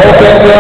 Ол кэмҥэ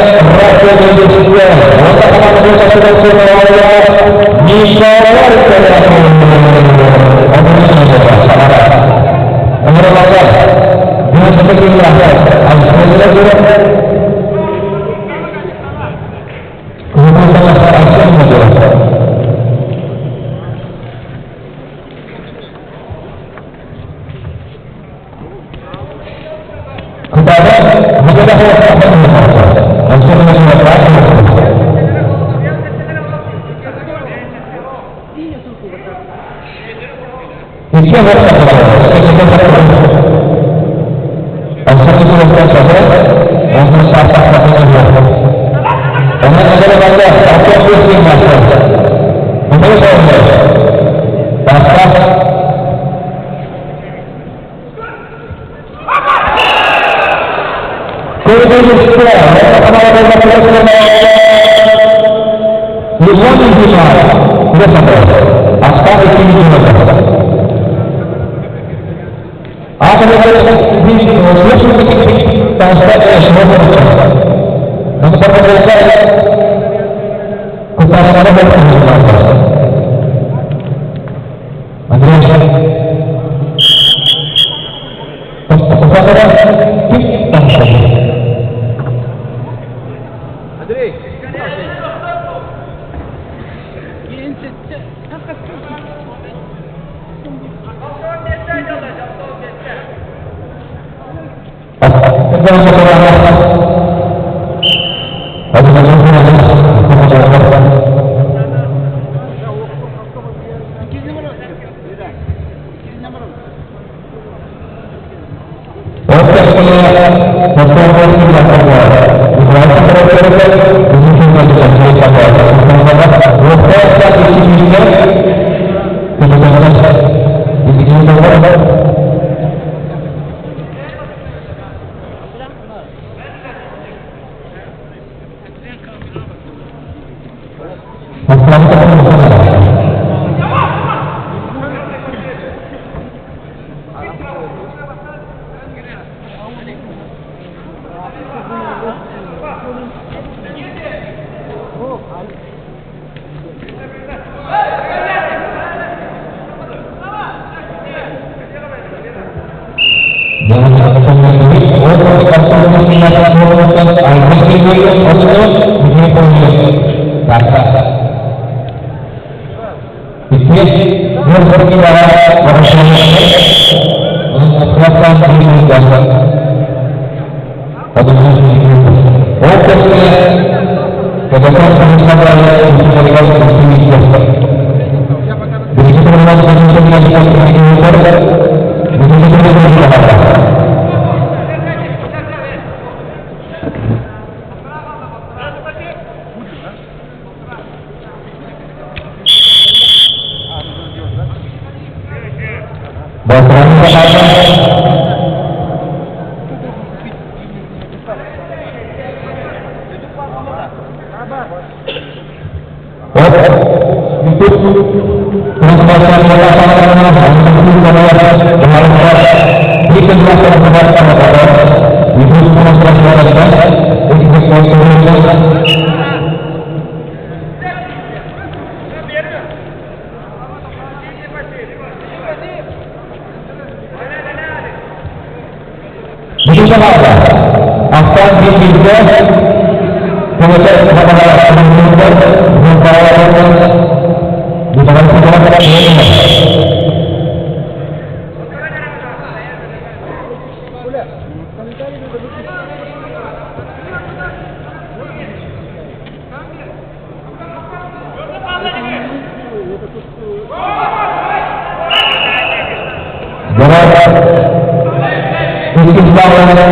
Ракетовичка уонна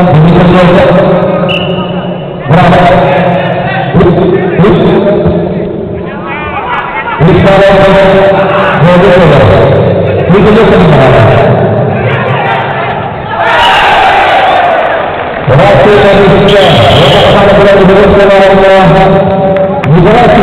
Николай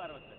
Баар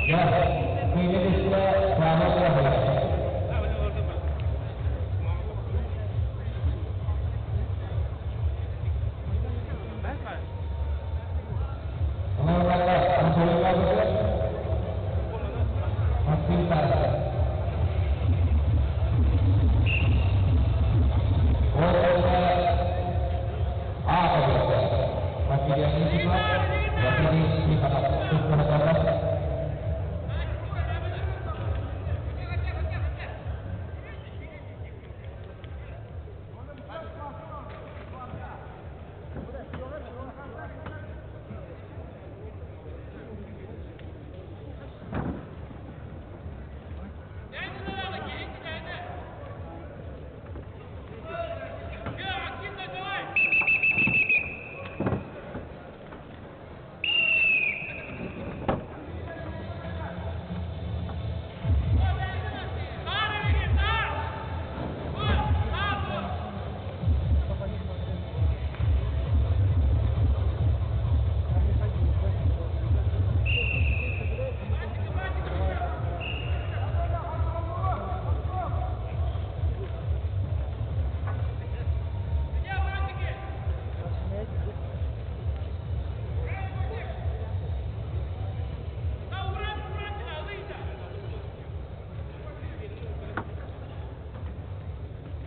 Ya, kini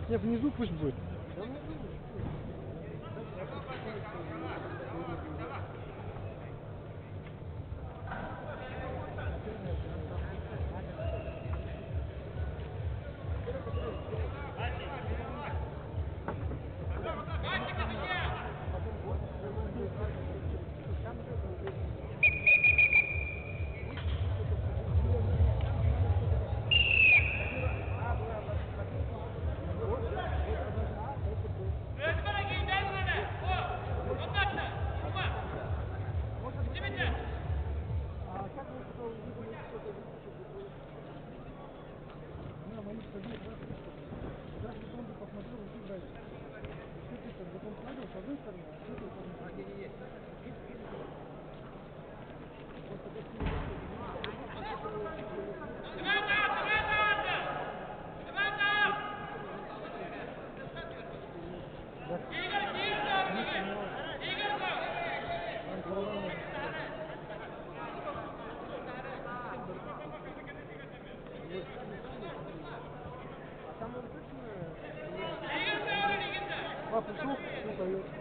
Не, внизу пусть будет. А, пришел, все дает.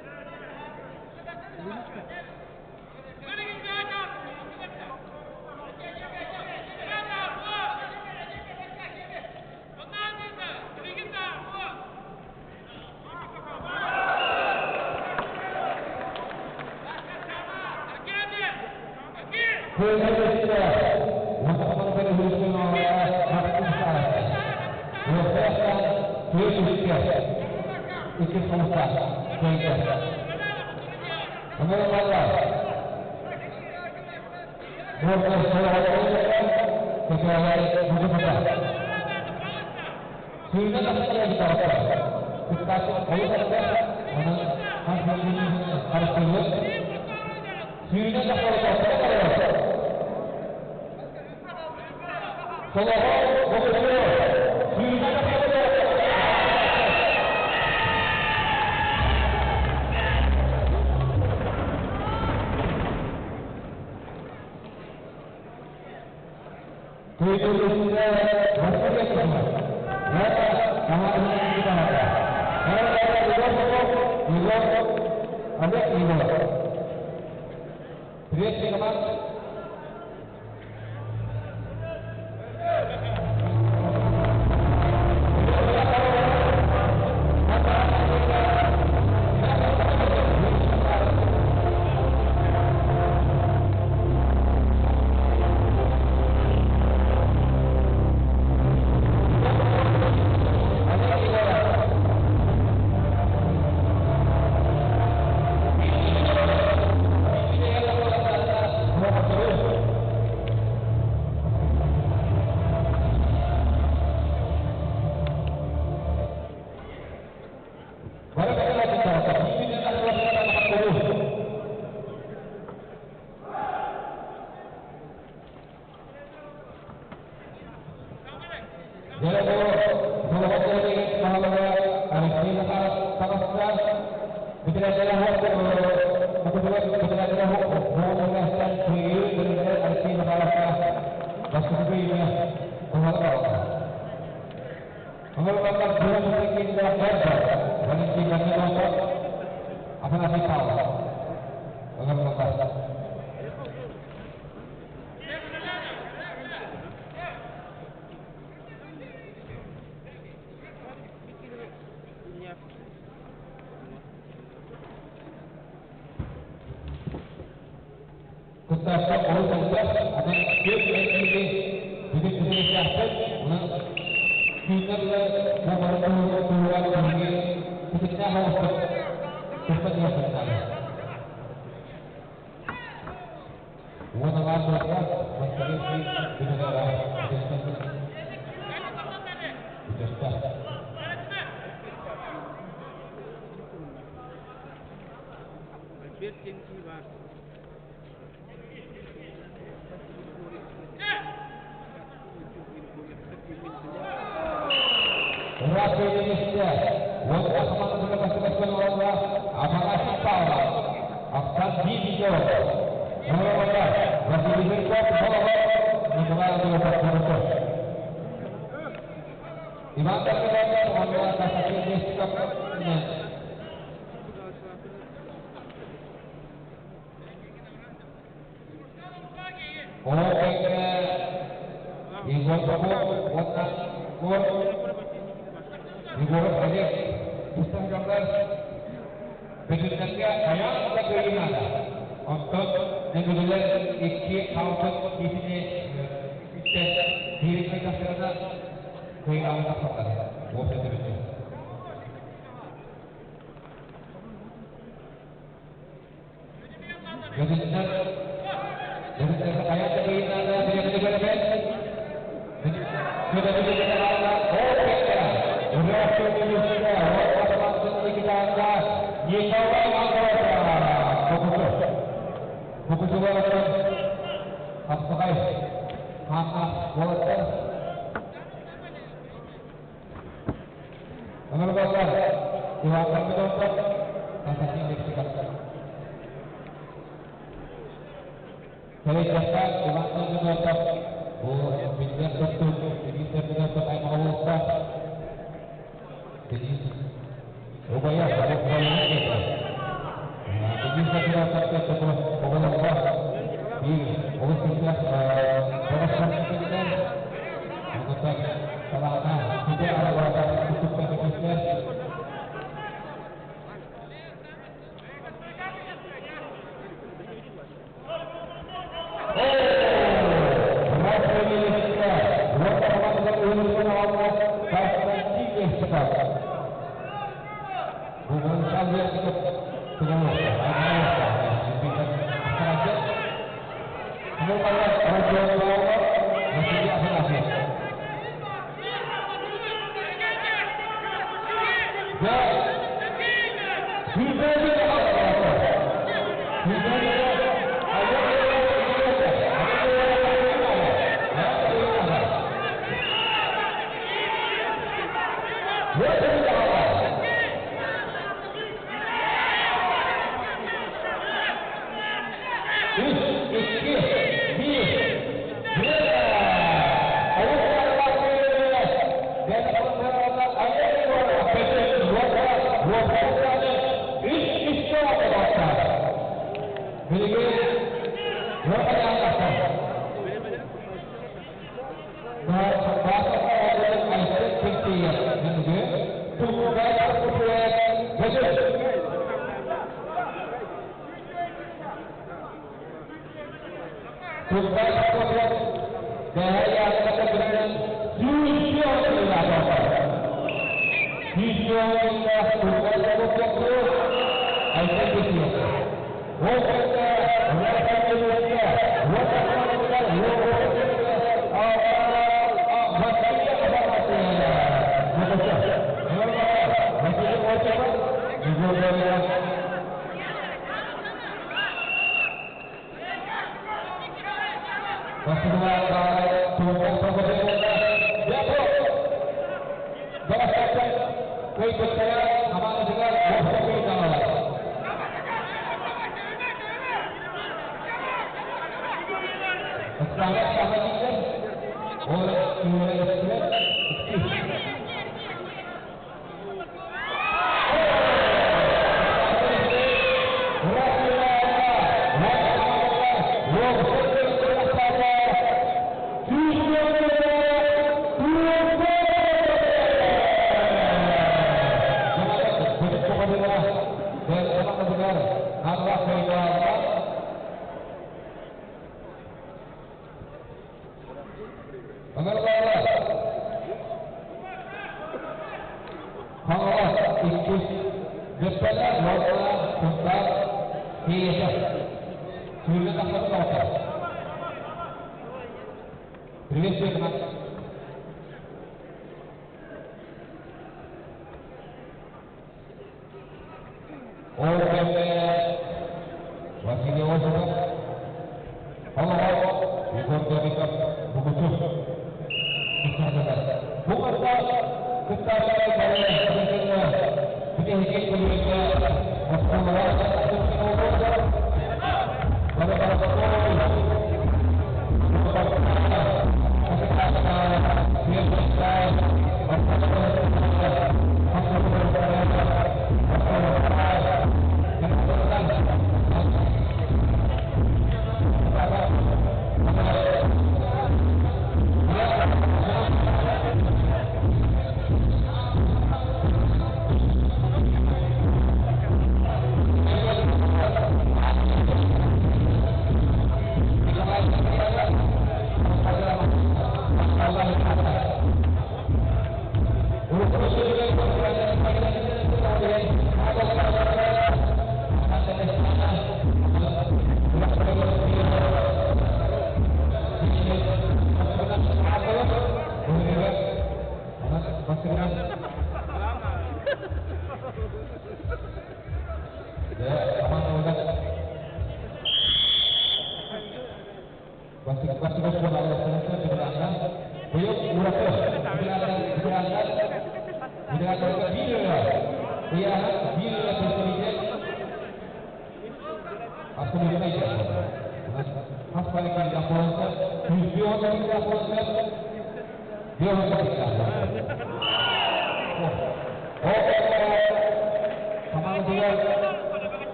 Третий команд.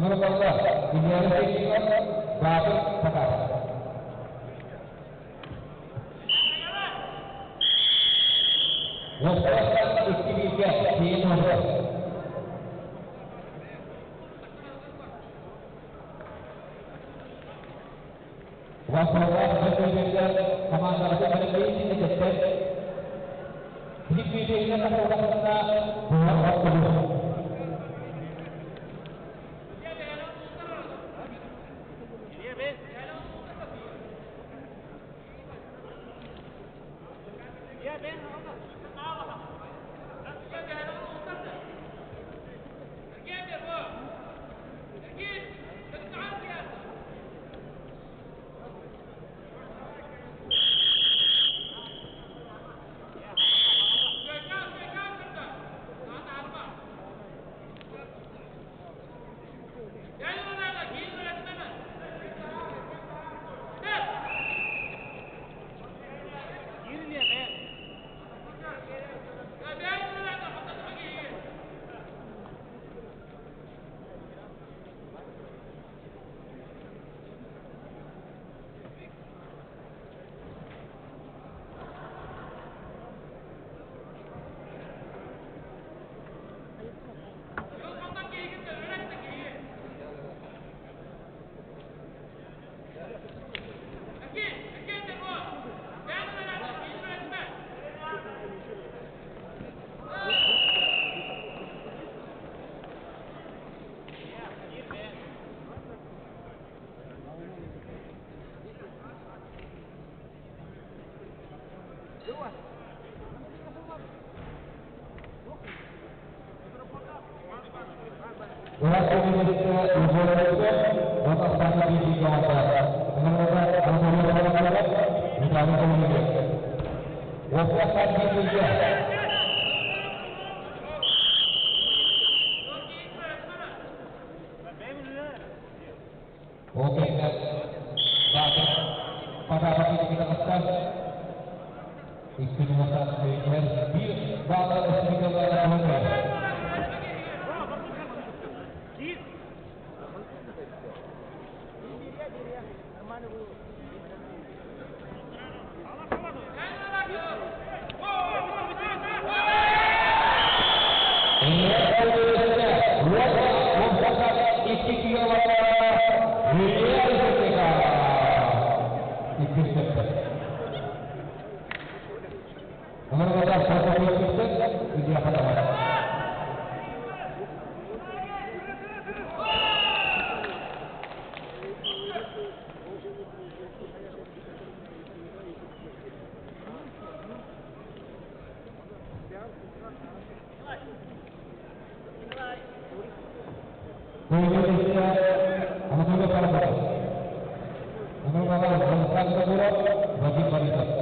Menurut Кыайыы Анатолий Карпов. Номер Александр Гуров, Вадим Борисов.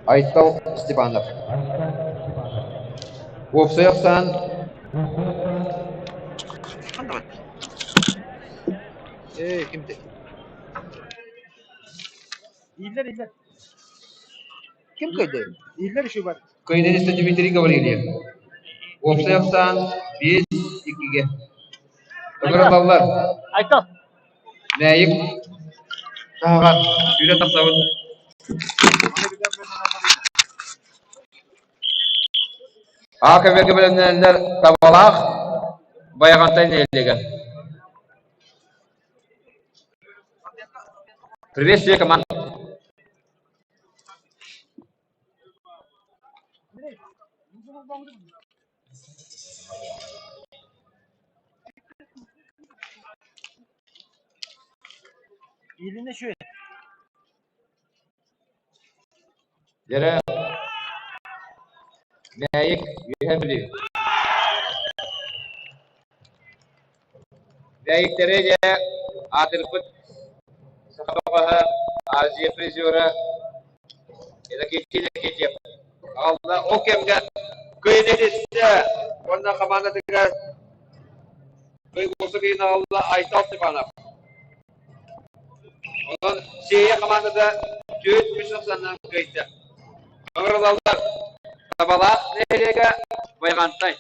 Айтал Степанов. Уопсай ахсаан Ээ, кимтэй? Ким кыайдый? Кыайдыниста Дмитрий Гаврильев. Уопсай ахсаан 5-2-ге. Ыҥырыллаллар. Мэйик таһаҕар сүүрэ тахсабыт. Аа көбүөргэ бэлэмнэнэллэр Табалаах Байаҕантай нэһилиэгэ. Приветствие команд. Дьэрэ Мэйик үөһэ Бүлүү. Мэйиктэри дьэ аатырбыт саха бөҕөһө Азия призера Иннокентий Иннокентьев аҕалла. Ол кэмҥэ кыайыыны ситистэ уонна хамаандатыгар Кыайбуоса кыайыыны аҕалла Айтал Степанов. Онон Сиэйэ хамаандата 4-3 ахсаанынан кыайда. Ыҥырылаллар Табалаах нэһилиэгэ Байҕантай.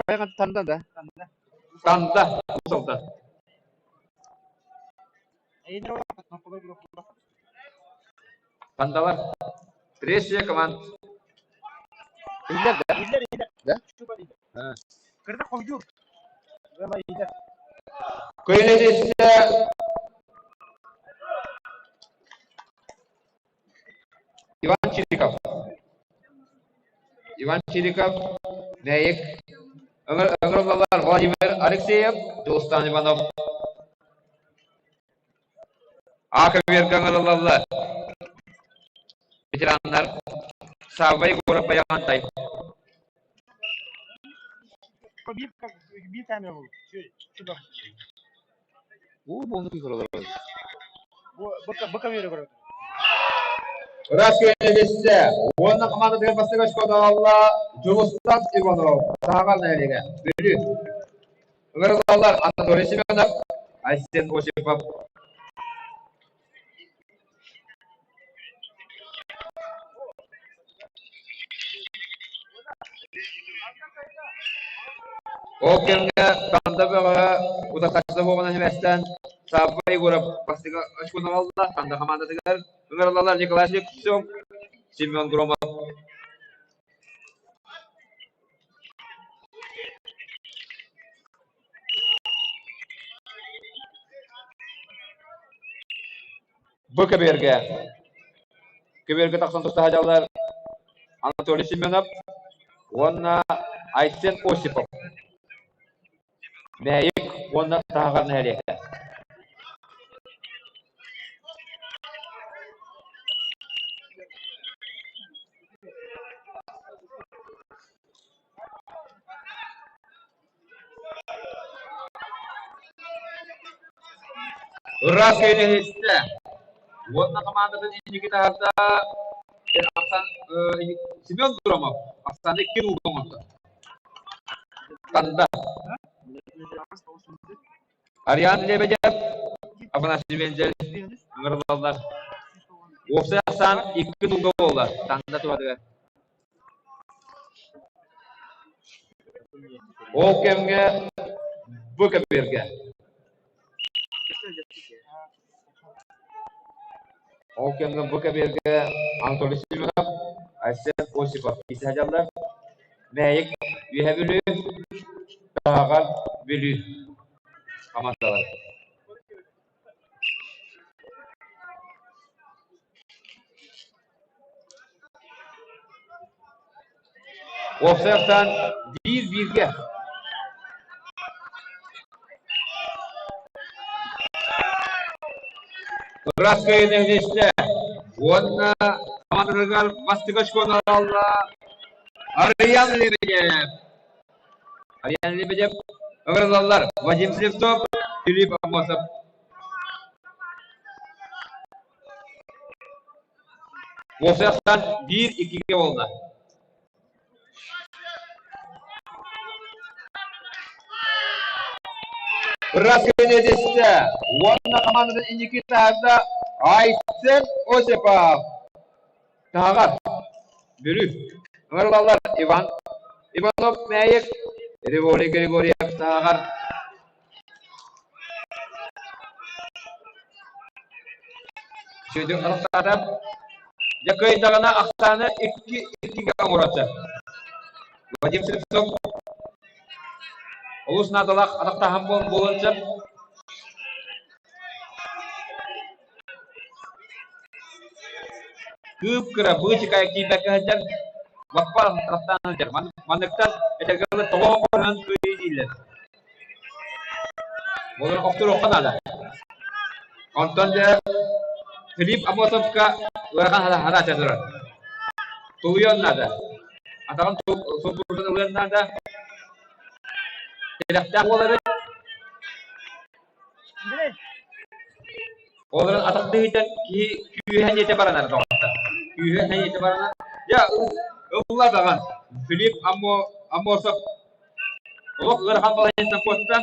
Байҕантанда да? Танда Усалта. Тандалар. Третья команд. Иллэр да? Да? Кыайыылаах Иван Чириков. Иван Чириков, Мэйик, ыҥырыллаллар Владимир Алексеев, Дьулустан Иванов. А көбүөргэ ыҥырыллаллар ветераннар Савва Егоров Байаҕантай. Ыраас күөннэһиссэ уонна хамаандатыгар бастакы очкону аҕалла Дьулустан Иванов, Саһаҕар нэһилиэгэ, Бүлүү. Ыҥырыллаллар Анатолий Семенов, Айсен Осипов. Ол кэмҥэ Танда бөҕөһө утарсааччыта буолан сибээстээн Савва Егоров бастакы очкону аҕалла Танда хамаандатыгар ыҥырыллаллар Николай Слепцов, Семен Громов. Бу көбүөргэ. Көбүөргэ тахсан туста сылдьаллар Анатолий Семенов уонна Айсен Осипов. Мэйик уонна Таһаҕар нэһилиэктэр. Ыраас кэйдэһистэ уонна хамаандатын инники таһаарда Семен Громов ахсааны икки ууга оҥордо. Танда. Ариан Лебедев, Афанасий Вензель ыҥырыллаллар. Уопсай ахсаан икки ууга буолла. Танда туһатыгар. Ол кэмҥэ бу кэбиэргэ Ол кэмҥэ бу кэбиэргэ Анатолий Семенов, Айсен Осипов киирсэ сылдьаллар. Мэйик Үөһэ Бүлүү, Таһаҕар Бүлүү хамаандалар. Уопсай ахсаан биир-бииргэ. Ыраас кыайыыны иһистэ уонна хамаандатыгар бастакы очкону ылла Арыйан Лебедев. Арыйан Лебедев ыҥырыллаллар Вадим Слепцов, Филипп Аммосов. Уопсайахтан биир-иккигэ буолла. Ыраас кэнэдистэ уонна хамаандатын инники таһаарда Айсен Осипов. Таһаҕар Бүрү ыҥырылаллар Иван Иванов Мэйик, Григорий Григорьев таһаҕар Сүдү харахтаата. Дьэ кыайдаҕына ахсааны икки иккигэ оҥороччу. Вадим Слепцов олус наадалаах атахтааһын буолуон сөп. Кыып-кыра быычыкайа киирбэккэ сылдьан лаппа атахтаан сылдьар. Манныктан этэргэ дылы тоҕо оҥорон кыайыы дииллэр. Олору охторуохха наада. Онтон дьэ Филипп Амосовка ыарахан хараача турар. Тулуйуон наада. Атаҕын сулбурутан ылыан наада. Тирэхтээх буолар эбит. Ол эрэн атах тыһыйтан киһи күүһэ ньиэтэ баранар доҕоттор. Күүһэ ньиэтэ баранар. Дьэ ылла даҕан Филипп Аммосов Олох ыарахан балаһыанньаттан куотта.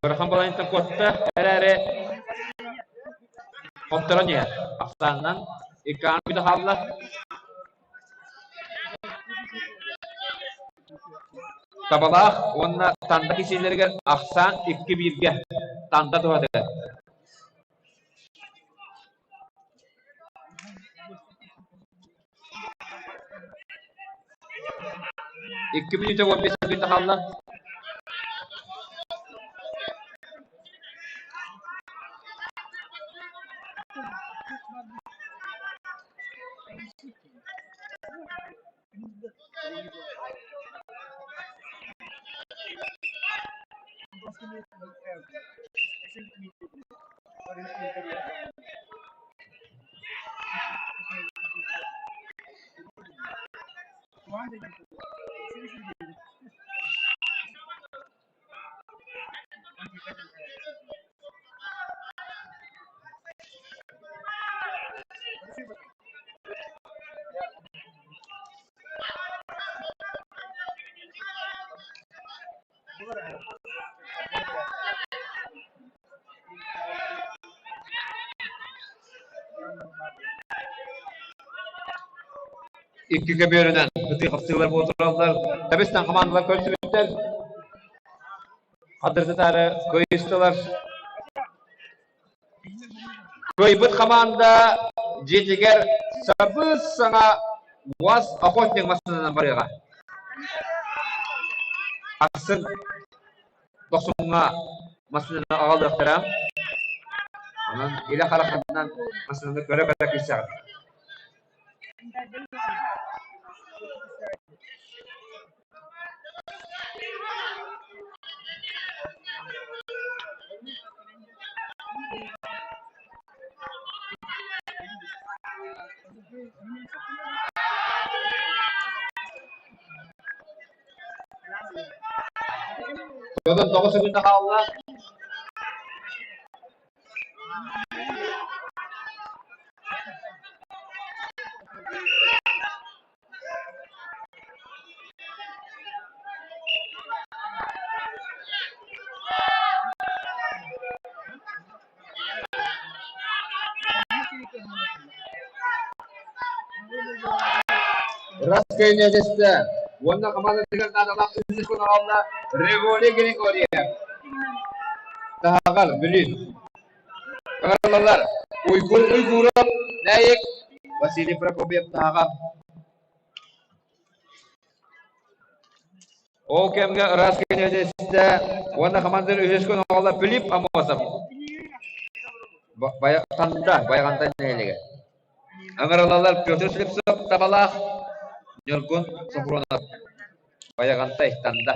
Ыарахан балаһыанньаттан куотта эрээри хотторон иһэр. Ахсаанынан икки аан бүтэ хаалла. Табалаах уонна Танда кисиэллэригэр ахсаан икки бииргэ Танда туһатыгар. Икки мүнүүтэ 15 секунда хаалла. Икки көбүөрүнэн ытыы хапсыылар буолтураллар. Тэбистэн хамаандалар көрсүбүттэр. Хадырдытаары кыайыстылар. Кыайбыт хамаанда дьиэтигэр сабыс-саҥа УАЗ охотник массыынанан барыаҕа. Ахсын дохсуҥҥа массыынаны аҕалыахтара. Онон илэ хараххытынан массыынаны көрө-көрө киирсэҕит. Онон тоҕо сөбүнэ хаалла? Раскай нэдиэстэ уонна хамаандатыгар наадалаах үһүс оҥоһулла Револи Григорьев Таһаҕар Бүлүү Ыҥырыллаллар Уйгур Уйгуров Нээйик Василий Прокопьев Таһаҕар Ол кэмҥэ ыраас кэнэдиэстэ уонна хамандыр үһүс күн оҕолор Филипп Аммосов Байҕанта, Байҕанта нэһилиэгэ. Ыҥырыллаллар Петр Слепцов Табалаах, Ньургун Сопрунов Байаҕантай Танда.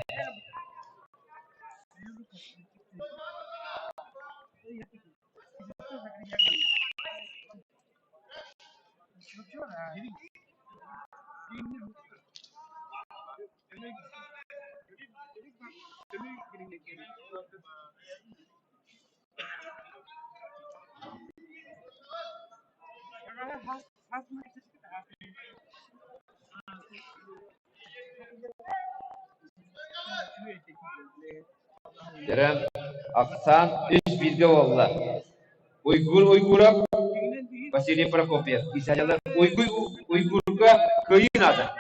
Дьэрэн ахсаан үс бииргэ буолла. Уйгур Уйгуров, Василий Прокопьев. Исаялар Уйгур Уйгурга кыайыы наада.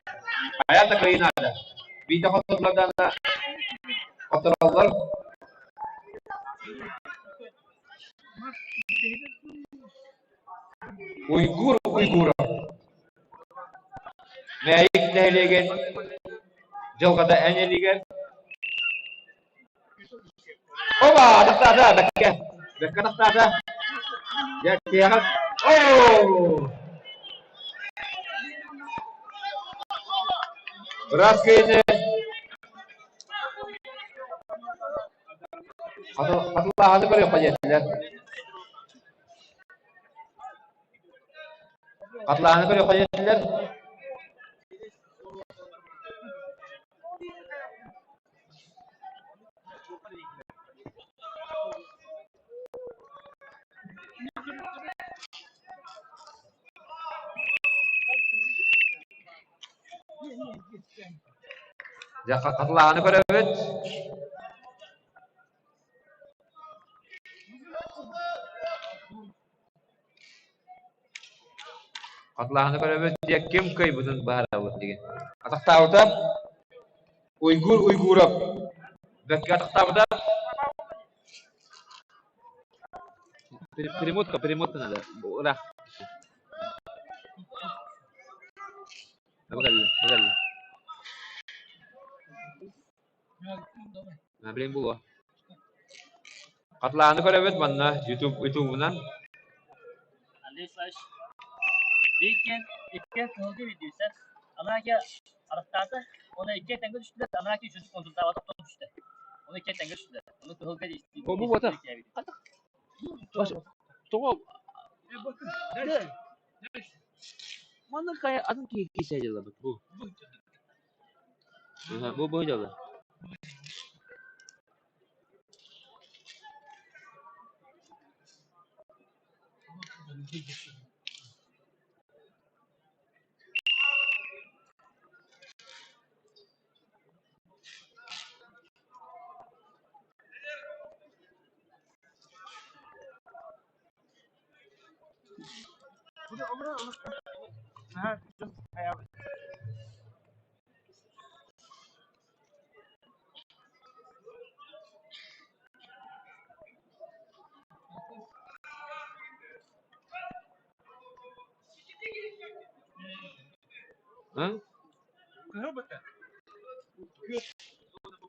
Хайаан да кыайыы наада. Биитэ хотторлордаана хоттороллор. Уйгур Уйгуров. Мэйик нэһилиэгин дьылҕата эн илигэр Оба, тахсаата, бэккэ. Бэккэ тахсаата. Дьэ, тиэҕэ. Оо! Ыраас киһини хатылааһыны көрүөххэ диэтилэр. Хатылааһыны көрүөххэ диэтилэр. Дьэ, хатылааһыны көрөбүт. Хатылааһыны көрөбүт диэ ким кыайбытын быһаарабыт диэн. Атахтаабыта Уйгур Уйгуров бэккэ атахтаабыта. Перемотка, перемотка надо. Ыраах. Быгалла, быгалла. Блин булуо. Хатылааны көрөбүт манна YouTube ютубунан. Андрей Славич, иккиэн иккиэн кыһылга биирдиибисэр. Анаакия арахтаата, уонна иккиэн тэҥҥэ түстүлэр, Анаакия үчүгэй консультаабата охтон түстэ. Ону иккиэн тэҥҥэ түстүлэр. Ону кыһылга Бу буота. Тоҕо Манна хайа атын киһи киирсэ дьыллабыт бу. Бу дьылы.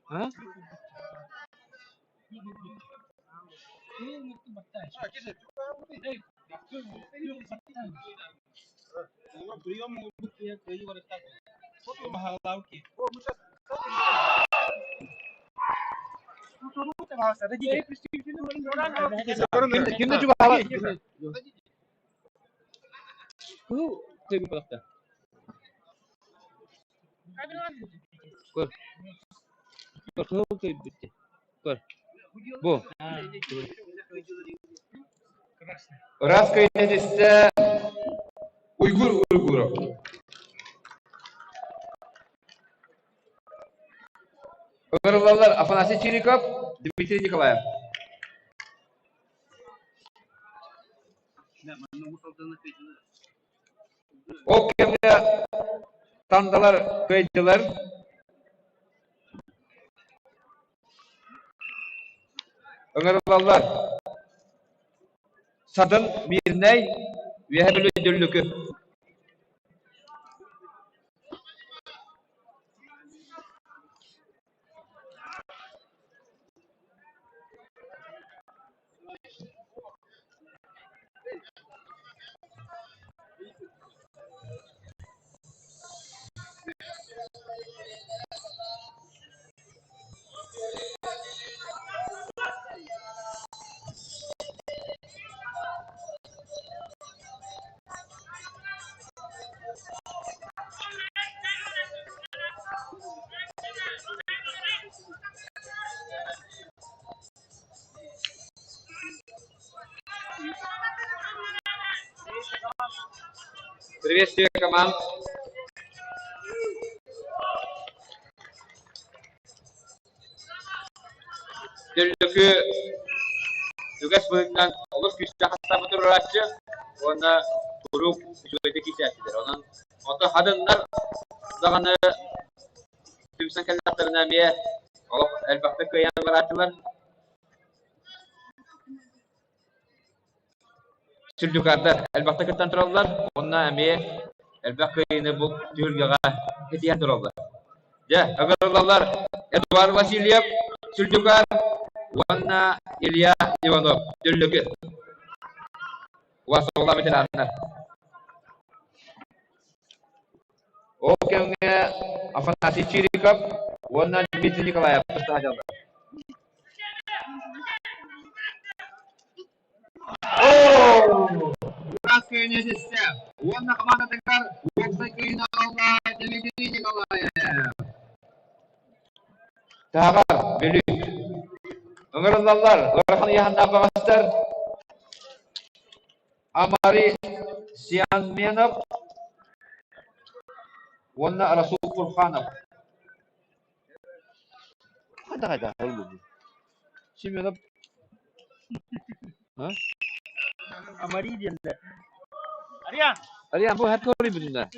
А? Кимде чугаһаабат? Көр. Көр, кыыл Көр. Бу. Ыраас кыйнетисте Уйгур Уйгуров. Ыҥырыллаллар Афанасий Чириков, Дмитрий Николаев. Ол кэмҥэ тандалар кыайдылар. Ыҥырыллаллар Садын Мирнэй, Үөһээ Бүлүү Дүллүкү. Приветствие команд. Дүллүкү үгэс быһыытынан олус күүстээх хастаабыт туруорааччы уонна куруук үчүгэйдик киирсээччилэр. Онон ото хадыннар даҕаны түмсэн кэллэхтэринэ эмиэ олох элбэхтик кыайан барааччылар. Сүрдүкардар элбэхтик кыттан тураллар уонна эмиэ элбэх кыайыыны бу түһүлгэҕэ ситиһэн тураллар. Дьэ, ыҥырыллаллар Эдуард Васильев, Сүрдүкар уонна Илья Иванов, Дүллүкү. Уасоҕла ветераннар. Ол кэмҥэ Афанасий Чириков уонна Дмитрий Николаев саадьаллар. Уонна хамаандатыгар уопсай кыайыыны аҕалла Дмитрий Николаев. Таһаҕар, Бүлүү. Ыҥырыллаллар ыарахан ыйааһыннаах баҕастар Амари Сианменов уонна Расул Курханов. Хайда хайда Семенов А? Амари диэннэр. Ариан! Ариан, бу хатылары бүтүнэ.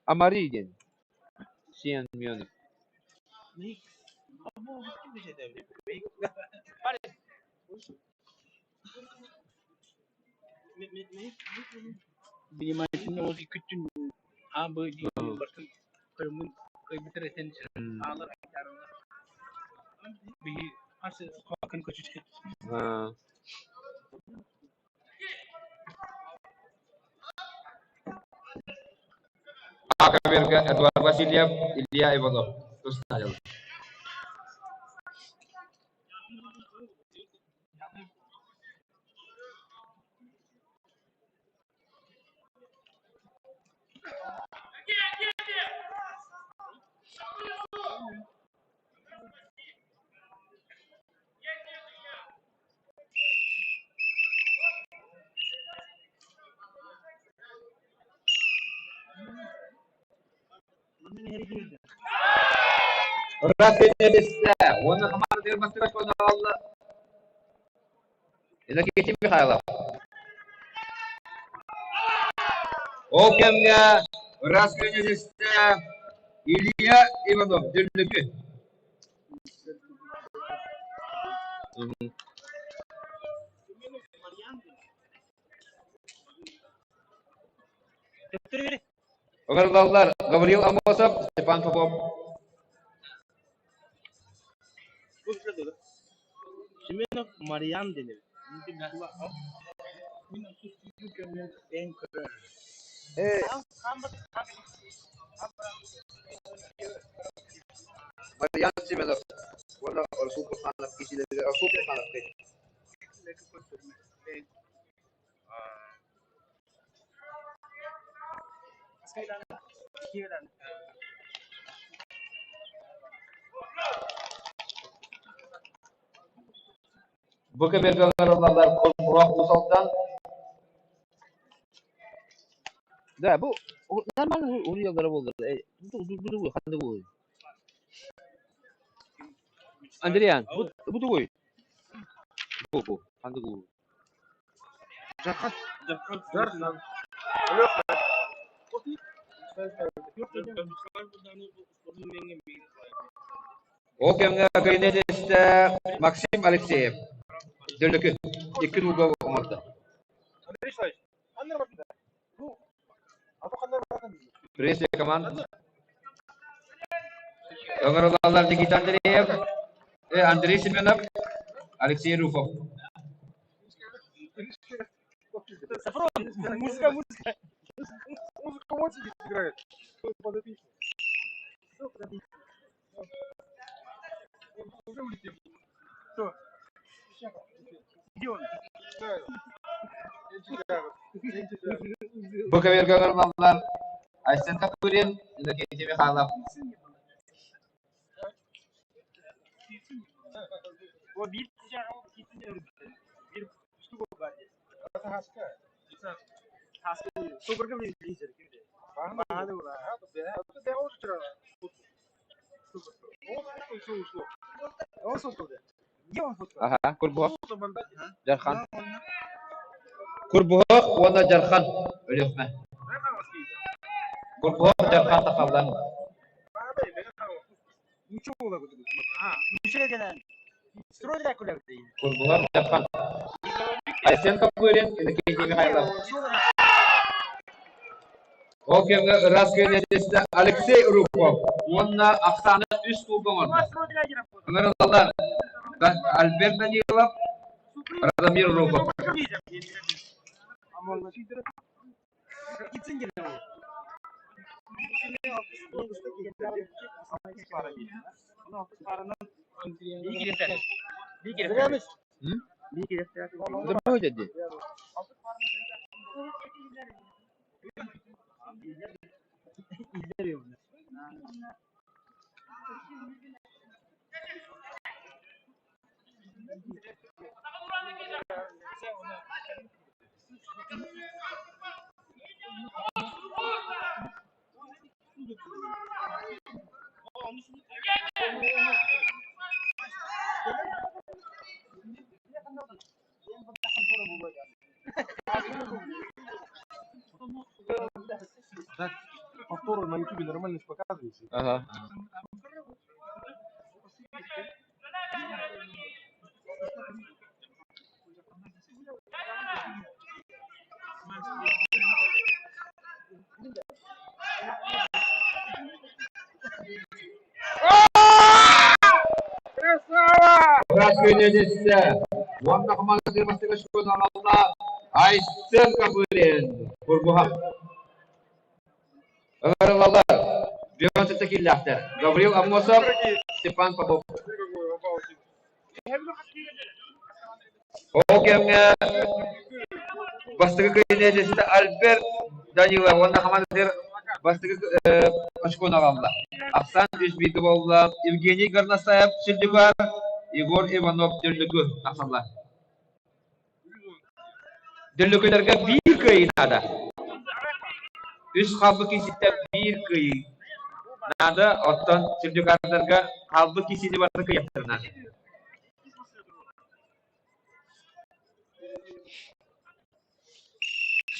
Амари диэн. Семенов. Внимательно ол күттүн А Б диэн барытын кыймын кыйбытыр этэн аалар биһи хас хакын көчүтэ Акаберга Эдуард Васильев, Илья Иванов. Тустанел. Ыраас кэннилистэ уонна хамаандатыгар бастакы очкону аҕалла Иннокентий Михайлов. Ол кэмҥэ ыраас кэннилистэ Илья Иванов Дүллүкү. Ыҥырыллаллар Гаврил Аммосов, Степан Попов. Семенов Марьян дэнэр. Марьян Семенов уонна Расул Бурханов киһилэригэр Расул Бурханов Бу кэмҥэ ыҥырыллаллар Курбуһах Уус Алдан Да, бу нормально уруйаллара буоллар. Бу ханнык буолуой? Андриан, бу тугуй? Бу ханнык уу? Ол кэмҥэ кыайыытыста Максим Алексеев Дөлөкү икки нууга оҥордо. Пресс команда Ыҥырыллаллар Никита Андреев, Андрей Семенов, Алексей Руфов. Сафрон, музыка, музыка. Музыка вот играет. Уже улетел. Кто? Где он? Бу көбүөргэ ыҥырыллаллар Айсен Копырин, Иннокентий Михайлов. Аха, Курбуһах, Дьархан. Курбуһах уонна Дьархан Өлүөхүмэ. Курбуһах Дьархан тахаллар. Курбуһах Дьархан. Айсен Копырин, Иннокентий Михайлов. Ол кэмҥэ ыраас көнөтүстэ Алексей Рухов уонна ахсааны үс куб оҥордо. Ыҥырыллар Альберт Данилов, Радомир Рухов. Здравствуйте, дед. Так, повторы на ютубе нормально же показываются. Ага. Ыраас күнү уонна хамаандатын бастакы школаҕа Айсен Копырин Курбуһах Ыҥырыллаллар Бионтица кииллээхтэр Гаврил Аммосов, Степан Попов. Ол кэмҥэ бастакы кыайыыны Альберт Данилов уонна хамаандатыгар бастакы очкону аҕалла. Ахсаан үс бииргэ буолла. Евгений Горностаев Сүлдьүкээр, Егор Иванов Дүллүкү тахсаллар. Дүллүкүлэргэ биир кыайыы наада. Үс хаалбыт кииситтэн биир кыайыы наада, оттон сүлдьүкаардарга хаалбыт киисини барыта кыайыахтарын наада.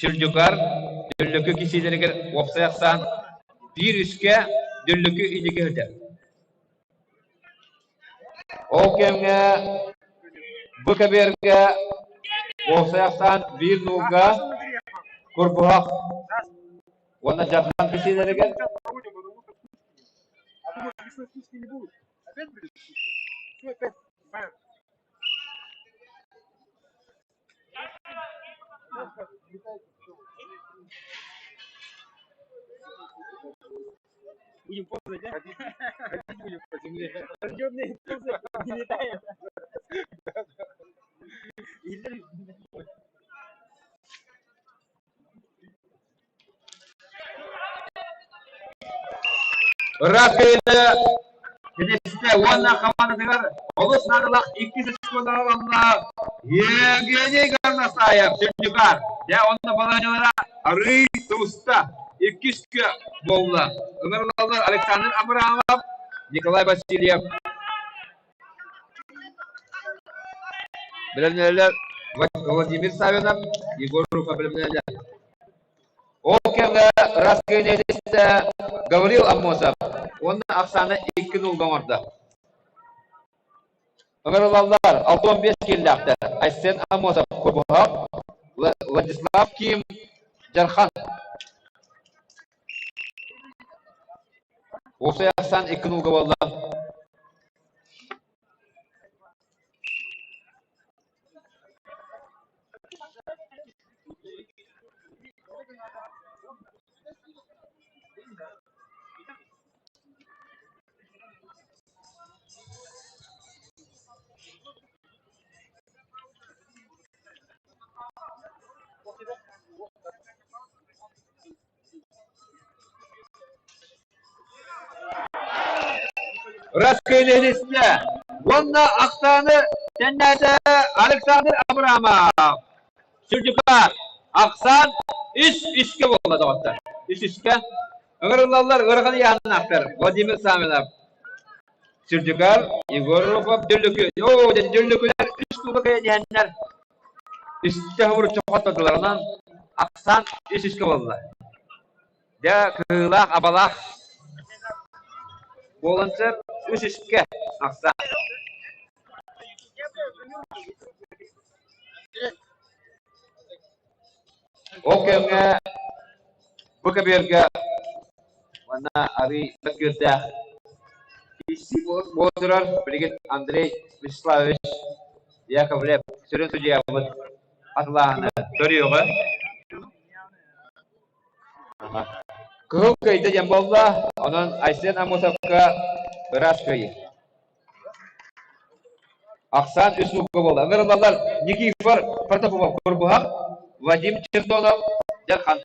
Сүлдьүкаар Дүллүкү киисилэригэр уопсай ахсаан биир үскэ Дүллүкү инники сылдьар. Ол кэмҥэ бу кэбиэргэ уопсай ахсаан биир нуулга Курбуһах уонна Дьархан киһилэригэр Будем ползать, да? Ходить будем по земле. Рожденные ползать, не летая. Ыраас кыайыыны ситистэ уонна хамаандатыгар олус наадалаах иккис очкону ылла Евгений Горностаев Сүрдьүкаар. Дьэ онно балаһыанньалара арыый тубуста. Иккискэ буолла. Ыҥырыллаллар Александр Абрамов, Николай Васильев. Бэлэмнэнэллэр Владимир Савинов, Егор Руфов бэлэмнэнэллэр. Ол кэмҥэ ыраас Гаврил Аммосов уонна ахсаана икки нулга оҥордо. Ыҥырыллаллар 65 кииллээхтэр Айсен Аммосов Курбуһах, Владислав Ким Дьархан. Уопсай ахсаан икки нулга буолла. Раскрылилистэ уонна ахсааны тэннээтэ Александр Абрамов. Сүрдьүкаар ахсаан үс үскэ буолла доҕоттор. Үс үскэ. Ыҥырыллаллар ыарахан ыйааһыннаахтар Владимир Саминов. Сүрдьүкаар Егор Руфов Дүллүкү. Оо, Дүллүкүлэр үс кубок иһэннэр үстэ хобуруччу хоттордуларынан ахсаан үс үскэ буолла. Дьэ, кыһыылаах, абалаах буолан сөп, үс үскэ ахсаан. Ол кэмҥэ бу кэбиэргэ уонна арыый мөккүөрдээх киирсии буола турар. Билигин Андрей Вячеславович Яковлев сүрүн судьуйабыт атылааһыны көрүөҕэ. Кыһыл кыайда диэн буолла, онон Айсен Аммосовка ыраас кыайыы. Ахсаан үс лука буолла. Ыҥырыллаллар Никифор Протопопов Курбуһах, Вадим Чердонов, Дьархан.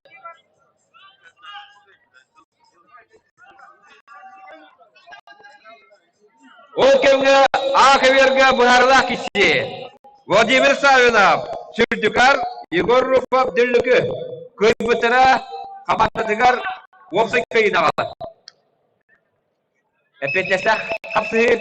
Ол кэмҥэ А-кавиарга быһаарылаах киһи Владимир Савинов, Сүрдүкар, Егор Руфов, Дүллүкү кыайбыттара хамаандатыгар уопсай кыайыыны аҕалла. Эппиэтинэстээх хапсыһыы.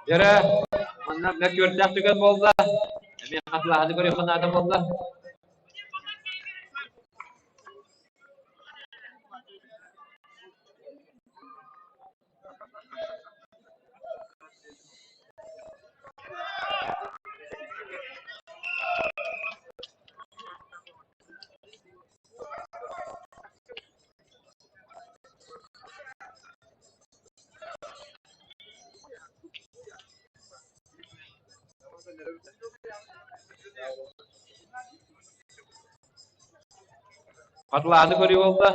Дьэрэ, манна мөккүөрдээх түгэн буолла. Эмиэ хатылааһыны көрүөххэ наада буолла. Хатылааны көрүү буолла.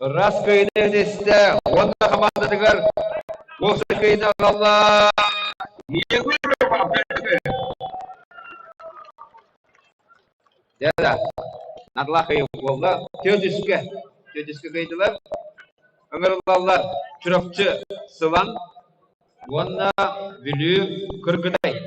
Раз кыайыыны ситистэ уонна хамаандатыгар уопсай кыайыыны аҕалла Егор Дьэ, надлаах кыайыы буолла. Түөрт үскэ. Түөрт үскэ кыайдылар. Ыҥырыллаллар Чурапчы Сылан уонна Бүлүү Кыргыдай.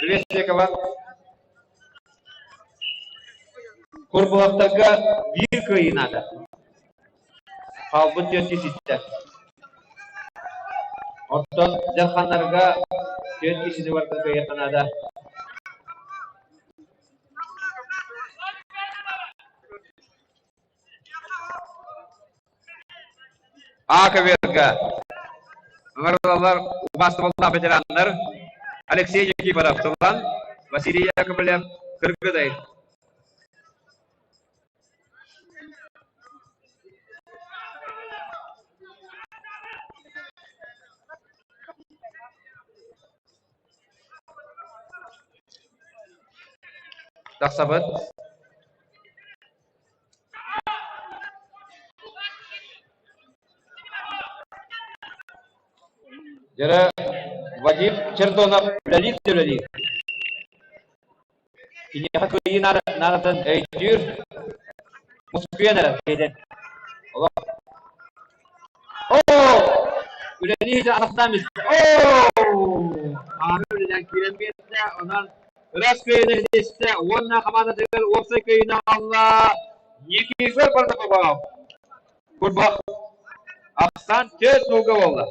Приветствие Курбуһахтарга биир кыайыы наада. Хаалбыт түөрт киһиттэ. Оттон дьахханнарга түөрт киһини барыта кыайыахха наада. Аковерга ыҥырыллар убаастабыллаах ветераннар Алексей Никифоров Сылан, Василий Яковлев Кыргыдай. Тахсабыт. Дьэрэ Вадим Чердонов үлэлиир да үлэлиир. Киниэхэ кыайыы наадатын өйдүүр, мускуйан эрэр киһитин. Олох. Оо! Үлэлии сылдьан атахтаан истэ. Оо! Ааны үлэнэн киирэн биэрдэ. Онон ыраас кыайыыны ситистэ уонна хамаандатыгар уопсай кыайыыны аҕалла Никифор Протопопов. Курбах ахсаан түөрт нолга буолла.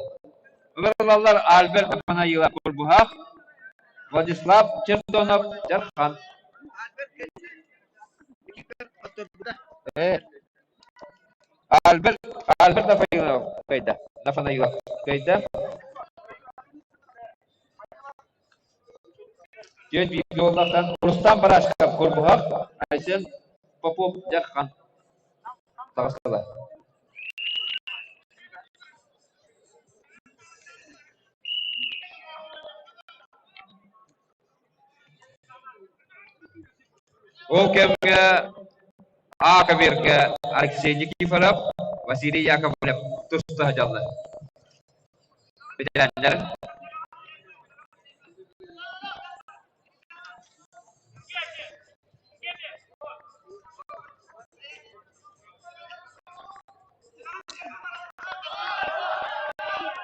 Ыҥырыллаллар Альберт Афанасьев Курбуһах, Владислав Чердонов Дьархан. Альберт Альберт Нафаилов кыайда. Нафанаилов кыайда. Түөрт бииргэ буоллахтан Рустам Барашков Курбуһах, Айсен Попов Дьархан таҕыстылар. Ол кэмҥэ А кавиргэ Алексей Никифоров, Василий Яковлев туста сылдьаллар. Бэтэрээннэр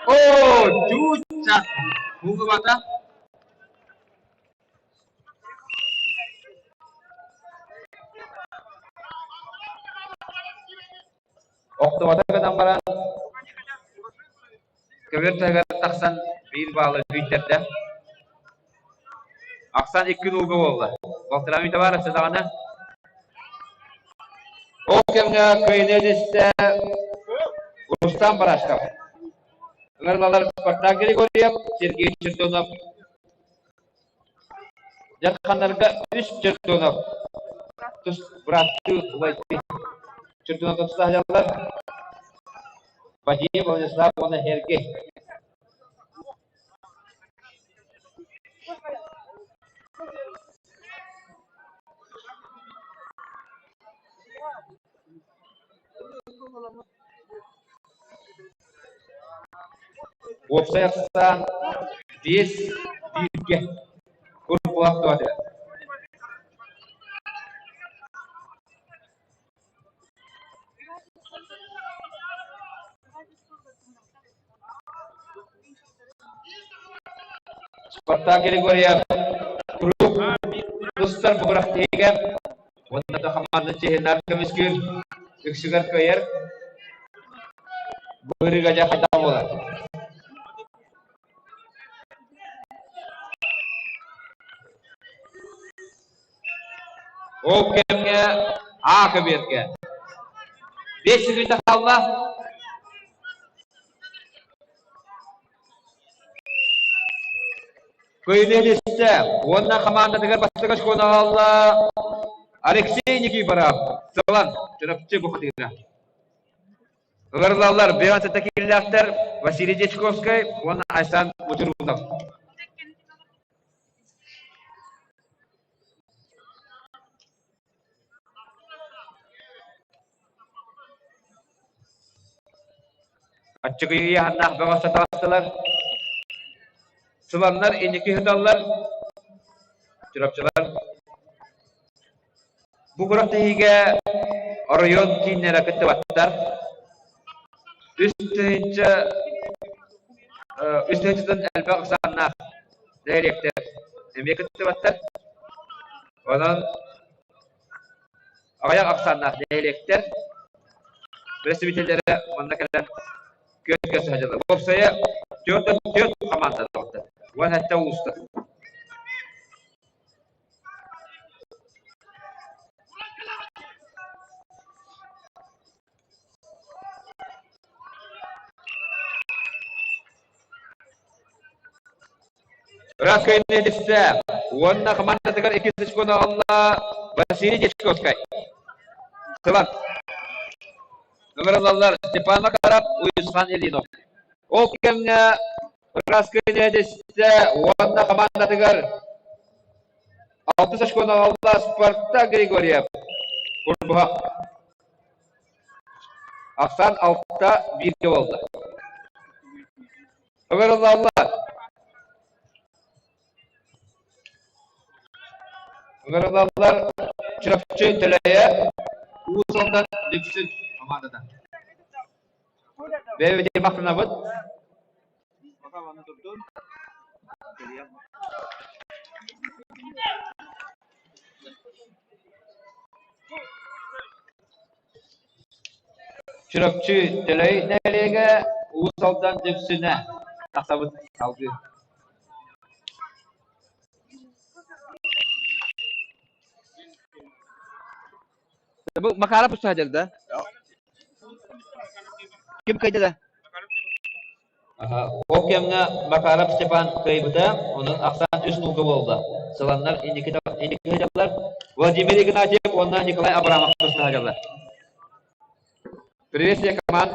Оо, чуучча! Булгубата. Охтубата гынан баран, көбүөр таһыгар тахсан биир баалы күүттэрдэ. Ахсан икки нуулга буолла. Балтараа мүнүүтэ баар өссө даҕаны. Ол кэмҥэ кыайыыны илистэ Рустам Барашков. Ыҥырылалар Спартак Григорьев, Сергей Чердонов. Дьарханнарга үс Чердонов тус бырааттыы убайдыы Чердонов тустаһаллар. Вадим, Владислав уонна Сергей. Уопсай ахсаан биэс бииргэ курбуһах туһатыгар Спартак Григорьев куруук тустар бу күрэхтэһиигэ уонна да хамаанда чиэһиннээх көмүскүүр, үксүгэр кыайар. Быырыга дьэ хайдах буолар? Ол кэмҥэ А көбүөргэ биэс секунда хаалла. Кыайыы уонна хамаандатыгар бастакы очкону аҕалла Алексей Никифоров, Сылан, Чурапчы бухатыыра. Ыҥырыллаллар Беон Сэтакиллээхтэр Василий Дьячковскай уонна Айсан Мучурунов. Аччыгый ыйааһыннаах бөҕө сатаастылар, сыланнар инники ыһыталлар, чурапчылар Бу күрэхтэһиигэ оройуон кииннэрэ кыттыбаттар. 3 тыһыынча үс тыһыынчаттан элбэх ахсааннаах нэһилиэктэр эмиэ кыттыбаттар. Онон аҕыйах ахсааннаах нэһилиэктэр бэрэстэбиитэллэрэ манна кэлэн күөн көрсө сылдьаллар. Уопсайа 44 хамаанда таҕыста. 17 улуустар. Ыраас кыайыыны уонна хамаандатыгар иккис очкону аҕалла Василий Дьячковскай. Сылан. Ыҥырыллаллар Степан Макаров, Уйусхан Ильинов. Ол кэмҥэ ыраас кыайыыны уонна хамаандатыгар алтыс очкону аҕалла Спартак Григорьев. Курбуһах. Ахсаан алта бииргэ буолла. Ыҥырыллаллар. Ыҥырыллаллар Чурапчы Төлөйө, Уус Алдан Дүпсүн хамаандата. Бэйэбитин махтанабыт. Чурапчы Төлөй нэһилиэгэ Уус Алдан Дүпсүнэ тахсабыт салгыы. Бу Макаров устаһа да? Ким кыайда да? Ол кэмҥэ Макаров Степан кыайбыта, онон ахсаан үс нулга буолла. Сыланнар инники инники сылдьаллар. Владимир Игнатьев уонна Николай Абрамов тустаһаллар. Приветствие команд.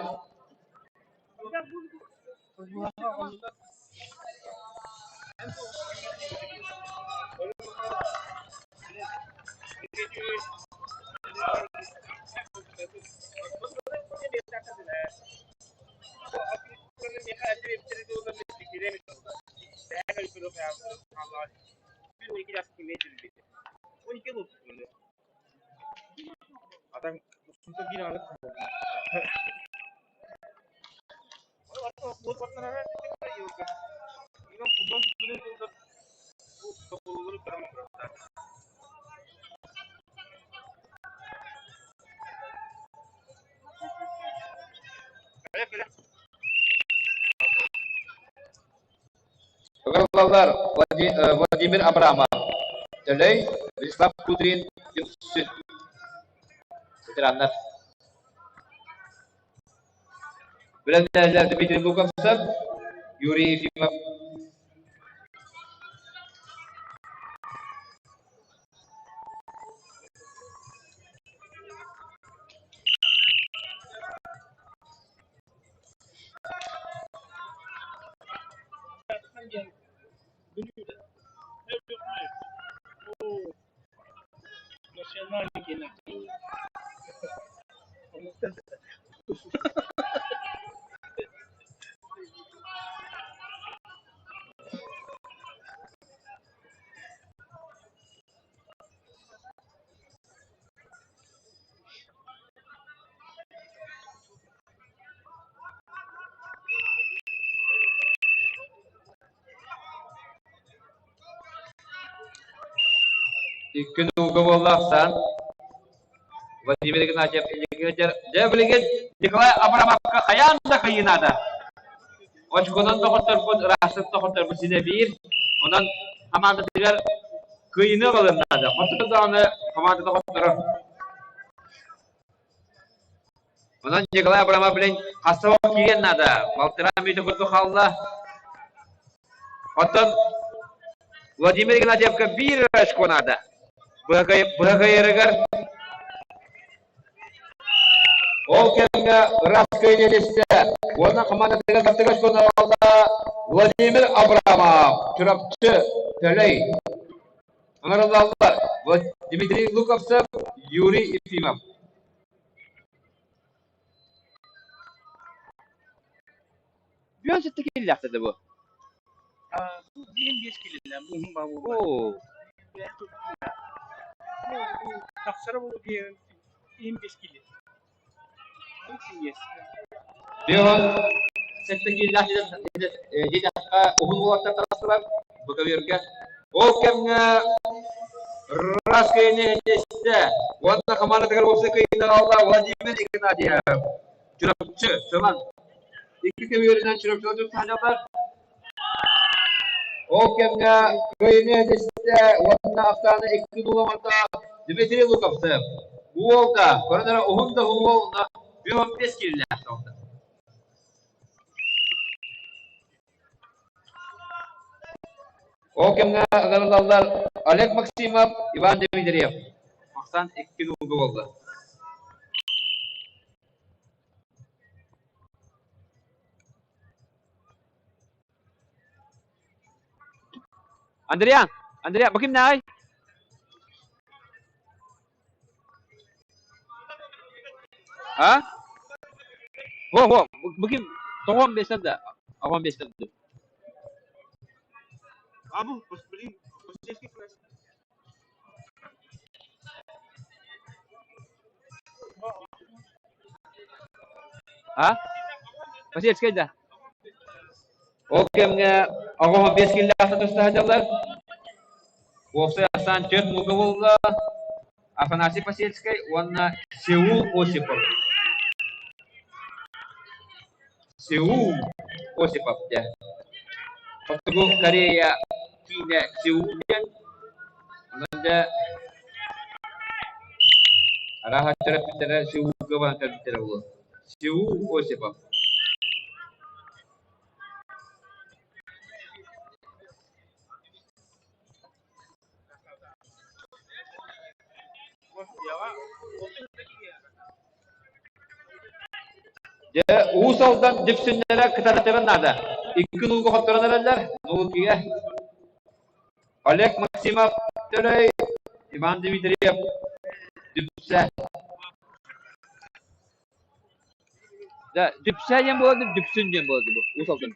Ыҥырыллаллар Владимир Абрамов, Төлөй, Вячеслав Кудрин, Дүпсүн ветераннар. Бэлэмнээллэр Дмитрий Луковцев, Юрий Ефимов. Икки нууга буолла ахсаан. Владимир Игнатьев инники Дьэ билигин Николай Абрамовка хайаан да кыайыы наада. Очконон доҕотторбут, ыраастык доҕотторбут синэ биир. Онон хамаандатыгар кыайыыны ылыан наада. Хоту даҕаны хамаанда доҕотторо. Онон Николай Абрамов билин хасса киириэн наада. Балтараа мүнүүтэ курдук хаалла. Оттон Владимир Игнатьевка биир очко наада. Быһакайарыгар ол кэмҥэ ыраас кыайыы түстэ уонна хамаандатыгар бастакы очкону аҕалла Владимир Абрамов, Чурапчы, Төлөй. Ыҥырыллаллар Дмитрий Луковцев, Юрий Ефимов. Бүөн сытта киирилээхтэр бу. Билин биэс киилэлээх бу баа Оо. Тахсара буолуо иһин биэс киилэ. Бүөн сэттэ киилэлээх диэтэххэ уһун уолаттар таҕыстылар Быковерга. Ол кэмҥэ Раз кыайыыны истэ уонна хамаандатыгар уопсай кыайыыны аҕалла Владимир Игнатьев. Чурапчы, Сылан Икки көбүөрүнэн Чурапчыга тутсаһаллар. Ол кэмҥэ кыайыыны ситистэ уонна ахсаана икки нула Дмитрий Луковцев. Уол да, көрөн эрэ уһун да уһун уол 15 киилэлээх салта. Ол кэмҥэ ыҥырыллаллар Олег Максимов, Иван Дмитриев. Махсан икки нулга буолла. Андриан, Андриан, бу кимнээҕий? А? Во, во, бу ким? Тоҕон бесер да? Оҕон бесер да. А бу, блин, полицейский флеш. А? Васильевскай да? Ол кэмҥэ оҕоһо биэс киллээх туста сылдьаллар. Уопсай ахсаан түөрт мууга буолла. Афанасий Посельскай уонна Сеул Осипов. Сеул Осипов диэн. Хотугу Корея киинэ Сеул диэн. Онон дьэ арааһа төрөппүттэрэ Сеулга баран кэлбиттэрэ буолуо. Сеул Осипов. Дьэ, Уус Алдан дүпсүннэрэ кытарытарын наада. Икки нуулга хотторон эрэллэр. Нуулкигэ Олег Максимов Төлөй, Иван Дмитриев Дүпсэ. Дьэ, Дүпсэ диэн буолар, Дүпсүн диэн буолар бу. Уус Алдан.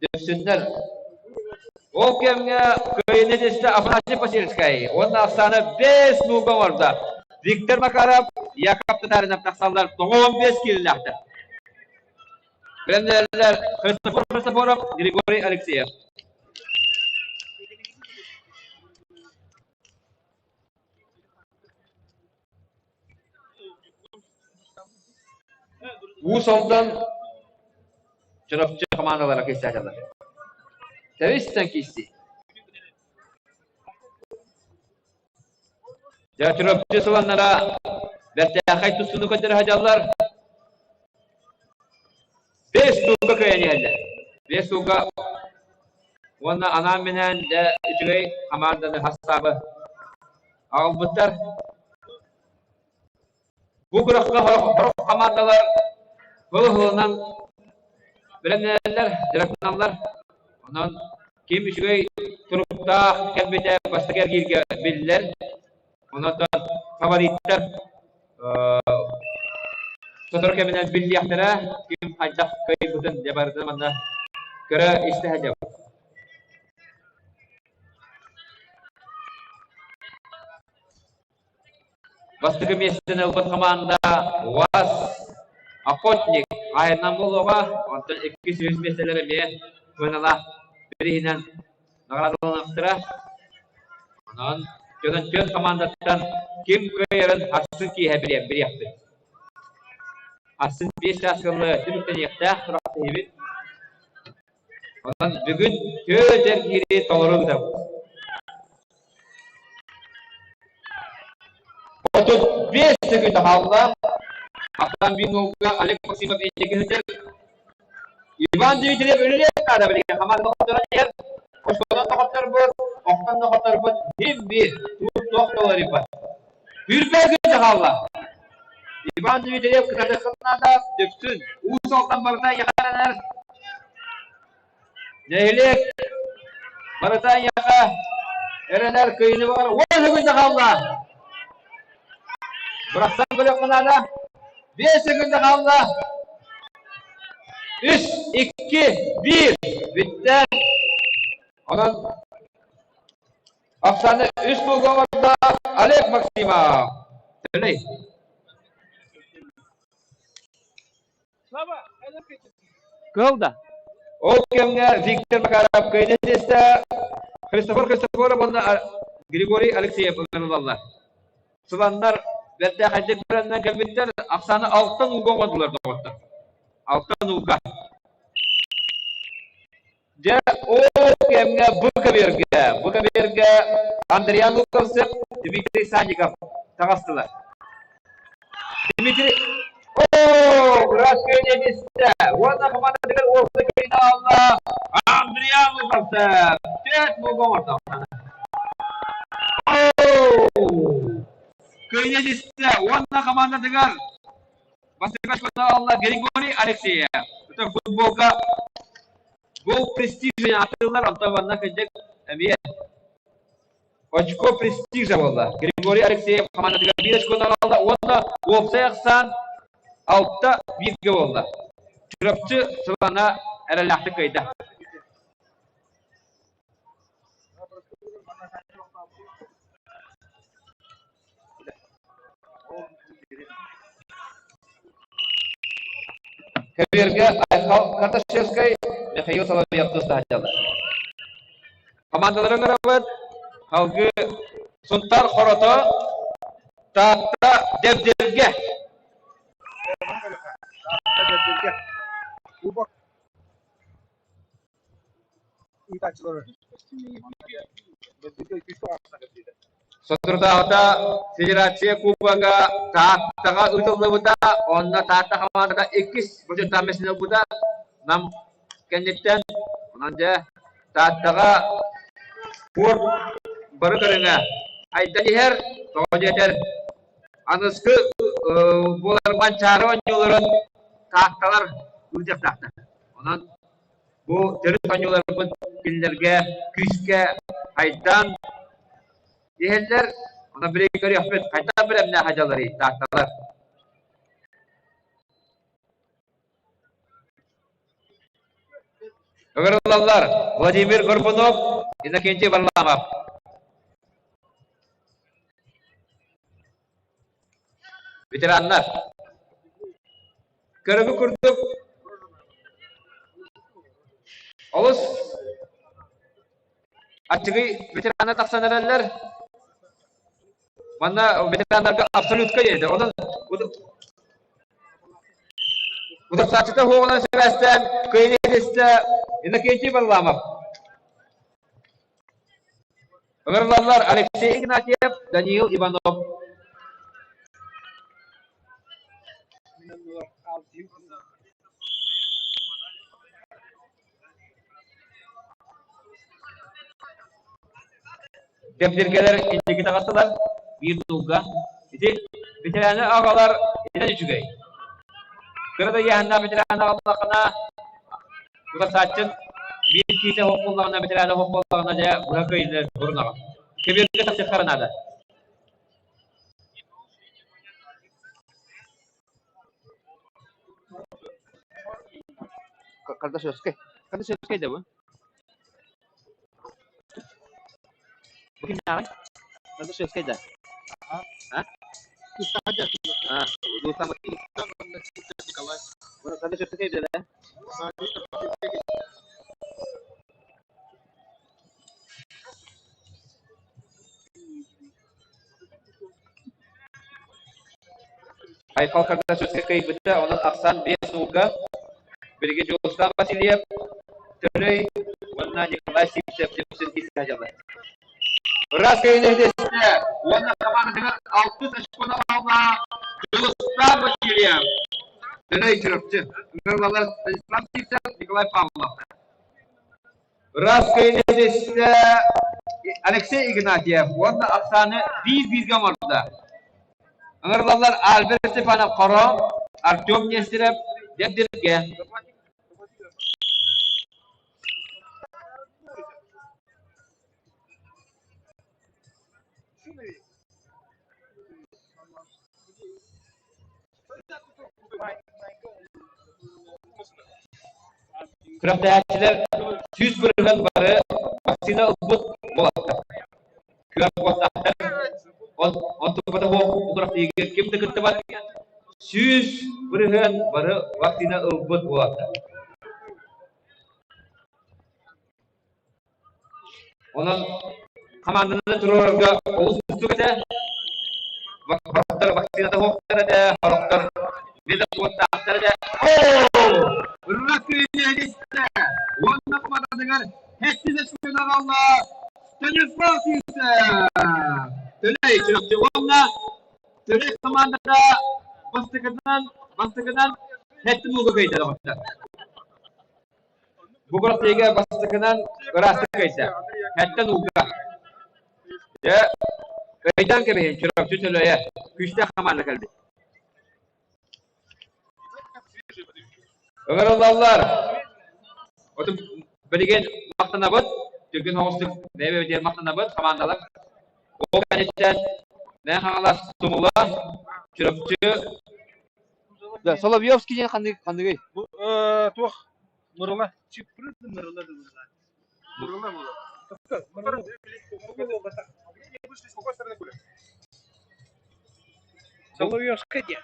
Дүпсүннэр. Ол кэмҥэ кыайыыны ситистэ Афанасий Посельскай уонна ахсаана бэс нууга оҥордо. Виктор Макаров, Яков Татаринов тахсаллар 95 киилэлээхтэр. Бэлэмнээллэр Христофор Христофоров, Григорий Алексеев. Уус Алдан Чурапчы хамаандалара киирсээччилэр. Тэбис-тэҥ киирсии. Дьэ, Чурапчы сыланнара бэртээхэй тустууну көрдөрө сылдьаллар. Бэс суука кыайан иһэллэр. Бэс суука уонна анаан-минээн дьэ үчүгэй хамаанданы хастаабы аҕалбыттар. Бу күрэххэ сорох хамаандалар сыл-сылынан бэлэмнэнэллэр, дьарыктаналлар. Онон ким үчүгэй туруктаах кэлбитэ бастакы эргииргэ биллэр. Онон фавориттар сотору кэминэн биллиэхтэрэ, ким хайдах кыайбытын дьэ барытын манна көрө-истэ сылдьабыт. Бастакы миэстэни ылбыт хамаанда УАЗ Охотник айаннан буолуоҕа, онтон иккис, үһүс миэстэлэр эмиэ сыаналаах бирииһинэн наҕараадаланыахтара. Онон дьонон түөрт хамаандаттан ким кыайарын ахсын киэһэ билиэхпит. Ахсын биэс чаас кыллы түмүктэниэхтээх күрэхтэһиибит. Онон бүгүн түөрт эргиири толору ыытабыт. 35 секунд хаалла. Аттан биир нолга Олег Максимов инники сылдьар. Иван Дмитриев үлэлиэх наада билигин хамаанда хотторон иһэр. Оскуолан да хотторбут, охтон да хотторбут иһин биир, туох да уларыйбат. Сүүрбэ күн хаалла. Иван Дмитриев кытарыаххын наада, Дүпсүн, Уус Алдан барыта эйиэхэ эрэнэр. Нэһилиэк барыта эйиэхэ эрэнэр, кыайыыны баҕар 10 секунда хаалла. Бырахсан көрүөххэ наада. 5 секунда хаалла. 3, 2, 1. Бүттэ. Онон Оксана үс булга оҥордо Олег Максимов. Төлөй. Кыал да. Ол кэмҥэ Виктор Макаров кыайда тиэстэ Христофор Христофоров уонна Григорий Алексеев ыҥырылаллар. Сыланнар бэртээхэйдик бэлэмнэн кэлбиттэр, ахсааны алтан ууга оҥордулар доҕоттор. Алтан ууга. Дьэ, ол кэмҥэ бу көбүөргэ, бу көбүөргэ Андриан Луковцев, Дмитрий Санников таҕыстылар. Дмитрий Оо, быраас күөнэдистэ уонна хамаандатыгар уопсай кэлин аҕалла Андриан Луковцев түөрт мууга оҥордо. Оо, күөнэдистэ уонна хамаандатыгар бастакы очкону аҕалла Григорий Алексеев. Это футболга гол престижа ааттыыллар, онтон манна кырдьык эмиэ очко престижа буолла. Григорий Алексеев хамаандатыгар биир очкону аҕалла уонна уопсай ахсаан алта бииргэ буолла. Чурапчы сылана эрэллээхтик кыайда. Көбүөргэ Айхал Карташевскай, Михаил Соловьев тустааччылар. Командаларын ыҥырабыт. Салгыы Сунтаар Хорото, Таатта Дэбдиргэ. Кубок ыытааччылары Соторутааҕыта Федерация Кубога Тааттаҕа ыытыллыбыта, онно Таатта хамаандата иккис бочуоттаах миэстэни ылбыта. Нам кэнниттэн, онон дьэ Тааттаҕа спорт бары көрүҥэ айдан иһэр, тоҕо диэтэр аныгыскы буолар Манчаары оонньууларын Таатталар ыытыахтаахтар. Онон бу төрүт оонньууларбыт кинилэргэ күүскэ хайдан иһэллэр. Онон билигин көрүөхпүт, хайдах бэлэмнээх дьалларый Таатталар. Ыҥырыллаллар Владимир Горбунов, Иннокентий Варламов. Ветераннар. Көрөгү курдук олус аччыгый ветераннар тахсан эрэллэр. Манна ветераннарга абсолютка диэти. Онон утарсааччыта суоҕунан сибээстээн кыайыы истэ Иннокентий Варламов. Ыҥырыллаллар Алексей Игнатьев, Даниил Иванов. Дэбдиргэлэр инники таҕыстылар биир тылга. Ити ветераны аҕалар итэн үчүгэй. Кыра да ыйааһыннаах ветераны аҕаллаххына утарсааччын биир киисэ суох буоллаҕына ветераны суох буоллаҕына дьэ быһа кыайыыны бурунаҕын. Көбүөргэ тахсыаххара наада. Кардашевскай. Кардашевскай да бу? Бу кимнээҕий? Кардашевскай да? А? А, Кардашевскай да, да? Айхал Кардашевскай кыайбыта, онон ахсаан биэс ууга билигин Дьулустаан Васильев, Төлөй уонна Николай Сивцев Симпсон киирсэ Ыраас кэйиэлэһитэ уонна хамаандатыгар алтыс очкону аҕалла Дьулустаан Васильев. Төлөй Чурапчы. Ыҥырыллар Станислав Сивцев, Николай Павлов. Ыраас кыайыыны Алексей Игнатьев уонна ахсааны биир-бииргэ оҥордо. Ыҥырыллар Альберт Степанов Хоро, Артем Нестеров Дэбдиргэ. Күрэхтэһээччилэр 100% бары вакцина ылбыт буолаттар. Күрэх буолтахтар, онтуката суох бу күрэхтэһиигэ ким да кыттыбат. 100% бары вакцина ылбыт буолаттар. Онон хамаанданы туруорарга олус уустук этэ. Сорохтор вакцината суохтар этэ, сорохтор медосмотрдаахтар этэ. Ырыа күүнэһиттэ уонна хамаандатыгар хэттин өскүн аҕалла Станислав Сивцев. Төлөй Чурапчы уонна Төлөй хамаандата бастакынан бастакынан хэттин ууга кыайда доҕоттор. Бу күрэхтэһиигэ бастакынан ыраастык кыайда. Хэттэн ууга. Дьэ, өйдөөн кэбиһин, Чурапчы Төлөйө күүстээх хамаанда кэлбит. Ыҥырыллаллар. Оту билигин махтанабыт, түргэн соҕустук бэйэ-бэйэбитигэр махтанабыт хамаандалар. Ол кэнниттэн Мэҥэ Хаҥалас Тумула, Чурапчы Да, Соловьевский диэн ханнык ханныгый? Бу туох Мырыла. Чыппыры да Мырыла да буолла. Мырыла буолар. Соловьевскай диэн.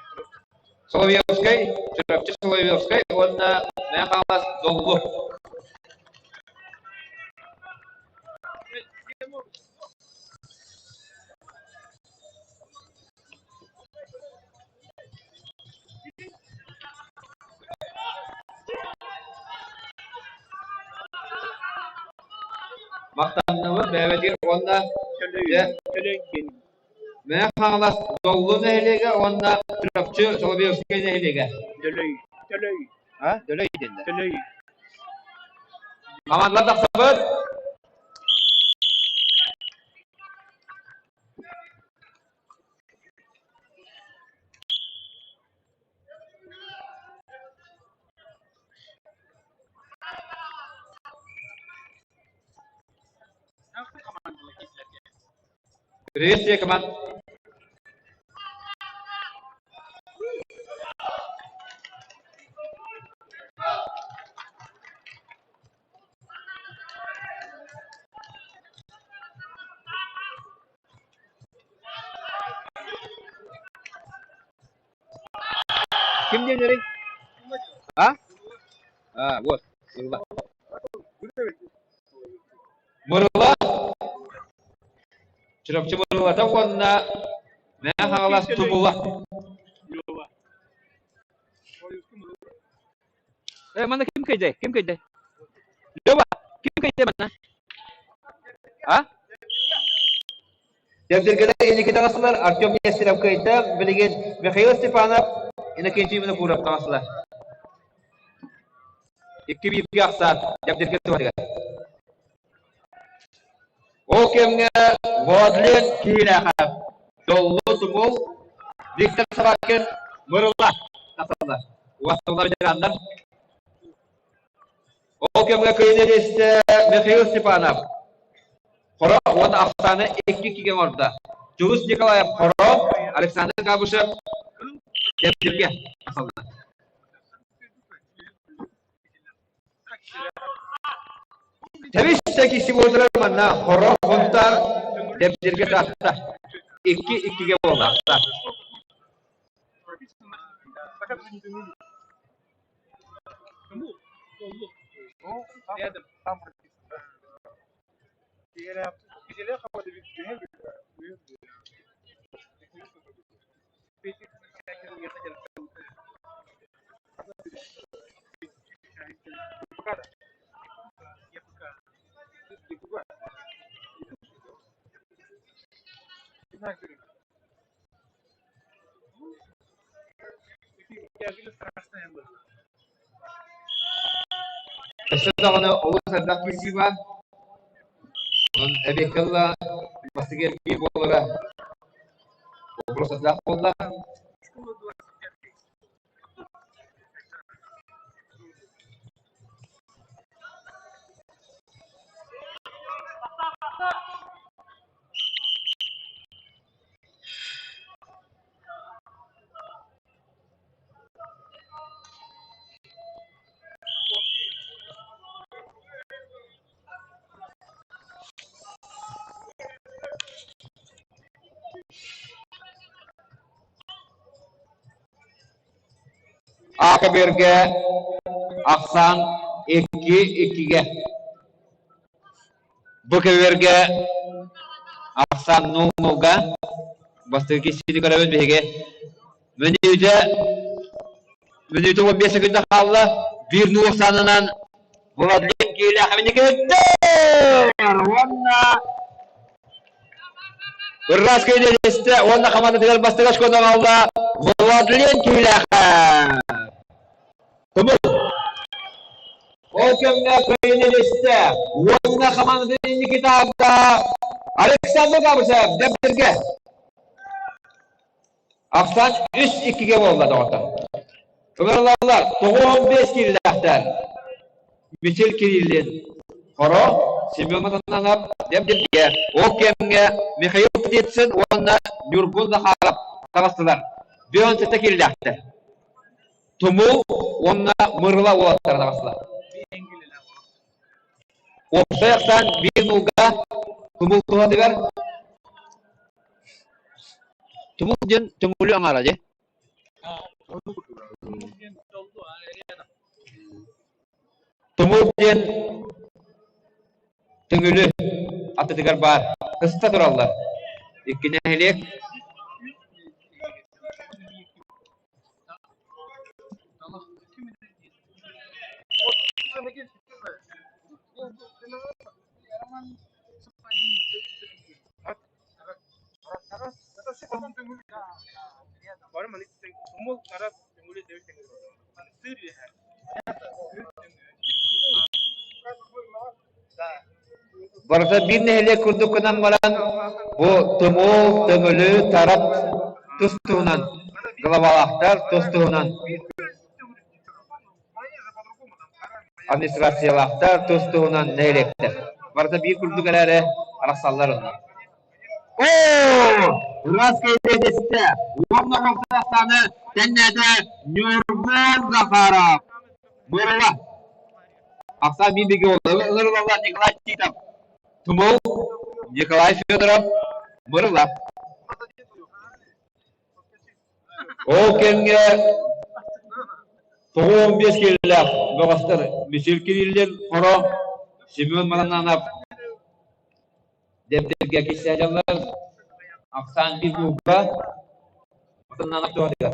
Соловьевскай, Чурапчы Соловьевскай уонна Мэҥэ Хаҥалас Доллу. Махтанныбыт бэйэбитигэр уонна дьэ Мэҥэ Хаҥалас Доллу нэһилиэгэ уонна Чурапчы Соловьевскай нэһилиэгэ. Дөлөй. Төлөй. А? Дөлөй диэннэр. Төлөй. Хамаандалар тахсабыт. Приветствие команд. Ким диэннэрий? А? А, вот, Мырыла. Мырыла Чурапчы Мырылата уонна Мэҥэ Хаҥалас Тумула. Э, манна ким кыйдай? Ким кыйдай? Лева, ким кыйдай манна? А? Дэбдиргэлэр инники таҕыстылар, Артем Нестеров кыайда, билигин Михаил Степанов, Иннокентий Винокуров таҕыстылар. Икки бииргэ ахсаан Дэбдиргэ туһатыгар. Ол кэмҥэ Владлен Киһилээхэ, Доллу Тумул, Виктор Собакин, Мырыла тахсаллар. Уосталлар ветераннар. Ол кэмҥэ кыайыыны Михаил Степанов Хоро уонна ахсааны икки иккигэ оҥордо. Дьулус Николаев Хоро, Александр Габышев Дэбдиргэ тахсаллар. Тэбис киси буолтулар манна Хоро Хонтар Дэбдиргэ таста. Икки иккигэ буолла. Өссө даҕаны олус элбэх киирсии баар. Онон эбиэккэ ыла бастакы эргиир буолара боппуруостардаах буолла. Аакабергэ ахсаан икки иккигэ. Бу көбүөргэ ахсаан нул-нулга бастакы киирсиини көрөбүт биһиги. Мүнүүтэ мүнүүтэ 15 секунда хаалла. Биир нул ахсаанынан Владлен Киилээх уонна Ыраас кэйдэлэстэ уонна хамаандатыгар бастакы очкону аҕалла Владлен Киилээх. Тумул. Ол кэмҥэ кэйдэлэстэ уонна хамаандатын инники таһаарда Александр Габышев Дэбдиргэ. Ахсаан үс иккигэ буолла доҕоттор. Ыҥырылаллар 95 киирилээхтэр. Мичил Кириллин, Хоро, Семен Матананов, Дэбдиргэ. Ол кэмҥэ Михаил Птицын уонна Ньургун Захаров таҕыстылар. Бүөн сэтэ киирилээхтэр. Тумул уонна Мырыла уолаттара таҕыстылар. Уопсай ахсаан биир нулга тумул туһатыгар Тумул диэн төҥүлү аҥаара дии. Тумул диэн Төҥүлү аттытыгар баар. Кыста тураллар. Икки нэһилиэк Барыта биир нэһилиэк курдук гынан баран, бу Тумул, Төҥүлү, Тарат тус-туһунан главалаахтар, тус-туһунан администрациялаахтар, тус-туһунан нэһилиэктэр. Барыта биир курдук эрээри арахсаллар онно. Оо! Ыраас кэйдиэдэстэ уонна Хахсаахтааны тэннээтэ Ньургун Захаров. Мырыла. Ахсаан биир бигэ Ылырылалла Николай Титов. Тумул Николай Федоров. Мырыла. Ол кэмҥэ 95 киилэлээх бөҕөстөр Мичил Кириллин, Хоро, Семен Марананов Дэбдиргэ кисээдьаллар ахсаан биир кууга Марананов туһатыгар.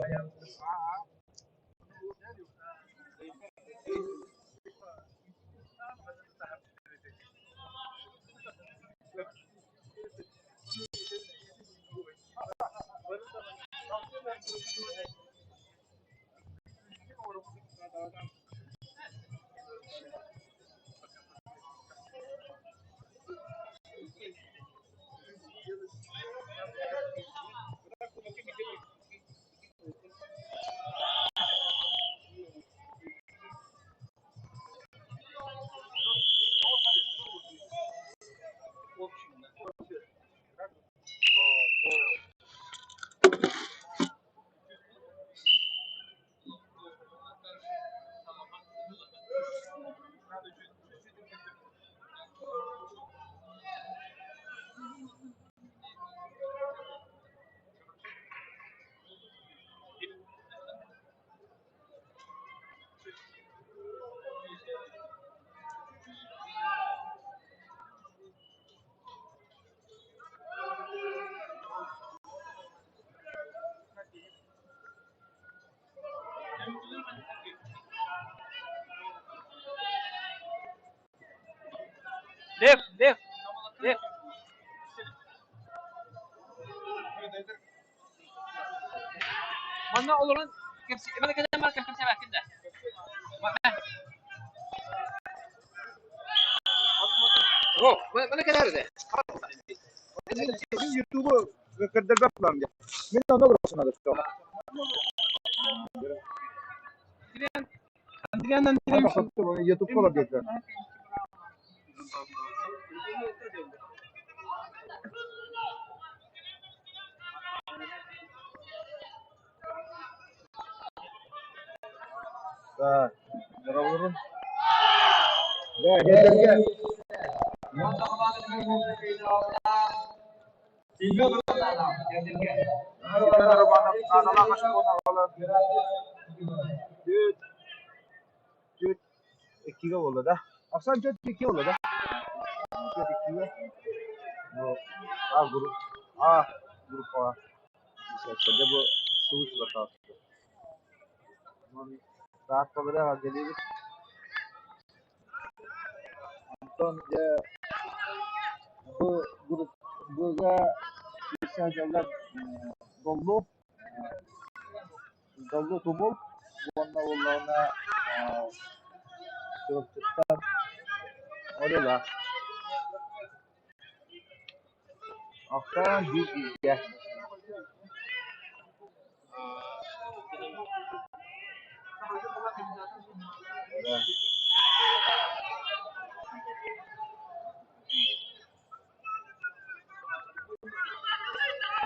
Лев, Лев, Лев. Манна олорон Ютубу көрдөрбөт буолам дьэ. Мин онно Ютубка олор диэтилэр. Да, здорово. Да, дядя. Түөрт иккигэ буолла да? Ахсаан түөрт икки буолла да? Түөрт иккигэ. Бу А групп А группаҕа дьэ бу сылы сылатаҕа. Онон Таатталары эҕэрдэлиибит. Онтон дьэ бу групп Б-га киирсэ сылдьаллар Доллу Доллу Тумул уонна буоллаҕына Чурапчыттан Орела. Ахсаан биир бииргэ.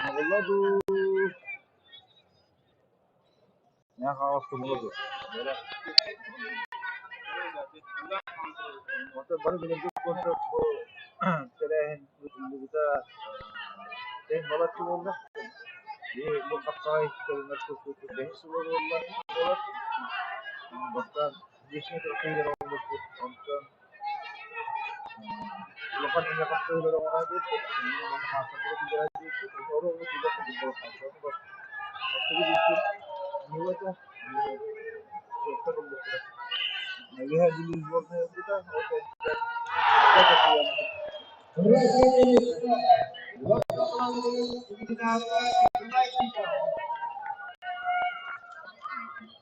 Оҕолор дуу Мэҥэ Хаҥалас тумула дуо? Оттон бары билэргит курдук бу тэрээһин ыытыллыбыта тэҥ балачча буолла. Бу хапсаҕай көрүҥэр тустуубут бэһис сыла буолла буолар. Бастаан вечный күрэхтэһиилэр оҥорбуппут. Онтон улахан эмэ хапсаһыылары оҥорон биэрбит. Маастардары киллэрэн биэрбит. Ону ону киллэр курдук буолуохтаах. Бастакы биирбит Ньыла этэ. Туохтар ылбыттара. Үөһээ Бүлүү сборнай ылбыта.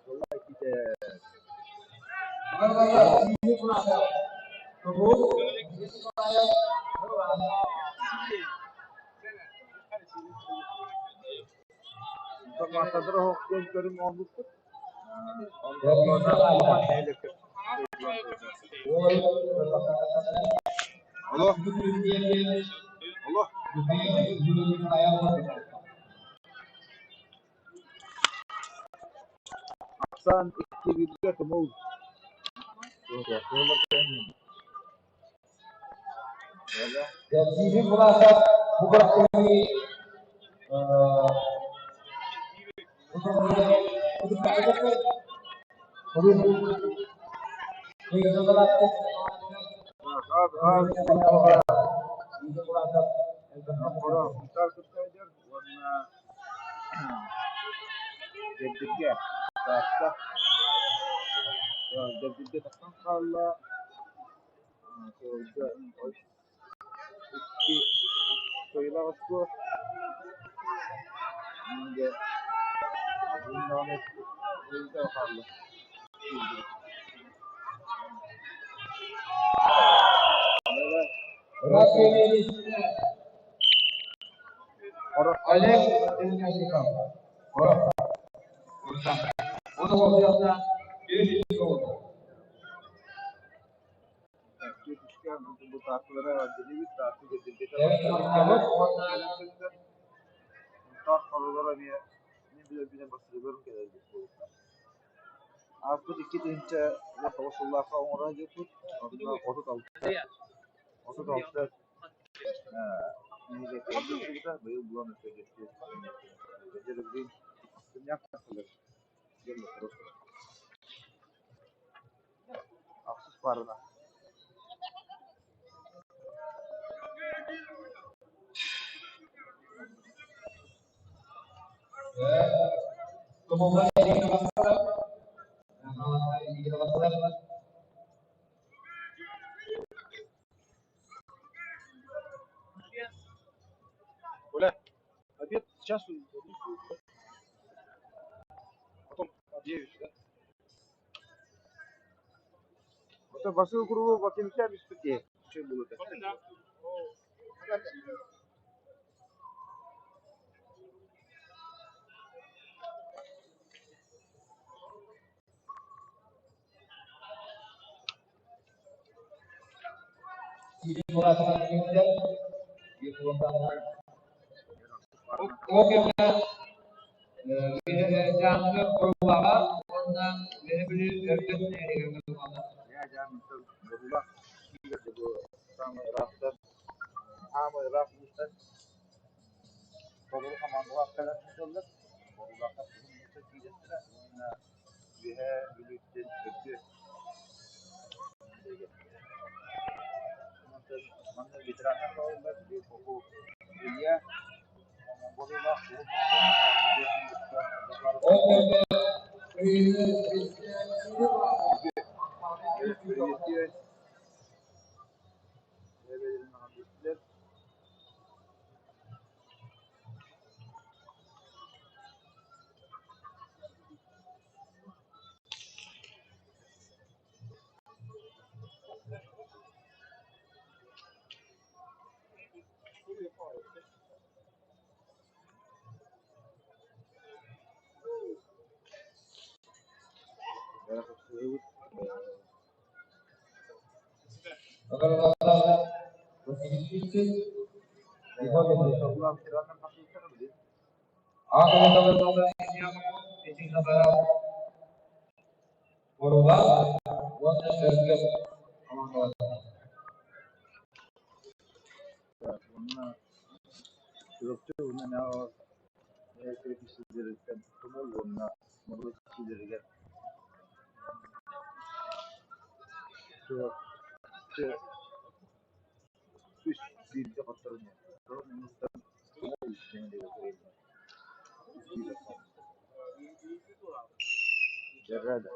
Ол кэнниттэн Маастардара оһох диэн көрүҥ оҥорбуппут. Алло. Алло. Ахсаан икки бииргэ тумул. Уонна Дэбдиргэ Таатта Дэбдиргэ тахсан хаалла Икки кыайыылаах очко хаалла Олег Ааспыт 2000 тоҕус сыллаахха оҥоро сылдьыбыппыт, онно 36 быйыл булан Ахсыс паарына Оля, обед сейчас потом. Ото басыы куругу бакымта биспити. Чүй булута. Толору хамаандалаах кэлэн сылдьаллар. Боруулаахтар кыһын киириэхтэрэ уонна Үөһээ Бүлүүттэн Өргүөт Манна ветераннар бааллар, били Попов Илья Боруулаах Бэйэ-бэйэлэрин аҕаллылар. Чурапчы уонна сирдэриттэн Тумул уонна Моруот сирдэригэр Чурапчы үс бииргэ хотторон иһэр. Тумул Дьаррада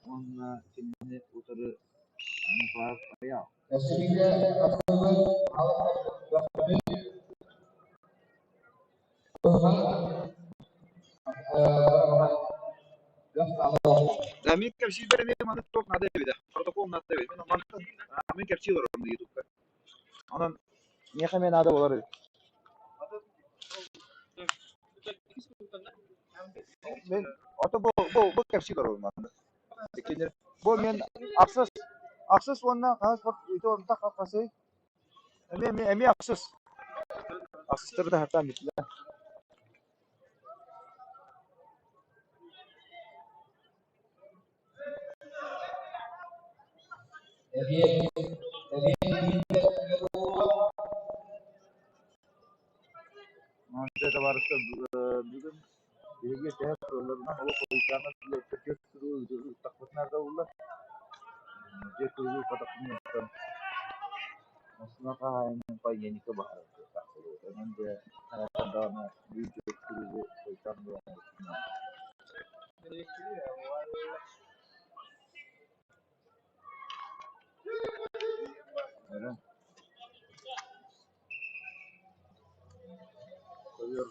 Уонна кинини утары Мин кэпсиирбэр эмиэ маннык туох наада эбитэ, протокол наада эбит. Мин мантан мин кэпсии олоробун ютубка. Онон миэхэ эмиэ наада буолар эбит. Мин ото бу бу бу кэпсии олоробун манна. Иккиннэр бу мен ахсыс ахсыс уонна хаһыс ити онтах хасый эмиэ эмиэ эмиэ ахсыс ахсыстары таһаттаан бүттүлэр. Онон табаарыстар бүгүн биһиги төһө кыалларынан олох хойутаан түөрт туругу ыыттахпытына да буоллар, түөрт туругу ыыппатахпытына оттон массыына хаһаайынын паяника баһарар кыахтаах буолуо. Онон дьэ хайаатар даҕаны биир түөрт туругу хойутаан буолан Эрэ Ковер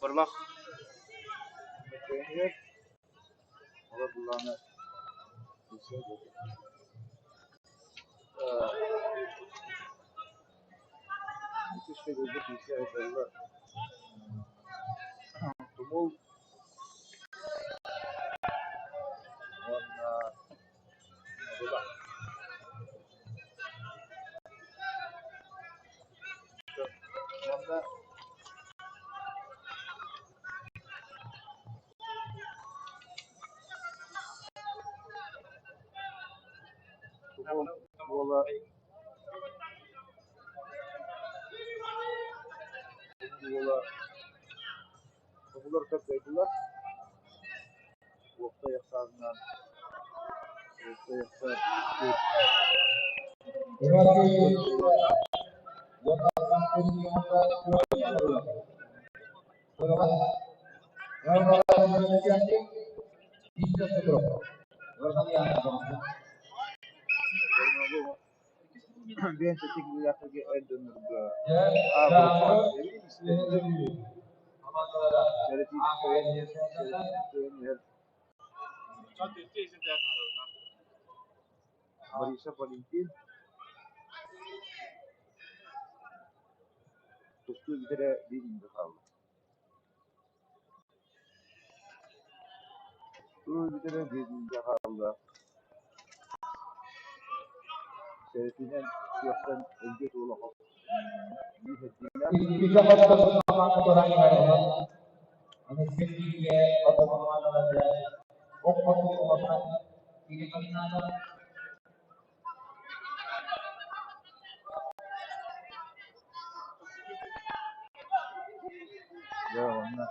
Борлох. Тумул уонна Модула. Уонна Тумул уола Тумул уола Тумуллар көрдөйдүлэр Уопсай ахсаанынан уопсай ахсаан Биэн сэтик эр дьоннорго А группаҕа Сэрэтиини кыайан иһэр, сэрэтиини кыайан иһэр Борисов Валентин тустуу бүтэрэ биир мүнүүтэ хаалла. Тустуу бүтэрэ биир мүнүүтэ хаалла. Сэрэтиинэн күөхтэн өлгө туола биир эрдиилээх Дьэ уонна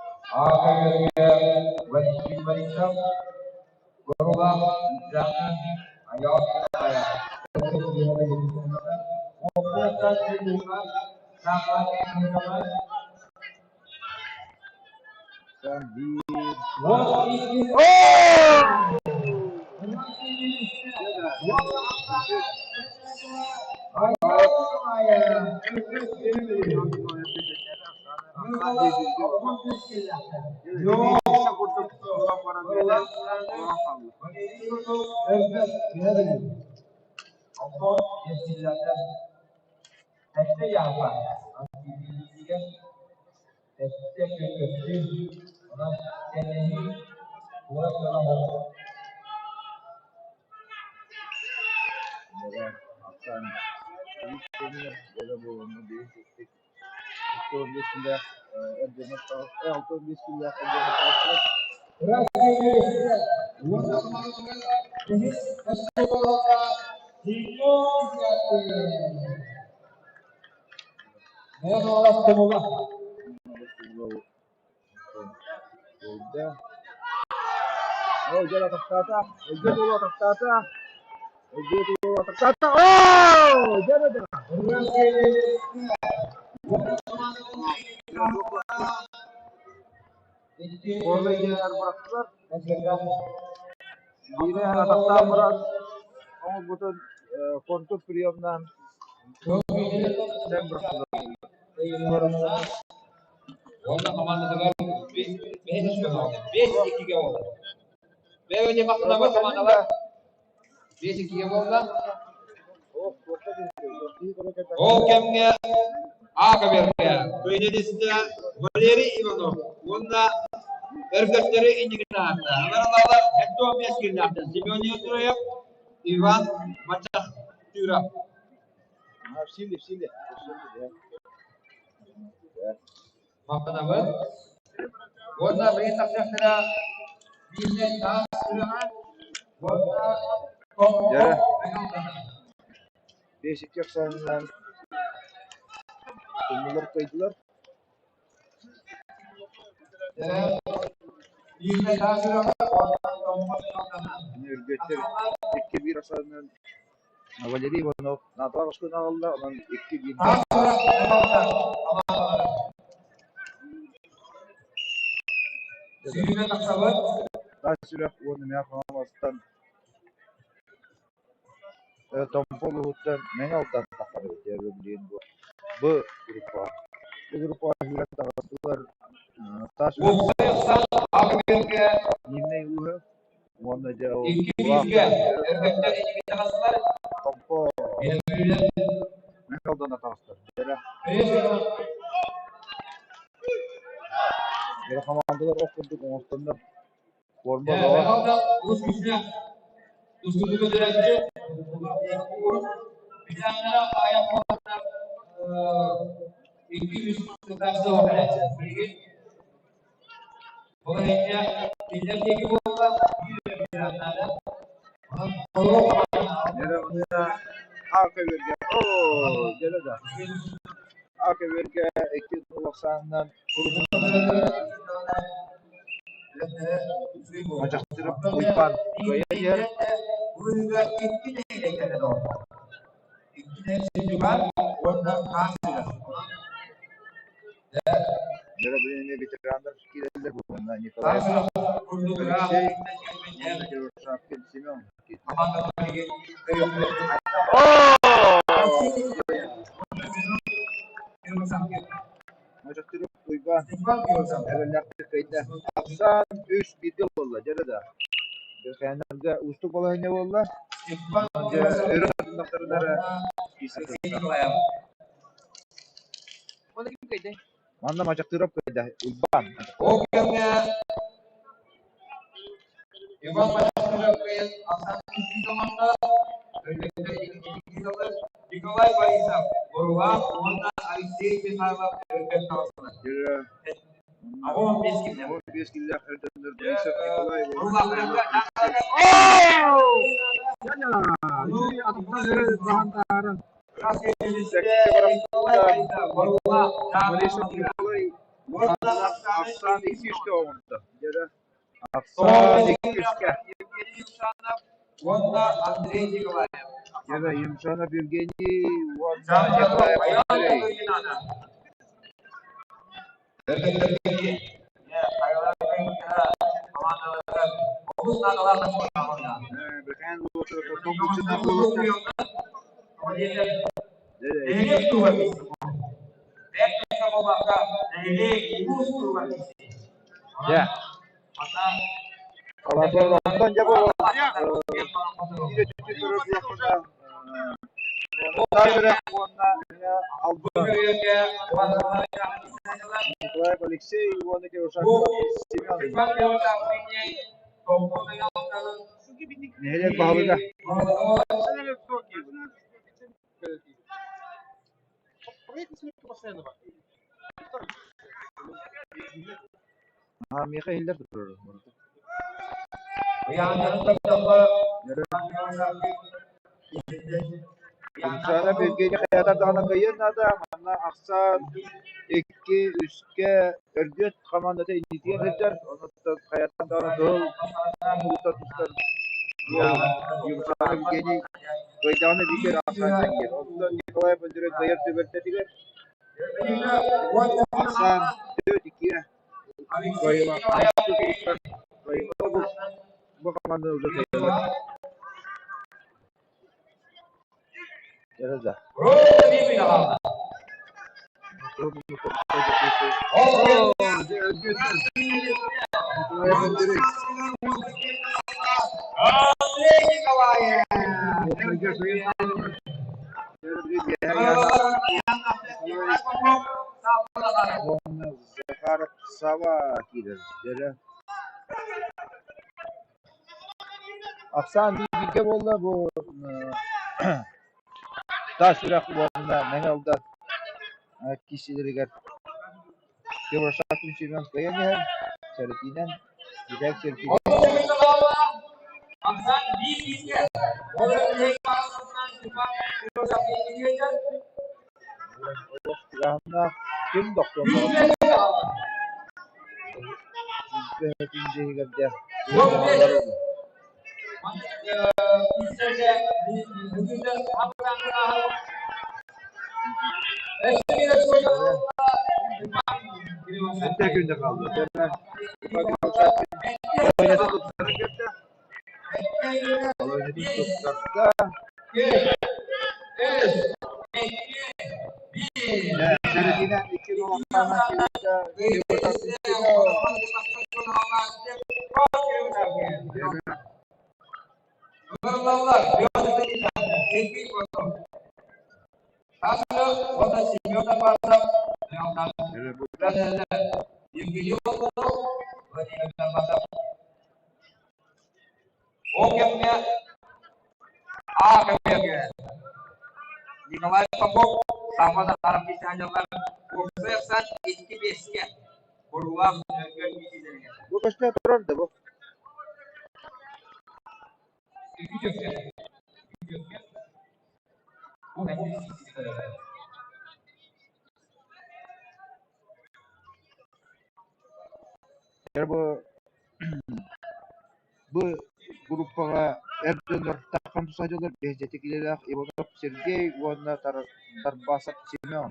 Сан биир Биирэ атахтаан баран оҥорбутун контур приемнаан тэҥ бырахтылар. Уонна хамаандатыгар 5-2-гэ буолла. Бэйэ махтанабыт хамаандалар 5-2-гэ буолла. Ол кэмҥэ А кабергэ кыайдадиста Валерий Иванов уонна өргөттөрү иннигин аатта. Алар Эктон бес киллээхтэр Семен Ефреев, Иван Мачахтыров. В силе, в силе. Махтанабыт. Уонна билигин тахсыахтара бииринэн таас сүрэҕэ уонна Дьэ, Томпо Мэҥэ 5-2 ахсаанынан тумнулар кыайдылар. Бииринэн таас сүрэҕэ уонна Томпо Мэҥэ Үргүөттэр 2-1 ахсаанынан Валерий Иванов Наталаах оскуоланы аҕалла, онон 2-1 Таас сүрэх Мэҥэ Алдан хамаандалара. Сүүрүүнэн тахсабыт. Таас сүрэх уонна Мэҥэ Хаҥаластан Томпо улууһуттан Мэҥэ Алдан тахсабыт билигин бу Б группаҕа. Б группаҕа сүүрэн таҕыстылар Таас сүрэх Уопсай ахсаан А-күөлгэ Мирнэй улууһа уонна дьэ ол икки бииргэ өрбөттөр инники таҕыстылар. Томпо Бүлүүлэр Мэҥэ Алдана таҕыстар. Дьэрэ Дьэрэ хамаандалар ох курдук оҥостоннор форма Мэҥэ бөҕө. Алдан олус күүстээх тустууну көрдөрөөччү. Ветераннара аҕыйах буоланнар 2-3 сылтаах кэлээччи. Билигин Ол иһиннэ кинилэр диэки буолла биир ветераннара. Онон Дьэрэ уонна А көбүөргэ оо дьэрэ да А көбүөргэ икки улахсаанынан Мачахтырып Уйбаан кыайан иһэр. Дьэрэ билин эмиэ ветераннар киирэллэр уонна Николаев Алексей уонна Кривошапкин Семен Мачахтырып Уйбаан эрэллээхтик кыайда. Ахсаан үс бииргэ буолла, дьэ да. Бэхээннэргэ уустук балаһыанньа буолла. Дьэ, өрө тардыннахтарына эрэ Манна Мачахтыров кыайда, Уйбаан. Ол кэмҥэ Иван Мачахтыров кыайан Ахсан Киселовка, Николай Борисов Боруулаах уонна Алексей Михайлов өргөн таҕыстылар. 15 киллэр. 15 киллээх өрдөннөр Борисов Николай уонна Борисов Николай Ахсаан икки үскэ оҥордо. Ахсаан икки үскэ. Уонна Андрей Николаев. Дьэ, Емшанов Евгений уонна Николаев Андрей. Дьэ, онтон дьэ бу уонна Албан Николаев Алексей уонна Кирушаков Семен нэһилиэк баһылыга Аа, миэхэ иһиллэр турар. Умсаанап Евгений хайаатар даҕаны кыайыан наада, манна ахсаан икки, үскэ Өргүөт хамаандата иннитигэр сылдьар, онон хайаттан даҕаны кыһыл муҥутан тустар Юмшанов Евгений кыайдаҕына биитэр ахсаан тэҥниир. Оттон Николай Бондарев кыайар түбэлтэтигэр ахсаан төрт иккиэ кыайыылаах бу хамаанданы уже кыайаллар. Захаров Сава киирэр. Ахсаан бииргэ буолла бу Таас Үрэх уонна Мэҥэ Алдан киирсиилэригэр. Кирбашакин Семен кыайан иһэр, сэрэтиинэн бүтэһик сэрэтиигэ Олох ким да охтуон бэйэтин дьиэһигэр дьэ Сэттэ күндэ хаалла. Балаһыанньата тупсаран кэллэ. Балаһыанньатын тупсарда. Сэрэтиинэн икки куоластаах Ол кэмҥэ А кэмҥэ Николай Попов Саха Захаров писателлар уопсай икки биэскэ Буруулаах Өргөн миитиилэригэр. Бу көстө турар да бу? Икки түөскэ. Икки түөскэ. Бу Бу Бу группаҕа эр дьоннор таххан тусаһаллар бэһдьэти килэлээх Иванов Сергей уонна Тарбасов Семен.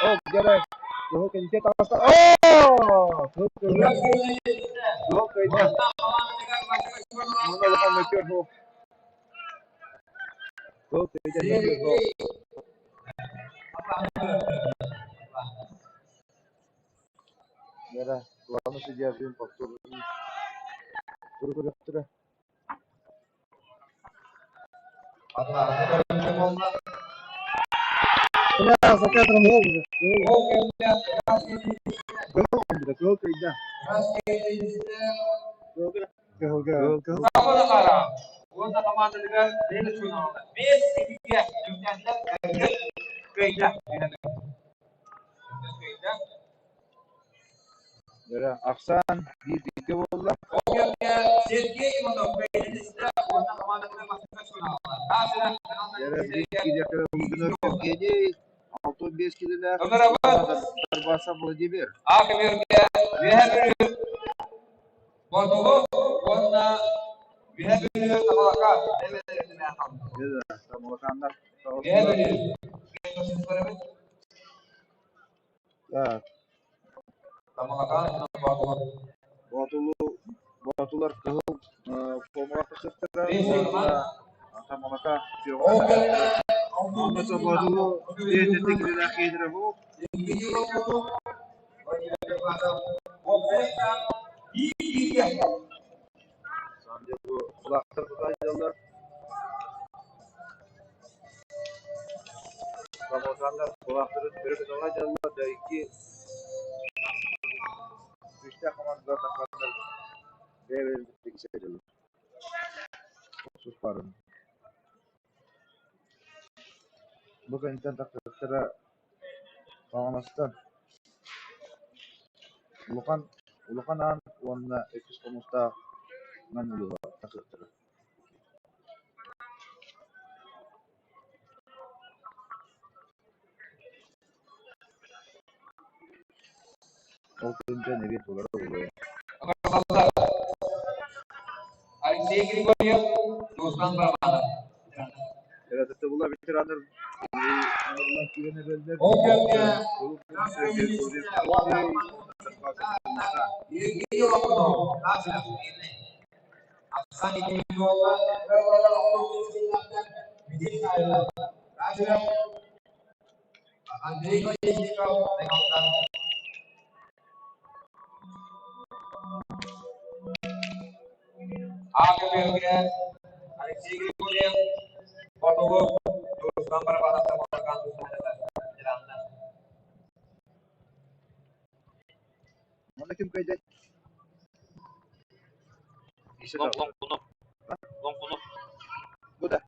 Ол дьэ кыһыл кэнники таҕыста. Оо! Кыһыл кыһыл кыһыл кыайда. Уонна улахан мөккүөр суох. Кыһыл кыайда мөккүөр суох. Дьэ, главный судья Жин повторный турук Уонна хамаандатыгар биэс иккигэ кыайда. Ахсаан биир бииргэ буолла. Сергей Иванов Евгений 65 килэлээх Тарбасов Владимир. Ботулу уонна Үһэ Бүлүү Тамалака Тамалакааннар Үһэ Бүлүү Так. Тамалакаан Боотулу. Боотулу Боотулар кыһыл формаҕа тахсыахтара уонна Тамалака күөҕэ Онно Боотулу биэтэти килэлээх киһилэрэ буолуо. Улаахтар тутаайдаллар. Тамалакааннар улаахтарын өрө көтөҕө да икки күүстээх командалар тахсаннар бэйэ-бэйэлэрин кытта Охсуспарын. Бу кэнниттэн тахсыбыттара Хаҥаластан Улахан Улахан Аан уонна Иккис Хомустаах Нам улууһа тахсыбыттара. Ол кэнниттэн эбиэт буолара буолуо. Алексей Григорьев, Руслан Барабанов. Ыратытыбыла ветераннар ыҥырыллан киирэн эрэллэр. Ол кэмҥэ Андрей Колесников А көмүөлгэ Алексей Григорьев, Хотугу Руслан Барабанов Тамалакаан ветераннар. Манна ким кыайда? Лоҥ, лоҥ, лоҥ. Лоҥкунов. Бу да.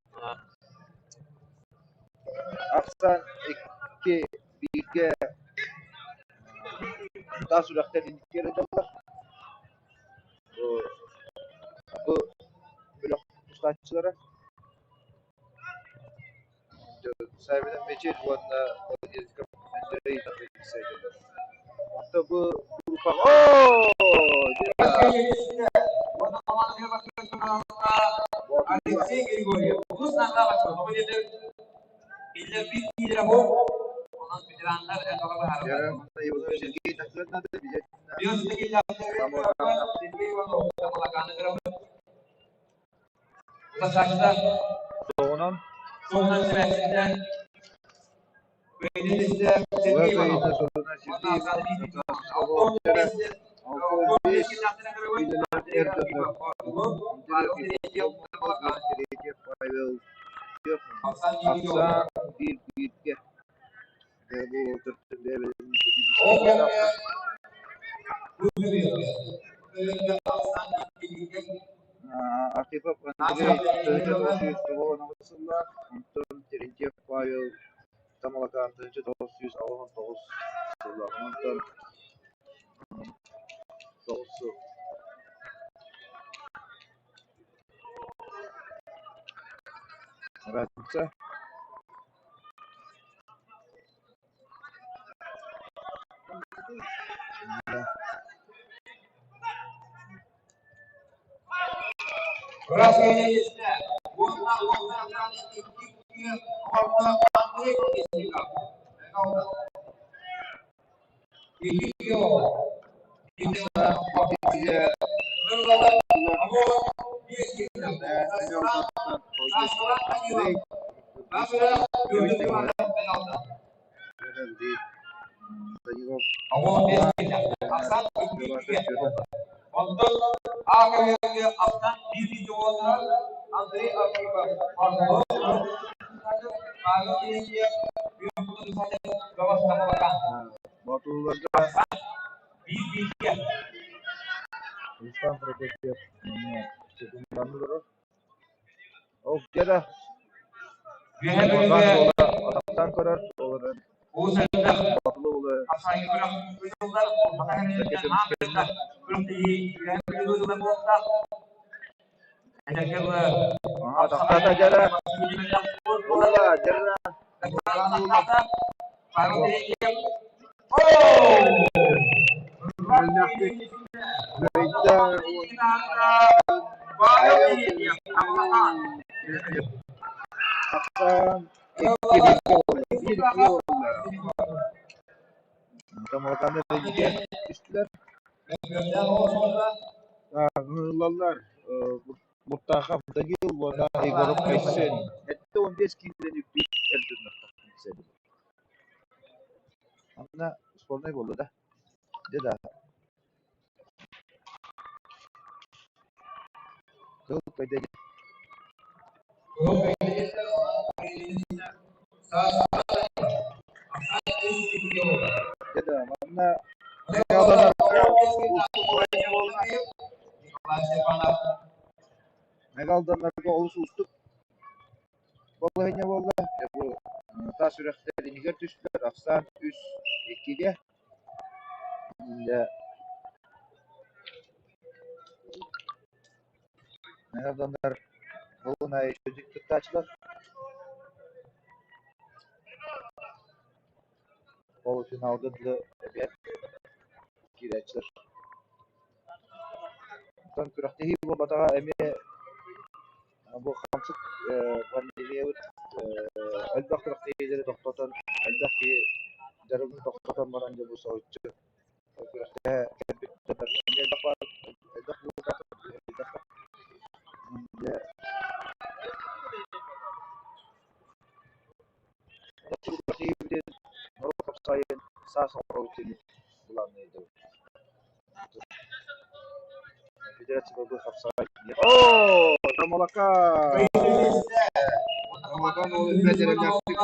Ахсаан икки бииргэ таас үрэхтэр инники эрэ дьаллар. Бу бөлөх тустааччылара Савина мечеть уонна Владимирскай Андрей Онто бу группаҕа Алексей Григорьев улус Биллэрбит киирэ бу онон ветераннар элбэҕи быһаараллар. Соҕунан Соҕунан сибээстэнэн Уга кыайыыны соруна Сергей Сан-Франциско киилэлээх эр дьоннор Андрей Архипов, Терентьев Павел Ахсаан биир бииргэ Архипов Андрей 1998 сыллаах, онтон Терентьев Павел Тамалакаан 1989 сыллаах, онтон 9 сыл. Разница Онтон А алтан биир Андрей Архипов Боотулларга Руслан Прокопьев олорор. Ол дьэ атахтаан көрөр, ол эрэн Боотулу уола Атахтаата дьэрэ, ылла дьэрэ, Ахсаан икки буолла. Тамалакааны түстүлэр. Ылаллар Муртахов Данил уонна Егоров Айсен 75 киилэни үрдүк эр дьоннортон Манна спорнай буолла да? Дьэ да. Кыл кайда Дьэ да, манна Мэҥэ Алданнарга олус уустук балаһыанньа буолла. Дьэ бу таас үрэхтэр иннигэр түстүлэр, ахсаан үс иккигэ. Дьэ Мэҥэ Алданнар буолун аайы үчүгэйдик кыттааччылар. Полуфиналга дылы эбиэт киирээччилэр. Оттон күрэхтэһии буолбатаҕа эмиэ бу хамсык пандемиябыт элбэх күрэхтэһиилэри тохтотон, элбэх киһи дьарыгын тохтотон баран дьэ бу соһуччу күрэхтэһэ кэлбит эмиэ элбэх баар, элбэх элбэх дьэ күрэхтэһиибитин норуот хапсаайын саас оҥоробут диэн былаанныйдыбыт. Федерация борбуй хапсаҕай. Оо, Тамалака! Тамалакан уол үрбэт эрэллээхтик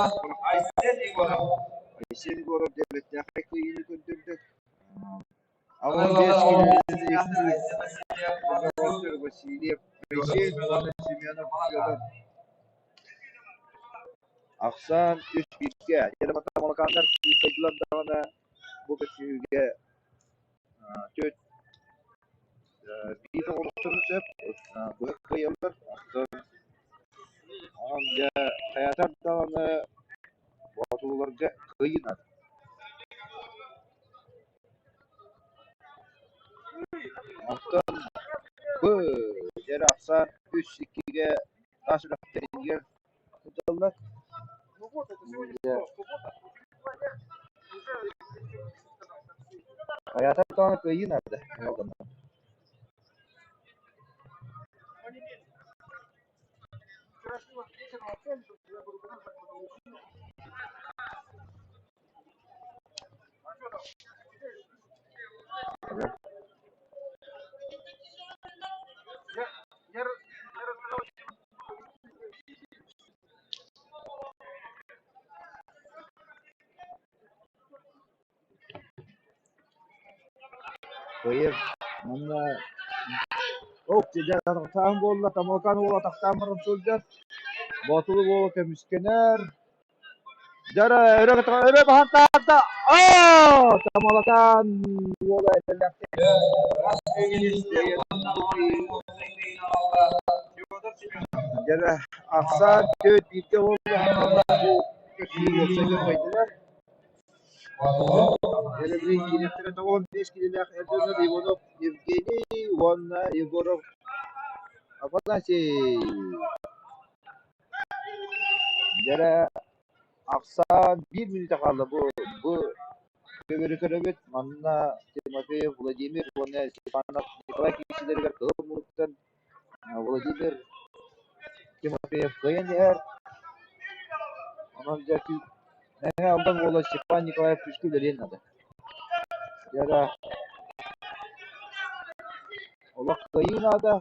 Айсен Егоров диабеттээхэй кыайыыны көрдөрдө. 85 киилэ Васильев. Моисей уонна Семенов Федор. Ахсаан үс бииргэ. Дьэ Малакааннар кыайдылар даҕаны бу көрсүһүүгэ түөрт биир оҕолохторун сөп, быһа кыайаллар. Онон дьэ хайатар даҕаны боотулуларга кыайыы наада. Оттон бу дьэ ахсаан үс иккигэ таас үрэхтэригэр сылдьаллар. Хайаатар даҕаны кыайыы наада. Кыайар манна Ок дьэ атахтаан буолла, Тамалакаан уола атахтаан баран сылдьар, Боотулу уола көмүскэнэр, Дьара өрө өрө баһан таһаарда. Оо! Тамалакаан уола эрэллээхтик Дьара ахсаан түөрт бииргэ буолла. Бу көстүү кыайдылар. Дьэ киириэхтэрэ 95 киилэлээх эр дьоннор Иванов Евгений уонна Егоров Афанасий. Дьэрэ ахсаан биир мүнүүтэ хаалла бу көбүөрү көрөбүт. Манна Тимофеев Владимир уонна Степанов Николай киирсиилэригэр кыһыл муннуктан Владимир Тимофеев кыайан иһэр. Онон дьэ Мэҥэ Алдан уола Степан Николаев күүскэ үлэлиэн наада. Дьэрэ олох кыайыы наада.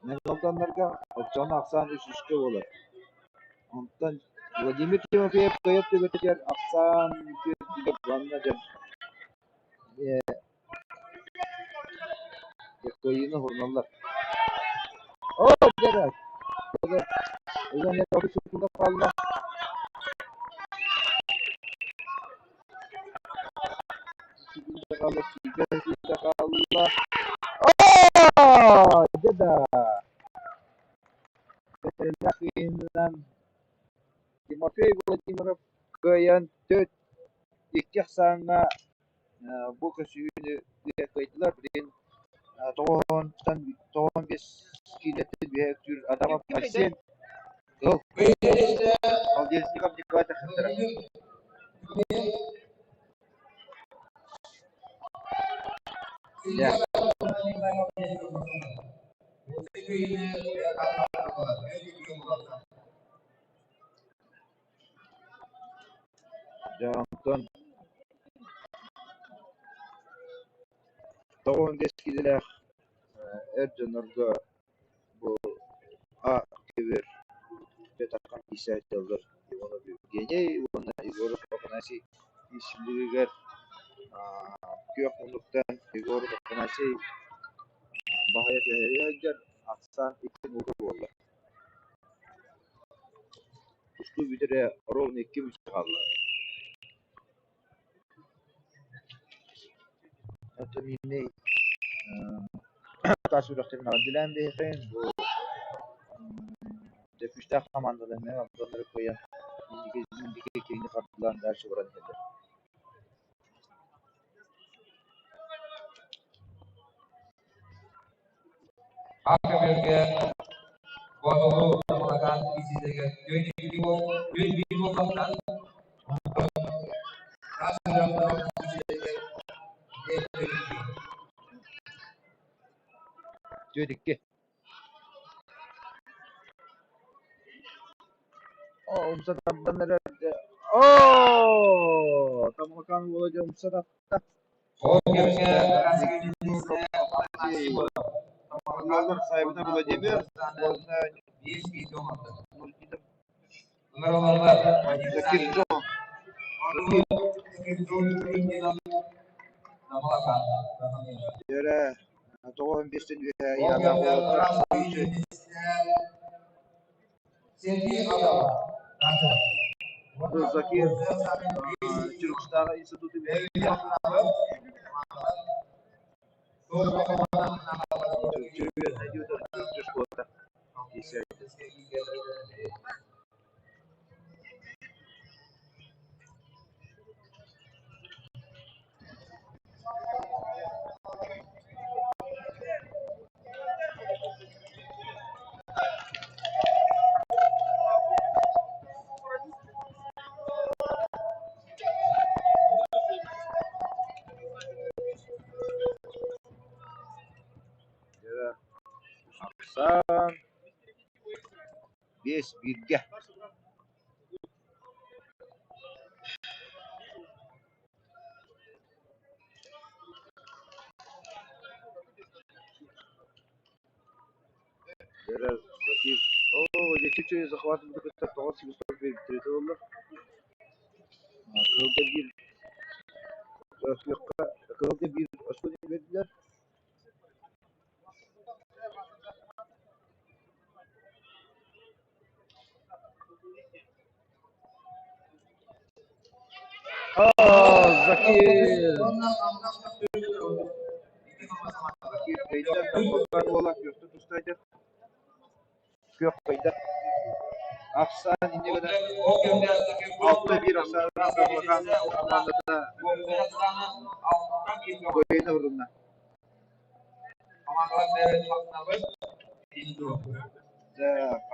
Мэҥэ Алданнарга оччоҕуна ахсаан үс үскэ буолар. Онтон Владимир Тимофеев кыайар түбэтигэр ахсаан түөртүгэр уонна дьэ кыайыыны уһуналлар. Оо, дьэ, дьэ, хаалла. Хаалла. Оо, дьэ да. Тимофей Владимиров кыайан төрт икки ахсааҥҥа бу көсүһүүнү кыайдылар. Билигин тоҕуһунтан тоҕуһун биэс киилэттэн үөһэ үктүүр Адамов Арсен Кыһыл Колодезников Николай тахсыбыттара. Дьэ онтон 95 киилэлээх эр дьоннорго бу А көбүөр Петр писателлэр Иванов Евгений уонна Егоров Афанасий киирсиилэригэр күөх муннуктан Егоров Афанасий баһыйа түһэрэ сылдьар, ахсаан икки нуучча буолла. Тустуу бүтэрэ ровно икки мүнүүтэ хаалла. Оттон таас үрэхтэрин аҕалдьылаан биһиэхэ бу дьэ күүстээх хамаандалар эмиэ ардылары кыайан инники киэҥник хардыылаан дальше баран иһэллэр. Акабелгэ Боотулу Тамалакаан киирсиитигэр түөрт биир буолбаттан, онтон таас үрэхтээх киирсиитигэр биир Түөрт икки. Оо, умса тардан эрэр. Оо, Тамалакаан уола дьэ умса тарта. Ол кэмҥэ Сайбына Владимир уонна Закирджон. Дьэрэ. 95 үөһэ ыйааннаах уолаттар Закир Чурукстааҕы институту бүтэрбитэ. Ахсаан биэс бииргэ Оо, дьэ захват кытта тоҕо сибисток биэрбиттэрэ буолла. Кыһылга биир кыһылга биир оскуола биэрдилэр. Закир! Закир кыйда, буола күөхтэ тустайда. Күөх кыйда. Ахсаан инньэ гынан 6-1 ахсаан Улахан хамаандата кыайыыны урунна.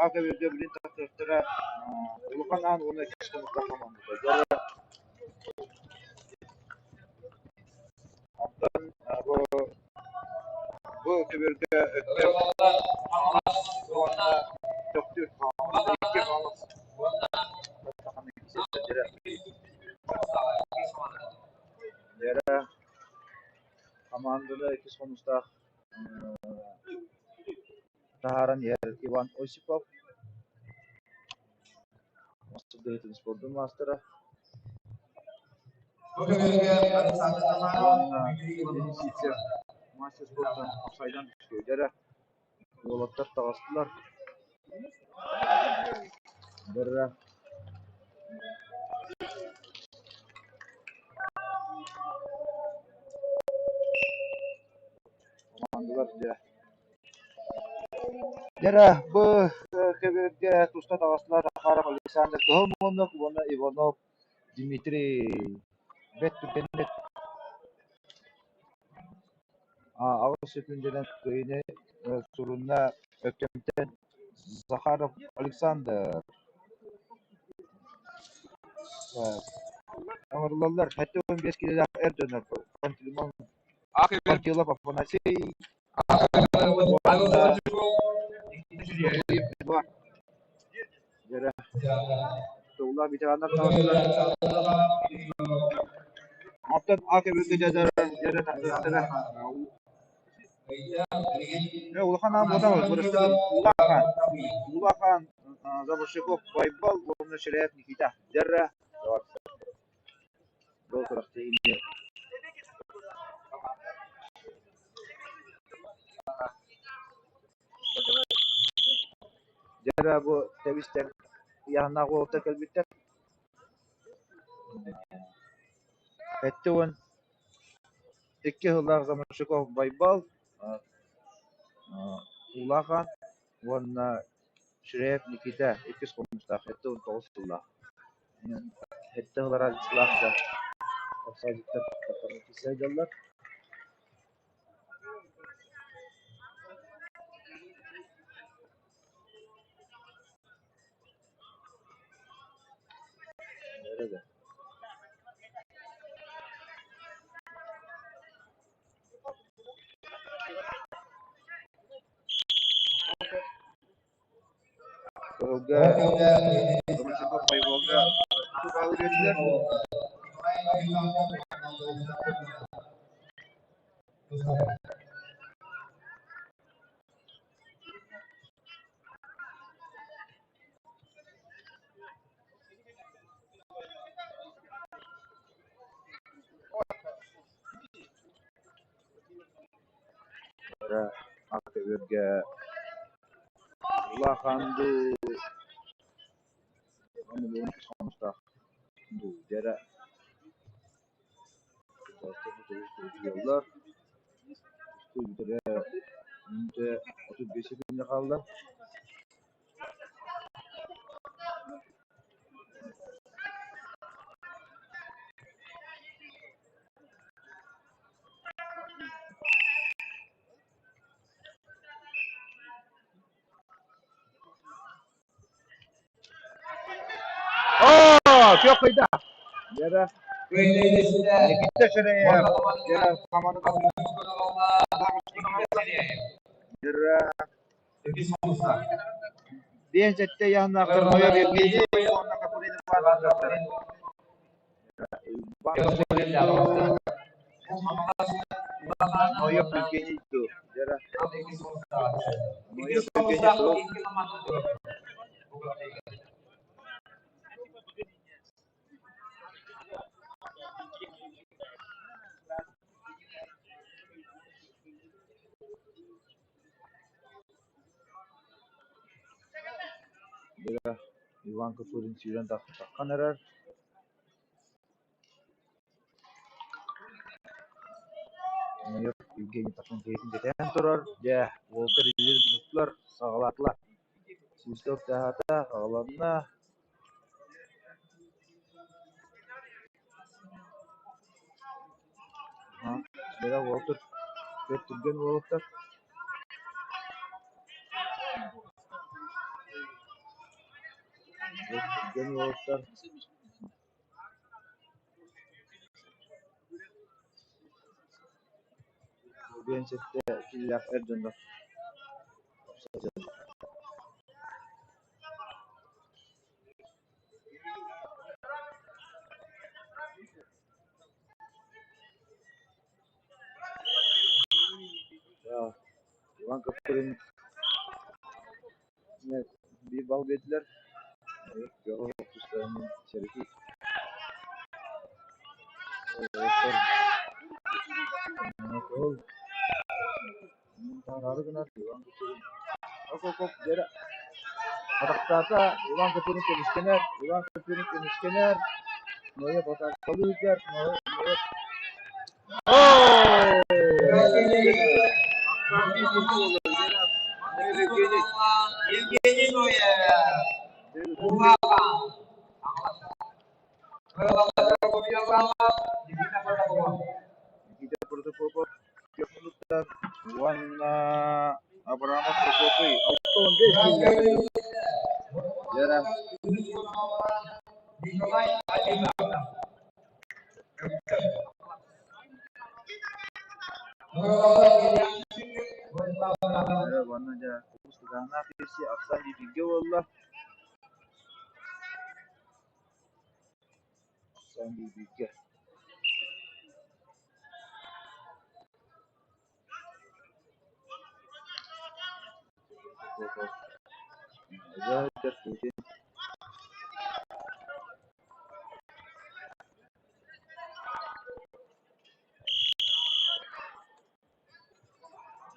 Ага берде билин тахтыахтара Улахан Аан уонна иккис хомустаах хамаандата. Онтон бу бу көбүөргэ Өктөөх уонна Төхтүр икки хаҥалас Дьэрэ хамаанданы иккис хомустаах таһааран иһэр Иван Осипов Мастер спордун маастара уонна Денис Сивцев мастер спорта офсайдан түстүлэр. Уолаттар таҕыстылар. Бырра Командалар дьэ Дьэ бу көбүөргэ туста таҕыстылар Захаров Александр Кыһыл Муоннук уонна Иванов Дмитрий бэрт түргэнник аҕыс сөкүүндэнэн кыайыыны сурунна Өктөмтөн Захаров Александр Оҥоруллаллар 75 киилэлээх эр дьоннор Пантелеймон Пантелов Афанасий Тулла ветераннар Оттон Улахан аан буолан Улахан Улахан Заборщиков Байбал уонна Ширяев Никита Дьэрэ Бу күрэхтэһиини Дьэ бу тэбистэр ыйааһыннаах уолаттар кэлбиттэр. 72 сыллаах Заморщиков Байбал, Улахан уонна Ширяев Никита иккис хомустаах 79 сыллаах. Сэттэ сыл араадьыйалаах да офсайдиттар сылдьаллар. Ыалга Заморщиков Байбалга туту биэрдилэр. Эрэ аты-үөргэ улахан дуу, хомустаах дуу дьэрэ 35 секунда хаалла. Оо, күөх кыйда. Дьэрэ. Никита Шереев. Дьэрэ хамаандата. Дьэрэ. 57 ыйааһыннаахтар Ноев Евгений уонна Каприн Иван Ноев Евгений дуу. Дьэрэ. Ноев Евгений суох. Дьэ, Иван Копырин сүүрэн тахсан эрэр. Евгений тахсан киһитин кэтээн турар. Дьэ, уолаттар илиилэрин тутустулар, саҕалаатылар. Свисток тааһата аҕаланна. Дьэ, уолаттар бэрт түргэн уолаттар. Бэрт түргэн уолаттар. Биэнсэттэ киһилээх эр дьоннор Иван Копырин биир балл биэрдилэр. Атахтаата Иван Копырин көмүскэнэр, Иван Копырин көмүскэнэр, Ноев атаакалыыр, Ноев Евгений Ноев! Никита Протопопов уонна Абрамов Прокопий 65 киилэ. Лера. Уонна дьэ куустугааннаах киирсии ахсаан бииргэ буолла. Ахсаан бииргэ.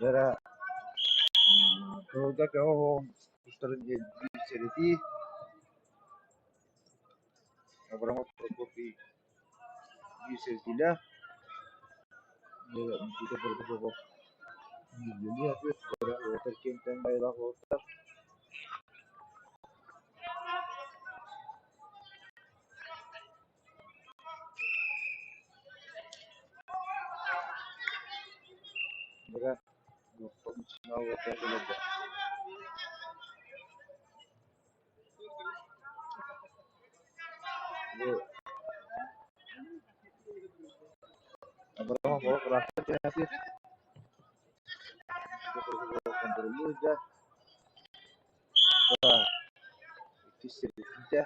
Дьэ кыһылга көҕө оһоҕун тустарын диэн биир сэрэтии Абрамов Прокопий биир сэрэтиилээх Никита Протопопов уолаттар киэҥтэн байылаах уолаттар Абрамов олох ыраахтан түһээти Иккис сирдиитэ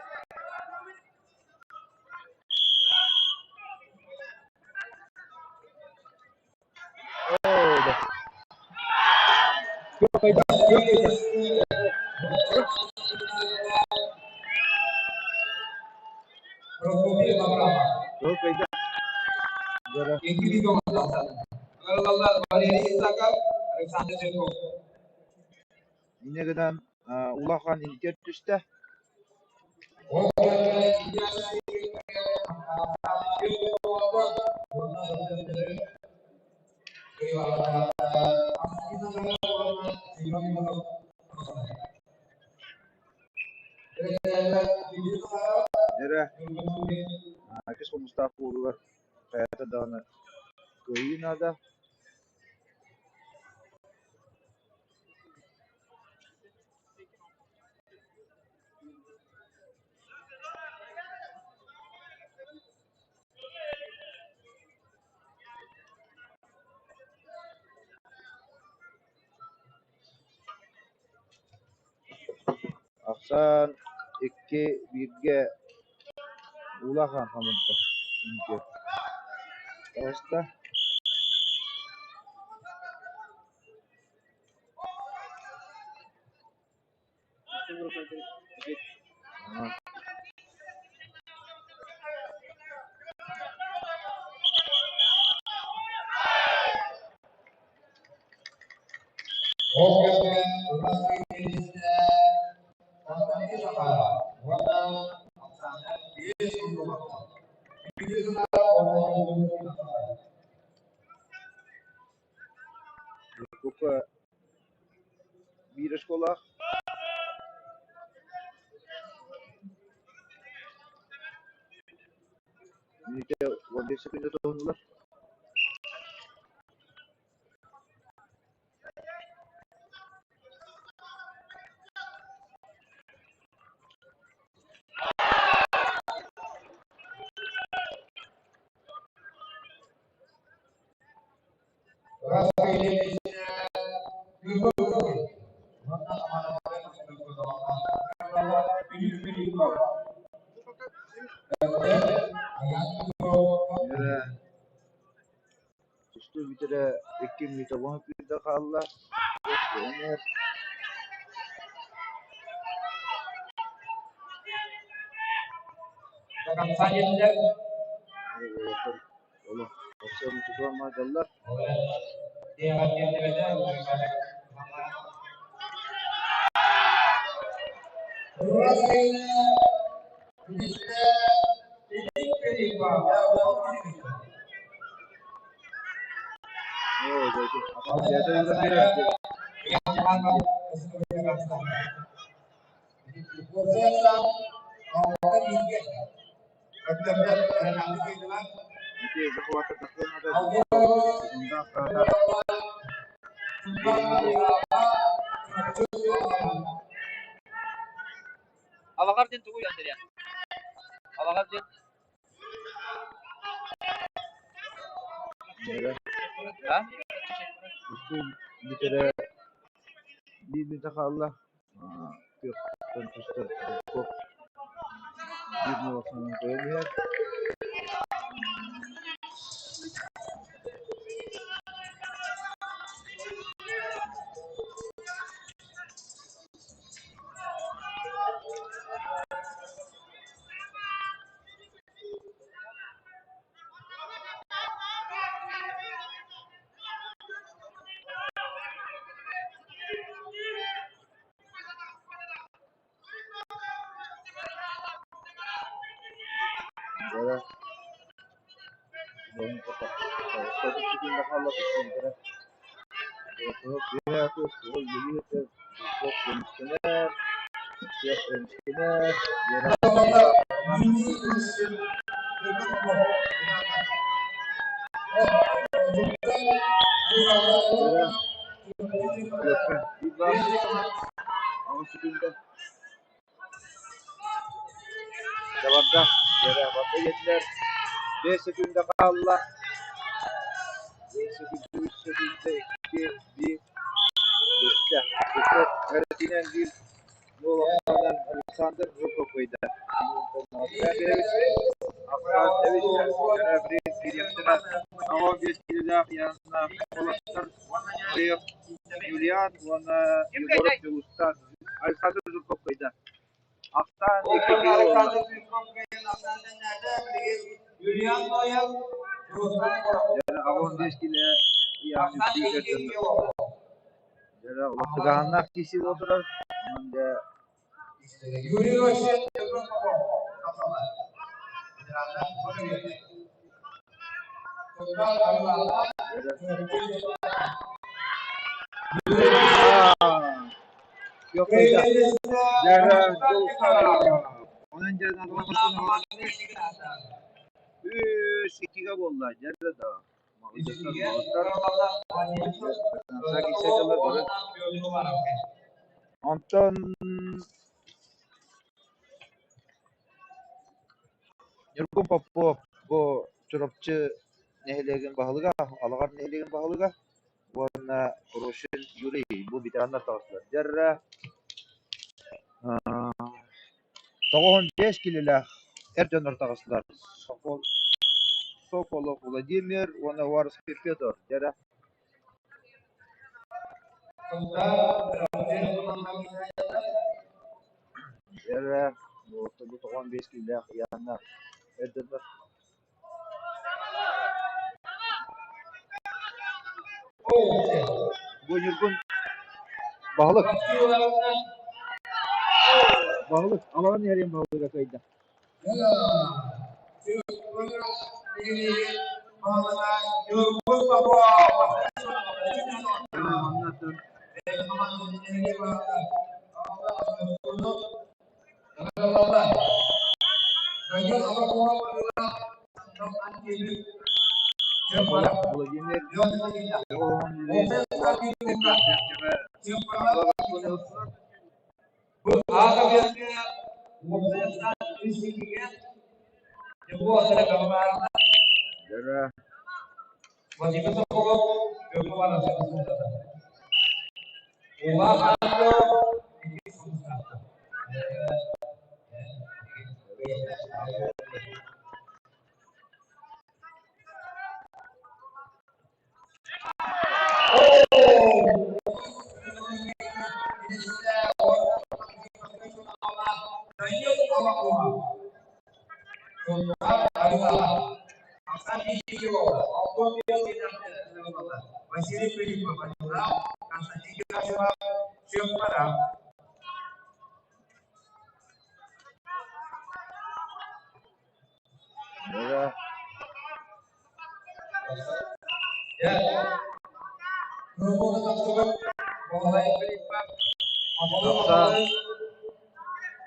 Инньэ гынан улахан интиэр түстэ. Эрэ иккис хомустаах уолугар хайата даҕаны кыайыы наада. Ахсаан икки бииргэ улахан хомунта Таҕыста. Кука биир оскуолаах Мүнүүтэ 15 секунда туһуннулар. Тустуу бүтэрэ икки мүнүүтэ уон күүрдэ хаалла. Алаҕар диэн тугуй Андреа? Алаҕар диэн А? Бүтэрэ биир мүнүүтэ хаалла. Күөхтэн тустар биир нуолахан кыайан иһэр. Барда, барда диэтилэр. 5 секунда хаалла. 5 секунда, 3 секунда, 2, 1. Бүттэ. Бүттэ. Эрэтинэн биир Нуолахан Александр Жуков ыйда. Юлиан уонна Егоров Дьулустан Александр Жуков ыйда. Ахсаан икки киһи буолла. Аҕыс килэ ыйааһын Тыгаһыннаах киси буолтурар. Онон дьэ Онон дьэ үс иккигэ буолла дьэ да Онтон Ньургун Попов бу Чурапчы нэһилиэгин баһылыга, Алаҕар нэһилиэгин баһылыга уонна Рощин Юрий бу ветераннар таҕыстылар. Дьэррэ 95 киилэлээх эр дьоннор таҕыстылар. Соколов Владимир уонна Уваровский Федор. Дьэрэ Дьэрэ бу 95 киилэлээх Яна эр дьоннор. Бу Ньургун баһылык баһылык алаҕан иһэрин баһылыга кыайда. Владимир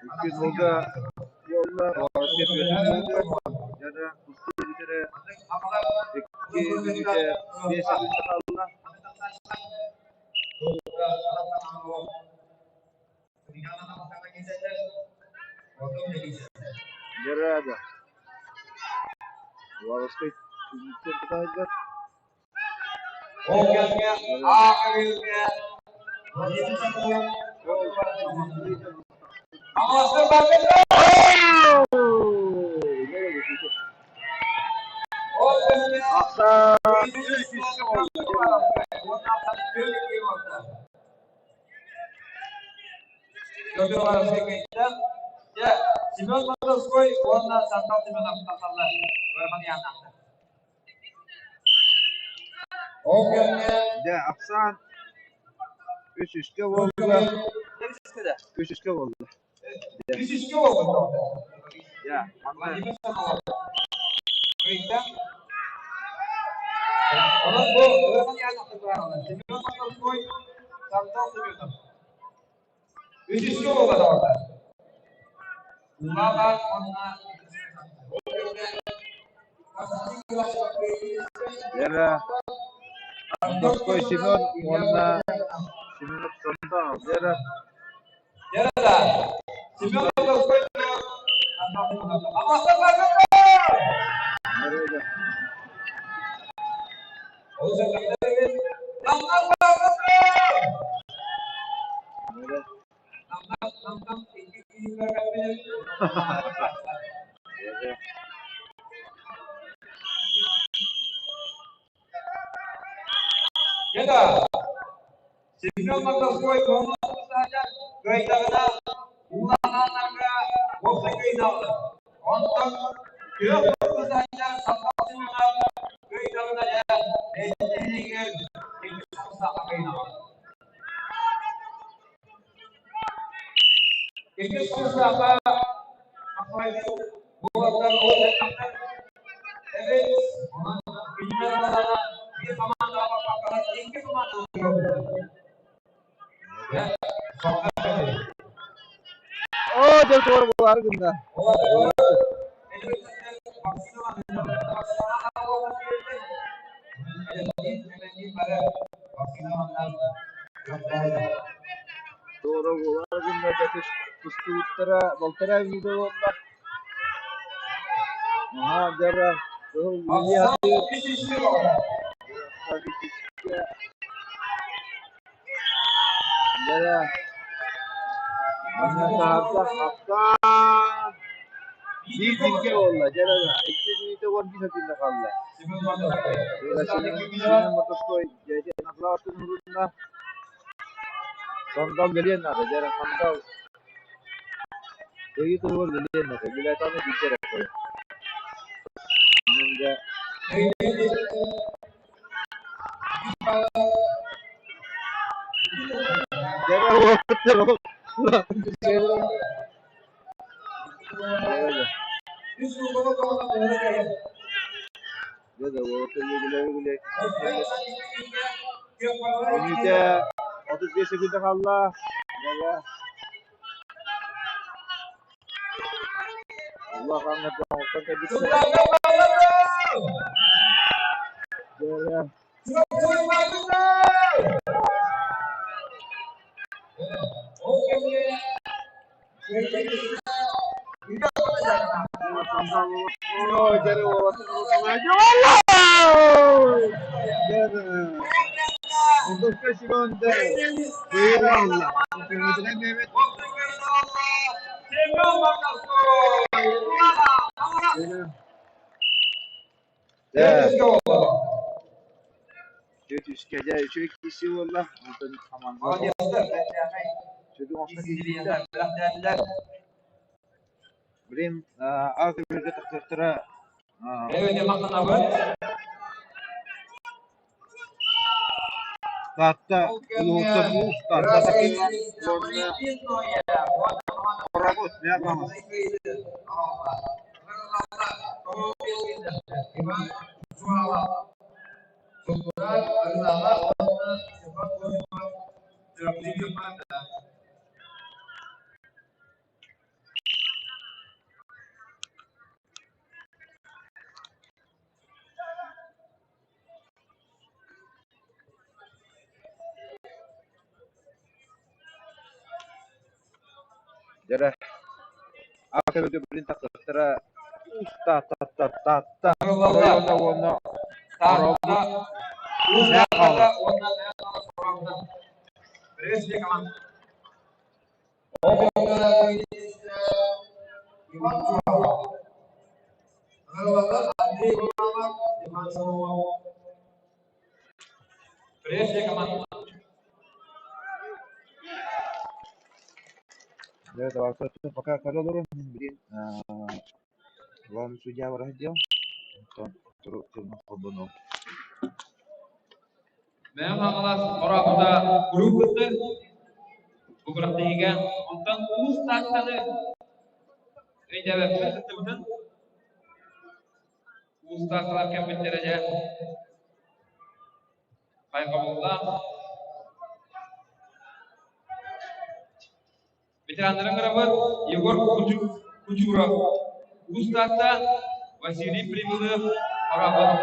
Икки сылга Икки мүнүүтэ биэс секунда хаалла. Дьарыга. Уоласкай түмүктэр кытайдар. Ахсаан Семен Мордовской уонна Сандал Семенов тахсаллар. Дьэ, ахсаан үс үскэ буолла. Үс үскэ буолла. Дьэ, манна Вера Мордовской Семен уонна Семенов Сандал. Вера Семен Мордовской кыайдаҕына ууланааннарга уопсай кыайдаҕына онтон күөх кыргыздааннар Сандал Семенов кыайдаҕына дьэ бэйэтин нэһилиэгэр икки саха кыайдаҕына. Иккис курсаха уолаттар Evet, bir команда икки команда. Оо, дьэ туора буолаары гынна. Туора буолаары гынна дьэ тустубуттара балтараа мүнүүтэ буолла. Наһаа дьара кыһыл үлэлии сатыыр. Дьара манна таһырдьа хапсаан биир бииргэ буолла дьара икки мүнүүтэ 11 секунда хаалла. Семен Мотоской дьиэтин Атлаатын уһунна. Сандал кэлиэн наада дьара сандал Кыайыы туһугар үлэлиэн наада, үлэлээтэҕинэ биирдэ эрэ кыайар. Онон дьэ Дьэ уолаттар Дьэ да уолаттар үөгүлээ-үөгүлээ Мүнүүтэ 35 секунда хаалла. Дьэ Улахан оҥостон кэлбиттэр. Дьэ Үчүгэй киирсии буолла. Онтон хамаанда Блин, А көбүргэ тахсыахтара Таатта улууһуттан уус Таатта такыйан уонна Хоробут мэҥэ хаҥас Дьэрэ, А көбүргэ билин тахсыахтара уус Таатта Таатта оройуона уонна Хоробут мэҥэ хаҥалас Дьэ, табаарыстар, пока көрө олорун, билигин главный судья барар диэн, онтон холбонуом. Мэҥэ Хаҥалас Хорообута куруук кыттар бу күрэхтэһиигэ. Онтон улуус Тааттаны өйдөөбөппүн кыттыбытын. Улуус Таатталар кэлбиттэрэ дьэ хайҕабыллаах. Ветераннарын кырабыт Егор Кучуров, Улуус Таатта, Василий Прибылых, Хорообут.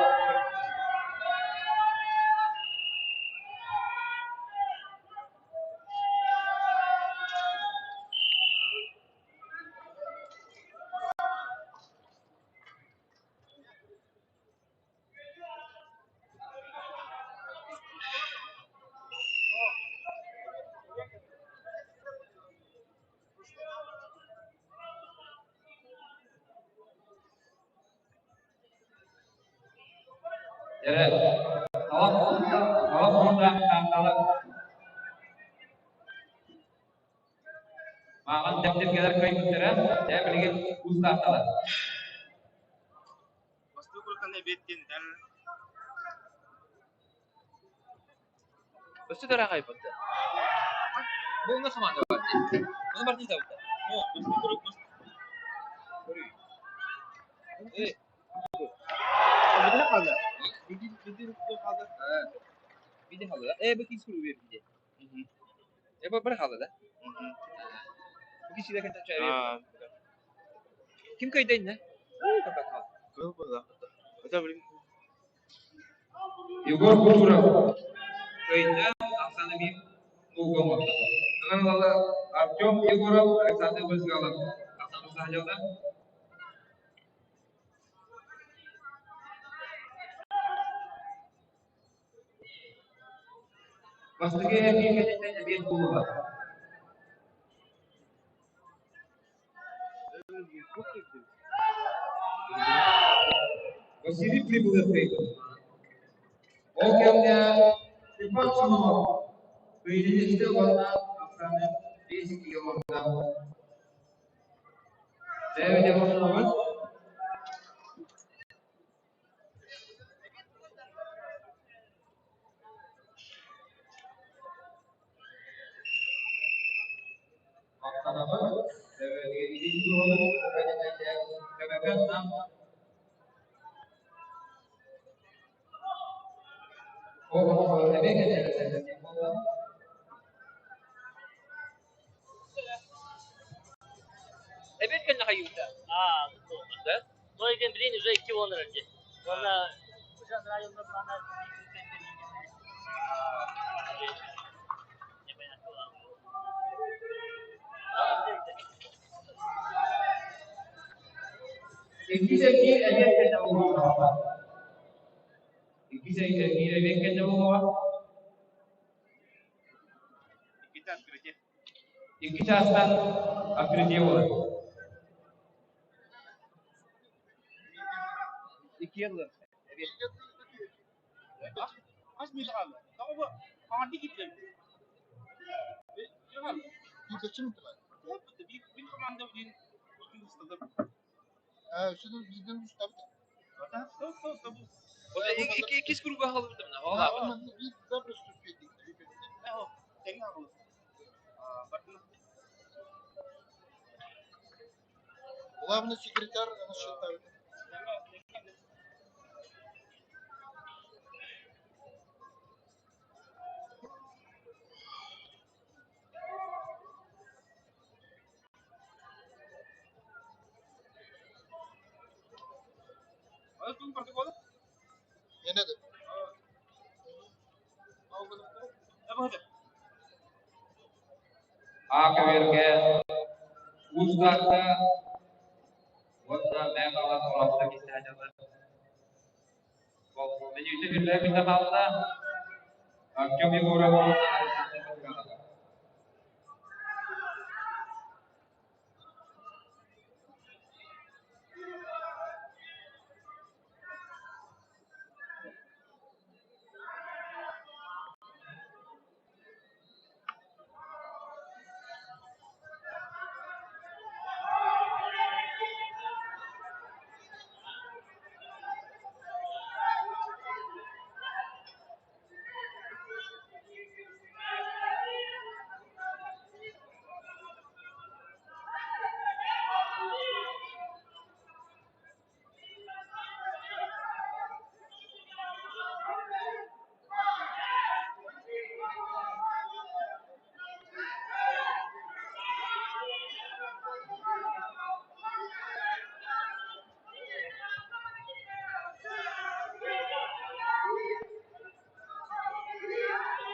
Дьэ, талах талах уонна таҥналар Мааҕын дэптиргэлэр кыайбыттара, дьэ билигин уустаахталар. Өссө да ыраах айбыт. Бу онно хамаанда бар. Ону бартыыта. Ким кыайда иннэ? Егор Кучуров кыайда, Оксана Мим нууга оҥордо. Ыҥырылалар Артем Егоров, Александр Брызгалов, Оксана Сахалевна. Бастакы эргиир кэнниттэн эбиэт буолуоҕа. Василий Прибылых Ол кэмҥэ Степан Сомов Кыйдынистэ уонна Оксана Бесики олордо. Бэйэбит олордоҕут. Махтанабыт, Эбиэт кэннэ хайыыта? Аа, да? Ну, диэн билин уже икки буолан эрэр дии. Уонна уже районна Иккис эргиир эбиэт кэннэ буолуохтааҕа. Иккис эргиир эбиэт кэннэ буолуоҕа. Икки чаастан открытие буолар. Иккис круга Главный секретарь насчитает. என்னது Аакабергэ Уус-Таатта уонна Мэҥэ Хаҥалас олоҥхото кистээтэллэр. Менюта биллэ күннэ хаалла. Артем Егоров уонна Александр Капитанов.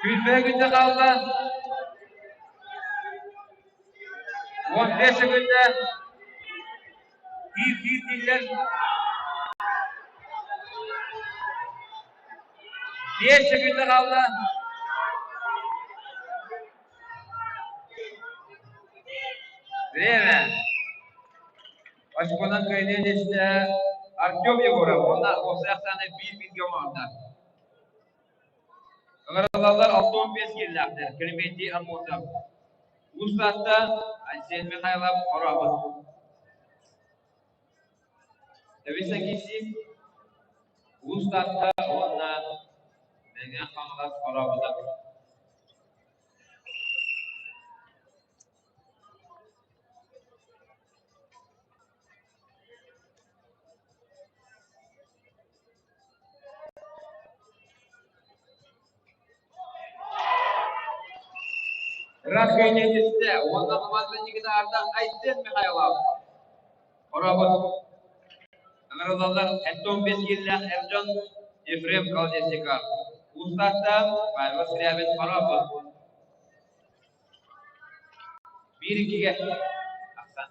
Күүстээх күндэ хаалла. 15 секунда. Биир-биир дииллэр. 5 секунда хаалла. Время. Очконан кыайыы лиэстэ Артем Егоров уонна уопсай ахсаана биир-бииргэ оҥордо. Ыҥырыллаллар 65 киилэлээхтэр Климентий Аммосов. Уус Таатта Айсен Михайлов Хорообут. Тэбис Акисик Уус Таатта уонна Мэҥэ Хаҥалас Хорообута. Рахыня түстэ уонна команднигын аарда Айсен Михайлов. Хоробут. Ыҥырыллаллар 75 киилэлээх эр дьон Ефрем Колодезников. Уустаахтаах Павел Скрябин Хоробут. Биир иккигэ ахсан.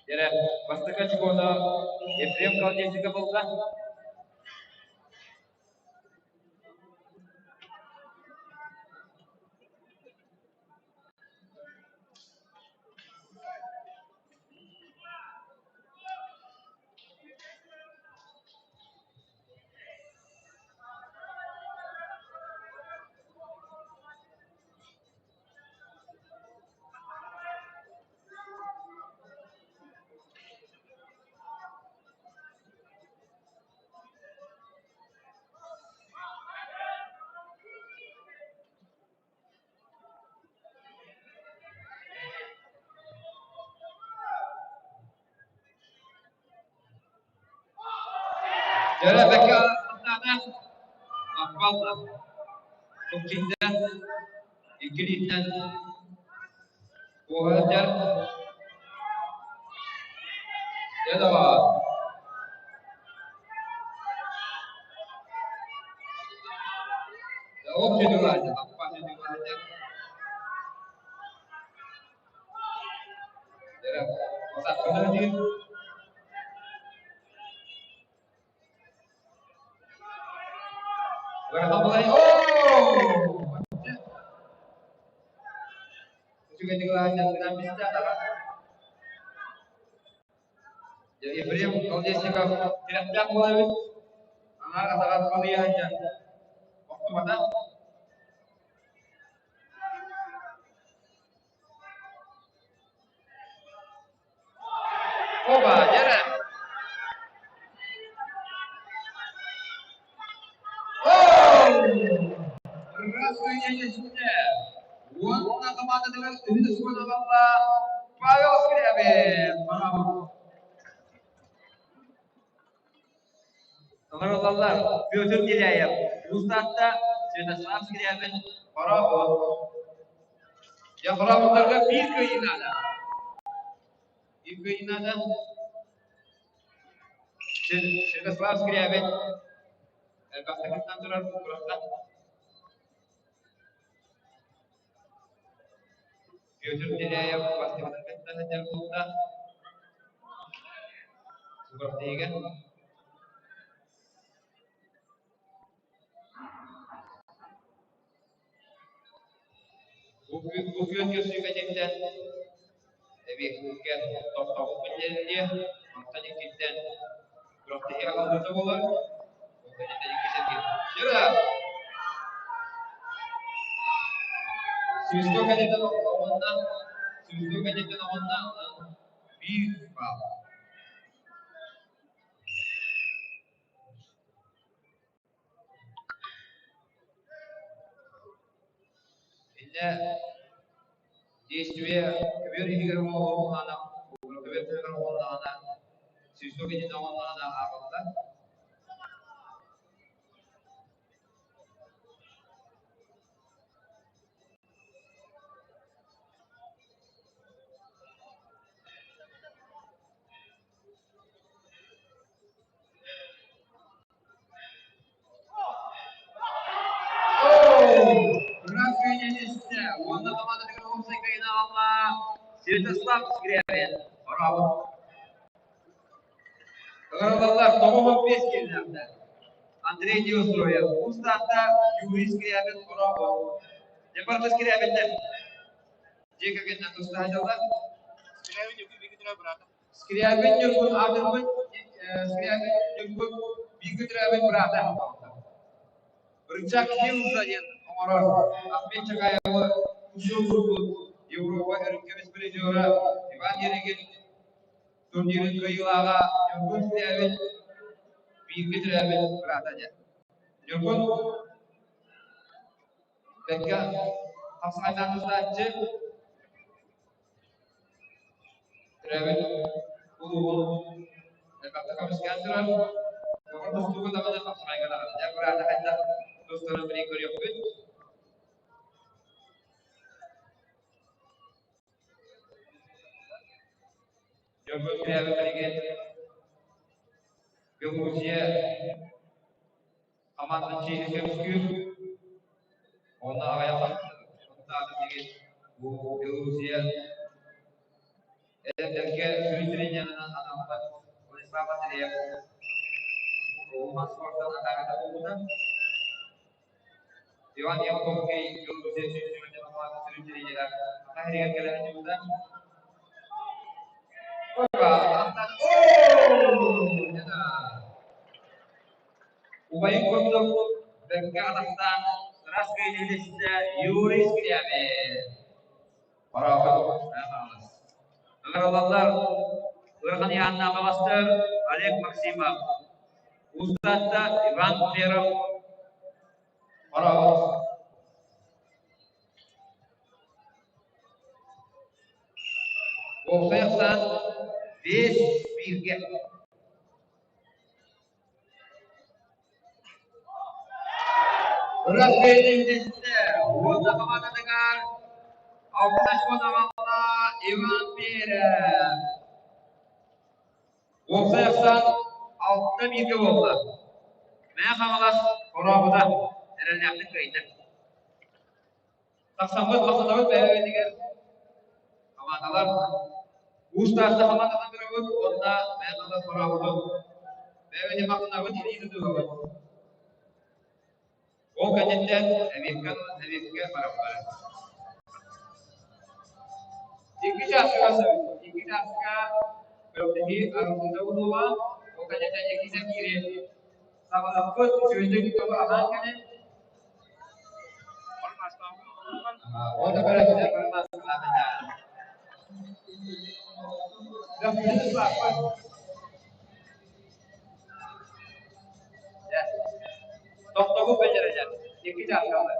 Дьэрэ, бастакы очкону Ефрем Колодезников ылла. Дьэрэ бэккэ астаата, Махпалла Тупчинда иккилииттэн куоһардар Дьэ доҕоор Ол сүдү аппа сүдү Ефрем Колодезников тирэхтээх буолар эбит. Аҥаар атаҕар балыйа сылдьан охтубата. Оба, дьэрэ! Ырыа Уонна хамаандатыгар үһүс уонна Павел Скрябин! Браво! Ыҥырыллаллар Петр Деляев, Уус-Таатта, Святослав Скрябин, Хорообут. Дьэ, Хорообуттарга биир кыайыы наада. Биир кыайыы наада. Святослав Скрябин элбэхтик кыттан турар курахта. Петр Деляев бастакытын кытта сылдьар буолла. Сугурдыыга. Бу күөн көрсүүгэ дьиҥтэн эбиэккэ тохтобул биллэриллиэ, онтон иккиттэн күрэхтэһии аҕалбыта буолар. Ол кэнниттэн иккис эргиир. Сира! Свисток кэнниттэн оҕунна, свисток кэнниттэн оҕунна, биир баал. Иннэ действие көбүөр иһигэр оҥоһуллаҕына, көбүөр таһыгар оҥоһуллаҕына, свисток иннинэ оҥоһуллаҕына ааҕыллар. Уонна командатыгар уопсай кыайыыны аҕалла Святослав Скрябин. Браво! Ыҥырыллаллар 95 киһилээхтэр. Андрей Неустроев, Уус-Таатта Юрий Скрябин, Хорообут. Дьэ, Скрябиннэр дьиэ кэргэнинэн туста сылдьаллар. Скрябин Ньургун аатырбыт Скрябин Ньургун бииргэ төрөөбүт быраата. Рычаг Хилза диэн оҥорор Ахмед Чакаевы усул курдук Европа үрүт көмүс призера Иван Ерегин турнирын кыайыылааҕа Ньургун Скрябин бииргэ төрөөбүт быраата диэн. Ньургун бэккэ хапсаҕайдаан тустааччы Төрөөбүт улууһун элбэхтик көмүскээн турар. Көҕүл тустууга даҕаны, хапсаҕайга даҕаны. Дьэ, быраата хайдах тустарын билин көрүөхпүт. Дьоммут Скрябин билигин Белоруссия хамаандатын чиэһин көмүскүүр. Онно аҕыйах хонуктааҕы билигин бу Белоруссия эдэрдэргэ сүрүн тренеринэн анаммыт Владислав Андреев улахан спортан атаарыта буолбута. Иван Ямковский Белоруссия сүүс хамаандатын сүрүн тренерэ Саха сиригэр кэлэ сылдьыбыта. Убайын курдук бэркэ атахтаан ыраас кыайыыны истэ Юрий Скрябин. Хороохот Ыҥырыллаллар Ыарахан Иоаннаах Бастыр Олег Максимов, Уус-Таатта Иван Флеров, Хорообут. Уопсай ахсаан 5-1-гэ. Ырыа кэлиҥҥитэ уонна хамаандатыгар алта уон аҕалла Иван Перев. Уопсай ахсаан алта бииргэ буолла. Мэҥэ Хаҥалас хорообута эрэллээхтик кыайда. Тахсаммыт махтанабыт бэйэ-бэйэтигэр хамаандалар Уус Таатта хамаандатын көрөбүт уонна Мэҥэ Хаҥалас хорообутун бэйэ-бэйэтин махтанабыт илии тутуһабыт. Ол кэнниттэн эбиэккэ эбиэккэ бараллара. Икки чааска барсабыт. Икки чааска күрэхтэһии арыллыыта буолуоҕа. Ол кэнниттэн икки киири саҕалыахпыт. Үчүгэйдик аһаан кэлин. Ол да Тохтобул бэлиэрэлэр икки чааскалар.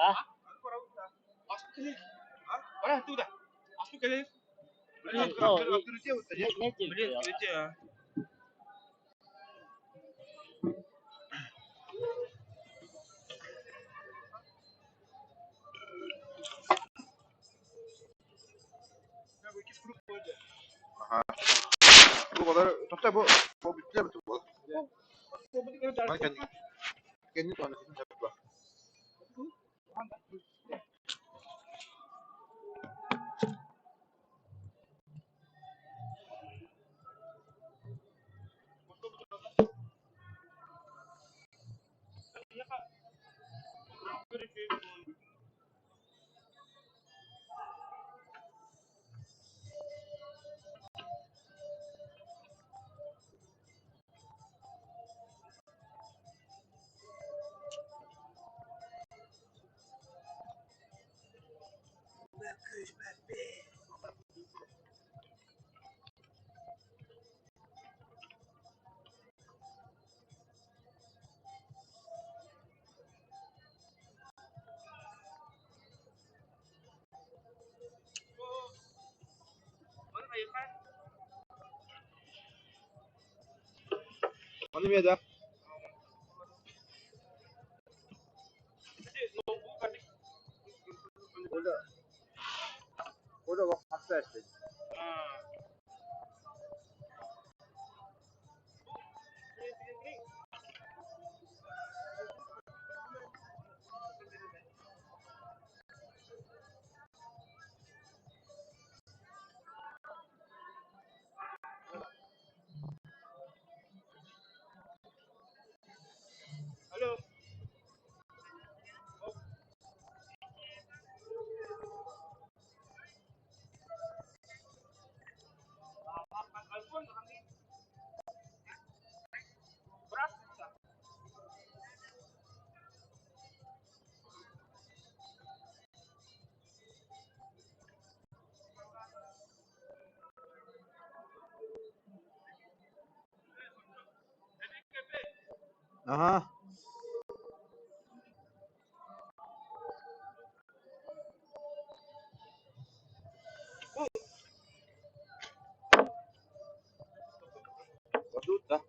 А? Бу бу бүттүлэр бу. Кэнни Ону эмиэ да Оля хасса эстэ. Ага. Да.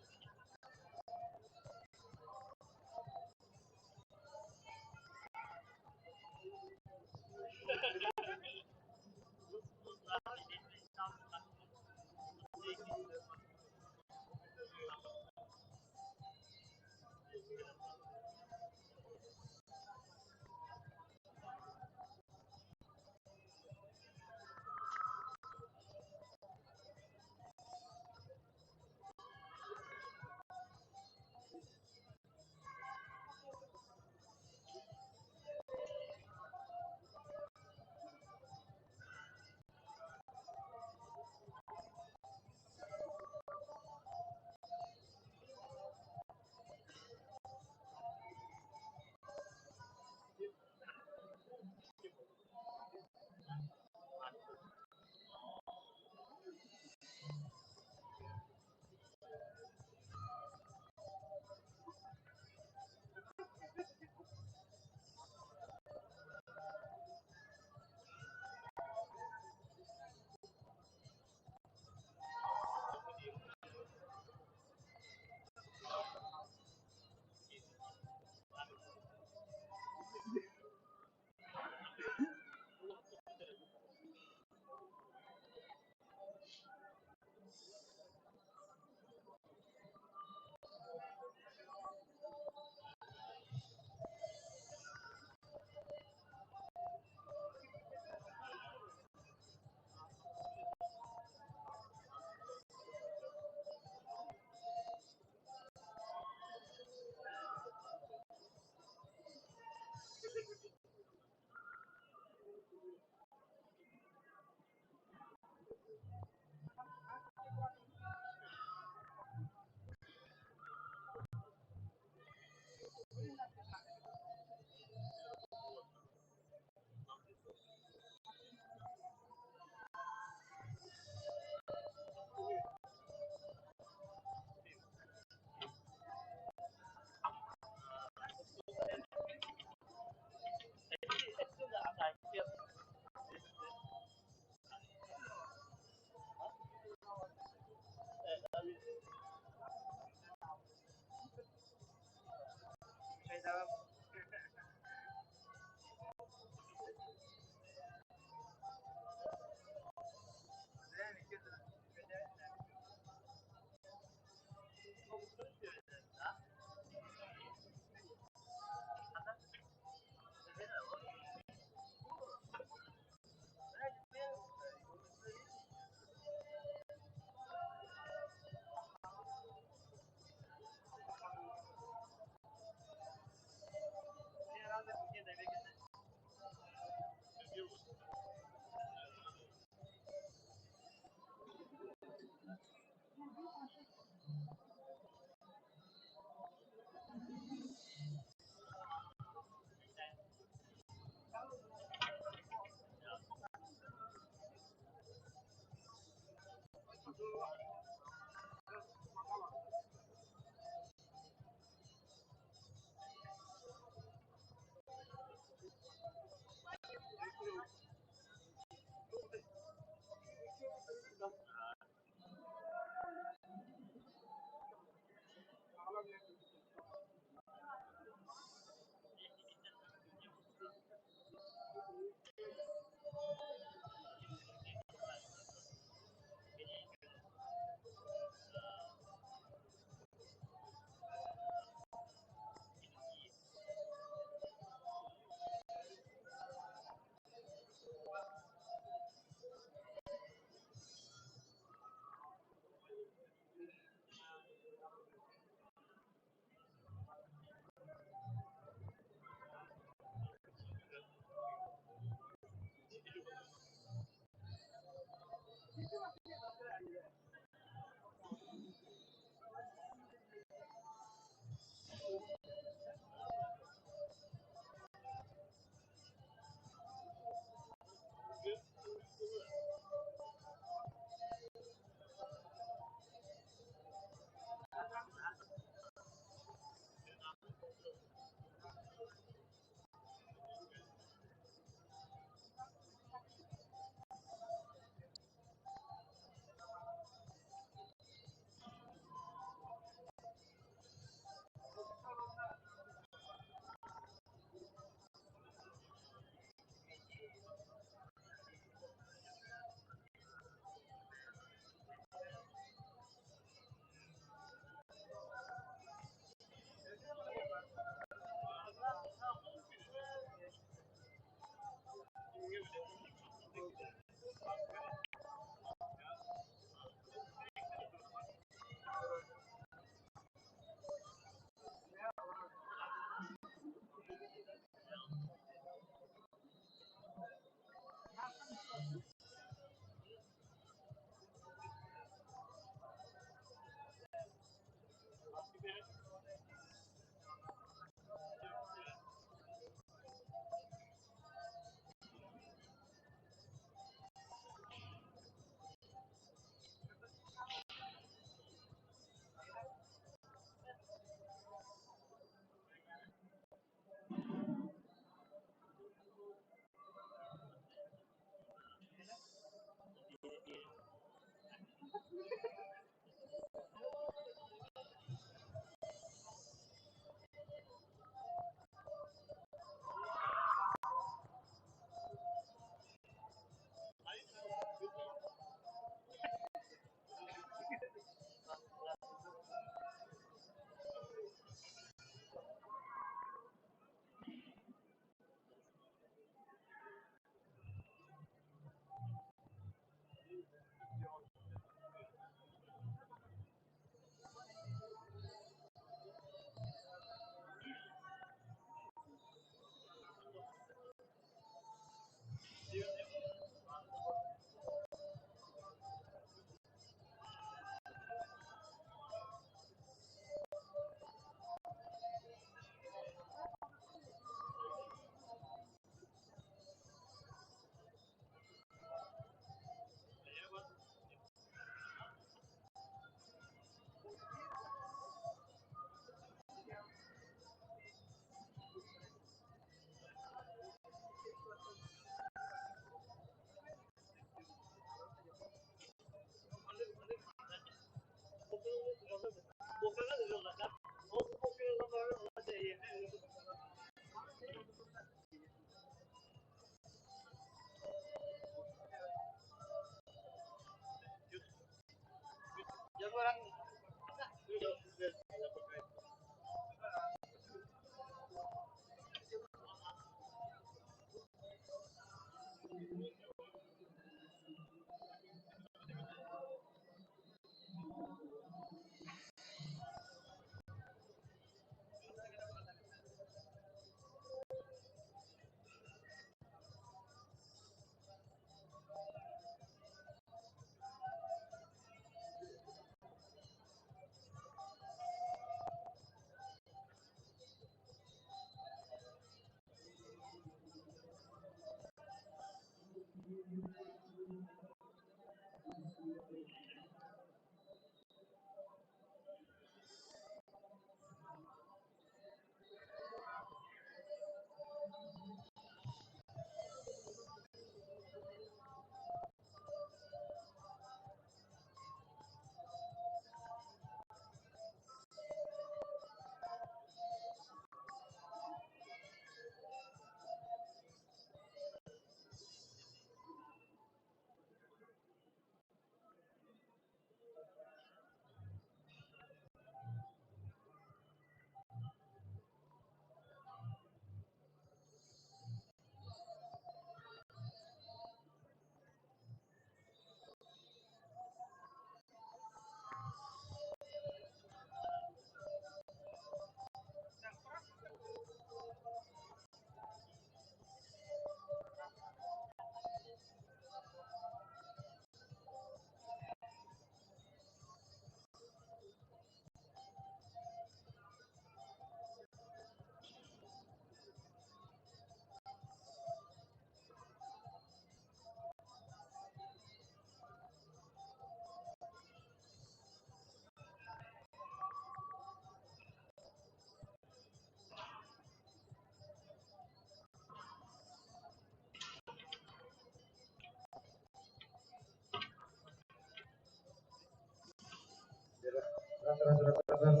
Раз, раз, раз, раз, раз.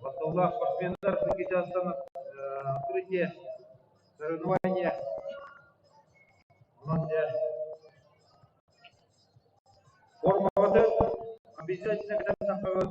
Басталлаах спортсменнар икки чаастан открытие соревнования. Онон дьэ формаҕытын обязательно кэтэн тахсаҕыт.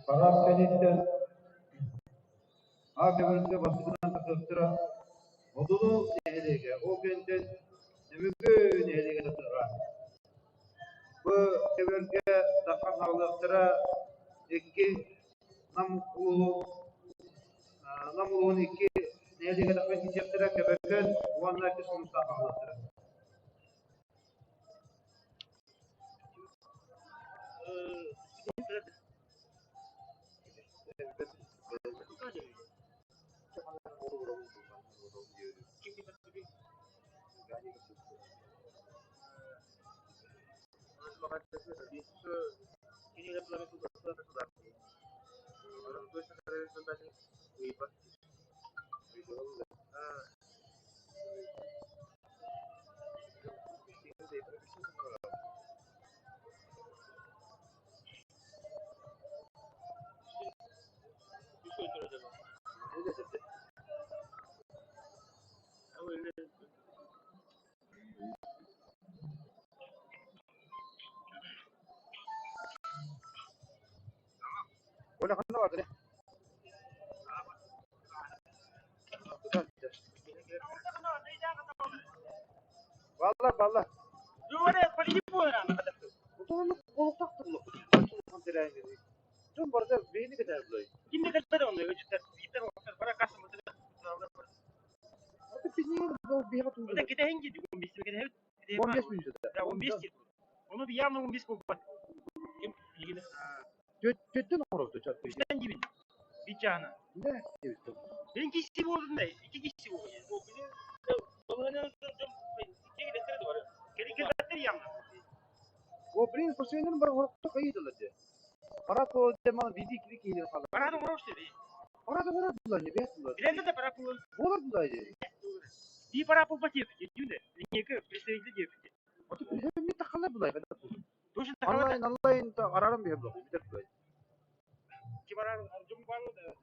Парад кэнниттэн А көбөргө бастакынан тахсыбыттара Одулу нэһилиэгэ, ол кэнниттэн Нөмүгү нэһилиэгэ тахсара. Бу көбөргө тахсан хаалыахтара икки Нам улууһун Нам улууһун икки нэһилиэгэ тахсан киирсиэхтэрэ Көбөкөн уонна икки Хомустаах хаалыахтара. Оля ханна бардыр? Валла, валла. Дьон барыта бэйэни кэтээр булай. 15 минут Onu bir явно 15 буолбат. Төттөн оҥорбут Үстэн дибин. Bir чаана. Бин киси буолдун да, iki киси буолду. О, блин, спортсменнер бар орохто кайыдылар де. Парад демал види кири киһи хаалар. Парад оҥорор дии. Парад оҥорор булар, не бэт булар. Билэнде да парад буолар. Буолар булар дии. Би парад буолбат диэбит. Дүүнэ. Линейка представитель диэбит. Мен тахалар булай, когда Тоже Онлайн, онлайн арарам бир булар, битер булар. Ким арар, жум барлы да.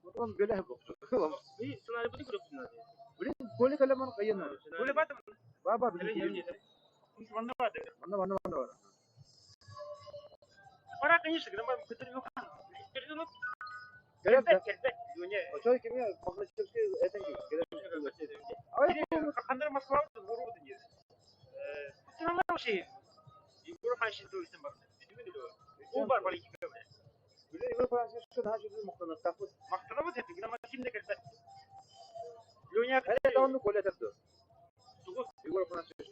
Отон беле булар. Би сценарий буду көрөп Блин, коли калеман кайын. Коли бат. Ба ба блин. Манна бат. Манна манна манна бар. Пора, конечно, когда мы көтөрүп Келет, келбет. Очой кеме Махначевский этен келет. Хандар Москва буру диир. Сыналар вообще. Егор Ханшин туристен бар. Ол бар политика. Биле Егор Франциско наһаа жүзү мактанаттаахпыт. Мактанабыт этик, гына кимде келбет. Лёня Эле даҕаны Коля этэр Тугу? Егор Франциско.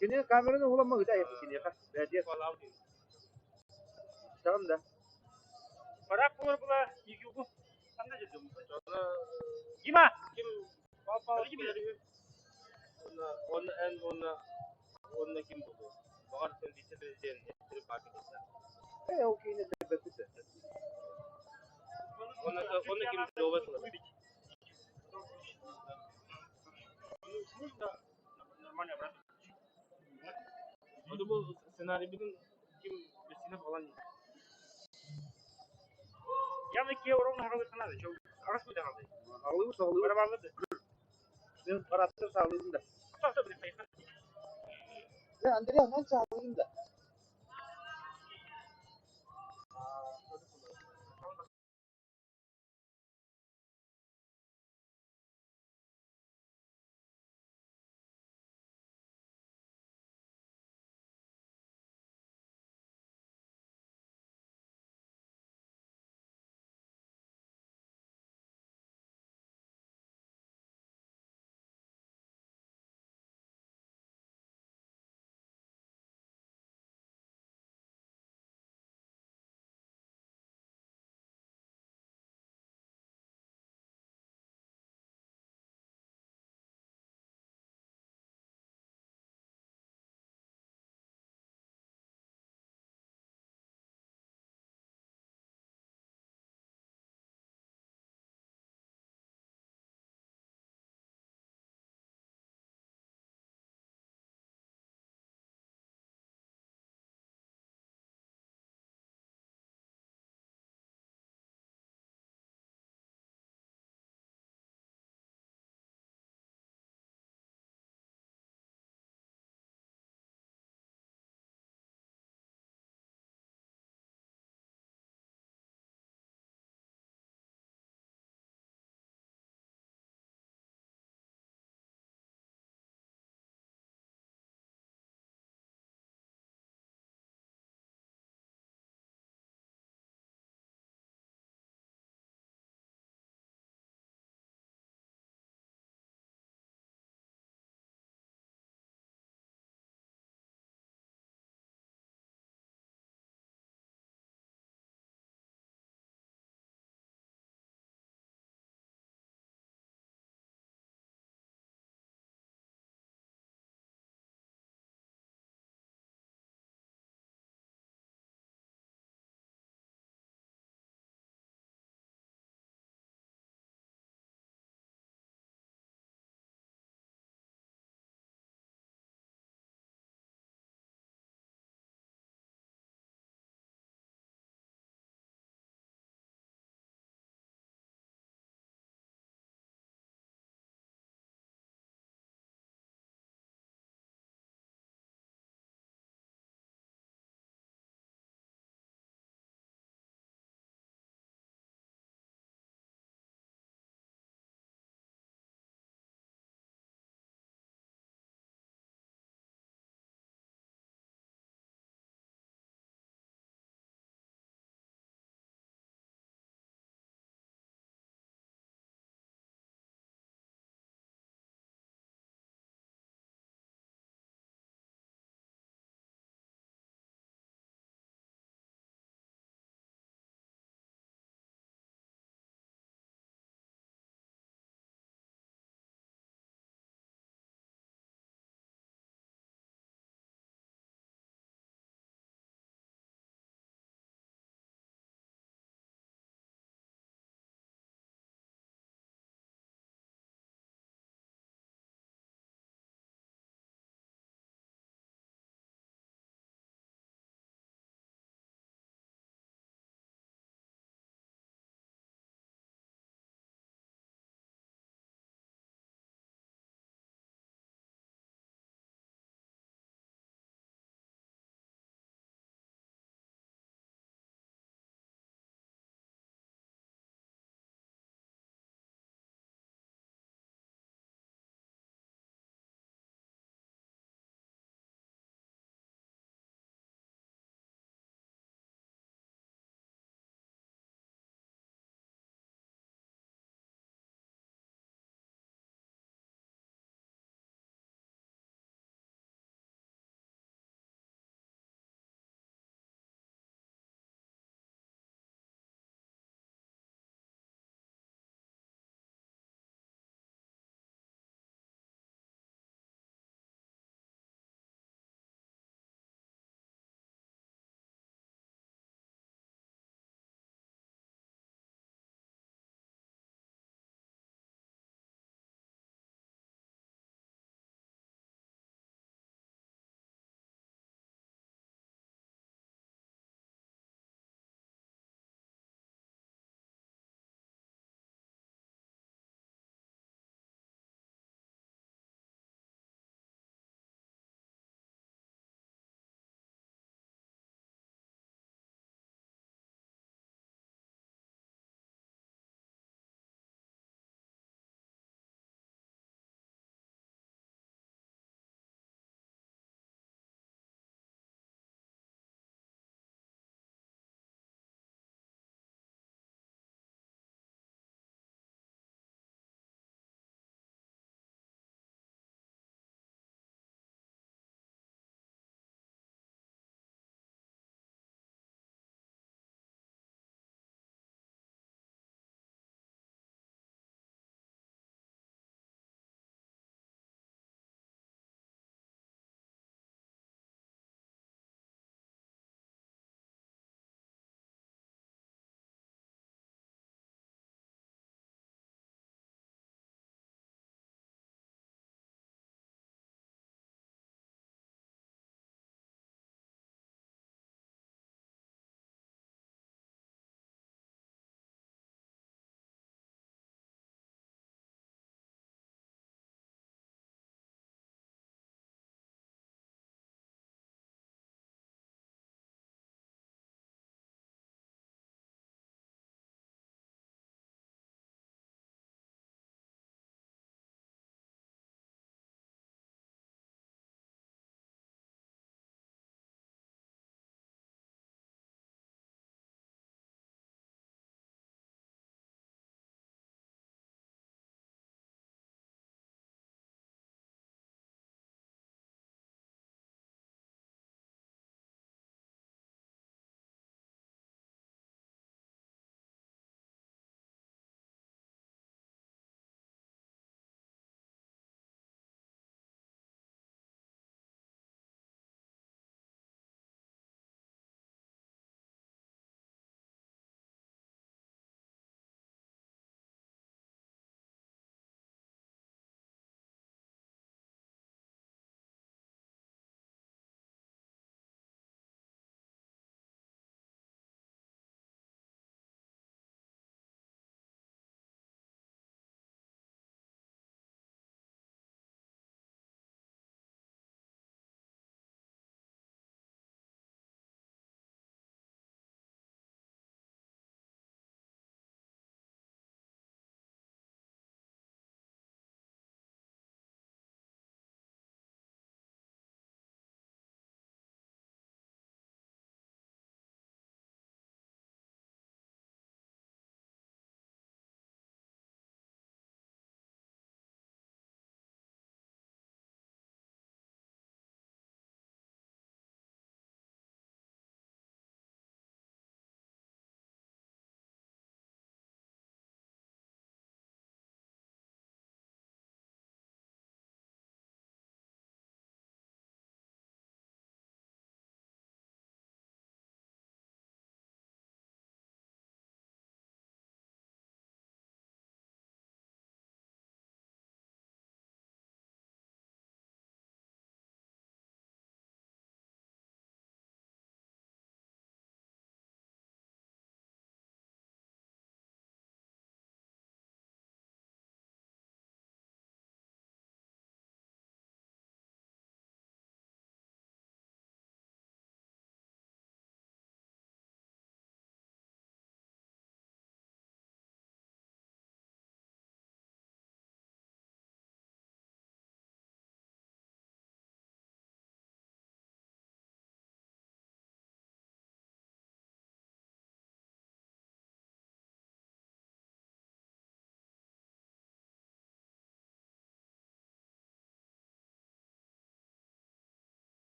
Кини камераны уламма ыта айыппыт киниэхэ. Бэдиэт. Саҕын да. Парак булар була югу. Кандай жерде? Дима! Ким Онна эн онна онна ким булду? Бағар сен вице-президент партияда. Э, ол киһини тэрбэппит. Онна онна ким жолбай кылар. Нормально, брат. Ону бу сценарийбытын ким Васильев аҕалан Явно киһи орон хаалыахха наада. Чол аҕас быда хаалый. Аҕалыыбыт, саҕалыыбыт. Барабаллар да. Мен бараттар саҕалыыбын да. Тоқта бір хайха. Э, Андрей, мен саҕалыыбын да.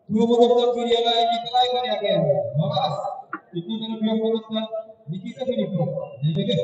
Туобулуктан Кырыаҕа Николай Корякин, Маҥаас, Итиинэн Пехотуттан Никита Филиппов, Нэмэгэ.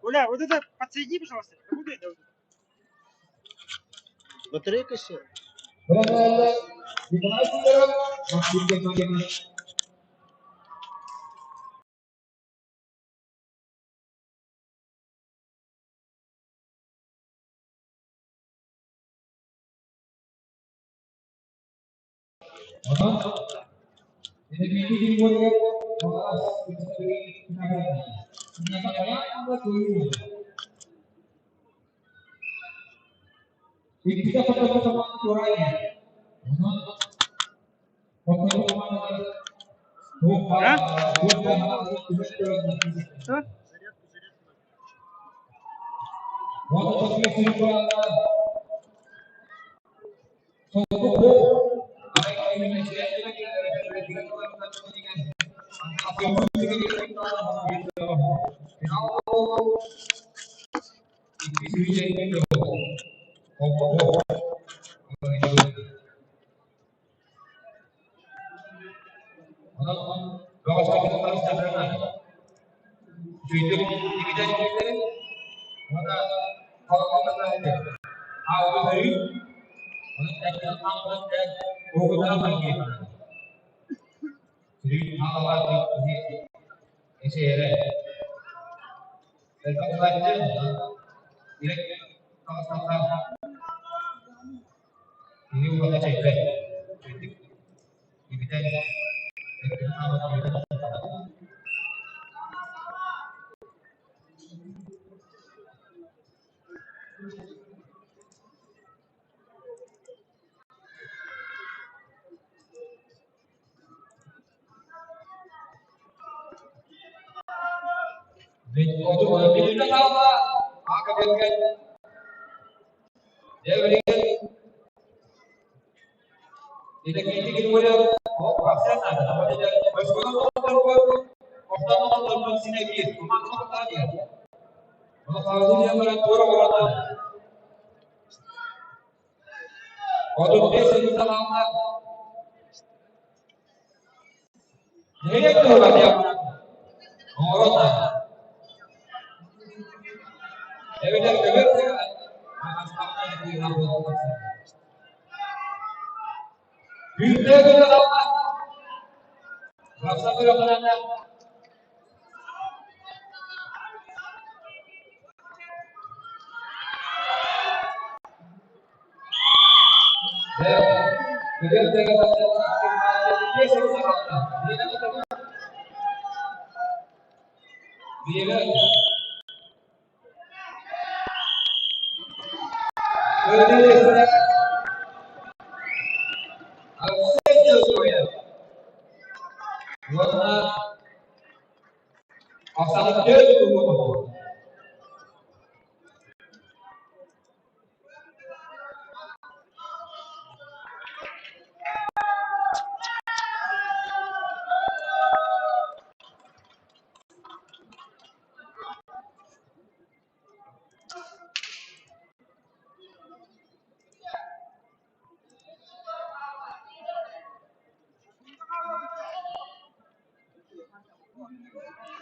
Оля, вот это подсоедини, пожалуйста. Куда это? Батарейка села. А? Что?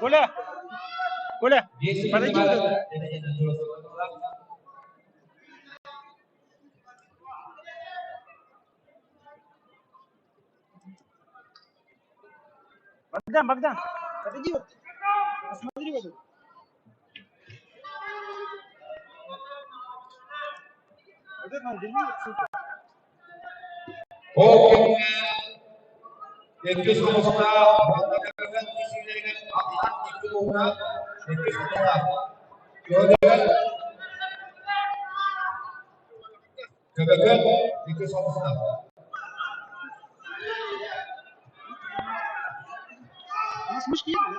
Коля! Коля, подойди вот это. Богдан, Богдан, подойди вот. Посмотри вот это. Вот это надо, держи, вот, сука. У нас мышки нет, да?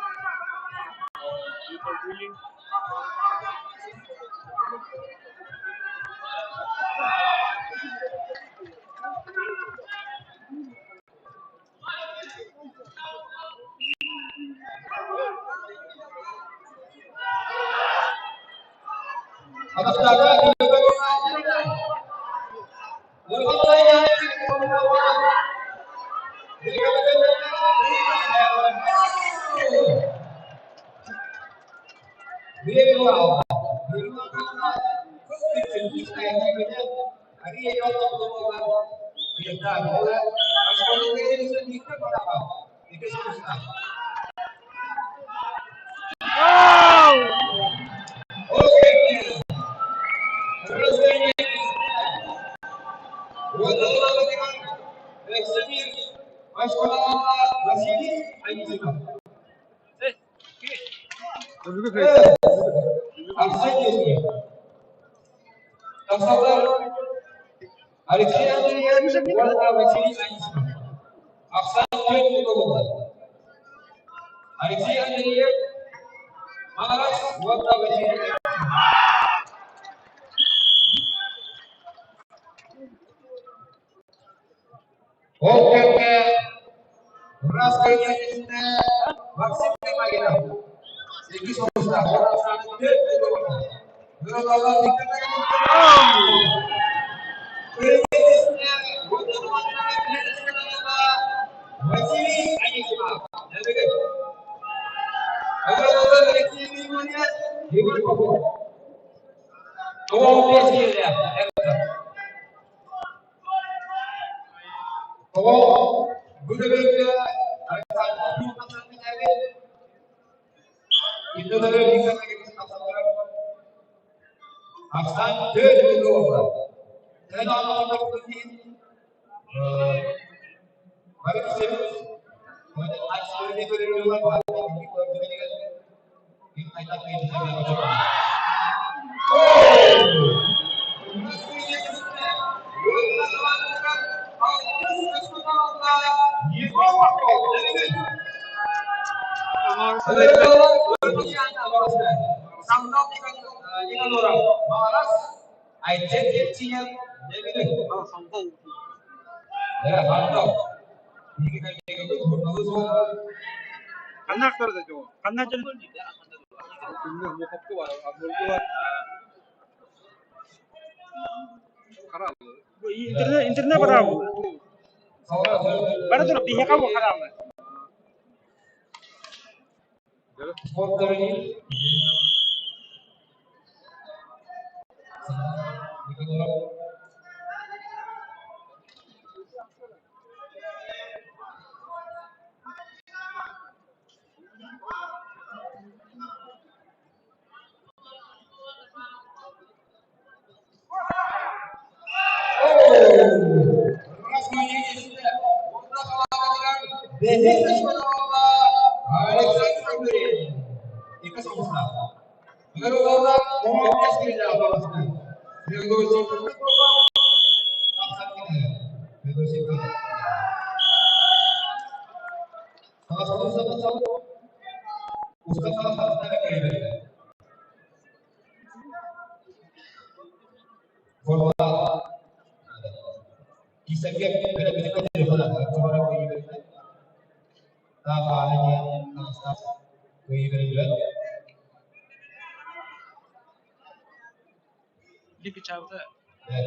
Интернет барабы. Бара тур биһиэхэ бу хараалы.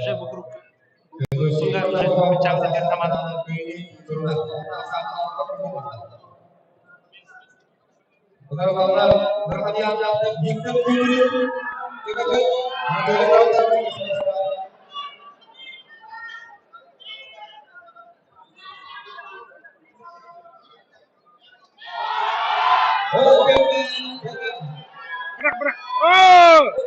Уже бу группа. Уже бир команда. Bırak bırak. Oo!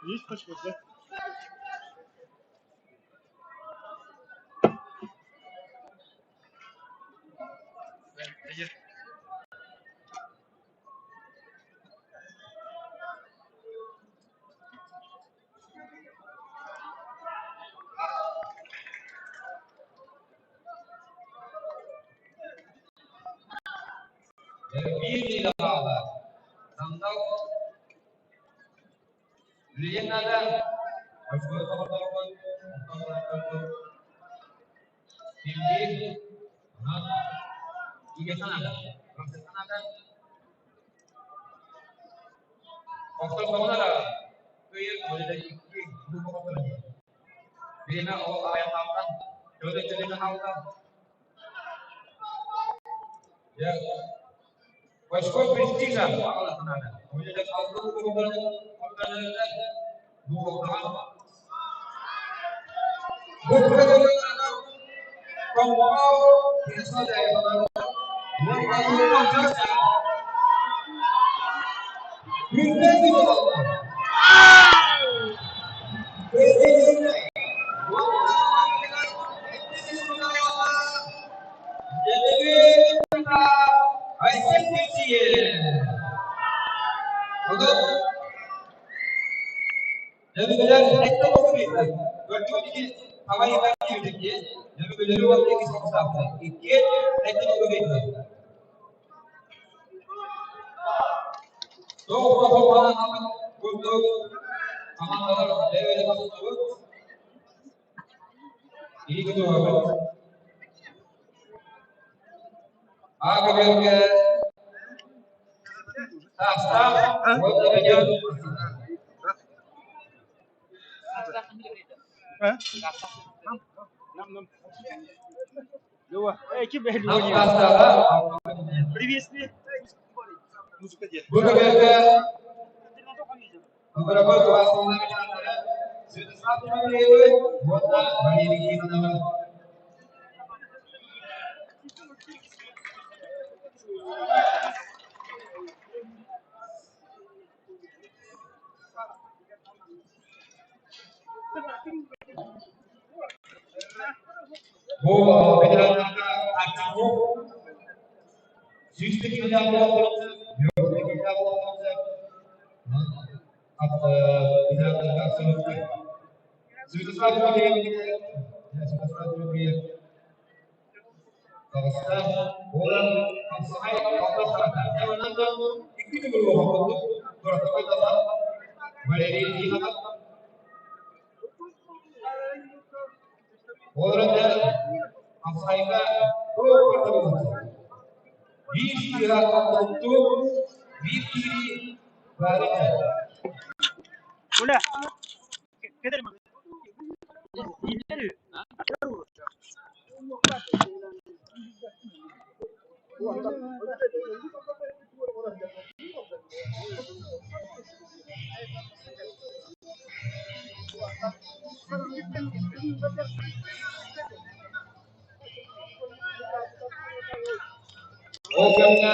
Есть точка, да? Биир хаалла. Сандал Билигин наада Сергей Приветствие. Оля, Ол кэмҥэ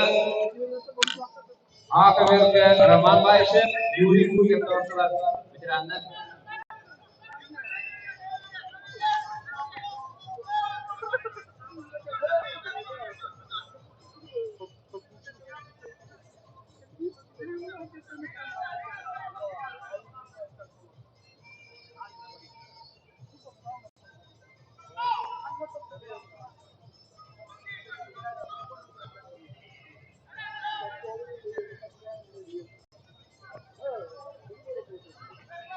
А көбүөргэ Роман Баишев, Юрий Гурьев туруорсалар ветераннар.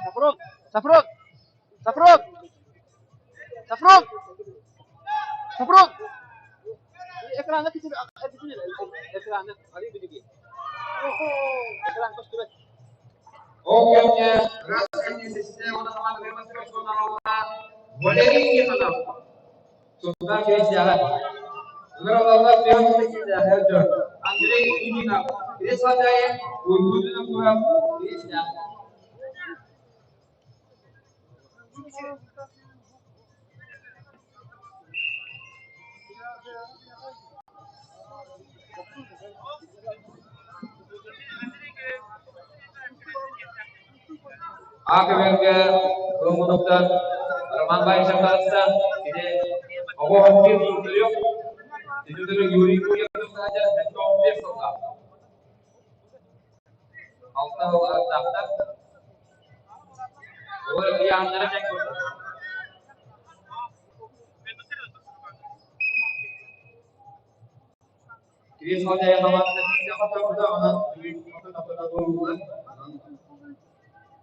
Сафрон! Сафрон! Сафрон! Сафрон! Сафрон! Экрана экрана Экран көстүбэт. Ол кэмҥэ Валерий Тихонов Султан Кирисяҕа Ыҥыраллар Андрей Кузьминов Креслодаев Уйгутунов Кирисяҕа А көбүөргэ Румуновтан Роман Баишев таҕыста. Кини оҕо хоккей Юрий Юрий Юрий Алта ыллаахтар. Ол ыйааннара тэҥ курдук. Кириэс Халдьаайы хамаандата биирдэ хотторбута, онон бүгүн туоруулар.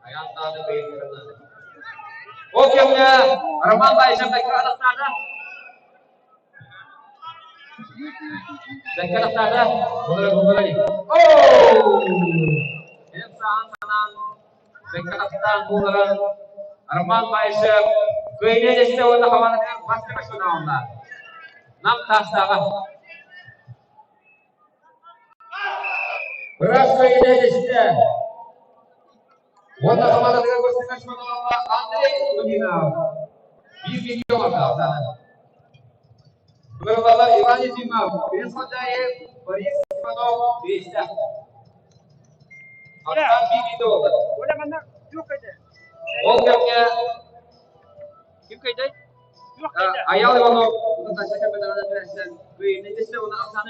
Айаан даҕаны кыайыыларын наада. Ол кэмҥэ Роман Баишев бэккэ атахтаата. Бэккэ атахтаата. Булары-булары. Оу! Эн саҕан санаан бэккэ атахтаан булларан Роман Баишев кыайыы дэстэ уонна хамаандатыгар бастакы очкону Нам Таастааҕа. Ыраас кыайыы дэстэ. Уонна хамаандатыгар бастакы очкону Андрей Лугинов. Биир видео оҥордо. Вырвала Иван Ефимов, Борис Хандаев, Борис Иванов, 200. Аттан биир видео буолла. Ол кэмҥэ ким кыйдай? Аял Иванов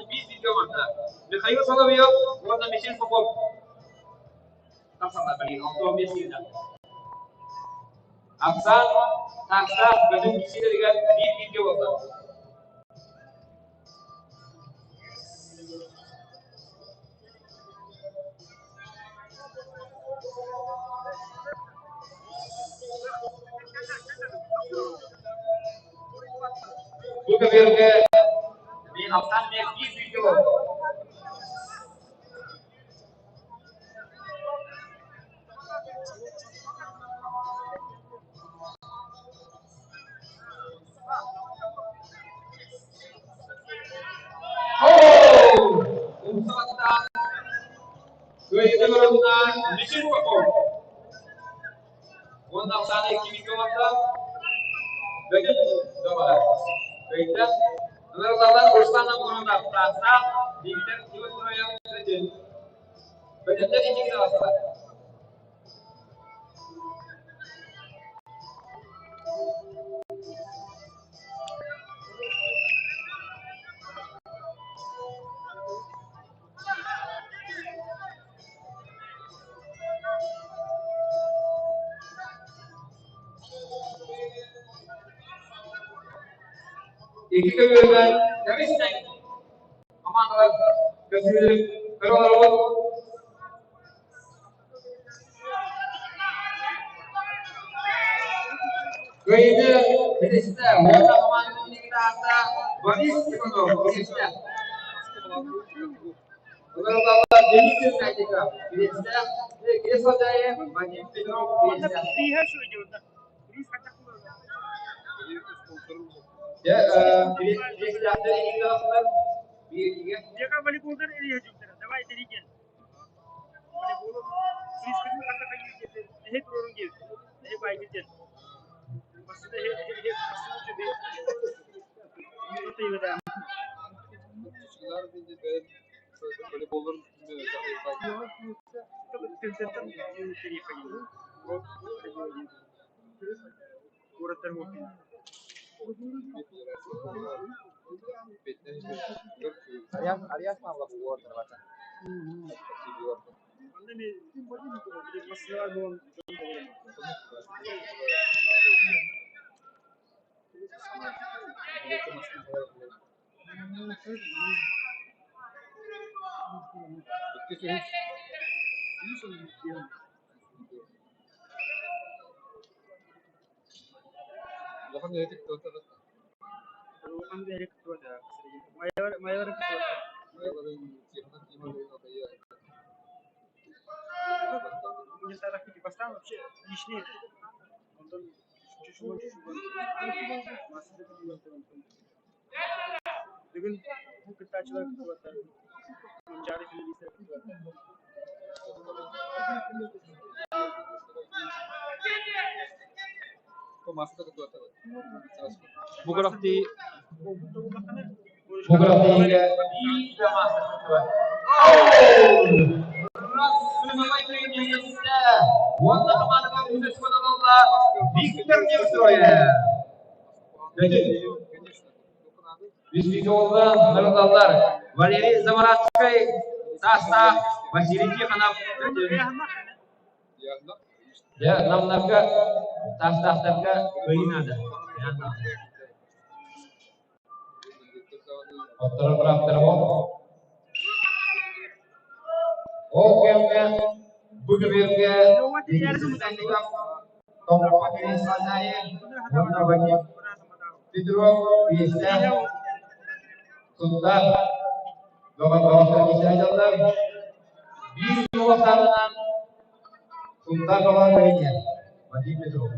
биир видео оҥордо. Михаил Соловьев уонна Михаил Попов тахсаллар блин, 65 сиинэ. Ахсаан Таастаах бөдөҥ киисилэригэр биир видео буолла. Бу көбүөргэ мин ахсаан биир видео буолла. Кыайыыны Мичил Попов уонна Оксана Кимикова Бөтүн доҕоро. Кыайда. Ыҥырыллаллар Руслан Амуровна Таастаах, Виктор Тимофеев Бөтүн. Бөтүннэр инники таҕыстылар. Икки көбүөрүнэн көмүс тэҥ хамаандалар көсүүлэрин көрө олоробут. Кыайыыны ситистэ уонна хамаандатын инники таһаарда Борис Иванов ситистэ. Ыҥырыллаллар Денис Игнатьев ситистэ. Кире Садаев, Вадим Петров ситистэ. Дьэ, кириэстээхтэр инники таҕыстылар. Биир Волейболдар Давай, Бу күрэхтии бу күрэхтэһиигэ биир маастар кыттыбат. Уонна хамаандата үһүс ылла Виктор Невстроев. Үс видеоҕа нырыллаллар. Валерий Замаратскай. Саастаах Василий Тихонов Дьэ, намнарга, саастаахтарга кыайыы наада. Оттор быраптара ол. Ол кэмҥэ бу көбүөргэ Денис Сметанников, Тоҥхо Денис Хазаев уонна Вадим Петров биэстээх Сунтаар бөҕө сылдьаллар. Биир суолталаах Сунтаар бөҕө Вадим Петров.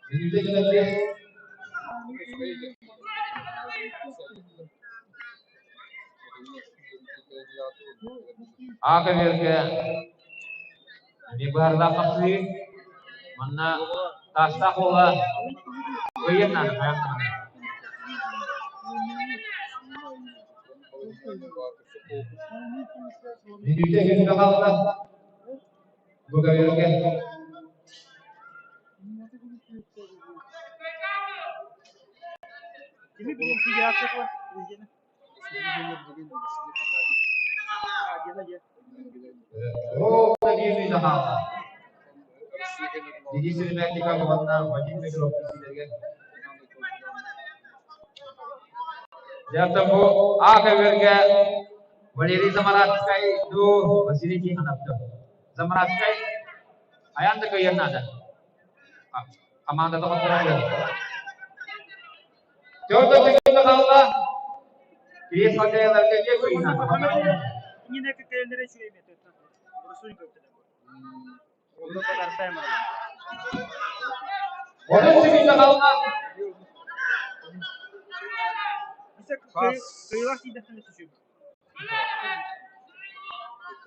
Мүнүүтэ кэлэргэ Аата берге быһарлаах хапсыы манна таастаах уола ыйан Мүнүүтэ күндэ хаалла. Бу көбүөргэ Денис Ремятников уонна Вадим Петров киирсиилэригэр Дьэ, бу А көбүөргэ Валерий Замаратскай дуу, Василий Тихонов дуу. Замаратскай хайаан да кыайыан наада. Хамаандата хотторон Төрт секунда хаалла. Кириэс хозяйларга дьиэ кыйына. 30 секунда хаалла.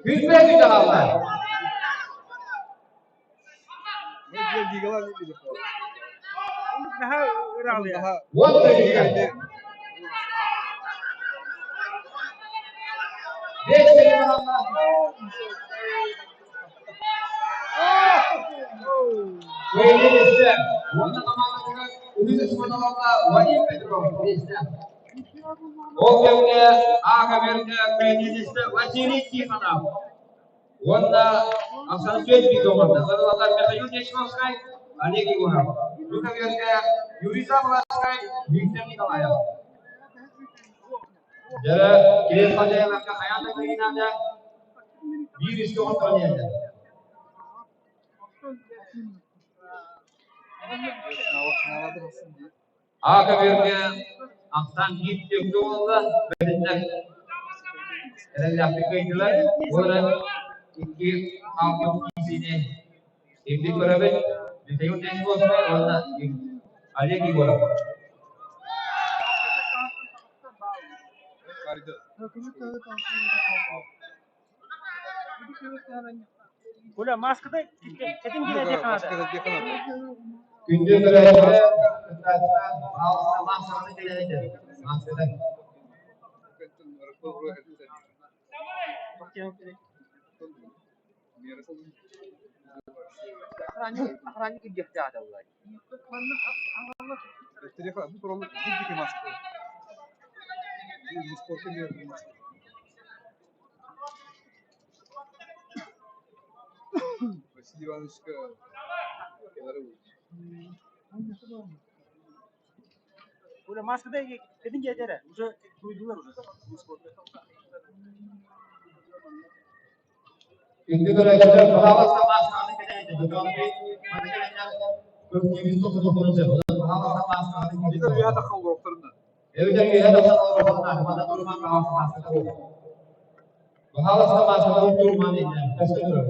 Күнбэ күнэ хаалла. Уон секунда. 5 секунда хаалла. Кыайыы Уонна командатыгар үһүс очкону Вадим Петров биэстэ. Ол кэмҥэ А-Каверга кыайыы Василий Тихонов уонна Ахсансүөт Бигоморда сарылалар Михаил Дьячковскай, Олег Егоров. Бу көбүөргэ Юрий Заболоцкай, Виктор Николаев. Дьэ, кириэс хозяйларга хайаан да кыайыы наада. Биир үскэ оҕотторон иһэллэр. А көбүөргэ ахсаан биир түөккэ буолла, бэтиннэр эрэллээхтик кыайдылар. Уонна икки хаалбыт киисини ирдик көрөбүт. Михаил Дьячковскай уонна Олег Егоров. Коля, маската кэтин киирэ Күндү көрөөччүлэр, кыттааччылар, пожалуйста, масканы кэлэритэ. Маската. Охранник кирдиэхтээх этэ Коля, маската кэтин киэтэ уже дуйдулар уже. Күндү көрөөччүлэр, пожалуйста, масканы кэлэритэ. Пожалуйста, масканы кэлэритэ. Эбэтэр үөһэ тахсан олорбоххуна, манна туруман пожалуйста, маската буолуо. Пожалуйста, маската туруман иннэ, көстө турар.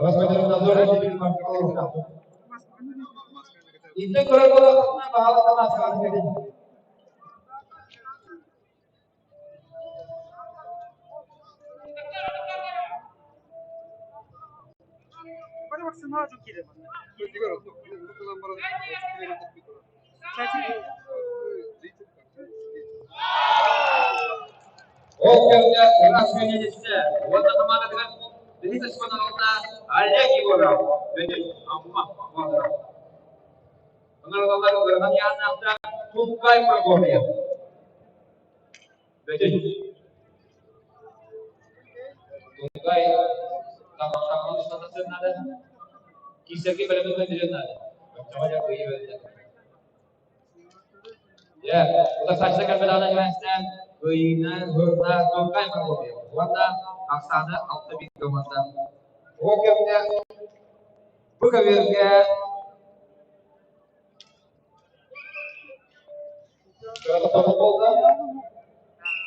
Роспотребнадзор Иннэ көрөр буоллаххытына, пожалуйста, масканы кэтин. Ол кэмҥэ ыраас күнүнүстэ уонна хамаандатыгар Денис Османовна Олег Егоров Бөтүн Амма Ыҥырылаллар ыарахан ыйааһыннаахтар Тупкай Прокопьев. Бөтүн. Тулгай таҥаҕын устатасыан наада. Киисэргэ бэлэмин көрдөрүөн наада. Оччоҕо дьэ кыайыы бэрдэ. Дьэ, утарсааччыта кэлбэтэҕинэ түбэстээн кыайыыны һырда Тулгай Прокопьев уонна ахсааны алта бииргэ уонна Ол кэмҥэ бу көбүөргэ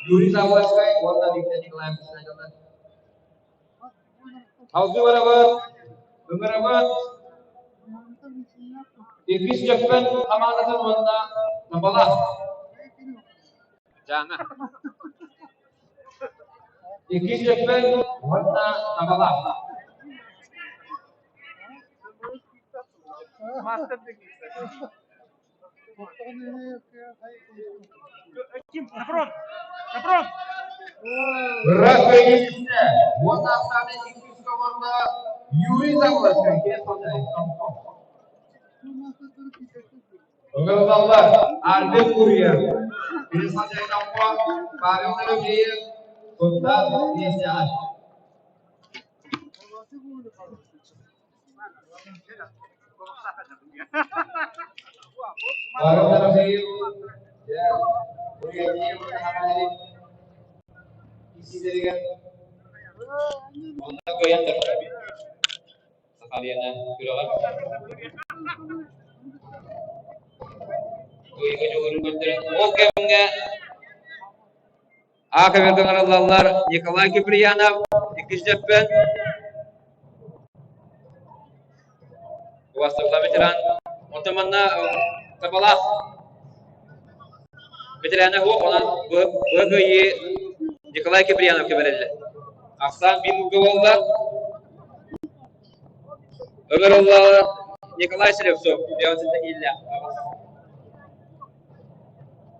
Юрий Заболоцкай уонна Виктор Николаев сылдьаллар. Салгыы барабыт, ыҥырабыт Иккис Дьөппөн хамаандатын уонна Табалаах. Дьааҥы. Иккис Дьөппөн уонна Табалаах. Капрон! Капрон! Ыраах кыайыыны уонна ахсааны иккис команда Юрий Заболоцкай киэс Ыҥырыллаллар Альберт Гурьев, Пересадай Томпо, Павел Дорофеев, Сунтаар Миэстэҕэ. Павел Дорофеев, дьэ, Гурьевниев исиилэригэр онно кыайан Сахалина күрэҕэр Кыайыыга дьулуурун көрдөрөн ол кэмҥэ А көбүөргэ ыҥырыллаллар Николай Киприянов, иккис дьөппөн, Убастабыллаах ветеран. Онтон манна Табалаах ветерана суох, онон быһа кыайыы Николай Киприянов кэбэрэллэр. Ахсаан биир мурга буолла. Ыҥырыллаллар Николай Слепцов, Беонсета ииллээх.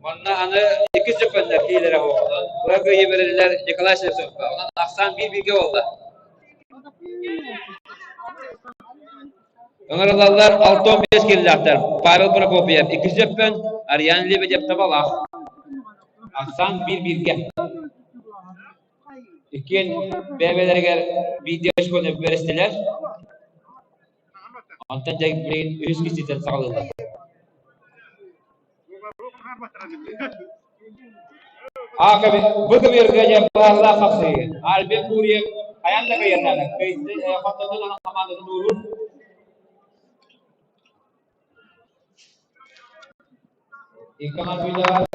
Манна аны иккис дьөппөннөр киилэрэ буолла. Быһа кыайыы бэриллэр Николай Слепцовка. Онон ахсаан биир-бииргэ буолла. Ыҥырыллаллар 65 киилэлээхтэр Павел Прокопьев, иккис дьөппөн Ариан Лебедев табалаах. Ахсаан биир-бииргэ. Иккиэн бэйэ-бэйэлэригэр биирдии очкону бэристилэр. Онтон дьэ билигин үһүс киститтэн саҕалыыллар. Бу көбүөргэ дьэ быһаарылаах хапсыһыы. Альберт Гурьев хайаан да кыайар наада. Хоттордун аны хамаандатын ууруур. Икки хамаанда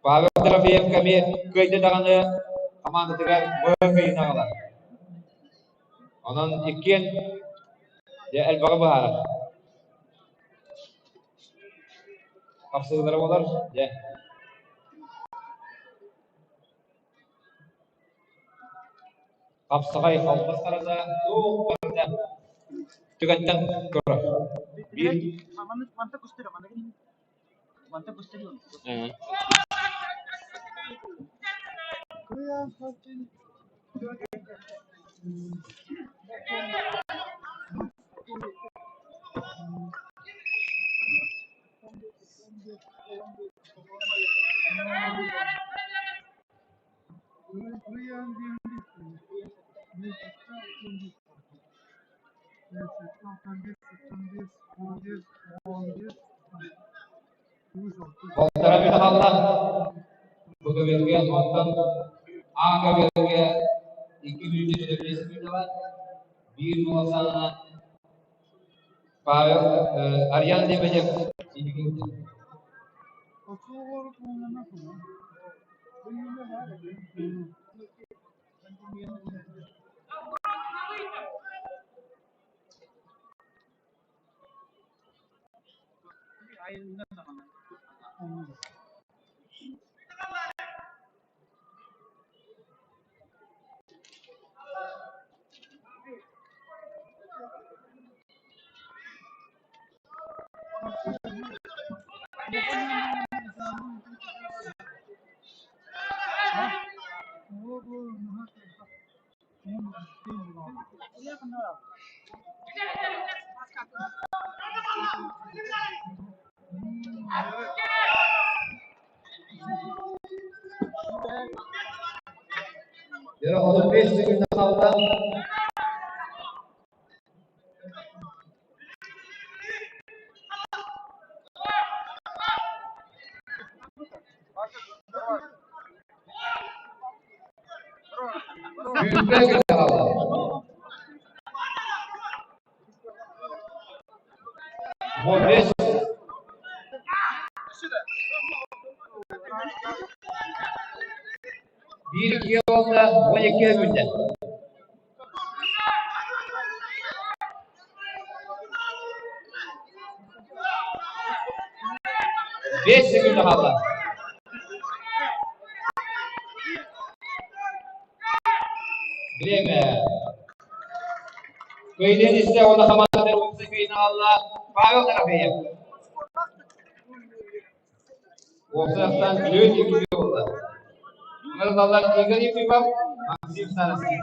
Павел Трофеев эмиэ кыайда даҕаны хамаандатыгар быһа кыайыыны аҕалар. Онон иккиэн дьэ элбэҕи быһаарар. Хапсыһыылара буолар дьэ. Хапсаҕай албас харата туох барыта түгэнтэн көрөр. Биир Полтора хаалла. Бу көбүөргэ онтон А көбүөргэ икки мүнүүтэ биэс мүнүүтэ биир муосаана Павел Арьян Лебедев 35 секунда хаалла. Сүүрбэ күн хаалла. 15. Биир иккигэ буолла, 12 бүтэ. 5 секунда хаалла. Время. Кыайыын истэ уонна хамаандатын уопсай кыайыыны аҕалла Павел Дорофеев. Уопсайыттан күлүүт иккигэ буолла. Ыҥырыллаллар Игорь Ефимов, Максим Старостин.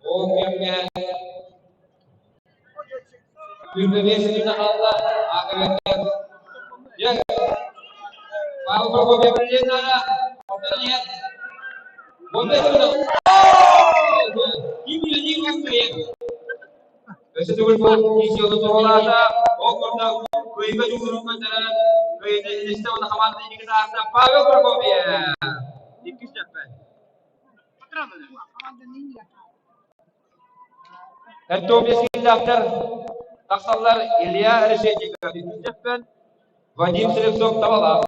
Ол кэмҥэ Күрбэбиэс илиитэ хаалла, аатырыахтаах. Дьэ, Павел Прокопьев Ленара, оттон иһэн, Ким үлэлиир кыайан. Өссө төгүл буол киисиолу туһалаата, ол курдук кыайыыга дьулуурун көрдөрөн, кыайыыны ситистэ уонна хамаанда инники таһаарда Павел Прокопьев. Иккис чэппэн. Эртовецкийлээхтэр тахсаллар Илья Решетников иккис Вадим Слепцов табалаах.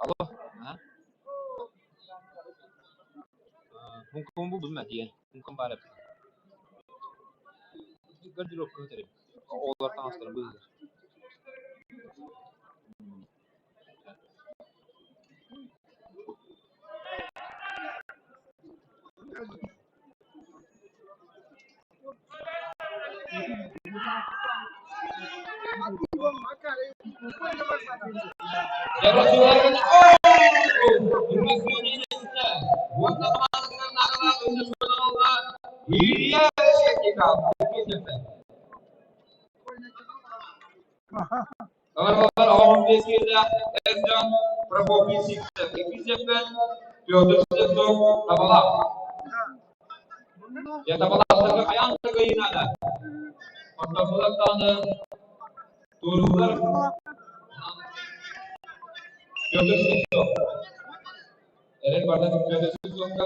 Алло, а? Муҥкум булдум диэн, муҥкум баар эбит. Гардеробка көтөрүм. Оҕолор таҥастарын быыһыыр. Илья Решетников. Алар 15 киһилээх эр дьон Прокопий Сивцев иккис дьэппэн, Петр Слепцов табалаах. Дьэ табалаахтарга хайаан да кыайыы наада. Ортокулар даҕаны туоруулар Петр Слепцов. Эрэл барда Петр Слепцовка.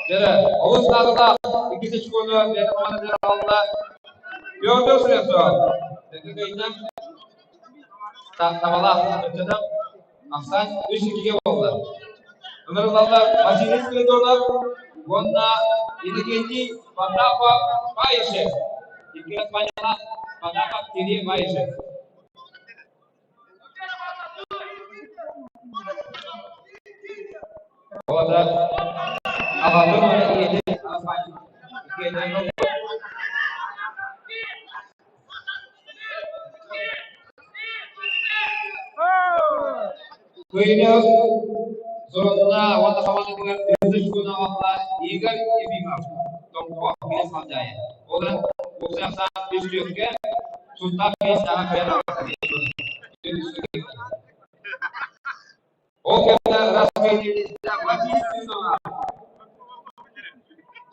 Дьэ, олус наадалаах иккис очкону бэйэтэ командатыгар аҕалла Петр Слепцов. Кыайда. Табалаах ыччата ахсаан үс иккигэ буолла. Ыҥырыллаллар Василий Спиридонов уонна Иннокентий Потапов. Баишев. Икки араспаанньалаах Потапов Кирилл Баишев. Оҕото аҕатын уонна ийэтин араспаанньа иккиэннэрин олорбут. Кыайыылаах Зоруна уонна хамаандатыгар үһүс күн аҕалла Игорь Ефимов, Томпо биэс халдьаайы. Ол эрэн уопсай ахсаан үс түөккэ Сунтаар биэстээҕэ кыайан аҕалла. Ол кэмҥэ ыраас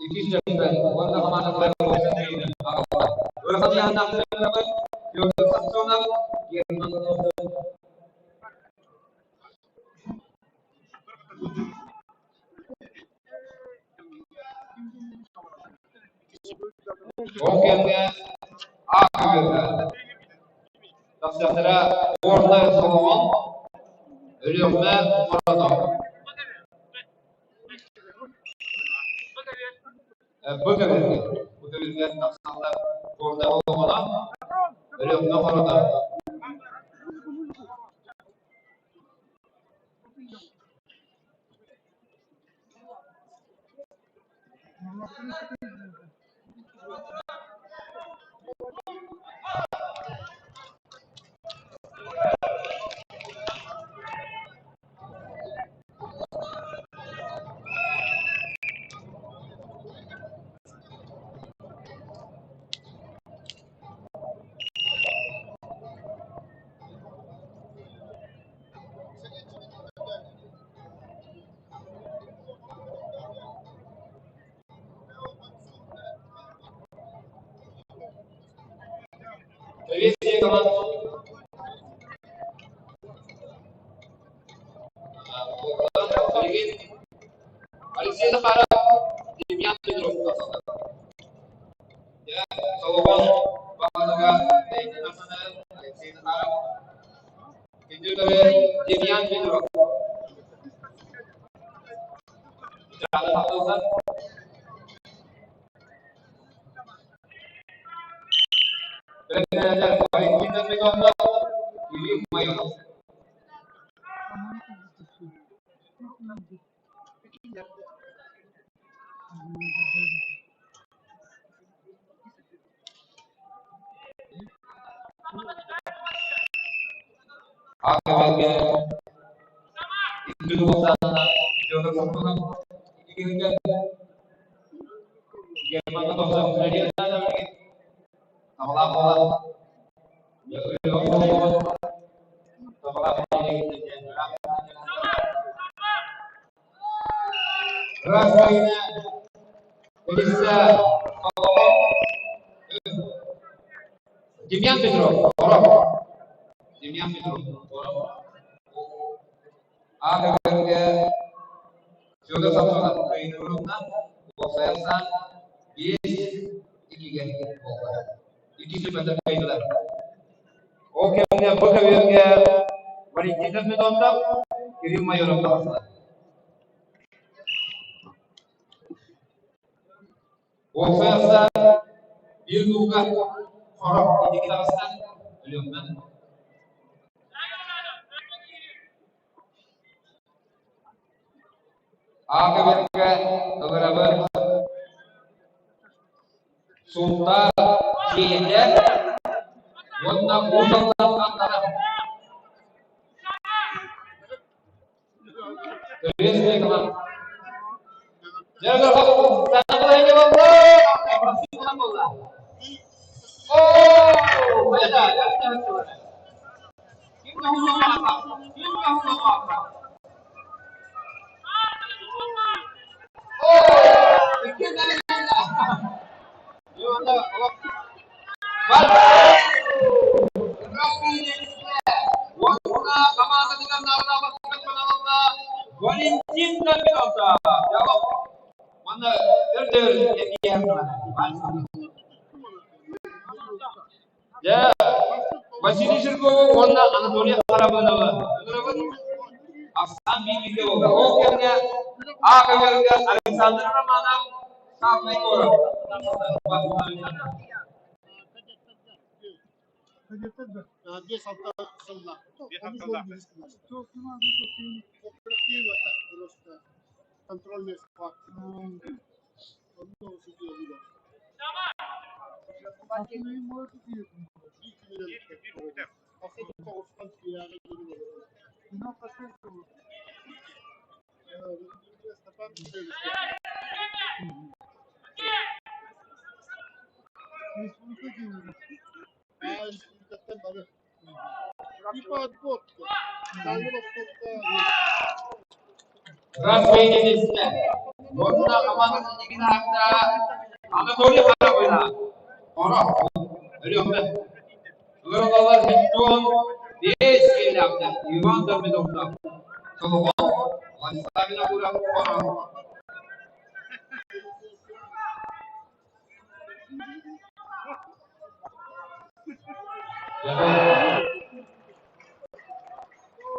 Иккис дьахтар уонна хамаандатыгар уопсай кыайыыны аҕалла. Ыарахан ыйааһыннаахтары Петр Самсонов, Герман Ол кэмҥэ аах Тахсыахтара Горнай Соломон, Өлүөхүмэ Хорото. Бу көбүргэ, бу көбүргэ тахсаллар Горнай Соломоно, Өлүөхүмэ Хорото. Приветствие команд. Алексей Захаров, Демьян Петров. Соломон баһылыга Алексей Захаров, Демьян Петров. Валентина Миронова, Кирилл Майоров. Аҕабарга икки туһахтаах Федор Самсонов Гермаҥҥа тохсор Табалаах буолан Демьян Петров, Демьян Петров, Аҕа Федор Самсонов Украина уопсайынан 5-2-гэ буолла. Икки сүбэтэ кыайдылар. Ол кэмҥэ бу көбүөргэ Валентина Федотов, Кирилл Майоров таҕыстылар. Уопсайынан биир куука Хорох инники таҕыста Өлүөхүмэ. Аакыбыкка ыҥырабын Сунтаар Сиэйэтэ уонна Уус Алдан Хантара Валентин Дьэ, Василий Жиркову уонна Анатолий Харабыновы ыҥырабын. Ахсаан биир буолла. Ол кэмҥэ А көмөлгө Александр Романов. Саамай Егоров. Раз Уонна хамаандатын игнаахта Анатолий Харабына. Хоро. Өлүөхмэ. Ыҥырыллаллар Хеттон 5 киилээхтэр Иван Дармидовна. Солоҕон Владислав Винокуров Хоро.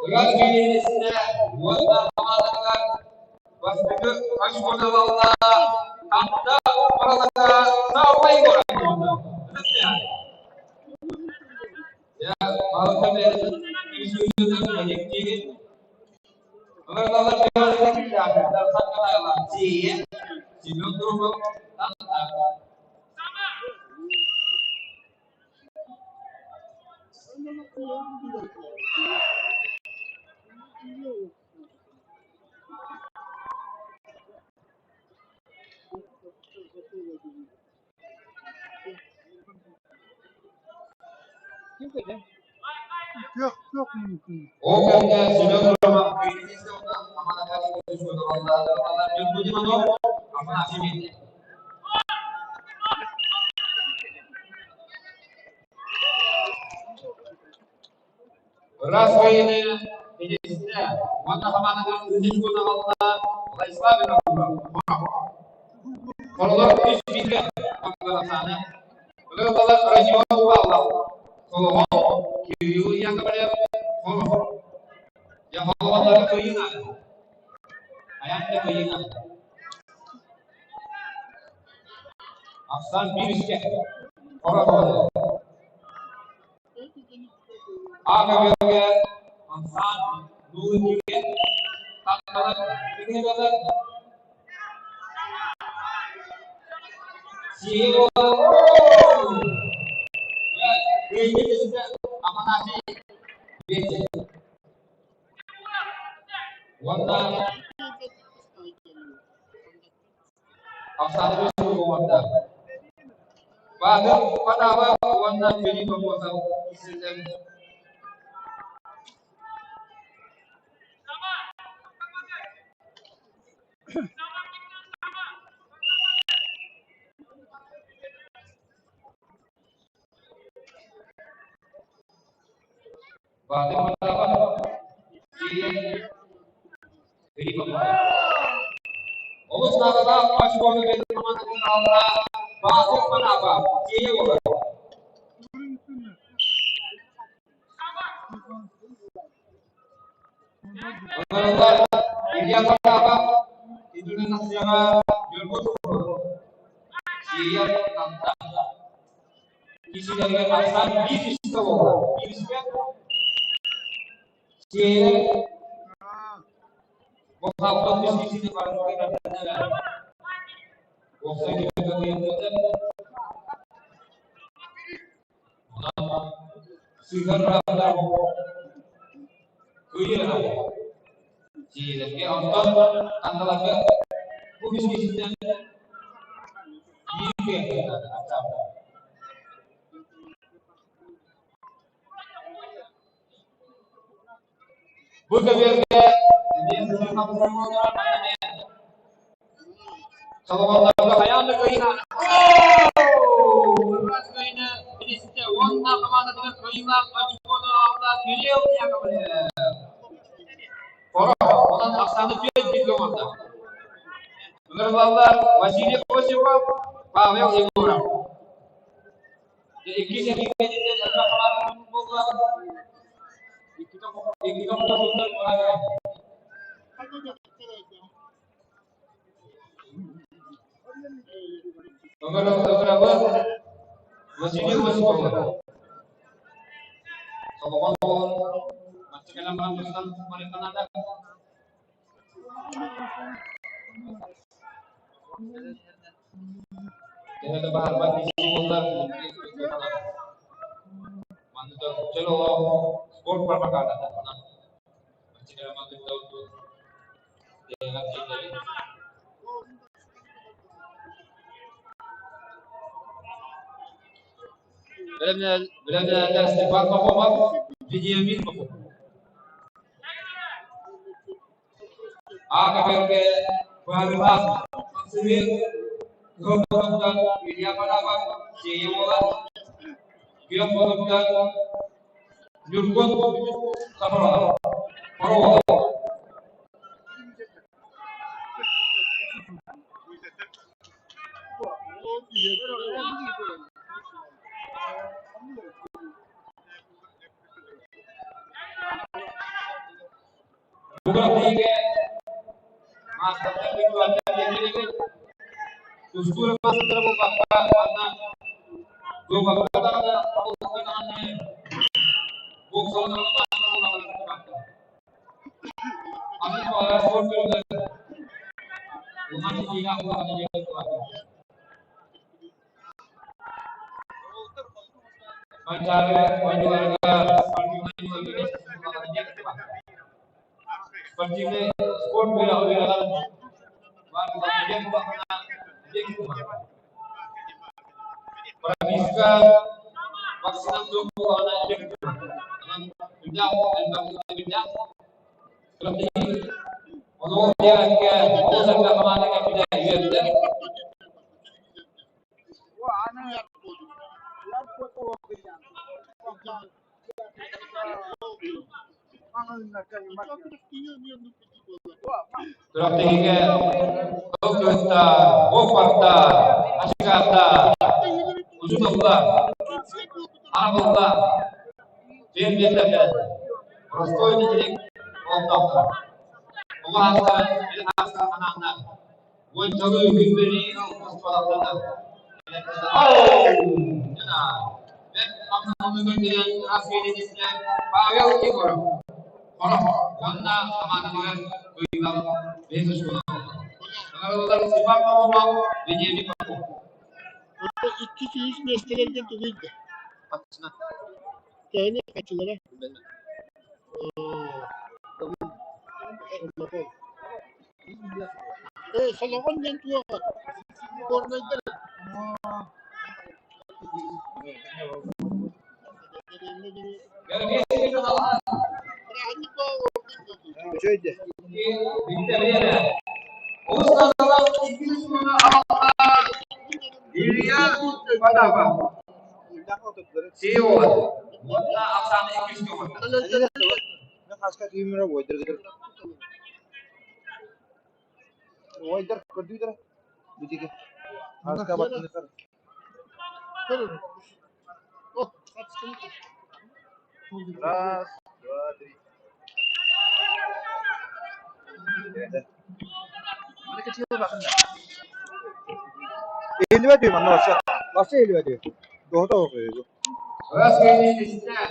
Ыран кириэстэ уонна хамаандатыгар бастакы очкону ылла Таатта Маралата Саамай Егоров. Ол кэмҥэ Семен Роман Ыраас военный медицинэ уонна хамаандатын үһүс кунаҕалла Владислав Винокуров. Хоролор үс бииргэ Оксана. Ыаллар Родион Павлов, Соломон, Кирилл Яковлев, Хоров. Яхололары кыйына. Аянта кыйына. Ахсан биир үскэ. Хоров. Аҕа Ансаан Нуурүгэ Татталар Үгэбэлэр Уонна Ахсааныбыт суругуҥарда. Баатыр Патаба уонна Филипп Аммосов киирсэллэр. Баатыр Патаба Филипп Аммосов. Олус наадалаах очкону бэйэтин командатын аалла Баатыр Патаба тиэйэ буолар. Ыҥырыллар Илья Потапов интернационал Ньургун Сирия Таҥха киһилэригэр тахсан биир үскэ буолла. Биир үскэ Сиэйэ бу халпан үс киһини барытын уопсай түмүккэ кыайбыта. Онон сыһыаннаахтар кыайыаҕа сиэлэргэ онтон Таҥаларга бу үс киһиттэн биир кыайыахтаах аттаахтар. Бу көбүөргэ эмиэ Солоҕоллорго хайаан да кыайыына Ыраас кыайыына билистэ уонна хамаандатыгар кыайыылаах очкону аҕалла Кирилл Яковлев. Хоро, онон ахсааны түөрт бииргэ оҥордо. Ыҥырыллаллар Василий Осипов, Павел Егоров. Иккис эбиитинэн элбэх хамаанда буолла. Иккитэ хототуттан Ыҥырабыт Василий Осипов. Солоҕон буолан бачча кэлэн баран тустан барыахха Төһө да баһарбат киһи буоллар, манна чөл олох спорт пропагандата. Онон бачча кэлэн баран бэйэҕэр тиийдэбит. Бэлэмнэнэллэр Степан Пахомов, Вениамин Попов. АКБ быһаарыылаах хамсыгы Кыһыл Илья Потапов, Сиэйэ Уола, Күөх Болуттан Ньургун Сафронов, Хоро Буга биһиги маастардар бүтүбаттар диэтилигит. Тустуу эрэ маастардара буолбакка, манна дуобакка даҕаны, хабылыкка даҕаны, боксаҕа даҕаны маастар буолаҕын кыттыбаттар. Атын спорт көрүҥэр улахан ситиилээх буолаҕын диэн кыттыбаттар. Манчаары оонньууларыгар спортивнай диэн Спортивный спорт үөрэҕэр баар диэн буоллаххына диэн Прописка вакцинан суох буоллаҕына диэн Онон күннээх элбэх күннээх Ону ол диэбэккэ олус элбэх хамаанда кэлбитэ үөрдэ. Күрэхтэһиигэ тыл кыһыттар, уоппаттар, ачыкааттар, учууталлар, харабыллар, фермердэр, боростуой нэһилиэк олохтоохторо. Оҕо аастара, эдэр аастара анааннар уончалыы күн-бэрии оскуолаларынан Бэрт хамсаныы көрдөрөн ыраас биэриититтэн Павел Егоров Хорох уонна хамаандатыгар кыайыылаах бэһис оскуола буолла. Ыҥырыллар Степан Попов, Вениамин Попов. 200 миэстэлэргэ тугуй да? Төһөнү хаччылара? Солоҕон диэн туох горнайдар Илья Потапов. CEO уонна Оксана Иккискова. Раз, два, три. Eğilme diyor lan nasıl? Nasıl eğilme diyor? Doğru doğru. Раз кэнниттэн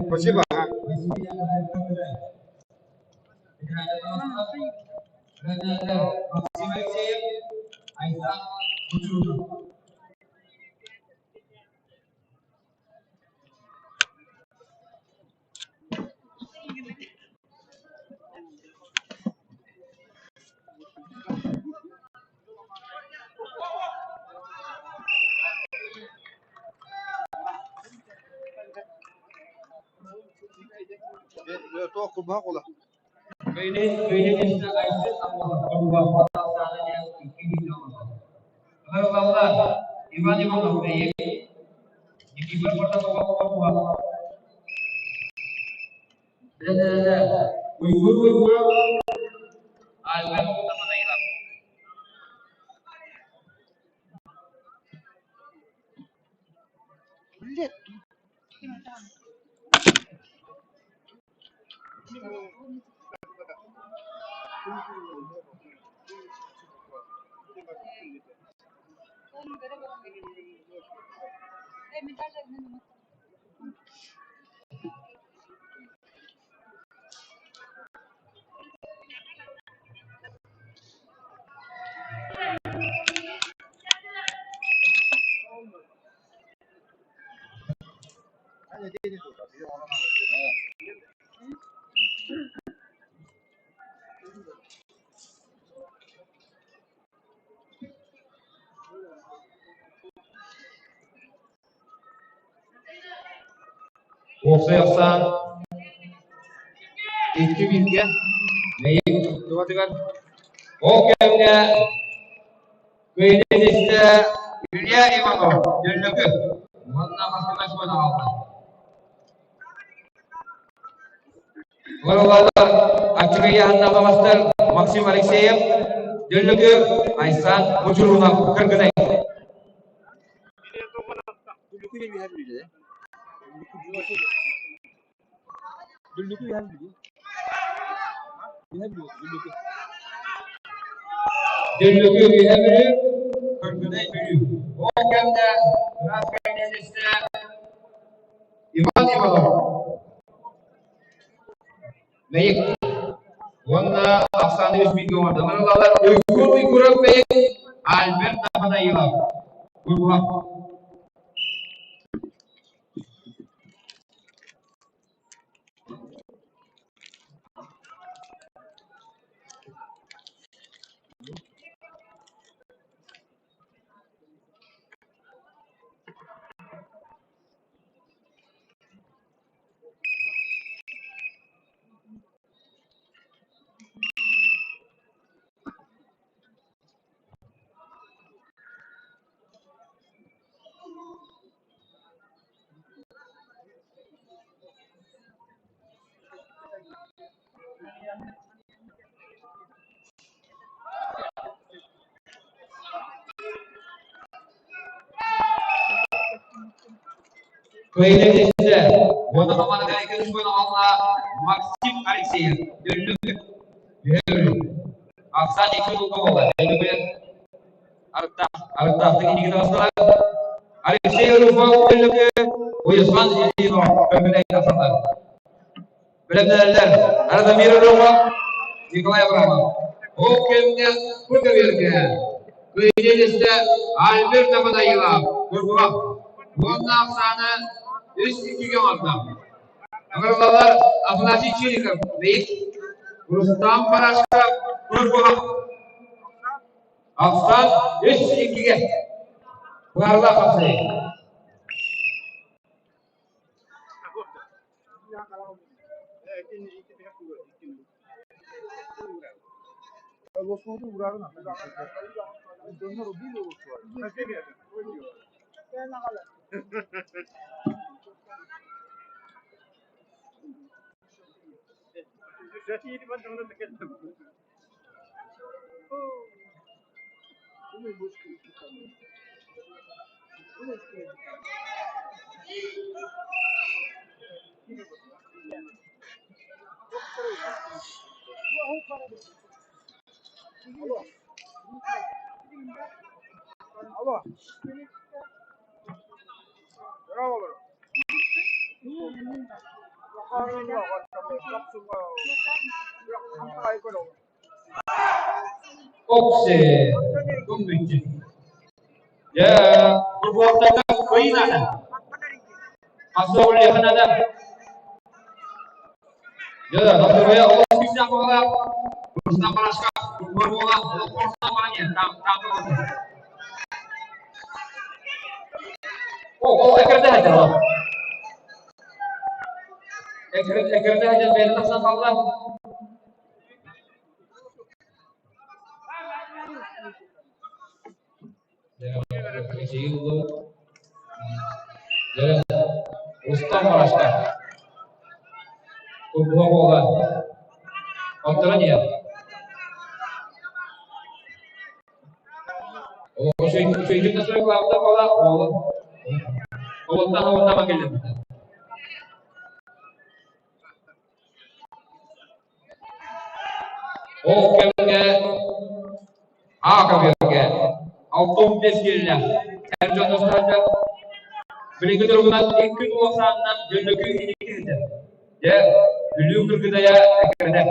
Спасибо. Иван Иванов Никифор Протопопов Уйгур Уйгур Альберт Саманаилов. Уопсай ахсаан икки бииргэ Мэйик туһатыгар. Ол кэмҥэ кыайыы истэ Илья Иванов Дөллөкү уонна Максим аҕалла. Олороллор Аччыгыйаһынна баҕастар Максим Алексеев, Дөллөкү Айсан Мучурунов Кыргыдай. Дөллөкү үһэ Бүлүү, Кыргыдай Бүлүү. Ол кэмҥэ ыраас кэмҥэ Иван Иванов Мэйик уонна Оксана Юсбекова ылалар Уйгур Уйгуров Мэйик Альберт Нафанаилов Уйгуров. Кыайыы истэ уонна Маманагаайкын оҕолла Максим Алексеев Дөллүк Үһү Ахсан икки булка буолла. Дөллүк Арыттаахтык инники таҕыстылар. Алексей Руфов Дөллүкү Уйусхан Ильинов Көмүлэй тахсаллар. Бэлэмнэнэллэр Радомир Руфов, Николай Абрамов. Ол кэмҥэ бу көбүөргэ кыайыы истэ Альберт Амадаилов Курбуров уонна ахсааны үс иккигэ оҥордо. Ыҥырыллаллар Афанасий Чириков, Бэйик, Рустам Барашков, Курбуров. Ахсаан үс иккигэ. Быһаарылаах хапсайыы. Оксе, куммүччү. Дьэ, курбуоктарга кыайыы наада. Хасыа үллиэхэ наада. Дьэ, Дохтуруйа олох күүстээх буолар. Курсунан барашка, курбуор буола, олох курсунан баран иһэр, тааппа буолар. О, ол эккирэтэ сылдьар ол. Эккирэтэ сылдьар бэйэтэ тахсан хаалла. Устан барашка. Курбуһа буола. Оттора диэн. Үчүгэйдик настройкалаабыта буола, оҕолор оҕоттон оҕоттон кэллибит. Ол кэмҥэ А көбүөргэ 65 киилэлээх эр дьон тустааччы билиҥҥи туругунан икки уох саанынан Дьөндөкү инники сылдьар. Дьэ, Бүлүү Кыргыдайа эккирэтэ.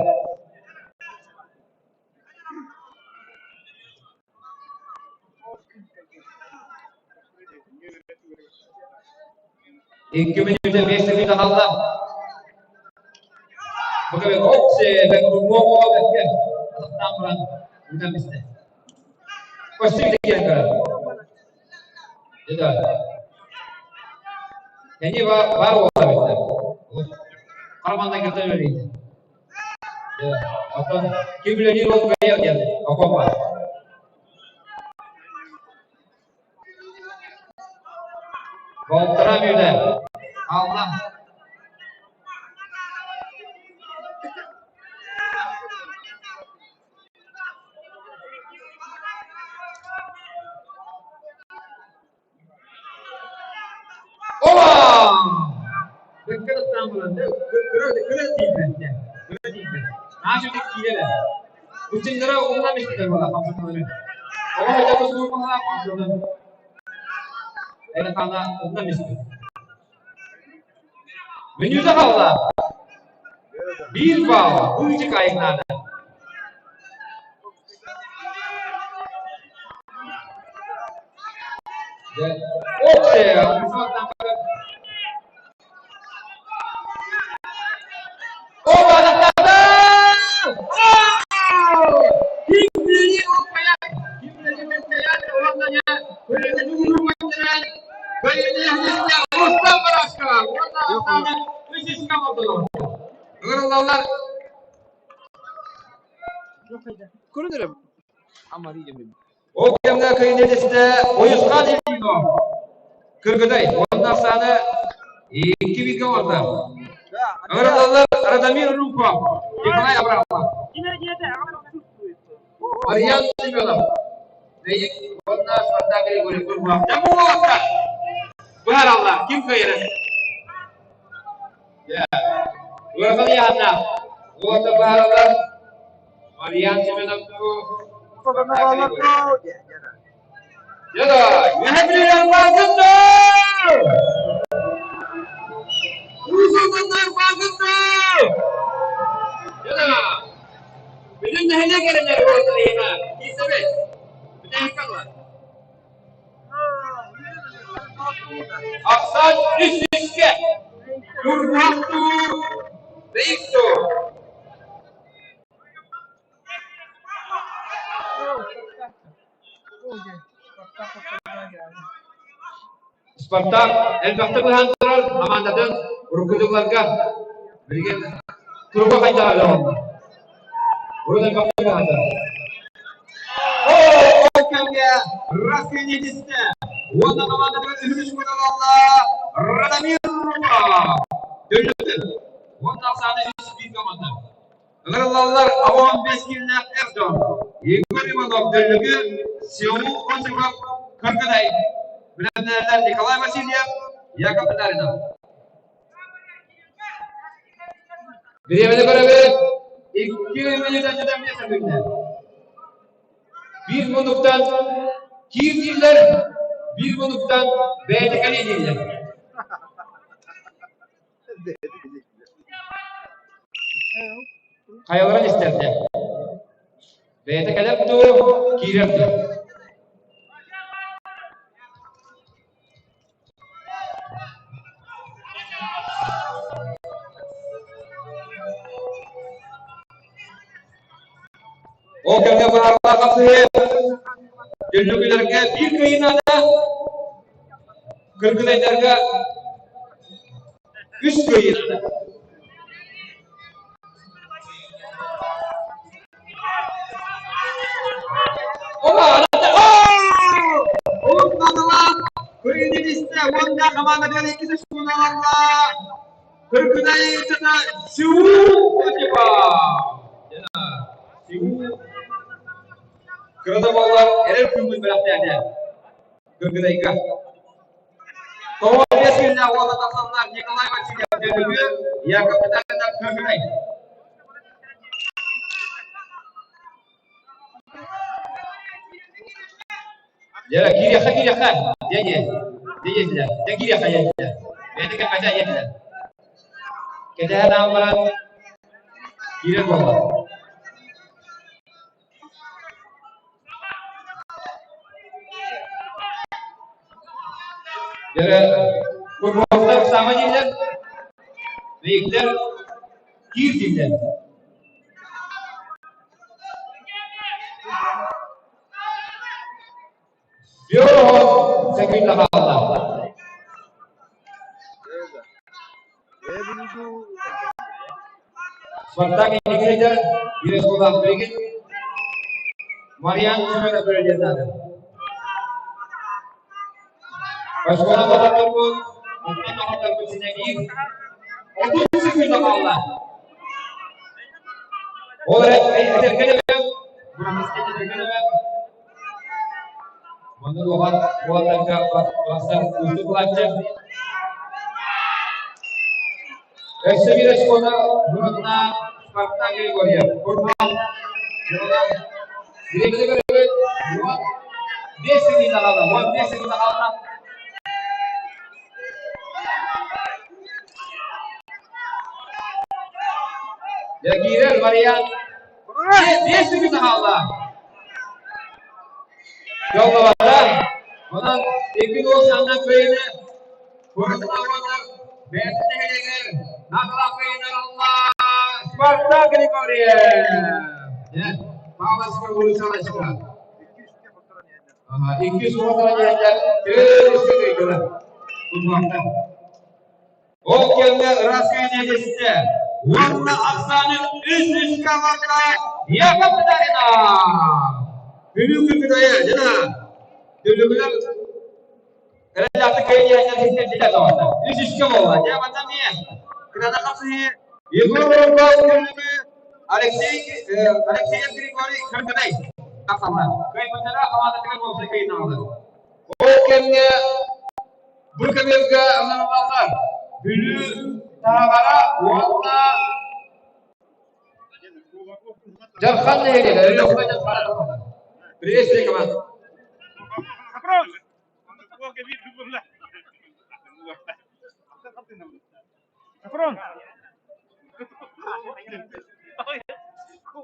Икки мүнүүтэ биэс секунда хаалла. Бу кэбэ оксе бэккурбуо бэккэ атахтаан баран ыытан бистэ. Костюм киэн көрөр. Да. Кини бар буола битте. Хараманна кырта өлөйдө. Оттон ким үлэлиир ол кыайар диэн окуопа. Болтара мүлэ. Алла. Оба! Кыргызстан булан, кыра тиийбэттэ. Кыра тиийбэт. Наша киирэлэр. Учундара умна мистер була хамсаналары. Оҕо хотя бы суурмаха хамсанар. Это хана умна мистер. Мүнүүтэ хаалла. Биир балл. Быычык айыҥнаата. Ыҥырыллаллар. Көрүнэрим. Ама диидим. Ол кэмҥэ кыйынньэтистэ Уйусхан Ильинов Кыргыдай уонна ахсааны икки бииргэ оҥордо. Ыҥырыллаллар Радомир Рупов, Николай Абрамов, Марьян Семенов, уонна Спартак Григорьев Курбунов. Дьэ буолуохта! Быһаараллар, ким кыайарын? Ыарахан ыйааһыннаах. Уота быһаараллар Марьян Семенов Бүтүн нэһилиэк эрэнэр уолаттарыйына киирсэбит. Бүтэһиккэ ылар. Ахсаан үс үскэ. Курбуһах дуу, бэйик дуу. Спартак элбэхтэ быһаан турар хамаандатын урукку дьылларга билигин туруга хайдаҕа олороллор. Урут элбэхтэ быһаатар. Ол кэмҥэ Россия түстэ уонна хамаандатыгар үһүс ылалла Радомир Румов. Төлөбүт уонна ахсаана үс биир команда. Ыҥырыллаллар 15 киилэлээх эр дьон Егор Иванов Дөллөгү, Сеул Осипов Кыргыдай. Билэннээлэр Никниколай Бириэмэни көрөбүт. Икки мүнүүтэ сэтэммиэс бүгүннэ. Биир муннуктан киир дииллэр, биир муннуктан бэйэтэ кэлиэ дииллэр. Хайаларын истэрдэ? Бэйэтэ кэлэр дуу, киирэр дуу? Ол кэмҥэ быһаарылаах хапсыһыы Дүллүкүлэргэ биир кыайыынаада, Кыргыдайдарга үс кыайыынаада. Уонна хамаандатыгар иккис оскуолаларга Кыргыдай ыччата Сеул типа Сеул кыра да буоллар эрэл күммүт бэлэхтээтэ Кыргыдайга. Тоҕо биэс күннээх уота тахсаннар Николай Васильев Дөлүгү, Яков Витальевна Кыргыдай. Дьэ, киириэххэ, киириэххэ. Дьэ, дьэ. Дьэ, дьэ, дьэ, киириэххэ, дьэ, дьэ. Бэйэтэ кэлбэтэ, дьэ, дьэ. Кэтэһэн аан баран киирэр буолла. Дьэ, Курбовтар саҥа дииллэр, Виктор киир дииллэр. Бюро секунда хаалла. Спартак инникилейдер ЮНЕСКО-лаах билигин Марьян Семенов президенттаады. Оскуола хотторбут, онтон хотторбут синэгиир. 30 секунда хаалла. Ол эрэн этэргэ дөбөҥ, этэргэ дөбөҥ. Манна уолаттар уолаттарга уустук булааччы. Өссө биир оскуола мурунна Спартак Григорьев. Курбан, Бириэмэни көрөбүт. 15 секунда хаалла. 15 секунда хаалла. Дьэ киирэр вариант. Биэс секунда хаалла. Дьоллобата. Онон икки гол санна кыайыны Куратына бэйэтин нэһилиэгэр наадалаах кыайыыны ылла Спартак Григорьев. Павловска улицалачка. Иккис уотара диэннэр төрүскэ кыайдылар. Кутуохтар. Ол кэмҥэ ыраас кыайыы уонна ахсааны үс үскэ барда Яков Татарина. Бүлүү күн-күнайы, дьана, Дүлүгүлэр эрэллээхтик кыайыы диэннэр хистэрдилэр доҕоттор. Үс үскэ буолла. Дьэ, манна эмиэ кырата хапсыһыы Егор Воробьев Күлүгү Алексей Алексеев Григорий Кыргыдай тахсаллар. Кыайбыттара хамаандатыгар уопсай кыайыыны аҕалар. Ол кэмҥэ бу көбүөргэ аналлар Бүлүү Таһаҕара уонна Дьархан нэһилиэгэ Өлүөхүмэ Дьархана тахсаллар. Приветствие команда.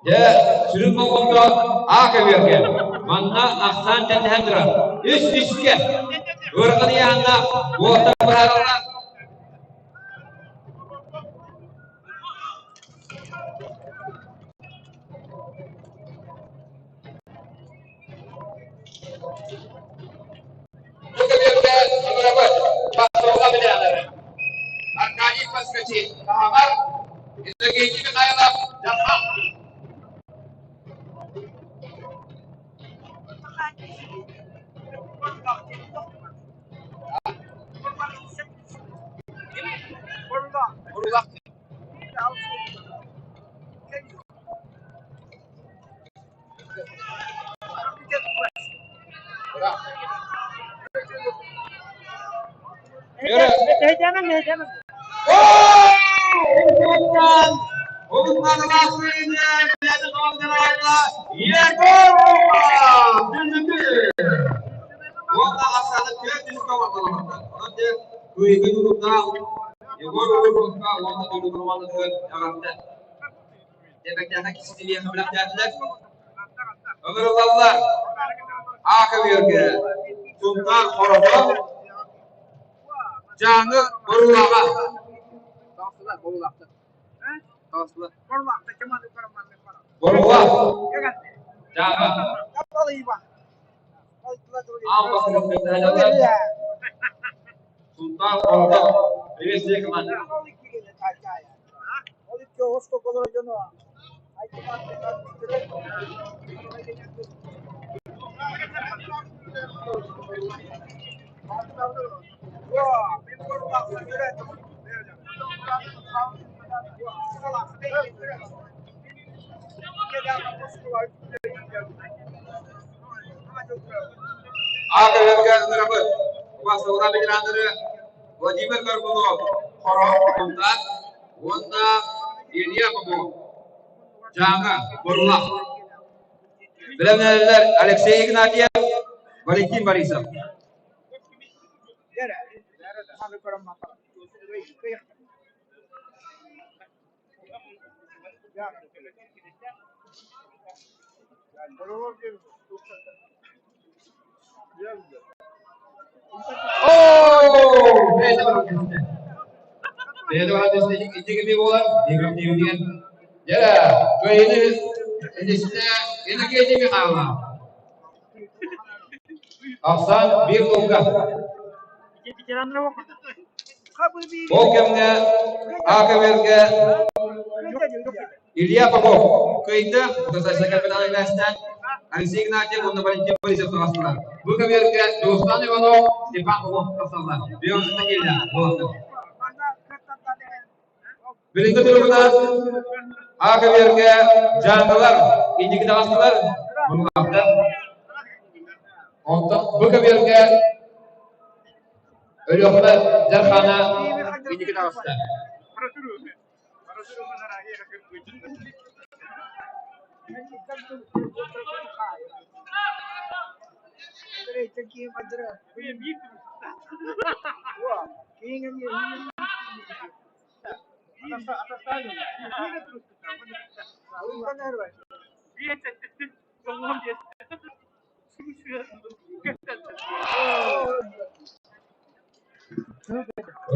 Дьэ, сүрүн болҕомто А көбүөргэ. Манна ахсаан тэнтэһэн турар. Үс үскэ. Ыарахан ыйааһыҥҥа уолаттар быһаараллар. Бу көбүөргэ ыҥырабыт Пастровка бэлэҕэлэрэ. Аркадий Поскачин, Таһаҕар, Иннокентий Михайлов, Дьархан. Олус наадалаах кыайыыны бэйэтин командаларга Егор Дүллүкү! Уонна ахсааны 400 командаларга. Онон дьэ кыайыыга дьулурдаах Егор Уруповка уонна Дүллүкү командатыгар эҕэрдэ. Дьэ, кистилиэхэ бэлэхтээтилэр. Ыҥырыллаллар. Аакабыарга Сунтаар Хорото, Дьааҥы Боруулааҕа. Боруулаах, Дьааҥы. Аан бастакы кыттааччылар Сунтаар Хорото приветствие команда. Аакабыарга ыҥырабыт. Убастабыллаах ветераннары Владимир Горбунов, Хоро Сунтаар уонна Илья Попов, Дьааҥы, Боруулаах. Бэлэмнэнэллэр Алексей Игнатьев, Валентин Борисов. Оо! Бэйэтэ баран түстэ. Бэйэтэ баран түстэ икки кими буолар? Егор диэн. Дьэ, кыайыыны ситистэ Иннокентий Михайлов. Ахсаан биир тылга. Ол кэмҥэ АКВ-гэ Илья Попов кыайда, Утасайса капитан Игнатьевна, Алексей Игнатьев уонна Валентин Борисов таҕыстылар. Бу көбүөргэ Дьулустан Иванов, Степан Попов тахсаллар. Биоҕа киирдэ буоллар. Билиҥҥи туругунан АКВ-гэ дьааҥылар инники таҕыстылар, муҥнаахтар. Онтон бу көбүөргэ Өлүөхүмэ Дархаана инники таҕыста.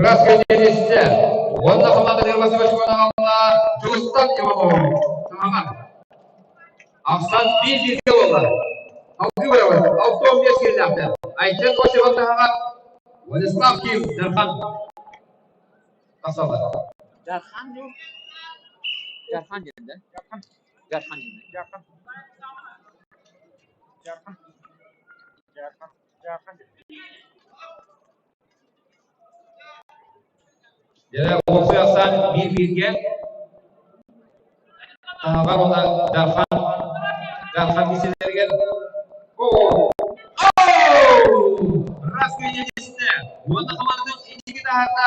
Раз кэнниэстэ уонна хамаанда Васильевич аҕалла Дьулустан Иванов Таһаҕар. Ахсан биир бииргэ буолла. Алгы барабыт, 65 киһилээхтэр. Айчан Осипов Таһаҕар, Владислав Ким Дархан тахсаллар. Дархан дуу? Дархан диэн да? Дархан диэн. Дьэ, уопсай ахсаан биир бииргэ Таһаҕар уонна Дархан Дархан киселэригэр Оо! Раз күйденистэ! Уонна хамаандатын инники таһаарда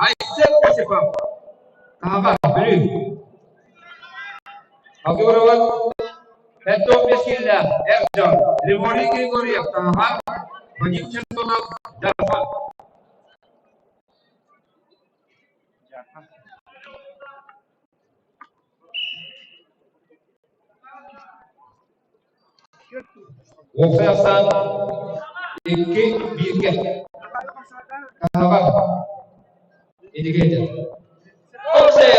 Айсен Осипов. Таһаҕар, Бүлүү. Алгыбыровын 55 киилэлээх эр дьон Григорий Григорьев Таһаҕар, Вадим Чердонов Дархан. Уопсай ахсаан икки бииргэ. Таһаҕар. Инники Уопсай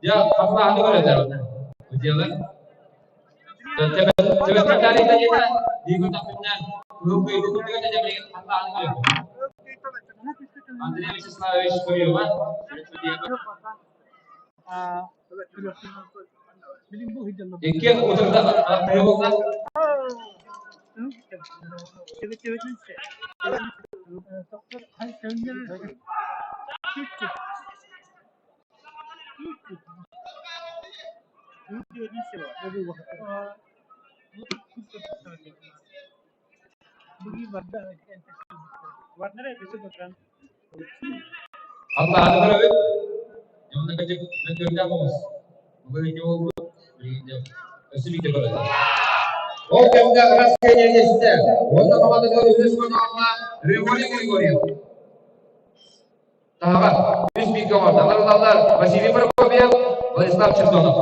Я хатылаһаны көрөтөр. Удьуолар. Андрей Вячеславович Курьева. Иккиэн утарда буолла. Аллаһы көрөбүт. Дьонно кэчик мөккүөрдээх оҕус. Былырыыҥҥы буолбут, билигин өссө биирдэ көрөллөр. Ол кэмҥэ Арассыыйа истэ уонна командатыгар үһүс көтөҕүллэ Григорий Григорьев. Таһаҕа үс бииргэ оҥордо. Ылаллар Василий Прокопьев, Владислав Чердонов.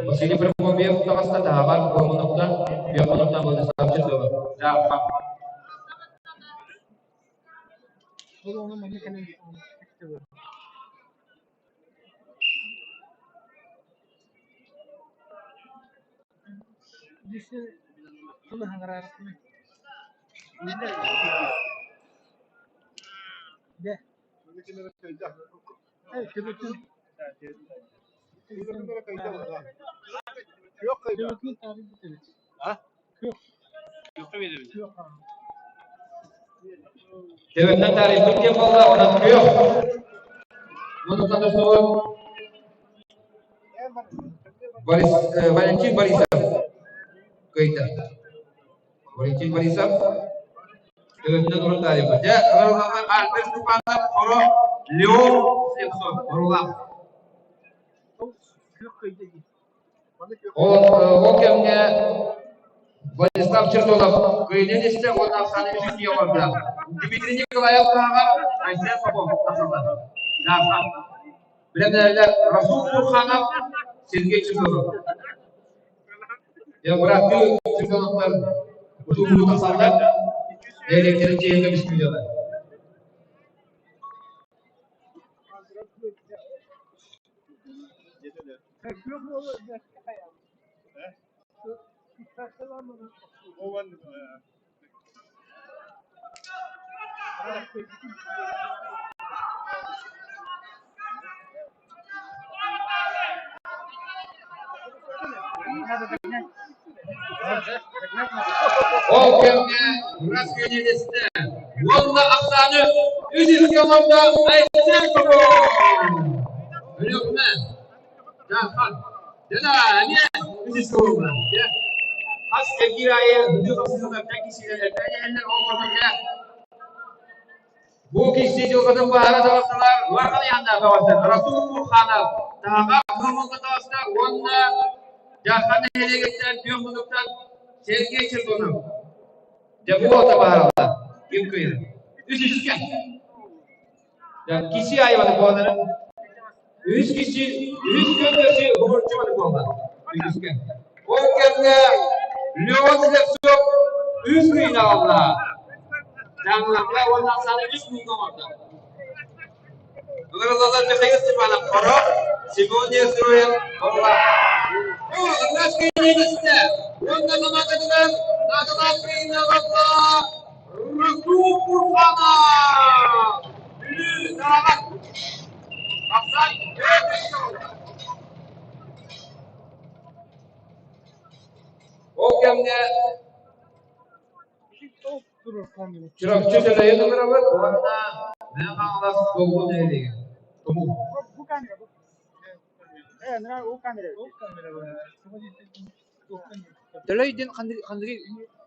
Василий Прокопьев таҕыста таһаҕар Куомунуктан, Пиомонуктан Владислав Чердонов. Дьааппа. Төбөтүнэн таарыйбыт диэн буолла, онон күөх. Муннуктан тустубут Борис, Валентин Борисов кыайда. Валентин Борисов төбөтүнэн урут таарыйбыт. Дьэ, Альберт Степанов, Хоро, Леон Слепцов, Орулаах. Ол кэмҥэ Владислав Чердонов кыайыынан истэ уонна ахсааны үс оҥордо. Дмитрий Николаев тааҕар Айсен Попов тахсаллар. Даахан. Билэмнээлэр Расул Бурханов, Сергей Чердонов. Дьэ, бырааттыы Чердоновтар утумнуу тахсаллар. Нэһилиэктэрин чиэһин көмүскүүллэр. Ол кэмҥэ Раскыанелистэ уонна ахсааны үс үскэ оҥордо Айсен Попов! Өлүөхүмэ, Дьаахан, Дьэ эмиэ үс үскэ буолла. Дьэ, хас эргиир аайы бүтүн хапсыһыылартан киирсиилэр элбээн иһэллэр, ол курдук дьэ Бу киирсии дьылҕатын баара таҕыстылар, Улахан Ыйааннаах бөҕөстөр Расул Бурханов, Таһаҕа Хомолго таҕыста уонна Дьаархан нэһилиэгиттэн Күөх Муннуктан Сергей Чердонов. Дьэ бу уота баараллар. Ким кыайар? Үс үскэ. Дьэ, киси айыбаны буолара. Үс киси, үс көмөсү уһурчу буолла. Үскэ. Ол кэмҥэ Леон Слепцов үс кыйын аҕалла. Дьаҥыларга уонна ахсааны үс муҥга оҥордо. Ыҥырыллалар Михаил Степанов Хоро, Семен Нестеров Хорула. Наш кыйын уонна командатынан наадалаах кыйын аҕалла Расул Бурханов! Бүлүү Тараҕат! Ахсан Ол кэмҥэ Чурапчы Төлөйүн ыҥырабыт уонна Мэҥэ Хаҥалас Долгун нэһилиэгэ. Тумул. Төлөй диэн ханныгый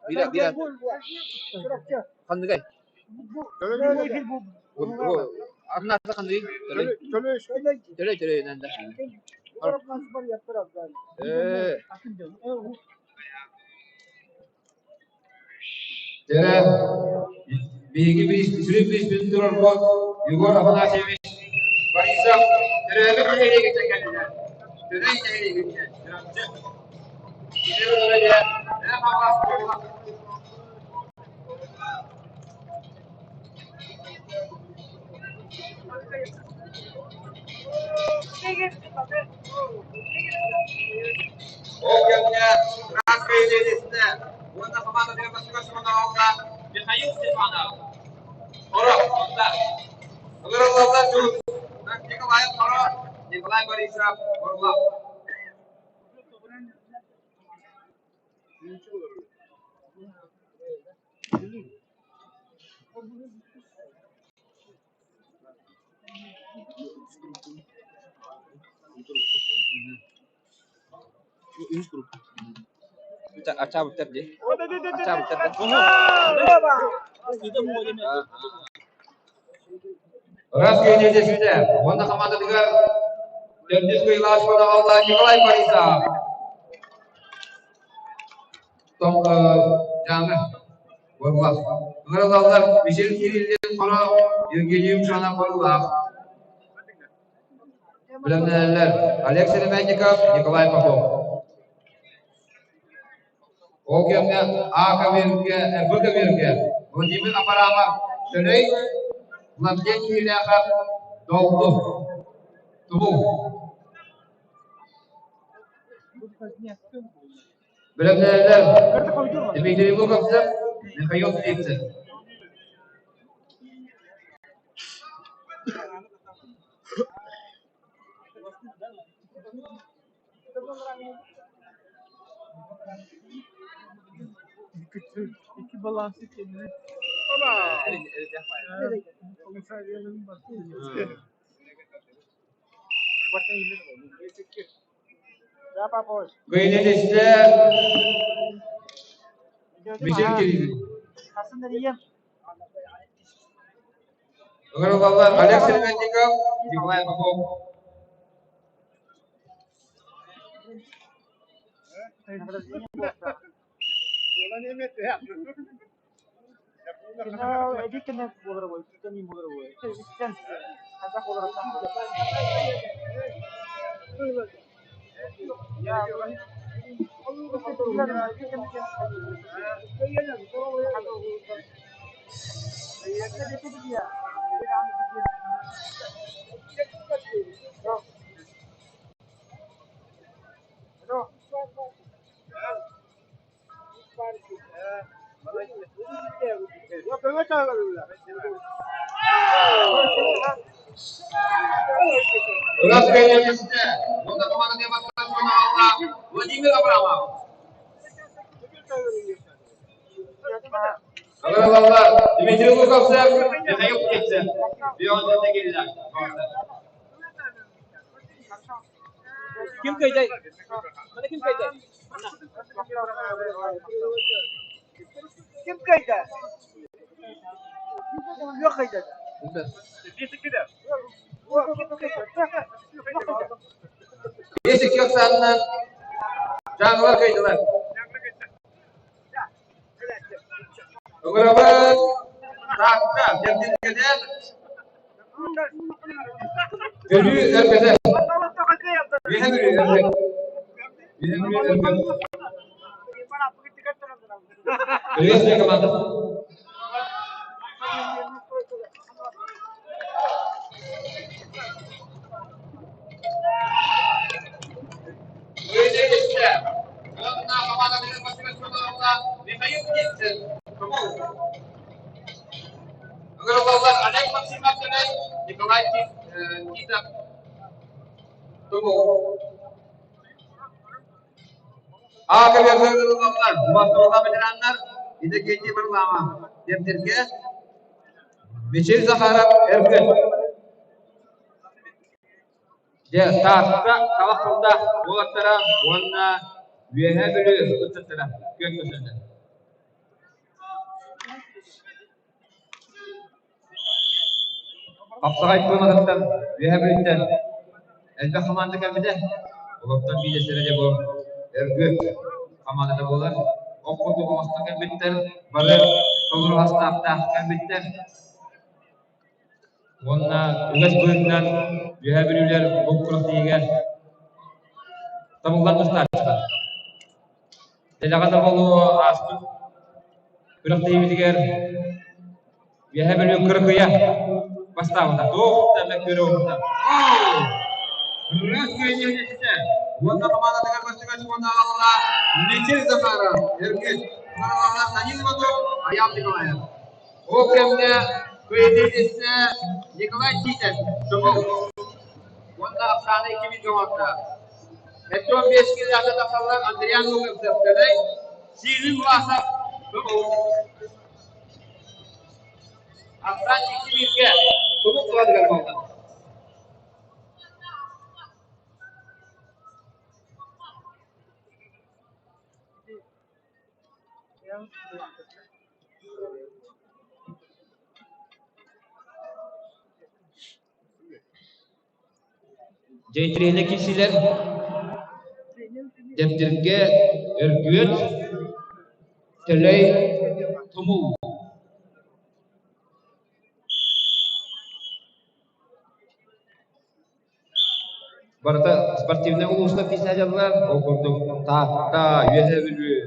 бира бира ханныгай Атын ханныгый Төлөй Төлөй Төлөй да Ээ Дьэ, биһиги сүрүн бириспитин турарбыт Егор Афанасьевич Борисов төрөөбүт нэһилиэгиттэн кэллилэр. Төлөй нэһилиэгиттэн Чурапчы. Ол кэмҥэ Братская Лелесте уонна командатыгар бастакы сурунаалга Михаил Степанов, Хоро, онда ыҥырыллаллар дьулус Николай Хоро, Николай Борисов, Орлов. Ачаабыттар дии. Ачаабыттар да. Раз күйүнэ сүтэ. Уонна хамаандатыгар төрдүс кыйылаах аҕалла Николай Борисов. Дьааҥы. Боруулаах. Ыҥырыллаллар Мичил Кириллин Хоро, Евгений Юмшанов Боруулаах. Бэлэмнэнэллэр Олег Серемятников, Николай Попов. Ол кэмҥэ А көбүөргэ, Б көбүөргэ Владимир Апарамов Төлөй, Владлен Киһилээхэ Доллу, Тумул. Бэлэмнэнэллэр Дмитрий Луковцев, Михаил Сивцев. Икки балансы кэннэ Кыйнелистэ Мичил Кириллин. Ыҥырыллаллар Олег Серебренников, Николай Попов. Ырас кэлиэхситэ уонна команданы бастакы Владимир Абрамов. Ыҥырыллаллар Дмитрий Луковцев, Михаил Птицын. Бионтан киллэр. Ким кыайдай? Мана ким кыайдай? Ким кыайда? Күөх кыайда. Бесик оксанынан Дьааҥылар кыайдылар. Ыҥырабыт Таатта Дьэрдинкэтэ Бүлүү өргөтө. Үөһэ Бүлүү өргөт. Үөһэ Бүлүү өргөт. Приветствие команда. Михаил Птицын. Ыҥырыллаллар Олег Максимов Николай Титов Тумул. Аакабыаллар, Убастабыллаах ветераннар, Иннокентий Варламов, Дэмтэргэ, Мичил Захаров, Эргин. Дьэ, Таатта талах тыллаах уолаттара уонна Үөһээ Бүлүү ыччаттара күөн көрсөллөр. Хапсаҕай туонатыттан Үөһээ Бүлүүттэн элбэх хамаанда кэлбитэ. Олортон биирдэстэрэ дьэ бу Өргүөт хамаандата буолар. Ох курдук оҥостон кэлбиттэр, бары толору астаахтаах кэлбиттэр. Уонна үгэс быһыытынан Үөһээ Бүлүүлэр бу күрэхтэһиигэ табыллан тустааччылар. Дэлэҕэ да буолуо ааспыт күрэхтэһиибитигэр Үөһээ Бүлүү Кырыкыйа бастаабыта. Туох да мөккүөрэ уһунна. Ырыа күйэнньэһитэ уонна хамаандатыгар бастакы чугуна аҕалла Мичил Захаров, Эргит, Маралаах Данил Иванов, Аян Николаев. Ол кэмҥэ кыайыы Николай Титов, Чобул уонна Оксана иккибит оҥордо. 75 килэлээх тахсаллар Андриан Луковцев, Төлөй, Сиилин Власов, Тумул. Ахсаан икки бииргэ тумул туһатыгар буолла. Дьэ киирсилэр Дэбдиргэ Өргүөт, Төлөй Тумул. Барыта спортивнай улуустар киирсэ сылдьаллар, ол курдук Таатта, Үөһээ Бүлүү,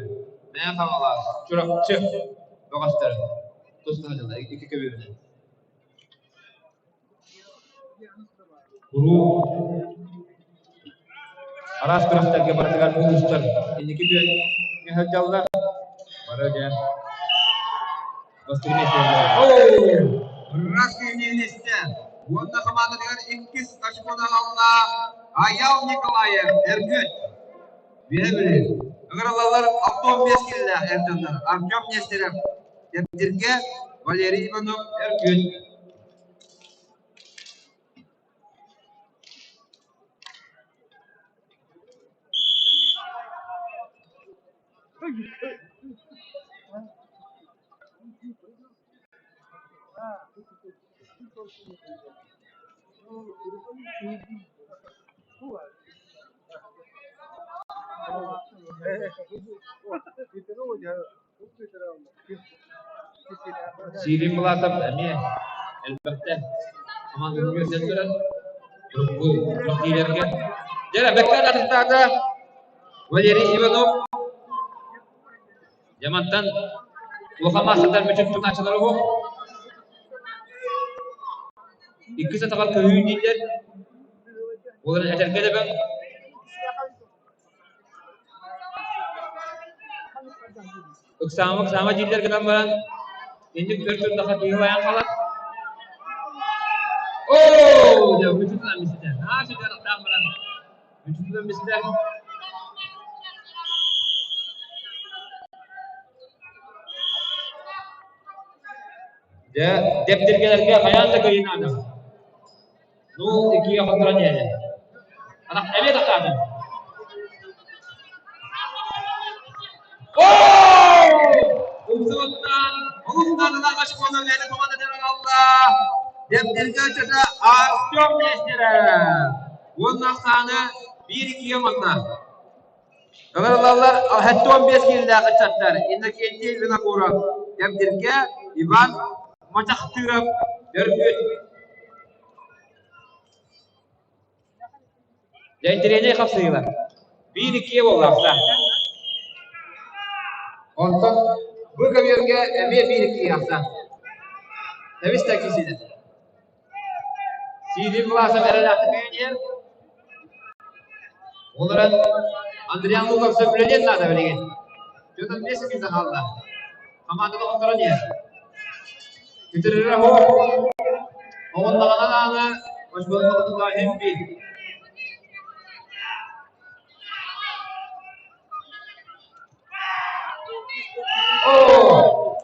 Мэҥэ Хаҥалас, Чурапчы бөҕөстөр туста сылдьаллар икки көбүөрүнэн. Куруук араас күрэхтэргэ барытыгар улуустар инники күөҥҥэ сылдьаллар. Бары дьэ бастакы миэстэлэр. Рашка миэстэ уонна хамаандатыгар иккис очкону аҕалла Айал Николаев Эргүт. Үөһэ Бүлүү. Ыҥырыллаллар 65 киилэлээх эр дьоннор Артем Нестеров Дэбдиргэ, Валерий Иванов Эргүт. Сиилин Булатов эмиэ элбэхтэ хамаандатын үөрдэн туран урукку күрэхтэһиилэргэ дьэ бэккэ атахтаата Валерий Иванов Дьэ мантан улахан маастардар мүчүк тунааччылара уһук. Иккис атаҕар көһүү дииллэр. Ол эрэн этэргэ дөбөҥ. Ыксаама ыксаама дииллэр гынан баран инник өр турдахха киһи байан хаалар. Оо, дьэ мүчү тутан миситэ. Наһаа сүдү атахтаан баран мүчү тутан миситэ. Дьэ, дэптиргэлэргэ хайаан да кыайыы наада. Ну, иккигэ хотторон иһэллэр. Атах эмиэ тахсаатын. Умсубуттан олус наадалаах очкону бэйэтэ командатыгар аҕалла. Дэбдиргэ ыччата Артем Нестеров. Уонна ахсааны 1-2 оҥордо. Ыҥырыллаллар 75 киилэлээх ыччаттар Иннокентий Винокуров, Дэбдиргэ Иван Мачахтыров, Өргүт. Дьэ, интэриэһинэй хапсыһыылар. Биир-иккиэ буоллаахта. Онтон бу көбүөргэ эмиэ биир-иккиэ ахса. Тэбис да киисинэн. Сиилин Власов эрэлээхтик өйүн Ол эрэн Андриан Луковцев үлэлиэн наада билигин. Петр 5 секунда хаалла. Хамаандата хотторон иһэр. Күтүрүрэ оһох. Оҕуннаҕына даҕаны Ошбонноҕутугар иһин биир. Оо!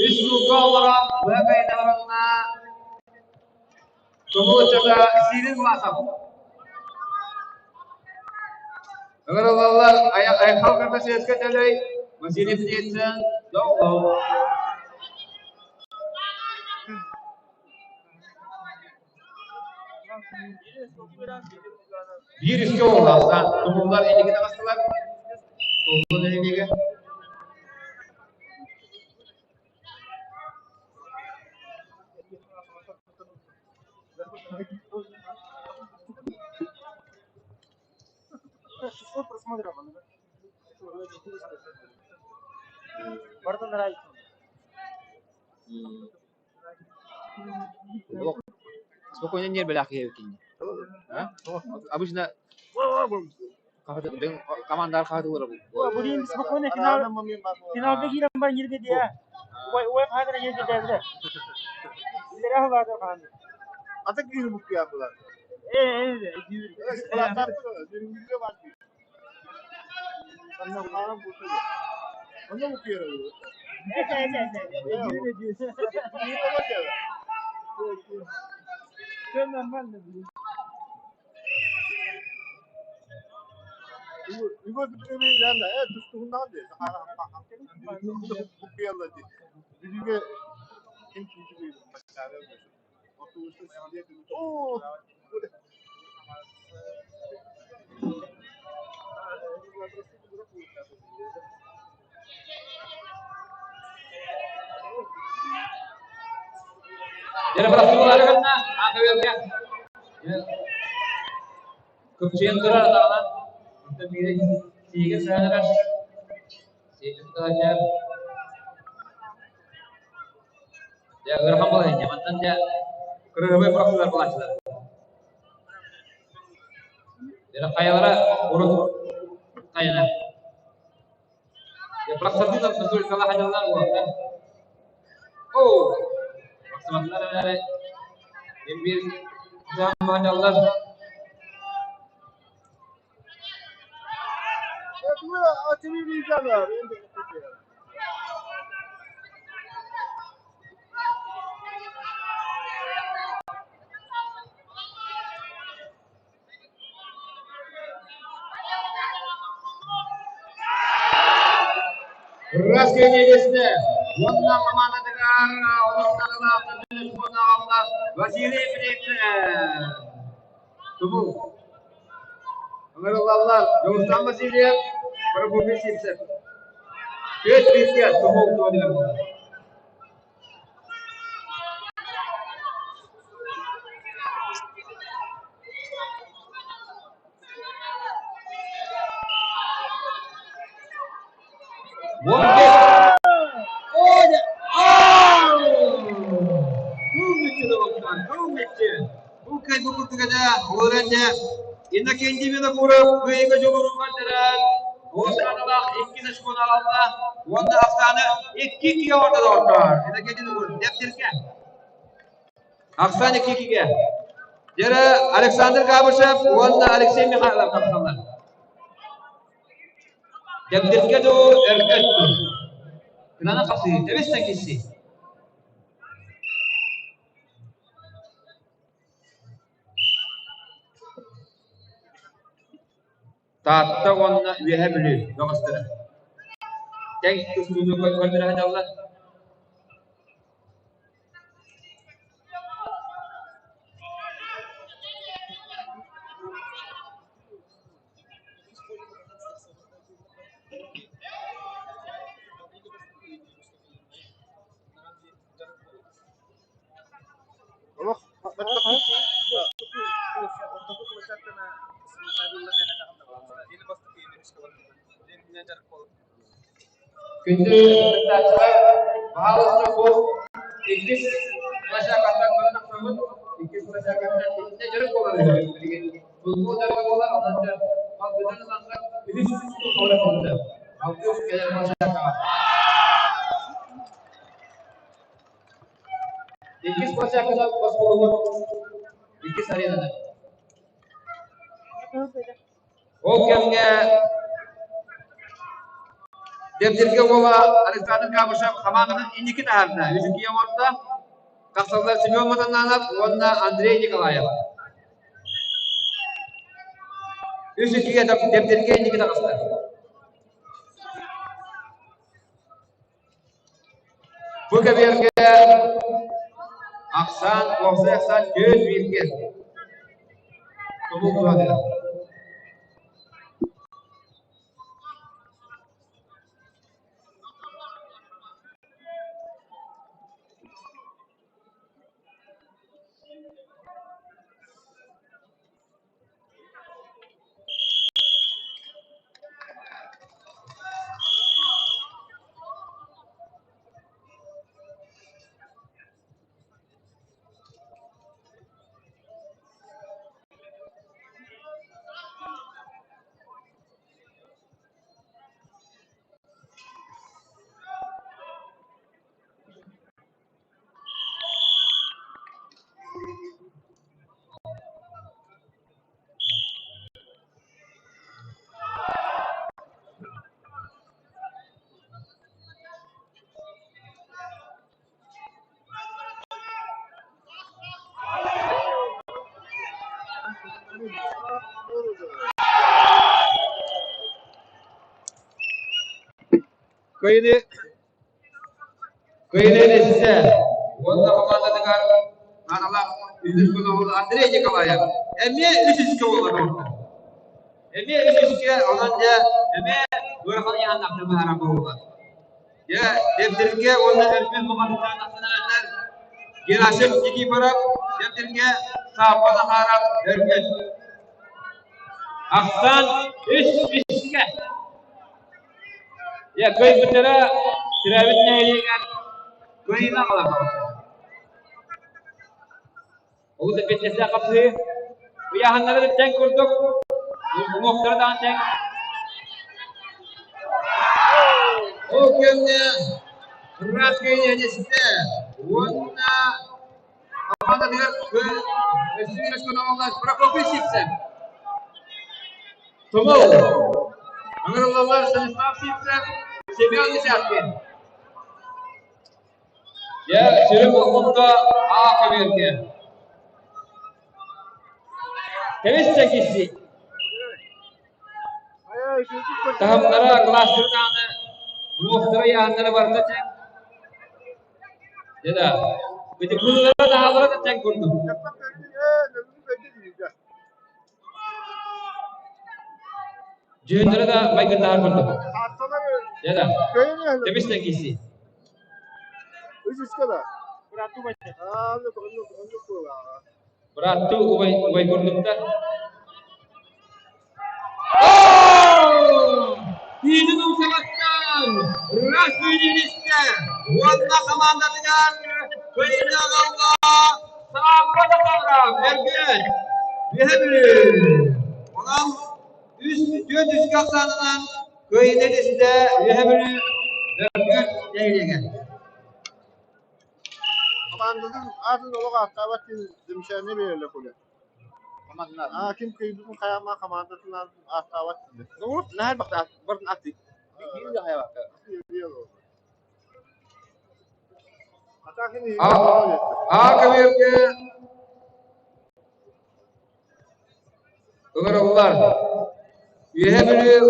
Үс сылга олорон быһа кайдаҕына Тумул ыччата Сирин Власов. Ыҥырыллаллар Айхал Карташевскай Төлөй, Василий Птицын, Доллов. Биир үскэ буолла Тумуллар инники таҕыстылар. Тумуллар нэһилиэгэ. Спокойно нервэлээх киһи эбиккин дии. А? Обычно командаҕар хаһытыллара Блин, спокойно финал финалга киирэн баран ньиргэ диэ. Ой, ой, хаһан эрэ ньиргэ диэбитэ. Үлэлээх улаатар хаһан. Ата киһи буккуйаатылар. Э, э, Онно буккуйар. Все нормально, блин. Дьэ, бырахтыылары гынна, аакабыалга. Көпчүйэн турар атаҕынан, онтон биирэ сиигэ сыһан эрэр. Сиэтин таһырдьа. Дьэ, ыарахан балаһыанньа. Мантан дьэ кырыһыбай бырахтыылар булааччылар. Дьэ, хайалара урут хайана. Дьэ, бырахсардыы сосулькалаах хадьаллар уолаттар. Оо! Бырахсыбатылар эрээри, биир хадьаллар. Россия миэстэ уонна хамаандатыгар олохтоох Василий Филиппов. Тумул. Ыҥырыллаллар Дьулустан Васильев, Прокопий Сивцев. Түөрт бииргэ Тумул туонугар буолар. Иннокентий Винокуров кыайыыга дьулуурун көрдөрөн, уус аналаах иккис очкону аҕалла уонна ахсааны 2-2 оҥордо доҕоттоор. Иннокентий Винокуров дэптэргэ. Ахсаан 2-2-гэ. Дьэрэ Александр Габышев уонна Алексей Михайлов тахсаллар. Дэбдиргэ дуу, өргөт дуу. Кынана хапсыы, тэбис кисси. Таатта уонна Үөһээ Бүлүү бөҕөстөрө. Тэҥ тустууну көрдөрө сылдьаллар. Күндү кыттааччылар, баһаалыста бу иккис площадкаттан көрөн тахсабыт. Иккис площадкаттан итиннэ дьарык буолар билигин. Футбол дьарыга буолар, онон халгытан ыланнар үһүс туһура сылдьар. Алтыс кэлэр площадкаҕа. Иккис площадкада босхолобут. Иккис аренада. Ол кэмҥэ Дэбдиргэ уола Александр Габышев хамаандатын инники таһаарда. Үс оҥордо. Тахсаллар Семен Матананов уонна Андрей Николаев. Үс иккигэ Дэбдиргэ инники таҕыста. Бу кэбиэргэ ахсаан, уопсай ахсаан түөрт бииргэ тобул туһатыгар. Кыайыны Кыайыны эрэсисэ уонна хамаандатыгар наадалаах үһүс көтөҕүл Андрей Николаев эмиэ үс үскэ буолла Эмиэ үс үскэ, онон дьэ эмиэ ыарахан ыйааннаахтар быһааран буолла. Дьэ, Дэбдиргэ уонна Өркөн баҕатыттан тахсанараллар Герасим Никифоров, Дэбдиргэ Сааппа Захаров, Өркөн. Ахсаан үс үскэ. Дьэ, кыайбыттара төрөөбүт нэһилиэгэр кыайыыны аҕалар. Олус эппиэтинэстээх хапсыһыы. Ыйааһыннары да тэҥ курдук, уҥуохтара даҕаны тэҥ. Ол кэмҥэ Братская нэһилиэстэ уонна хамаандатыгар Прокопий Сивцев. Тумул. Ыҥырыллаллар Станислав Сивцев, Семен Десяткин. Дьэ, сүрүн болҕомто А көбүөргэ. Кэбис кисси. Таһымнара кылаастырдааны уҥуохтара ыйааһыннара барыта тэҥ. Дьэ да, ити кыыллара таһаалара да тэҥ курдук. Дьүһүннэрэ да майгыннаһар курдук. Дьэ да, кэбис да кисси. Бырааттыы убай убай курдуктар. Киинин умсаҕаттан Рас Юнилистэ уонна хамаандатыгар кыайыыны аҕалла Саамба Захаров Эргүөн Үөһэ Бүлүү. Онон үс түөрт үскэ ахсаанынан кыайыыны тистэ Үөһэ Бүлүү Өргүөт нэһилиэгэ. Хамаандатын аатын олох ааттаабат диэн замечание биэрэллэр куле. Аа ким кыайбытын хайаама хамаандатын аатын ааттаабат дииллэр. Наһаа бардын аттыы. А көбүөргэ ыҥырыллар. Үөһэ Бүлүү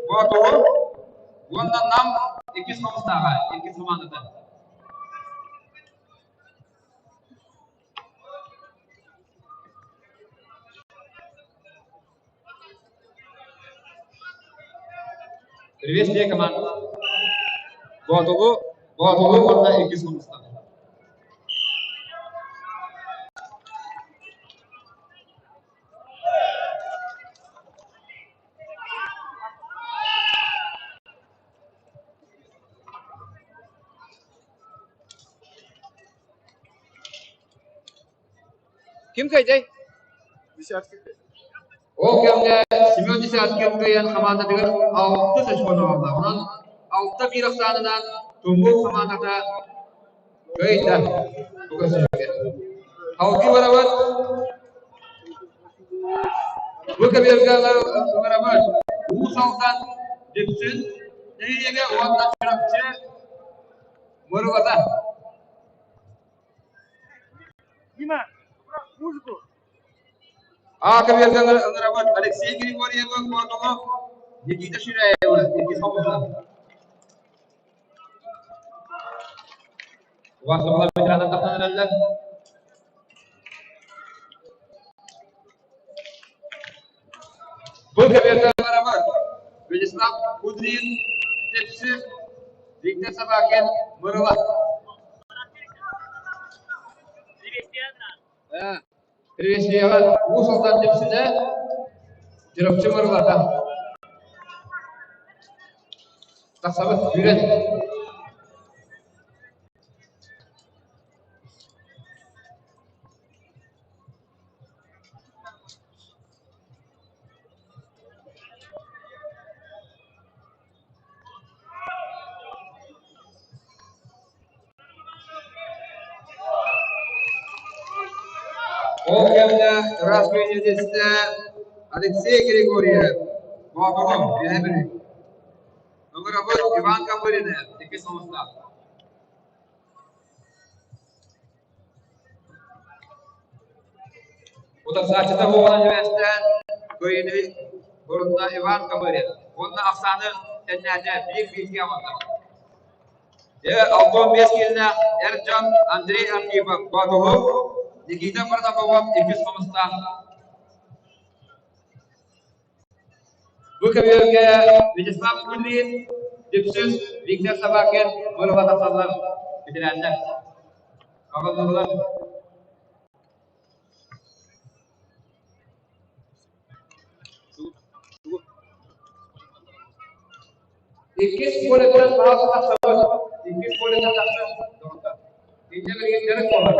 Боотуру уонна Нам иккис хомустааҕа, иккис хамаандата. Приветствие команда. Боотулу, Боотулу уонна иккис хомустаах. Ким кыайдай? Ол кэмҥэ Семен Десяткин кыайан хамаандатыгар алтыс очкону ылла. Онон алта биир ахсаанынан Тумул хамаандата кыайда. Бу көрсүһүүгэ. Салгыы барабыт. Бу көбүөргэ барабыт. Уус Алдан Дүпсүн нэһилиэгэ уонна Чурапчы Мырылата. Дима, музыку. А көбүөргэ ыҥырабыт Алексей Григорьевы Куотоҕо, Никита Ширяевы иккис хомуса. Убастабылар ветераннар тахсан эрэллэр. Бу көбүөргэ ыҥырабыт Вячеслав Кудрин, Тепси, Виктор Собакин, Мырыла. Приветствиеҕа Уус Алдан Дүпсүнэ, Чурапчы Мырылата. Тахсабыт сүүрэн. Ол кэмҥэ ыраас миэстэтэ Алексей Григорьев, Боотурум, Үөһээ Бүлүү. Ыҥырабыт Иван Копырины, иккис хомустаах. Утарсааччыта буолан сибээстээн, кыайыыны урутта Иван Копырин уонна ахсааны тэннээтэ биир бииргэ оҥордо. Дьэ, 65 киилэлээх эр дьон Андрей Архипов Боотулу, Никита Протопопов иккис хомустаах. Бу көбүөргэ Вячеслав Кудрин, Дүпсүн, Виктор Собакин мырыла тахсаллар бэтэрээннэр. Аҕаллылар. Иккис полетынан баҕа тахсабыт. Иккис полетынан тахсар. Инньэ билигин дьарык буолар.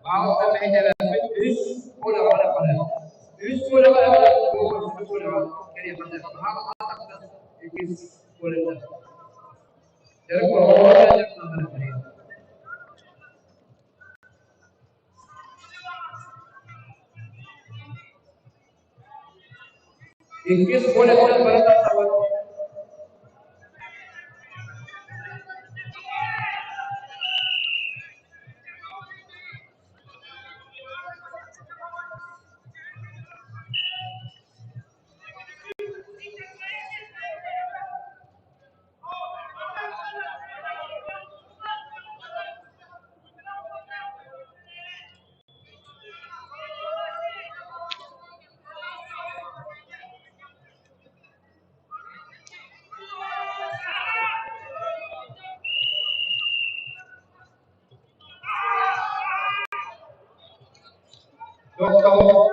Баҕалыттан мэһэйдээбэппит. Үс полеҕа барыаххына. Үс полеҕа үс полеҕа кэлиэххэ. Баҕалыттан тахсан иккис полетынан. Дьарык буолар. Иккис полеттан бары тахсабыт. Тохтоо.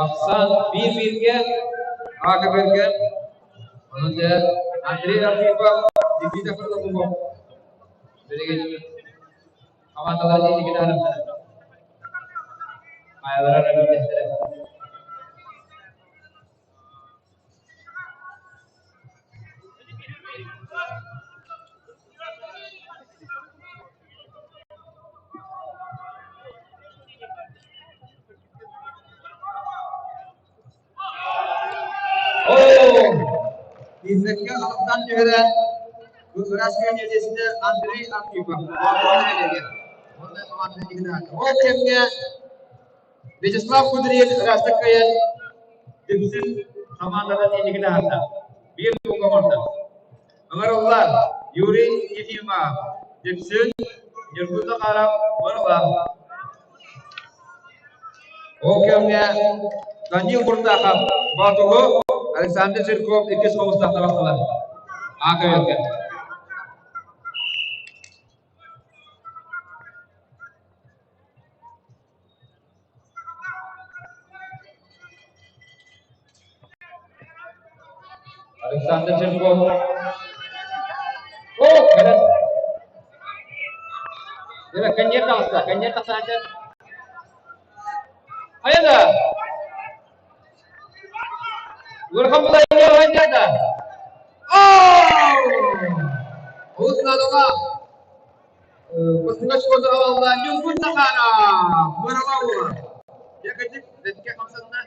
Ахсаан биир-бииргэ, аакабырга, онон дьэ Андрей Архипов, Никита Протопопов билигин хамаандалар инники таһаарбыттара. Хаайалара эбиллэхтэрэ. Оо! Иисеккэ алыптан түһэрэн, бу ыраас кэнньэдиэситэ Андрей Архипов Ол кэмҥэ Вячеслав Кудрин ыраастык кыайан Дүпсүн хамаандатын инники таһаарда. Биир туҥҥа оҥордо. Ыҥырыллар Юрий Ефимов, Дүпсүн, Ньургун Захаров, Мырыла. Ол кэмҥэ Данил Бурдахов, Боотулу, Александр Жирков иккис хомустаах таҕыстылар. Аакабыакка. Александр Жирков. О, кэлэн. Дeme, кэнниэр таҕыста, кэнниэр тахсааччы. Хайа да? Ыарахан булайга хайда? Олус наадалаах. Бастыҥа шкода аҕалла Ньургун Захаров, Мырыла уола. Дьэ, кырдьык, бэрткэ хамсанна.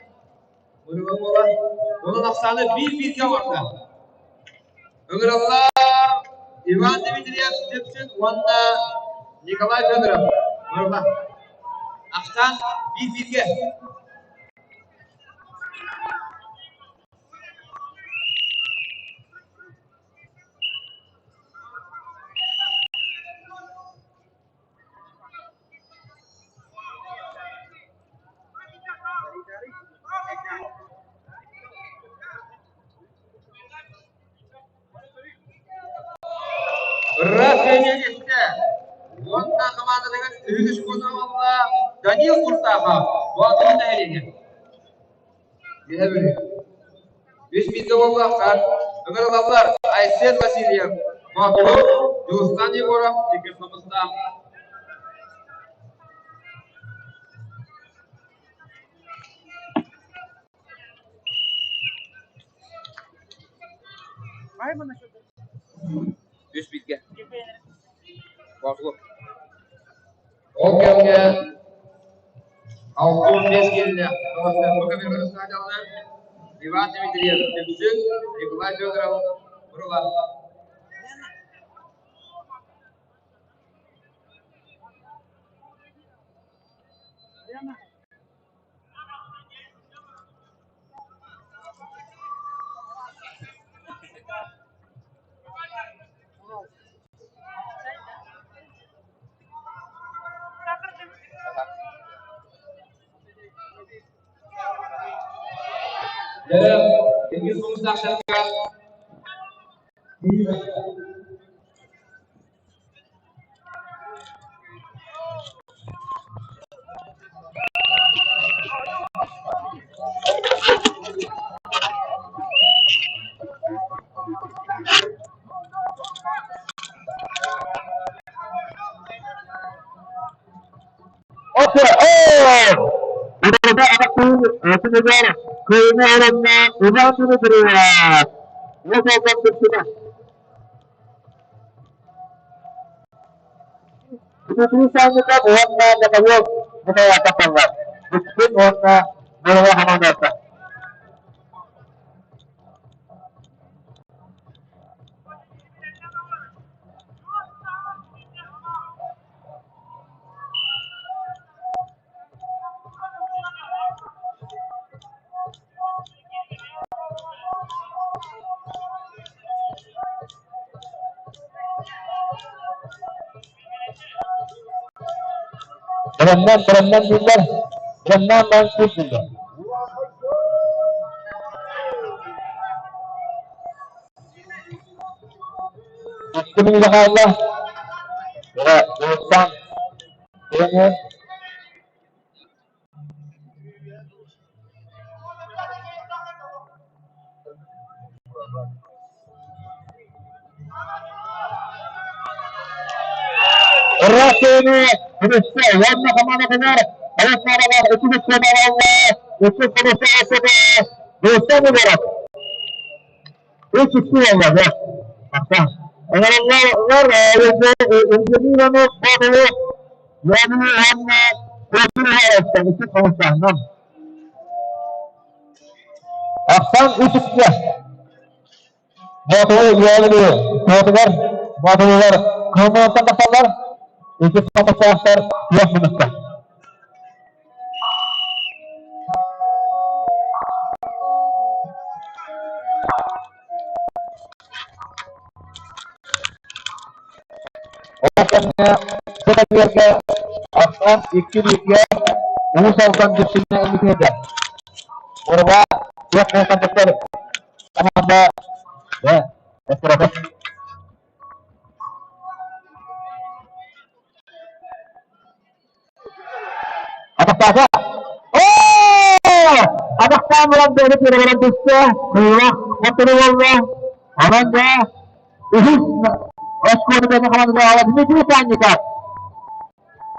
Мырыла уола. Онон ахсааны биир-бииргэ оҥордо. Ыҥыраллар Иван Дмитриев Дүпсүн уонна Николай Федоров Мырыла. Ахсаан биир-бииргэ. Рафаэль уонна хамаандатыгар үһүс куоталаһа Данил Куртахов Боотурун нэһилиэгэ. Биһэбили. Үс бииргэ буоллахтар, ыҥырылаллар Айсен Васильев, Боотур, Дьулустан Егоров, Игорь Хомустаах. Үс бииргэ. Боотур. Ол кэмҥэ 65 киһилээх Иван Дмитриев, Дүпсүн, Николай Федоров. Мырыла. Дьэ, иккис хомустаахтарга Бэлэмнэн, бэлэмнэн дииллэр, бэлэмнээн баран күүс дииллэр. Икки мүнүүтэ хаалла. Дьэ, Дьулустаан тренер Ыраахтааҕы Христо уонна хамаандатыгар Александр үчүгэй сыаналаах үчүгэй хомусаасыга Дьулустаан Егоров үс икки буолла. Оҥороллор Евгений Иванов Павлов Леонид уонна Петр Ивановтан үчүгэй хомусааһынан. Ахсаан үс икки. Боотулу Иоанны Боотугар Боотулулар Кылмыттан тахсаллар, икки хомустаахтар туох муннукта. Ол кэмҥэ Сэтэлиэргэ Ахсаан икки бииргэ Уус Алдан Дүпсүнэ инникигэ Мурба туох муннуктар Команда да, это Атахтаата. Оо! Атахтаан баран бэйэни түөрэ түстэ. Кыылах хоттору буолла. Онон да үһүс оскуола бэйэни хамаандата Дмитрий Санников.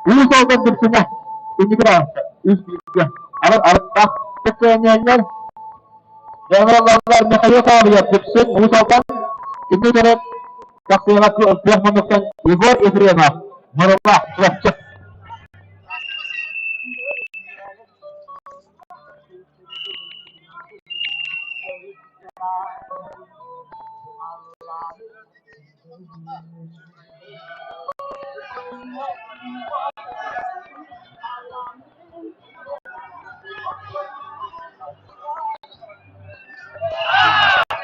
Уус Алдан Дүпсүнэ. Инники даҕаста. Үс бииргэ. Арыт арыттаах кэпсээнньэллэр. Дьоҥҥор Михаил Соловьев Дүпсүн Уус Алдан инни көрөн тахсыаҕа күөх муннуктан Егор Ефремов Мырыла Чурапчы.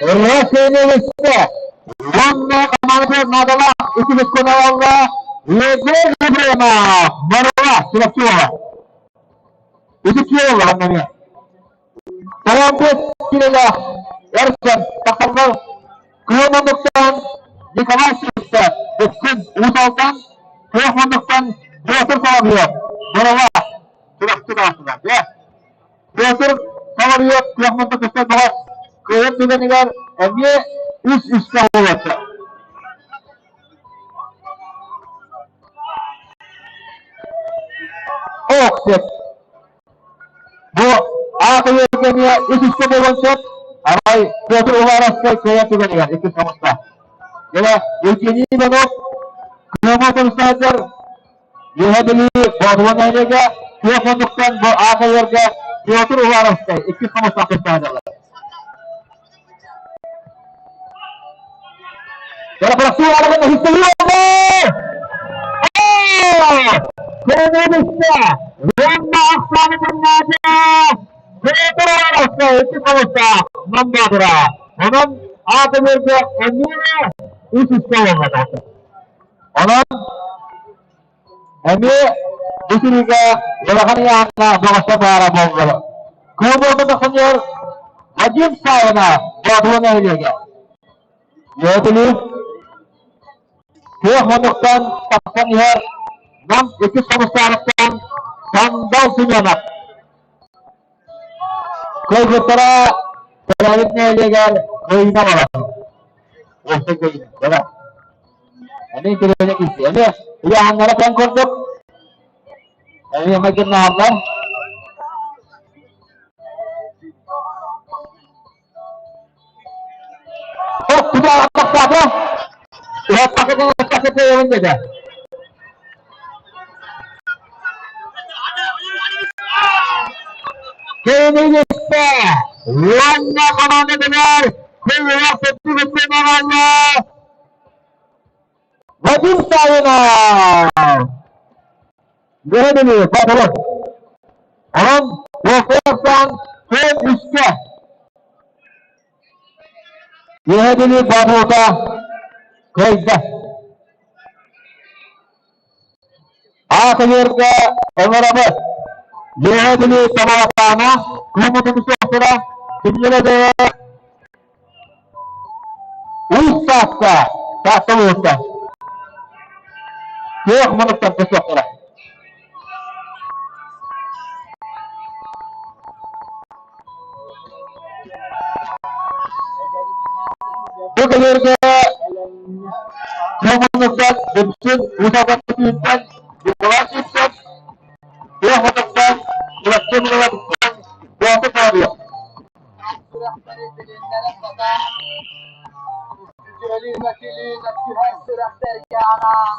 Россия уонна команда наадалаах икки көмөлөөх Егор Ефремов Мырыла Чурапчыга. Ити киэҥ Тоҕо киилэлээх эр дьон тахсаллар Кыһыл муннуктан Николай Сивцев, Дүпсүн Уус Алдан, Күөх муннуктан Петр Соловьев, Мырыла, Чурапчы таҕыстылар. Дьэ, Петр Соловьев күөх муннук көстөн бөҕө кыайар түгэнигэр эмиэ үс үскэ буолуохта. Ох, сөп. Бу аата үөргэнэ үс үскэ буолуон сөп. Арай Петр Уваровскай кыайар түгэнигэр иккис хомуста. Дьэ, Евгений Иванов Кыама комиссардар Үөһэ Бүлүү Боотулун нэһилиэгэ күөх муннуктан бу аата үөргэ Петр Уваровскай иккис хомустаах көстөөдөлөр. Онон аатыгырга эмиэ үс үскэ буолла. Онон эмиэ бу сырыыга улахан ыйааһыҥҥа бөҕөстөр баара буоллулар. Кыыл тахсанньар Вадим Савина Боотулу нэһилиэгэ. Боотулу күөх муннуктан тахсан иһэр Нам иккис хомустааҕыттан Сандал Семенов. Кыайбыттара төрөөбүт нэһилиэгэр кыайыына барар. Уопсай кыайыына. Эмиэ интэриэһинэй киирсии. Эмиэ ыйааһыннара тэҥ курдук. Эмиэ майгыннаһаллар. Тахсаата. Тахсаата. Кэнигиттэ уонна командатыгар кыайыылаах сөптүгүттэн аҕалла Вадим Савинов! Görebiliyor, bakalım. Onun Ortadan son üstte. Görebiliyor, Babu'da. Köyde. Аатыгырга ыҥырабыт. Үөһээ Бүлүү Тамалакаана куомутун суохтара кинилэрэ да Уус Таатта Таатта улууста Күөх мунуктан көстүөхтэрэ. Бу кэлэргэ Куомунуктан Дүпсүн Уус Алдан Түүттэн Николай Сивцев, Күөх мунуктан Чурапчы Мырылатыттан Боотур Павлов. Сүрэхтэри билиннэрэ сатаан, Үтүөлүү-мөкүлүү мөккүһэр сүрэхтэргэ анаан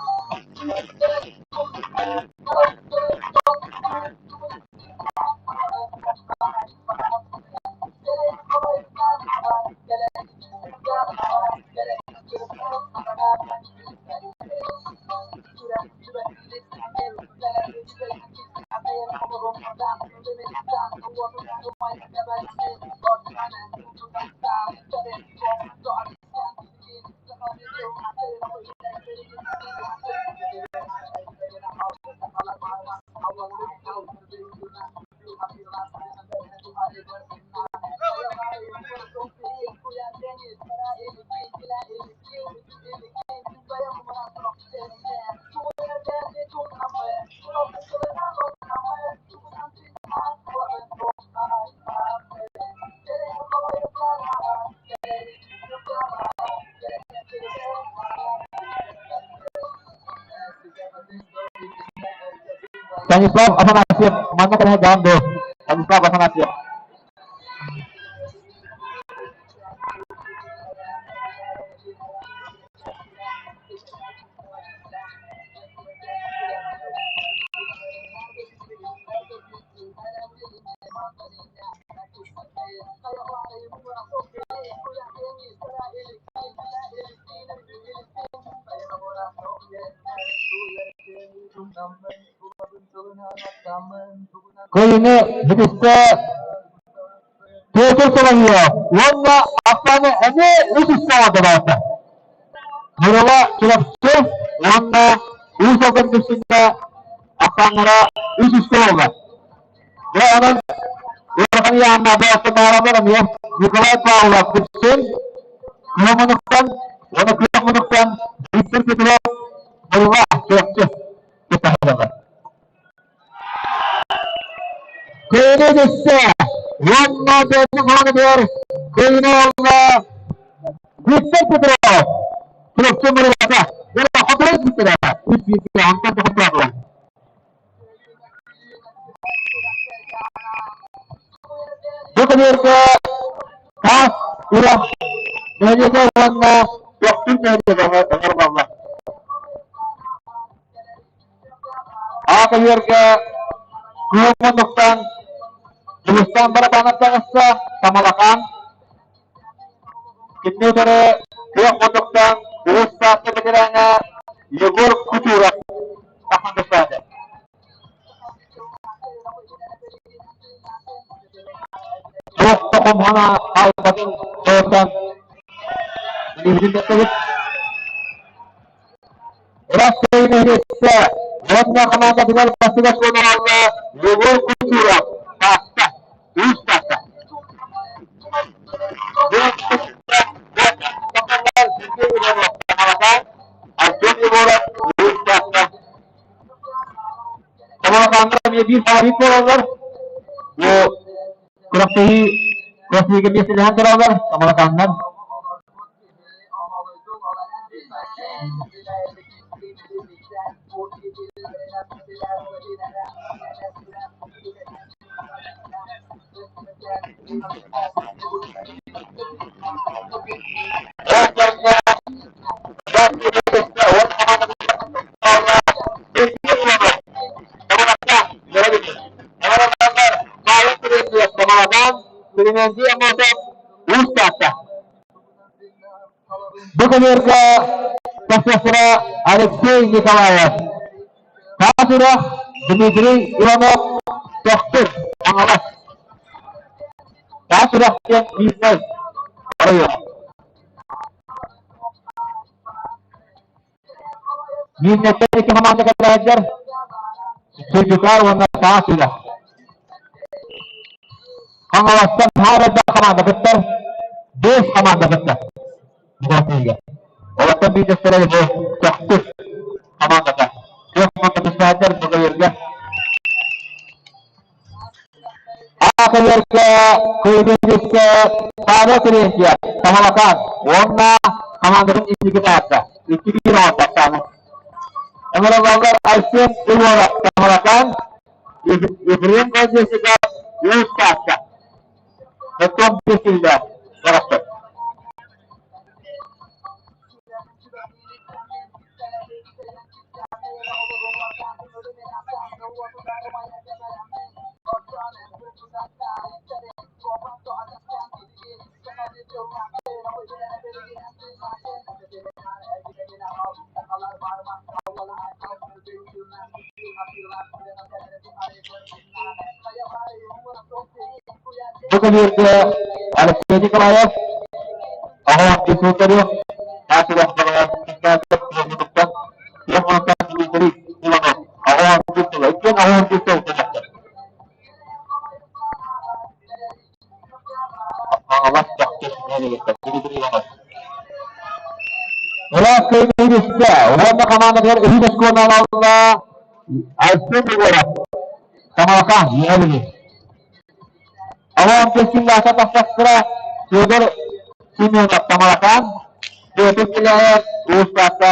Станислав Афанасьев манна кэлэн дьаам дуо? Станислав Афанасьев. Кыайыыны бүтүстэ Петр Соловьев уонна Оксана эмиэ үс үссэҕэ добаата. Мырыла Чурапчы уонна Уус Алдан Дүпсүҥҥэ Оксаналара үс үскэ буолла. Дьэ онон Ыарахан Яанна Боотунааралар эмиэ Николай Павлов Дүпсүн Кыһыл Мунуктан уонна Күөх Мунуктан Виктор Петров Мырыла Чурапчы кыттаһаллар. Кыайыы түстэ уонна бэйэтин хоонугар кыайыыны ылла Виктор Петров. Чурапчы Мырылата. Хотурай киирдэ. Үс бииргэ онтон да хотураатылар. Бу кэлиэргэ таас үрэх нэһилиэгэ уонна Төхтүр нэһилиэгэ оҥоруллаллар. Аата үөргэ күөх муннуктан Дьулустаан Барабанов таҕыста Тамалакаан. Кинини утары күөх муннуктан Уус Егор Кутуров тахсан тастаата. Туох да хомуһана хаалбатын туһуттан билигин бэттэгит. Россия нэһилиэстэ уонна хамаандатыгар бастыгас буоларалла Егор Кутуров таатта, үс таатта. Артем Егоров үс таатта. Тамалакааннар эмиэ биир фаворит буолаллар. Бу күрэхтэһии күрэхтэһиигэ миэстэлэһэн тураллар Тамалакааннар. Бу көбүөргэ профессора Алексей Николаев, Таас Дмитрий Иванов, Төхтүр, Хаҥалас. Таас Үрэх диэн Миирнэй оройуон. Миирнэйтэн икки хамаанда кэлээддэр Сырдыкаар уонна Таас Үрэх. Хаҥаластан хаар элбэх хамаанда кыттар, биэс хамаанда кыттар. Бу Олортон биирдэстэрэ бу Төхтүр хамаандата. Күөх муонда түстээддэр Бөгөйөргө. Аакыларга Кыйдыгыска Павел Терентьев Таһалакаан уонна хамаандатын инники таатта. 2-1 оҥорбохтоох. Ыҥырыллаллар Айсен Егоров Таһалакаан, Ефрем Колесников Уус Таатта. Оттон бэсиллээх барахсан. Бу көбүөргэ Алексей Николаев Аҕа Дмитрий Аатырах Баҕалаах Дмитрий Иванов Аҕа Иккиэн Аҕа Хаҥалас Чахчы Дмитрий Иванов Ыраас кыайыы уонна хамаандатыгар үһүс оскуола аналла Айсен Егоров Тамака Иэһэлини Алан Кэскиллээхэ тахсахтара Федор Семенов Тамалакаан Петр Беляев Уус Таатта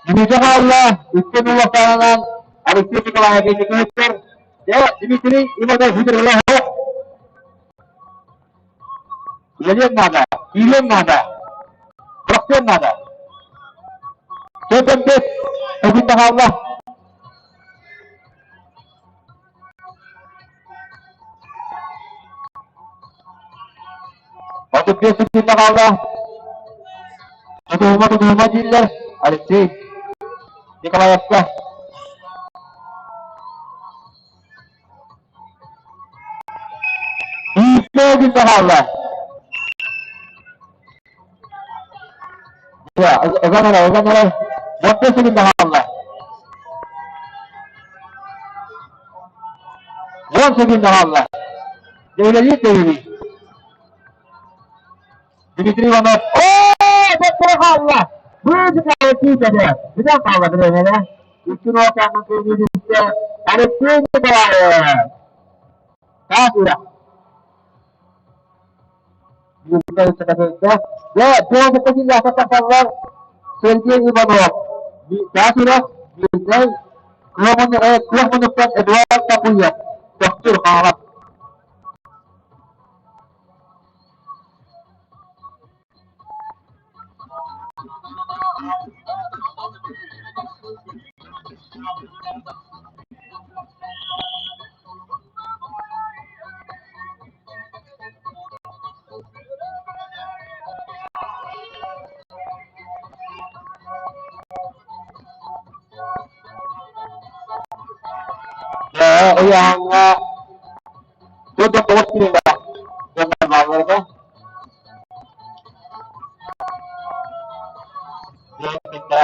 Дмитрий хаалла, икки нуллаахтааҕынан Алексей Николаев инникиһиттэр. Дьэ, Дмитрий Иванов бүтэрэлээх. Үлэлиэн наада, киириэн наада, тохтуон наада. Сөпөмпөт, өкүннэ хаалла. 35 секунда хаалла. Тутуһума тутуһума дииллэр. Алексей Николаевка. Биирдэ күндэ хаалла. Ыган эрэ, ыган эрэ. 15 секунда хаалла. 10 секунда хаалла. Дэвлэлиир дэвлэлиир. Дмитрий Иванов. Оо, бэттэрэ хаалла. Быыдыка киитэтэ. Бүтэн хаалла бириэмэлэ. Икки нуокааннан кыайыы Алексей Николаев. Таас үрэх. Бииргэ ыччата Дьэ, Петр киллэхтэ тахсаллар Сергей Иванов, Таас Үрэх, Мирнэй, Күөх Муннуктан Эдуард Тапуев, Төхтүр Хаҥалас. Ыйааһыҥҥа 49 киилэлээх дьоннор бааллар этэ. Киттэ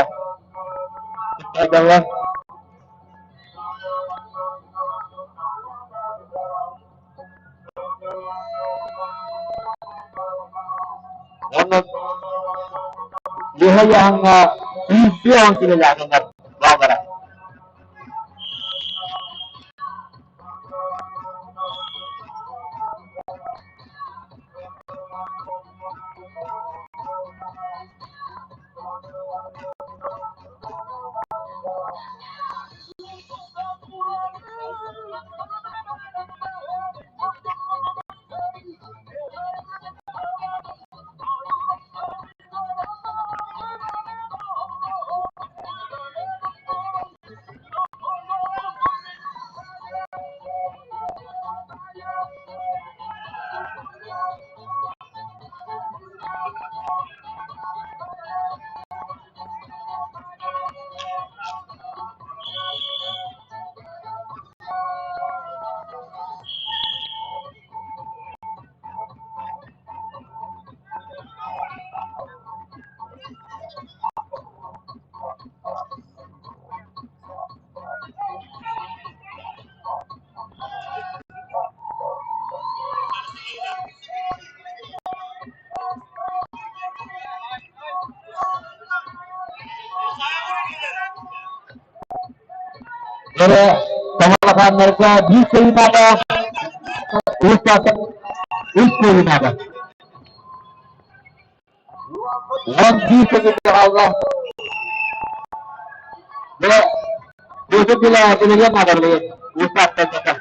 Уонна үөһэ ыйааһыҥҥа 150 киилэлээх дьоннор бааллара. Эрэ Тамалакааннарга биир кыайыылааҕа, үс үс кыайыылааҕа. 11 секунда хаалла. Бу Бүөтүр Билэ билигин наадалыы уустаахтан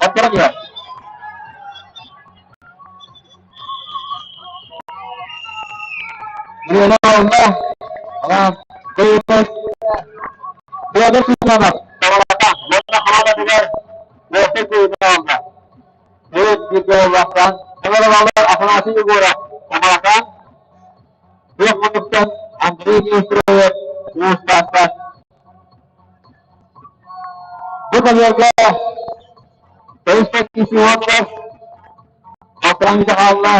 Оттон Билэ онно Петр Семенов Тамалака уонна хамаандатыгар уопсай кыайыыны аҕалла. Урут бииргэ буоллахтан, Тамалалар Афанасий Егоров Тамалака, Күөх муннуктан Андрей Неустроев Уус Таатта. Бу кэлиэргэ Тойуспат Кисионов, Алтан хаалла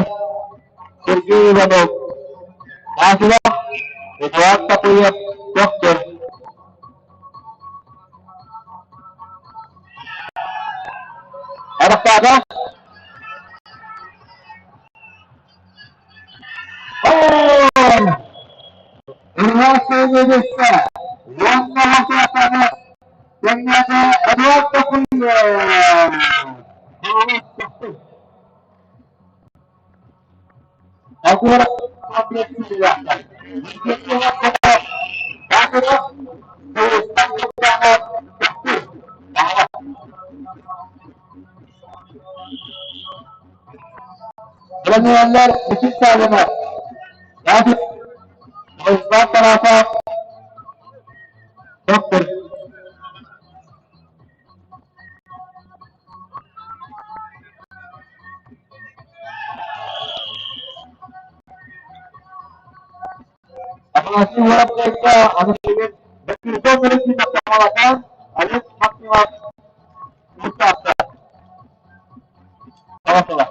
Сергей Иванов, Аасылов, Эдуард Тапыев, Төхтүр. Арахтаата. Ырыа уонна хосуохтаны тэҥнээтэ Эдуард Тапыев. Bilemeyenler bütün sağlama. Yani Osman tarafa yoktur. Афанасий Воробьевка аны билигин Бөкүрдэн өрүс Тамалакаан Олег Максимов Мустаахта. Таласыла.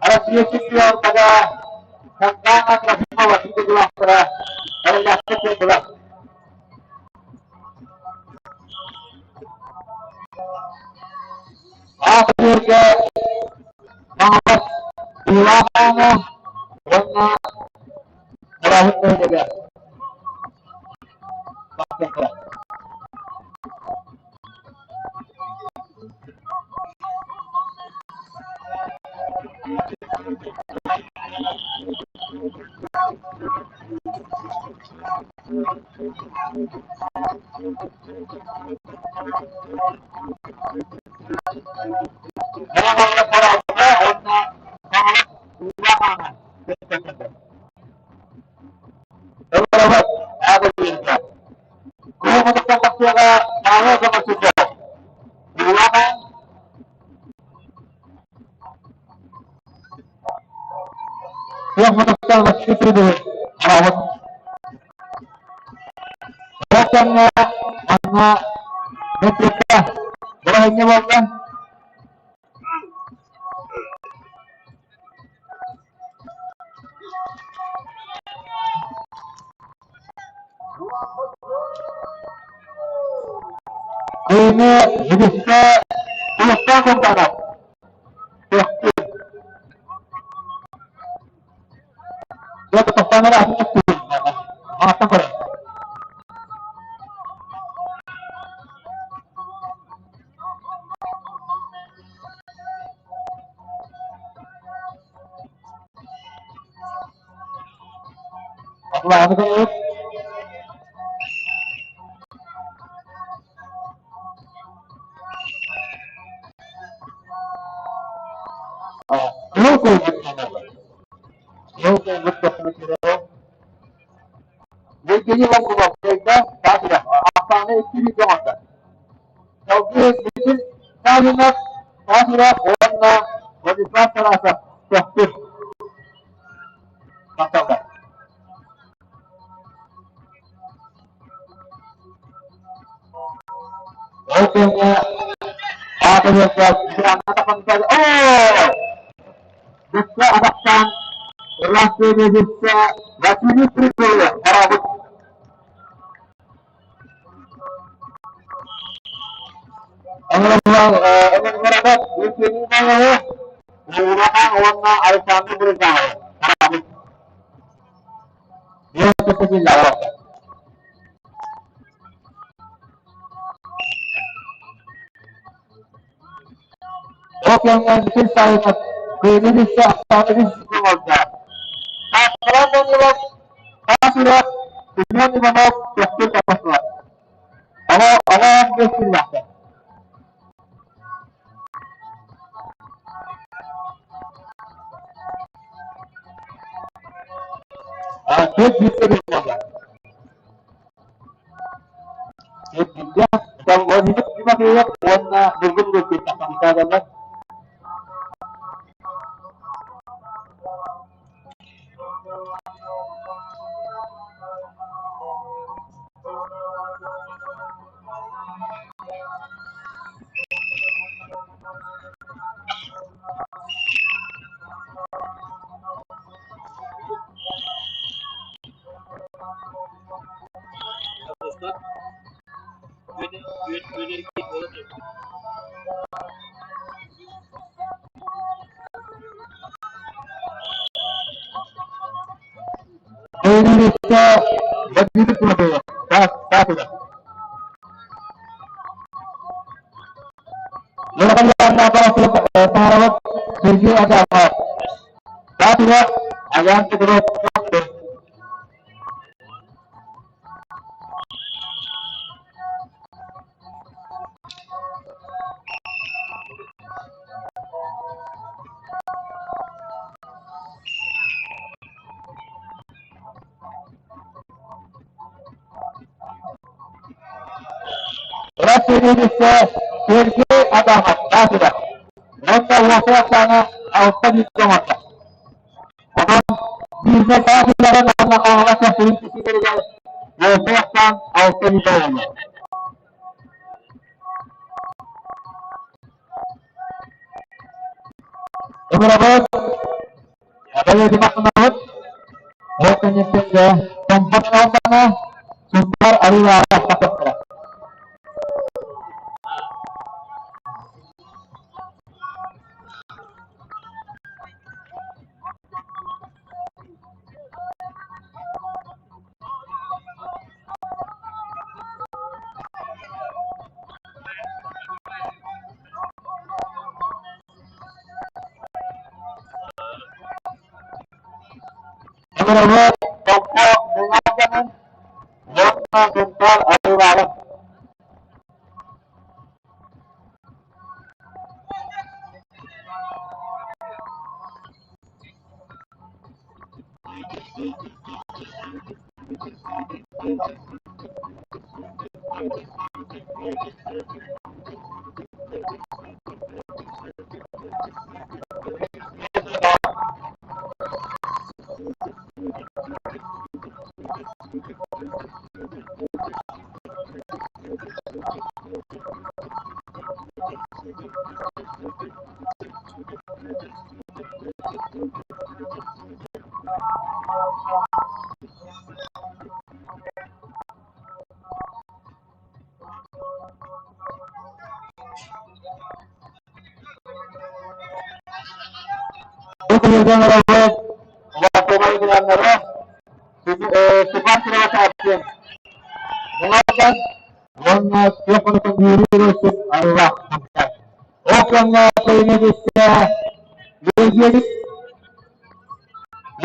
Россия чемпионкада Сандана Трофимова. Таатта кыайдылар. Аатырга Маҥаас Быылаах Аана уонна Мураһын нэһилиэгэ бастакы. Мэҥэ Хаҥалас уонна Хаҥалас Быылаах Аана кытталлар. Ылларабыт аҕа Куһаҕан тахсыаҕа сааһы саҥа Быылаах Туох мутуктаах прибылы аҕабыт. Ол кэмҥэ манна Дмитрийка бырайынньа буолла. Кыымы үгүскэ кулуктаах курдана Дьэ, тохтоон эрэ атын көрөр. Атлааны көрөбүт. Кыыл куйбут Кыыл куйбут көстүбүт Евгений Лонгунов кыайда Саатыра ахсааны икки бииргэ оҥордо. Салгыы Михаил Савинов Саатыра уонна Владислав Тарасов Төхтүр тахсаллар. Ол кэмҥэ аатырыарга Оо! Бүккэ атахтаан Россия Василий Прибылых барабыт. Ыҥырыллар Евгений Ивановы, Улахан уонна Александр Брызгалов барабыт. Ол кэмҥэ бүтүн сайынын кыайыы билсэ ахсааны билсибит олордо. Сааскылаах Данилов, Хаас Үрэх, Семен Иванов тохтуу тахсаллар. Ала ала бэс силлээхтэр. Төрт бииргэ буолла. Төрт бииргэ. Владимир Тимофеев уонна Ньургун Лукин тахсаллар. Кыайыыга Владимир Тимофеев саатыга. Саарават Сергей Адамов. Саатыга Аян Петров. Россия Сергей Адамов Саатыга. Уонна уопсай ахсаана алта бииргэ оҥордо. Онон бииргэ саатыларын уонна Хаҥалас сирин ситиилэригэр уопсай ахсаан алта бииргэ буолла. Ыҥырабыт, бэлиэтимахтанабыт. Ол кэнниттэн дьэ, Томпо хамаанданы Сунтаар Арыылааҕа тахсыахтара. Ыҥырабыт Томпо Муҥаанданын уонна Сунтаар Арыылааҕын. Бу күнүгэр ыҥырабыт Ватомай граннара Степан Кривошапкин Муҥаатан уонна Степан Юрий Арылах Ол кэмҥэ кэлиҥҥи түстэ Евгений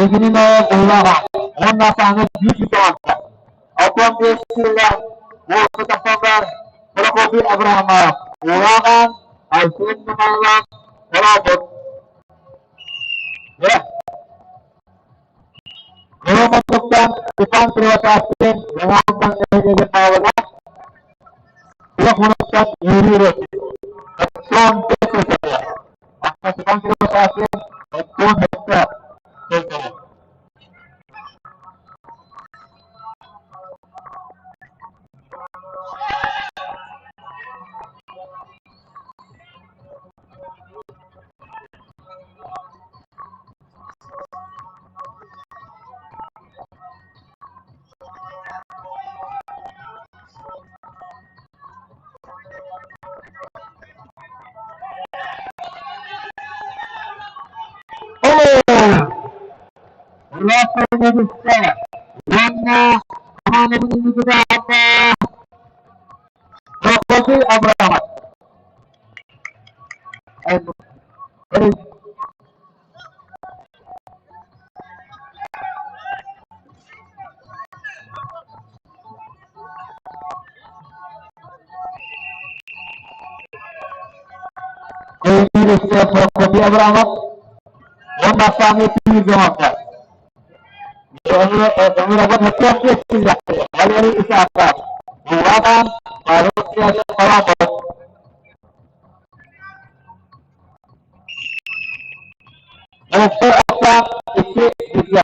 Евгений Уһулаҕа уонна саҥа биир ситуация. Оттон биэс сыла уолга тахсаллар Прокопий Абрамов Уһулаҕа Айсен Михайлов Хорообут. Громовтан Степан Кривошапкин Муҥаантан нэһилиэгин баалыга Туох мунуктан Юрий Росин Оттон Петросовы Степан Кривошапкин Оттон Хетте Петросовы Уонна Прокопий Абрамов. Прокопий Абрамов уонна Саамы Тиизовка. Валерий Исаков. Булатан Павел Тарасов. Олохтор аттаах икки бүккэ.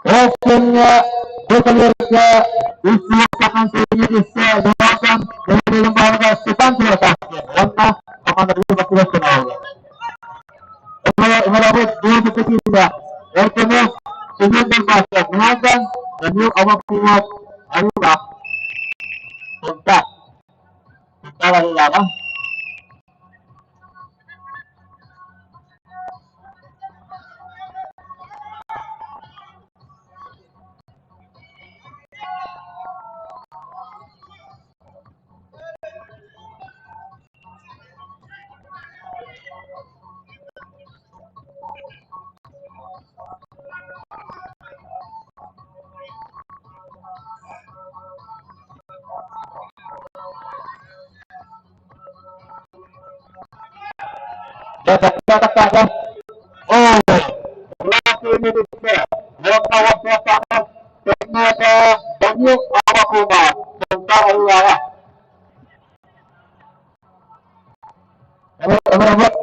Ол кэмҥэ бу кэлэргэ үс сыл сэриититтэ Муратан нэһилиэгин баһылыга Степан Кулаковскай уонна командир Василий Семенов. Ыҥырабыт дуо киирдэ. Эркини Семен Донбассов Муратан, Данил Авакумов Арыылаах. Сунтаар. Сунтаар Арыылааҕа.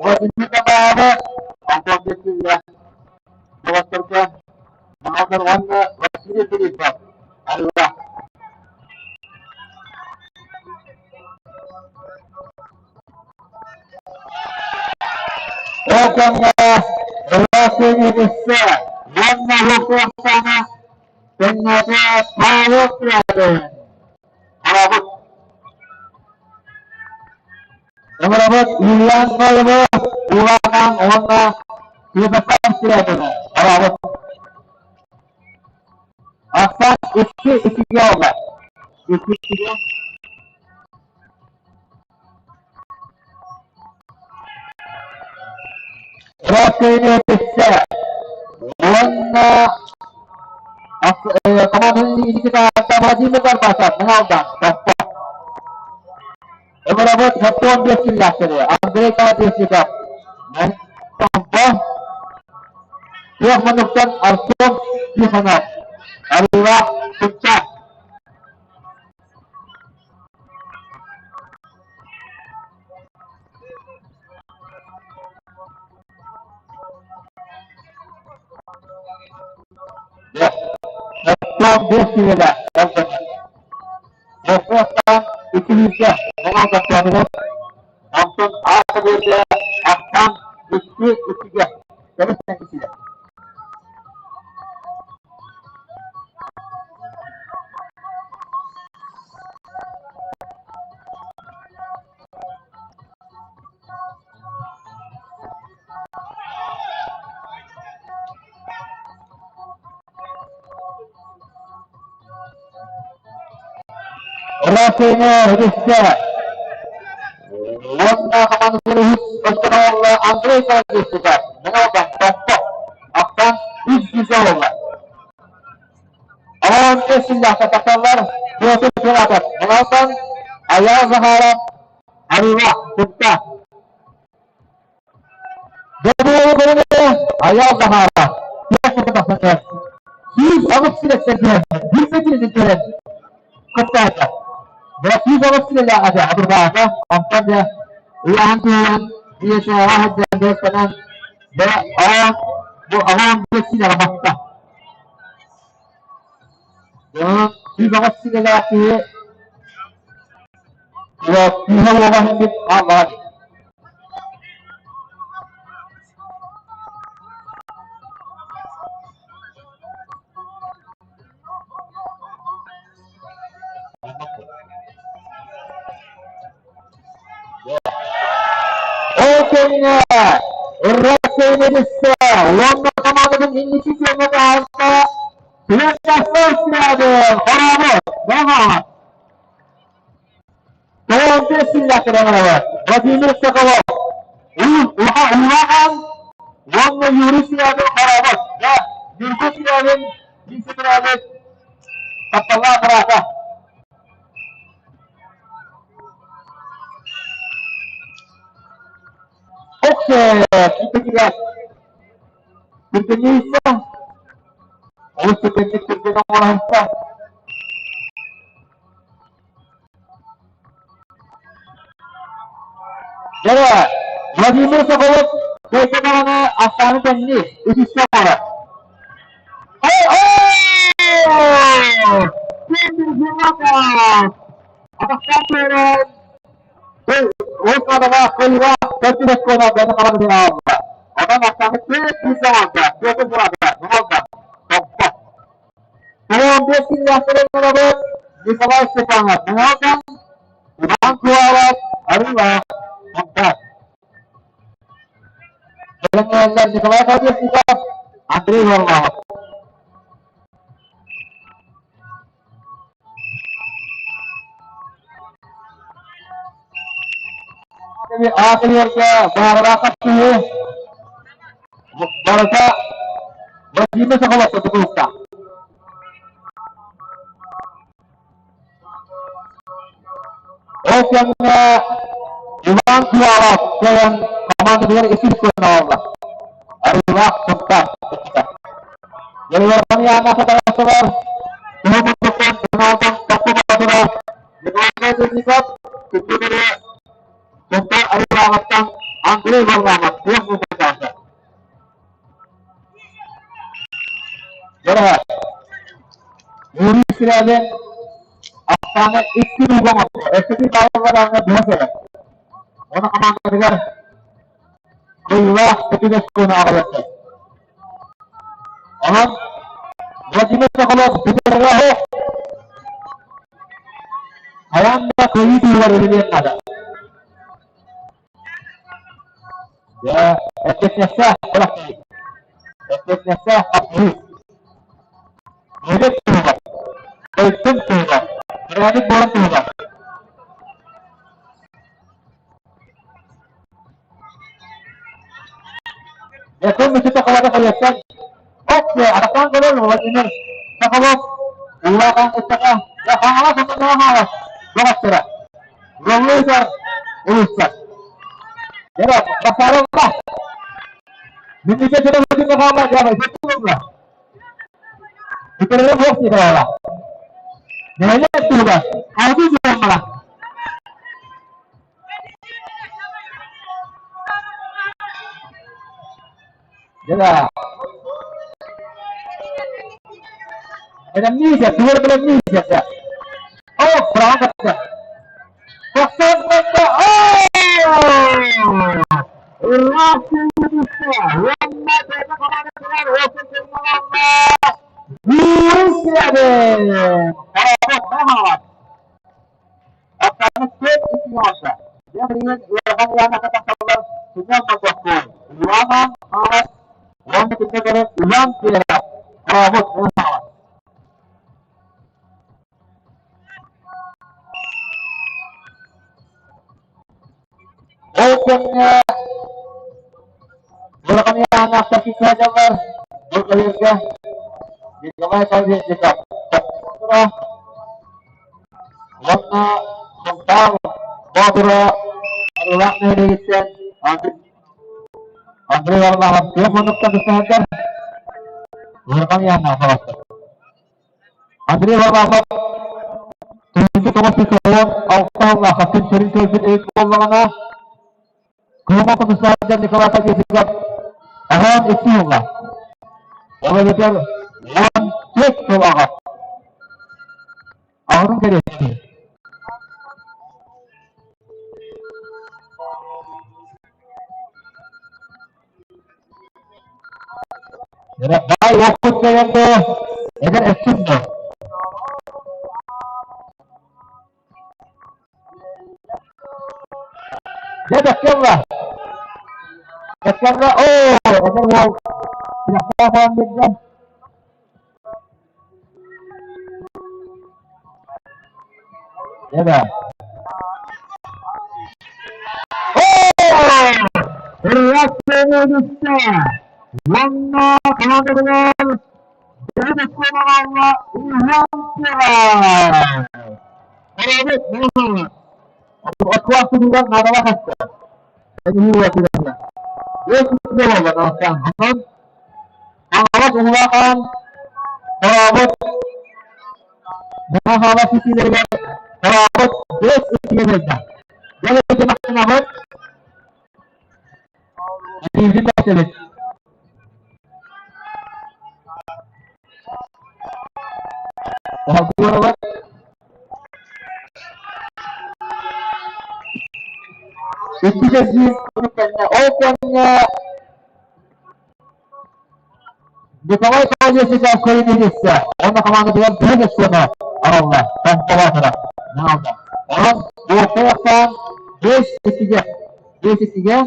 Владимир Табаева, Антон Бесилля, Доҕотторго Маҕалдар уонна Василий Филиппов, Арыыла. Ол кэмҥэ Россия уонна Лукофтана тэҥнээтэ Павел Прядин. Аҕабыт Ыҥырабыт Юлиан Ноевы, Улахан уонна Святослав Скрябины. Аҕабыт Ахсаан икки иккигэ олла. Икки иккигэ. Россия түстэ. Уонна команданы иитиги Владимир Горбачев Мыҥалдан тохто. Ыҥырабыт Хаттон биэстиллээхтэри Андрей Колодезников Томпо Туох муннуктан Артем Тихонов Арыылаах Тупса Оттон биэс киһилээх Боппуостаан иккиһииргэ оҥордохторугар, онтон аата биэрдэ ахсаан икки иккигэ кэлис кисилэ. Росиня үһүскэ уонна хамаандатын үһүс оччотооҕу Андрей Колодезников Мыҥалдан Томпо Ахтан үс сүүсэ буолла. Аҕам силлаахта тахсаллар Петр Филатов Мыҥалдан Айаал Захаров Арыылаах Кутта Добуолу көрүнэ Айаал Захаров Петр тахсан 108 силэттэн түһэн, биир сэтинин түһэн кыттаата. 108 силэлээх этэ адырбаата, онтон дьэ ыйааһын түһэн, ийэтээҕэ сылдьан дьарыктанан, дьэ аҕам бу аҕам биэс силэҕэ баста. 108 силэлээх киһи күүһэ уоҕа иһин хааллаҕа дии. Ол кэмҥэ Россия түстэ уонна хамаандатын инники күөҥҥэ таһаарда Святослав Скрябин хорообут Наҕа Тоҕус силлаахтар Владимир Соколов Улахан уонна Юрий Скрябин хорообут Юрий Скрябин вице-президент тапталлаах быраата. Оксе, киппитигэр түргэннииссэ, олус түргэнник түргэн оҥоруһунта. Дьэ, Владимир Соколов кыайда даҕаны ахсааны тэҥнии, үсүскэ оҥорор. Николай Степанов, Иван Куаров, Арыылаах, Монтаж. Николай Колесников, Андрей Варламов. Аатыйарга баҕарах киһи барыта Владимир Соколов тутулукта. Ол кэмҥэ Иван Куаров кэлэн командатыгар үсүс көнө Арыылаах Сунтаар. Елена Сатарасова, Туһумуттан Тунаалтан Тохту Боотура, Николай Кузнецов, Күндү Сунтаар Арыылааҕыттан Андрей Варламов туох муҥутаата. Дьэ, Юрий Скрябин Ахсаана икки ууга оҥордо. Өссө бааллар быһа сэрэ. Оны хамаандатыгар кыыллаах бүтүн оскуону аҕалыахтар. Онон Владимир Соколов бүтэргэ хайаан да кыайыы туһугар үлэлиэн наада. Дьэ, эппиэтинэстээх күрэхтэһии. Эппиэтинэстээх хапсыһыы. Нэһилиэк туһугар, дойдум туһугар, төрөөбүт буорум туһугар. Якун Микита Холодов хайыттан Оп, атахтаан көрөр Владимир Соколов Улахан ыттака Хаҥалас Хаҥалас доҕотторо Роллуйдар улуустар. Дьэ, Бахарова Минники төлөбүтүн хаалла, дьэ, сөптү Бүтэрэрэ суох дии Нэһилиэк туһугар алгыс буолмала. Дьэ, бэлэмниир тугу эрэ бэлэмниир Оо, браво кытта. Тохтон кытта. Оо! Ыраах сүүрүстэ. Уонна бэйэтэ хамаандатыгар уопут сыллаҕанна Юрий Скрябин! Аттанык төрт икки Дьэ билигин ыарахан ыйааһыҥҥа тахсаллар Семен Мордовской, Улахан Хаҥалас уонна кинини көрөн Иван Сидоров, Хоробут Уус Хаҥалас. Ол кэмҥэ ыарахан ыйааһыннаахтар сылдьаллар бу кэлэргэ Николай Савельников Уонна Сунтаар Боотура Арыылаах нэһилиэгиттэн Андрей Варламов туох муннуктан түстэһэллэр? Ыарахан ыйааһыннаах саҕастар. Андрей Варламов 1996 сыллаахха күн сирин көрбүт эбит буоллаҕына, Кыһыл комиссар Николай Фадеевич аҕаан икки сылла. Ол эбэтэр 14 сыл аҕа. Аҕатын кэриэтин. Баай уоппут кэлэн да эдэр өссүн да. Дьэ, бэккэ Бэккэ оо, эдэр уол сүрэхтээх оон биэрдэ. Дьэ да. Оо! Ырыа түстэ. Уонна командатыгар Дьэ, оскуолаҕа уһуон турар. Төрөөбүт Оскуолатыгар наадалаах эттэ. Хаҥалас Улахан Хорообут Хаҥалас ситиилэригэр Хорообут биэс иккигэ кэллэ. Дьэ, махтанабыт. Эбиитин бэрсэбит. Оһолгуорабыт Икки кэрдиис кэннэ ол кэмҥэ Николай Павлович көрүнүһүссэ уонна хамаандатыгар төһө өссөнө аралла томполоотура наалда. Онон уопсай ахсаан 5-2-гэ 5-2-гэ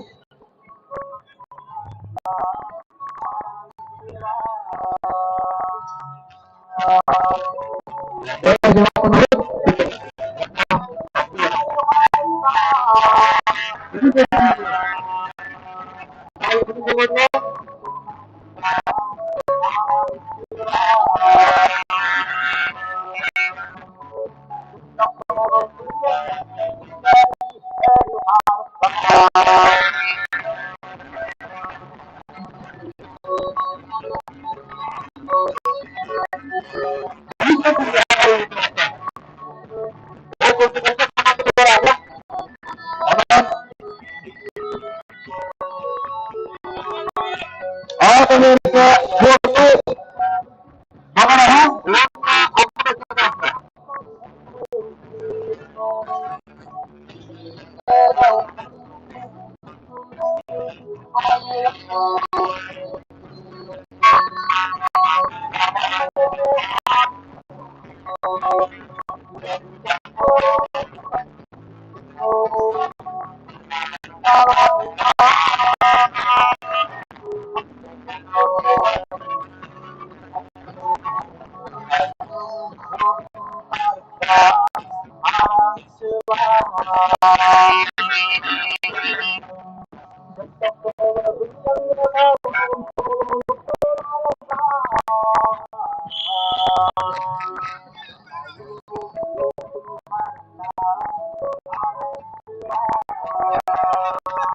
Аат Америка Горнай Маҕараһы уонна Амма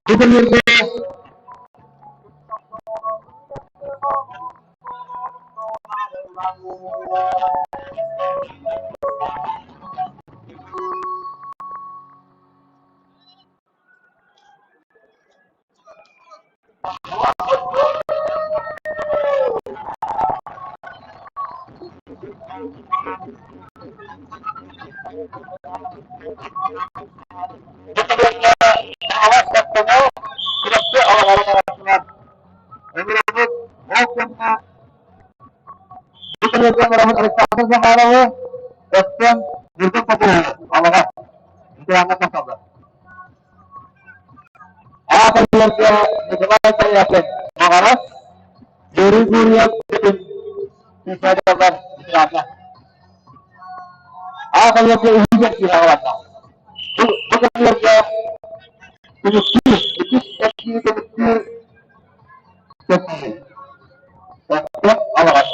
Бу күннэргэ Бу түгэҥҥэ Аҕалар Саппыҥа Чурапчы алаҕарын арахсынан ыҥырабыт ол кэмҥэ бу түгэҥҥэ ыҥырабыт Александр Захаровы, оттон Ньургун Попову Алаҕа ветераҥҥа тахсаллар. Аатырдарга Николай Корякин Маҕарас, Юрий Гурьев Бүтүн Сүүсээдэллэр ветераҥҥа. Аатырдарга үһүс эргиир аҕаланна. Бу кэмнэргэ түмүктүүр, үгүс эргиири түмүктүүр кэпсиир. Оттон алаҕас.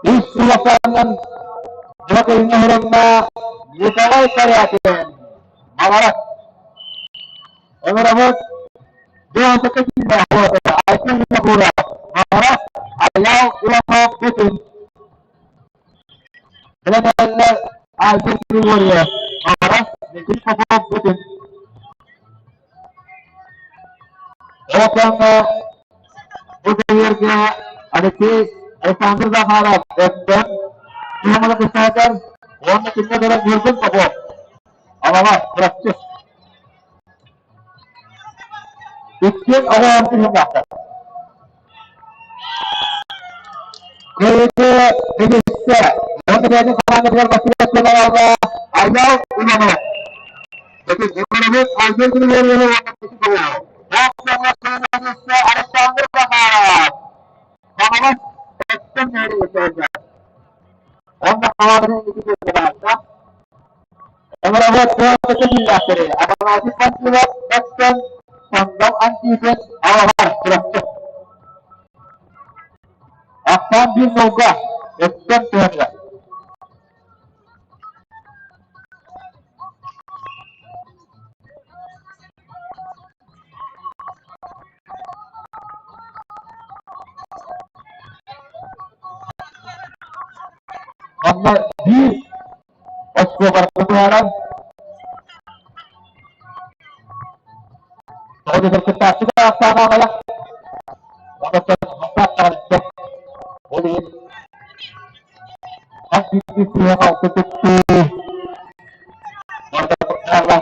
Үс сылларынан Дьокуускайга олорно Николай Корякин Маҕарас Ыҥырабыт Дьоосука киинэ Айсен Винокуров Маҕарас Айаал Иванов Бүтүн Билэнэллэр Айсен Григорьев Маҕарас Никит Попов Бүтүн Ол кэннэ бу кэриэргэ Алексей Александр Захаров өттөн Туһамалы писатель уонна кинигэ көрөн Ньургун Попов Алаҕа Чурапчы Иккиэн оҕо түһүмэхтэр. Кыайыы үгүстэ. Уонна бэйэтин хамаандатыгар бастакы сылларга Айаал Иванов. Иванович Айсен Григорьевы уонна Александр Захаров. Хаҥалас өттөн нөөрү Онно хамаандатын инники күөҥҥэ Ыҥырабыт кыһалҕа кииллээхтэри Афанасий Панфилов өттөн Сандал Антипин Алаҕар Чурапчы. Ахсаан биир нолга өттөн түһэргэ. Онно биир Оскуолаларга туһаайан тоҕо диэтэр кыттааччы да ахсаана аҕыйах, онтон хастаах даҕаны Ол иһин хас биирдии сыыһа-халты туттуу барыта буолар.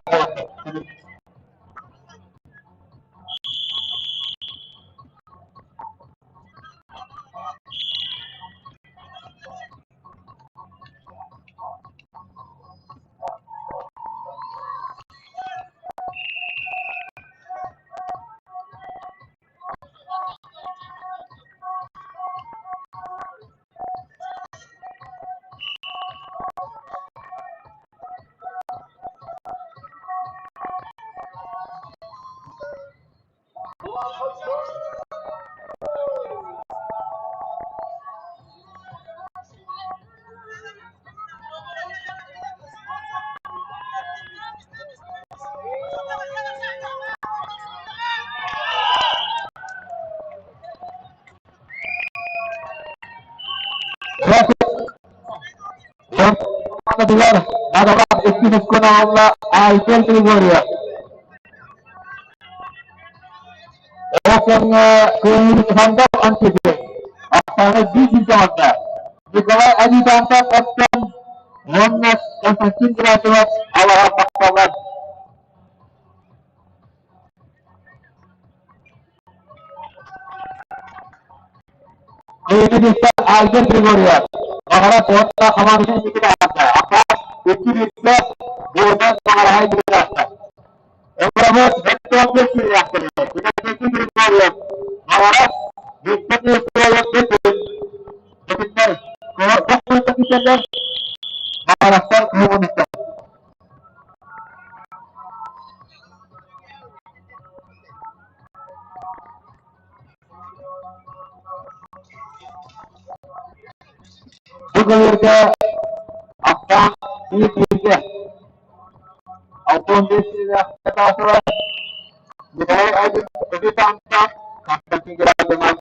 Командатыгар Нагалаах икки мускуна уонна Айсен Григорьев. Ол кэмҥэ Кыайыы Антипин Оксана Дмитриевна, Николай Адитантов оттон уонна Константин Герасимов алаһа тахсаллар. Кыайыы Альберт Григорьев, Баҕара уонна хамаандатын инникитэ ааста. Аппаас икки бүттэ, буолан Баҕараһай инникитэ ааста. Оҕолорбут бэттээхтик киириэхтэрэ. Иннокентий Григорьев, Баҕарас, Виктор Нестеров Бөтүн, Бөтүннэр, Куорат киирэллэр, Баҕарастар кыһыллыбыттар. Бу көлүөргэ Аттаах биир бииргэ 65 сиилээх катаасылар Николай Айдын Капитаннаах Константин Герасимов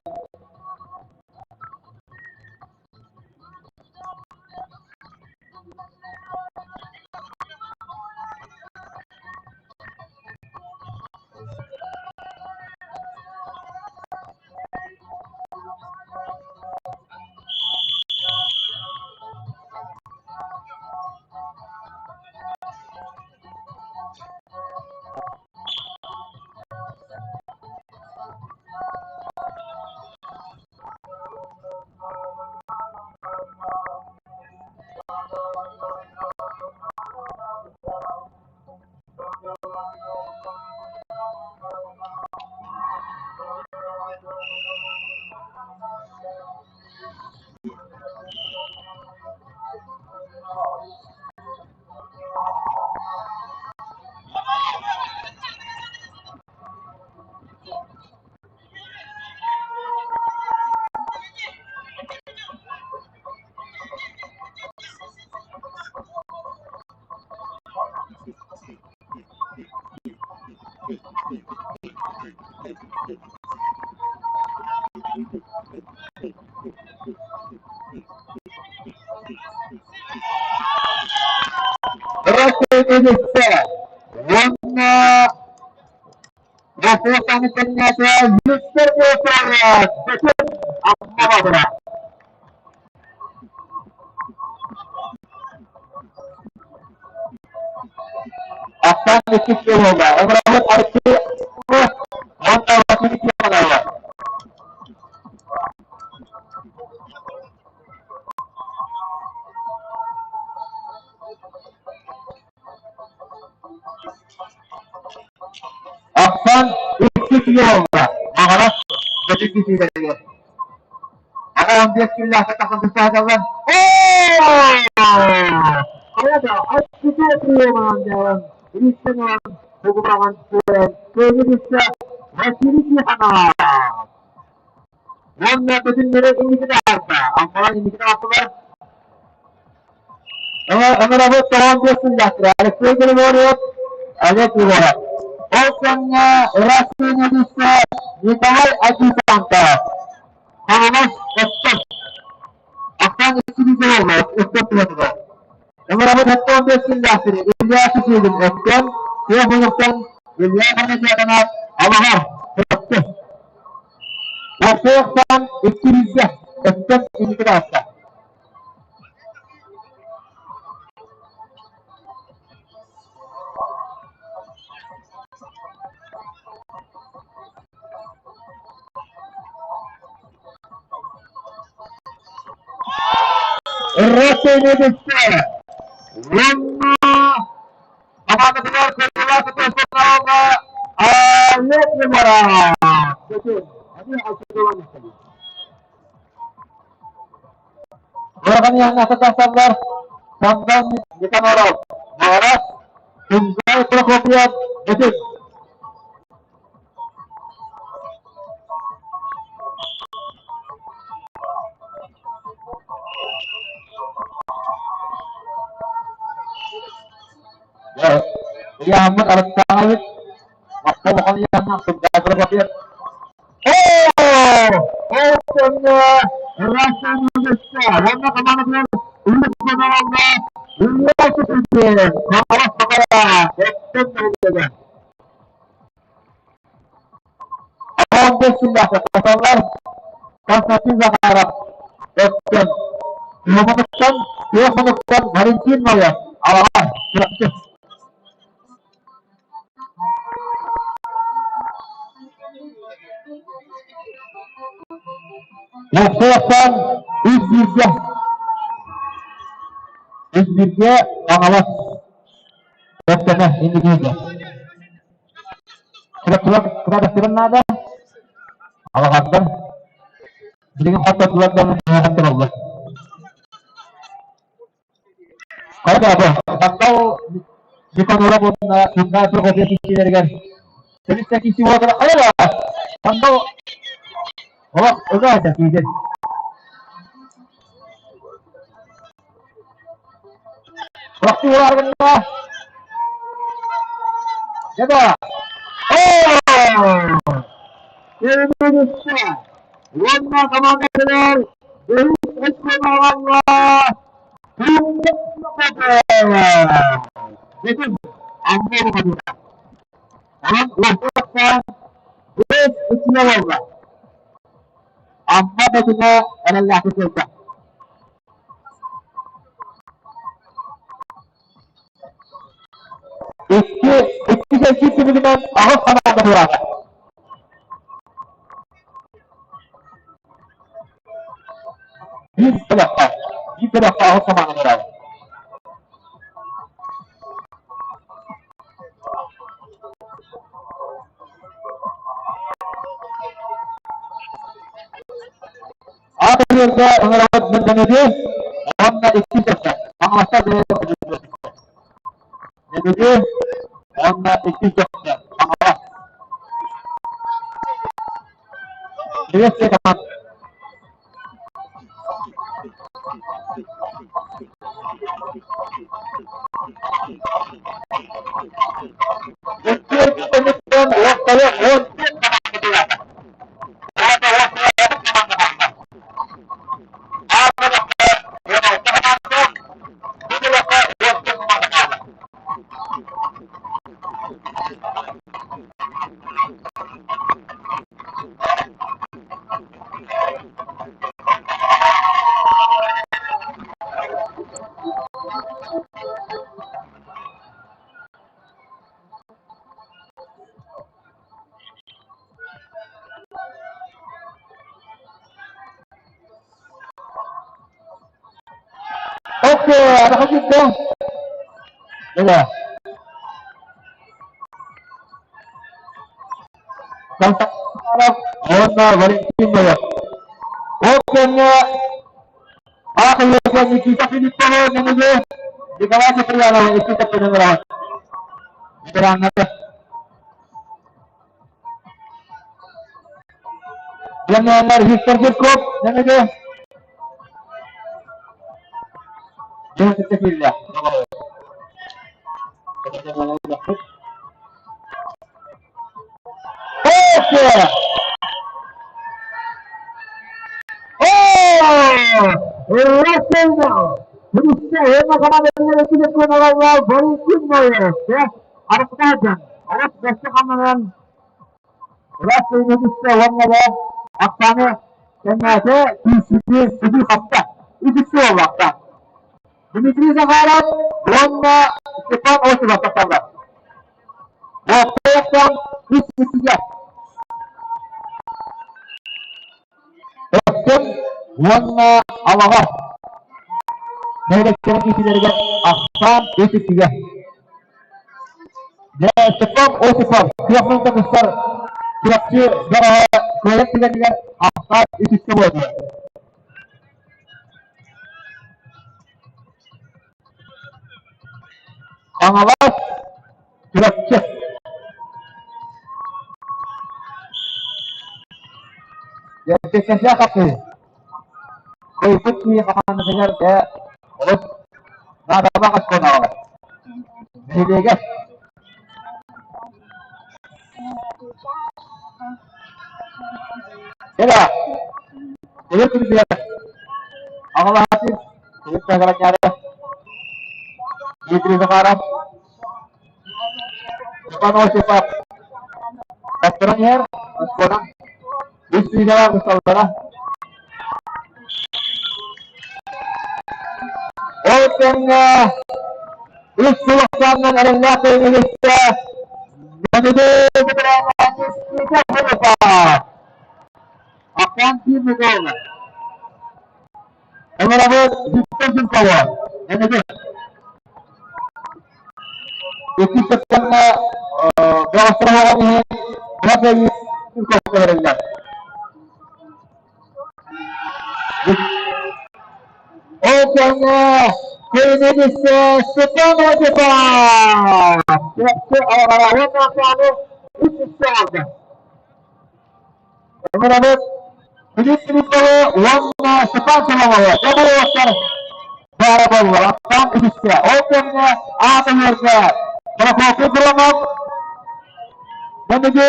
Здравствуйте, уонна Вопросаны кэннээтэ Виктор Нестеров Бөтүн Аммабатыра. Ахсаан иккис буолла. Ыҥырабыт Алексей уонна Василий Тихонова. Ахсаан иккис буолла. Маҕарас Бөтүн кисиилэригэр. Аҕа 15 күннээх тахсан сааталлар. Уонна бүтүннэрэ инникини ааста. Аммалар инникини аастылар. Ыҥырабыт тоҕон биэс Алексей Григорьев, Олег Егоров. Ол кэмҥэ Россия Николай Адъютантов, Хаҥалас Өттөк, Ахтан Иккилиитэ Өттөк тулатыгар. Ыҥырабыт 75 сыллаахтары Илья Сусилин Өттөн, Суох Улуктан Илья Ханатиатанов Алаҕар Өттө. Уопсайыктан иккилиитэ Өттөк инникини ааста. Росенедице уонна хамаандатыгар кыргылаах Тосоноҕо Олег Егоров. Уорганыйаҥҥа тахсаллар Сандан Никаноров, Маҕарас, Тунзай Прокопьев, Бөтүн. Ыйааммыт арыттааҕа эбит. Махтал улахан ыйаамнаах сылдьаакыра бапыйар. Оо! Ол кэннэ Россия уонна командатыгар Улус Хоноролго Илья Суприкин, Хаҥалас Бакара, Өттөн нэһилиэгэ. 15 сыллаах хотоллор Константин Захаров, Өттөн. Хонуктан, Күөх хонуктан Валентин Ноев, Алаҕа, Чурапчы. Уопсайыттан үс бииргэ үс бииргэ Хаҥалас Өктөнө инникигэ. Кыра наада. Алаҕардар билигин хототулар да тураллар. Хайда Баттал Никонора уонна Кунна Прокопьев иччилэригэр Көмүс киси уотара хайа Сандал олох ыга этэ киидин. Олохтуу улааргынна. Дьэдэ. Оо! Уонна командалар Бөһүс өскөналалла Бүтүн Амма Онон уопсастан бэс иччилэ буолла. Амма бөтүнэ эрэллээхтик сылдьар. Икки икки сэргиир түмүгүнэн аҕыс хамаанда туораата. Биир бөлөххө, биир бөлөххө аҕыс хамаанда туораата. Аат үөргэ ыҥырабыт Мырдамеди уонна иккис өттө Хаҥаластар бэйэлэрин Нөмүгү уонна иккис өттө Хаҥалас. Приветствие команд. Икки кэмиттэн уоттары 14 команда тураата. Oke, ada dong. Iya. Уонна Валентин Ноев. Ол кэннэ Аахайыга Никита Филиппова Нөмүгү Николай Куприянова икки көппөнөн ыраат. Ветераннары. Дьоннор Виктор Жирков Нөмүгү Дьон кытта киирдэ. Кофе! О! Росельно! Дмитрий Захаров уонна Степан Осипов тахсаллар. Буоттуохтан үс иккигэ. Өктөм уонна Алаҕа нэһилиэктэрин киһилэригэр ахсаан үс иккигэ. Дьэ, Степан Осипов күөх мөлтөх устар Чурапчы бөҕөһө кыайар түгэнигэр ахсаан үс икки буолуо. Хаҥалас, Чурапчы. Дьэргэсэһэ хатыы. Кыйбыт киһи хамаандатыгар дьэ олус наадалаах оскуолаҕа. Нэһилиэгэ. Кэлэ, кэлэ күнүгэр аҕалаһатын кулуп таһыгар Дмитрий Захаров, Степан Осипов, Бастыран иһэр, оскуола үс сүүнэҕэ кысталлара. Ол кэмҥэ үс сыл ахсаанынан эрэллээх кыайыыһыттар Нөмүгү Ахсаан Тимирова. Ыҥырабыт Виктор Зинкова. Нөмүгү. Иккис септемҥэ бөҕөстөр иһин Братья Зинков Ол кэмҥэ Кыайыыны Степан Осипов чахчы аҕаларын ахсааны үс үстэ оҥордо. Ыҥырабыт Филипп Филипповы уонна Степан Соломовы добровольцтар баара буоллулар. Ахсаан үһүскэ. Ол кэмҥэ аат ыһыырга Прокопий Громов, Нөмүгү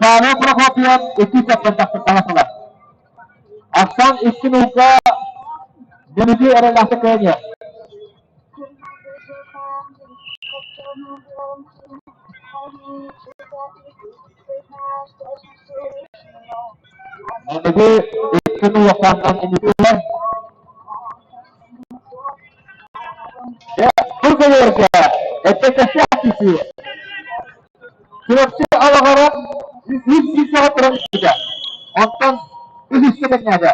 Павел Прокопьев иккис өттүн тахсылар. Ахсаан икки нуукка Нөмүгү эрэллээхтик кыайан Нөмүгү икки нуукканан инникилэр. Бу кэлэргэ эппэтэстээх киһи Чурапчы алаҕара үс сүүсэҕэ туран испитэ. Онтон үс үскэ тэҥнээтэ.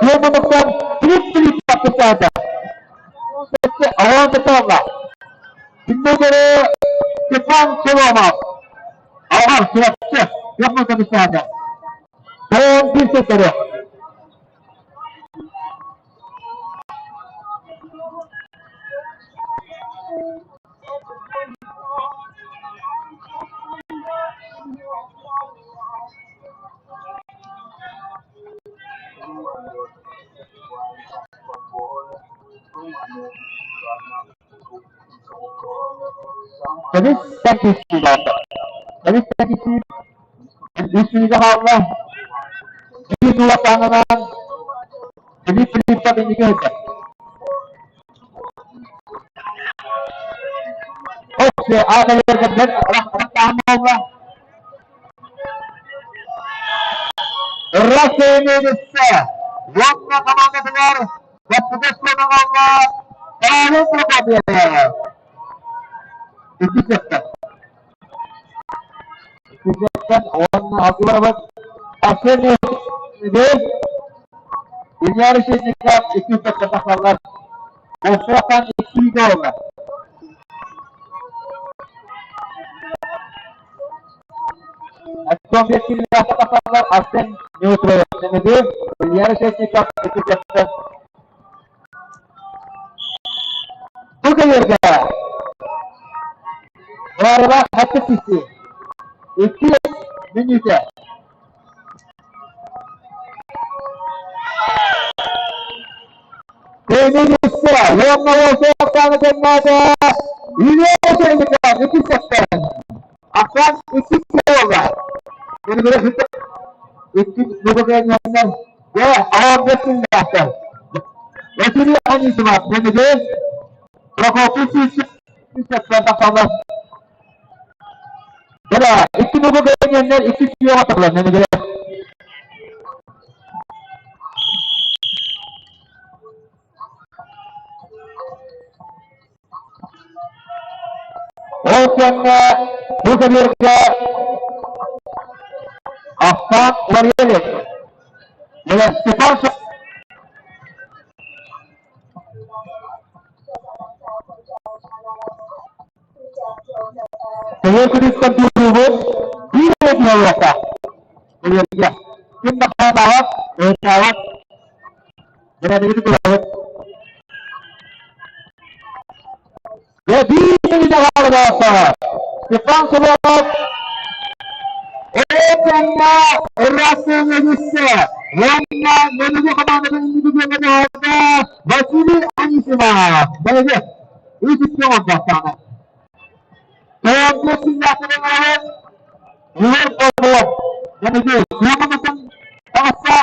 Күөл муннуктан Филипп тахсыбыта. Аҕаан туталла. Кинилэри Степан Соломов аҕар Чурапчы күөх көмүстээтэ. Тоон биир сэттэри. Кэбис Кэбис үс сүүгэ хаалла. Биир сулахтаанынан Филипп Филиппов инники ыытар. Оксе ааталарга рахтаан буолла. Россия уонна командатыгар Бастакы сыанаҕа Павел Прокопьев. Икки сектор. Икки сектор уонна Акуловат Арсений Илья Решетников икки сектор тахсаллар. Острахтан икки буолла. Артем Бескилляхта тахсаллар Арсен Неустроев Нөмүгү, Илья Решетников икки сектор. Бу кэлэргэ Баарылаах хаттык киси. Икки мүнүүтэ. Кыайыы уонна уолсуохтааны кэннээтэ Илья Решетников икки сектор. Ахсаан икки буолла. Икки нугу Дьэ, аҕам күннээхтэр. Василий Анисимов Нөмүгү, Прокопий Сивцев тахсаллар. Дьэ, икки нугу бэйэннэр икки сүйэҕэ тахсаллар Нөмүгү. Ол кэннэ бу көбүөргэ Ахсаан Ларелик, Степан Көбүөр күнүттэн туруубут биир эрэ буолуохтаах. Көбүөргэ. Ким да хаалаабат, ыһыктаабат, Бэрээдэгин тутуһабыт. Дьэ, биир мүнүүтэ хаалла Степан Соломов Эйкэннэ Россия үссе уонна Нөмүгү хамаандатын инники күөҥҥэ Василий Анисимов. Бэлэгэ. Үс үссе оҥордо. киллээхтэрин Юрий Попов, Дмитрий Симоновтан таҕыста,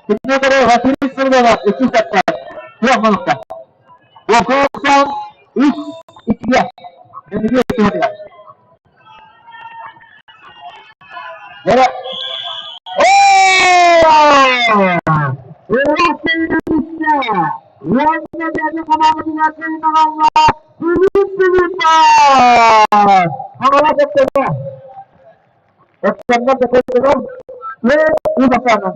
Дмитрий Василий Сергеев иккис тахса, күөх муннукта. Уопсайынан үс иккигэ Дмитрий туһатыгар. Дьэ, Уонна бэйэ хамаандатыгар кыайынаҕалла Филипп Филиппов! Хаҥалас өттүнэ. Өттүнэ көтөллөр, үс атаана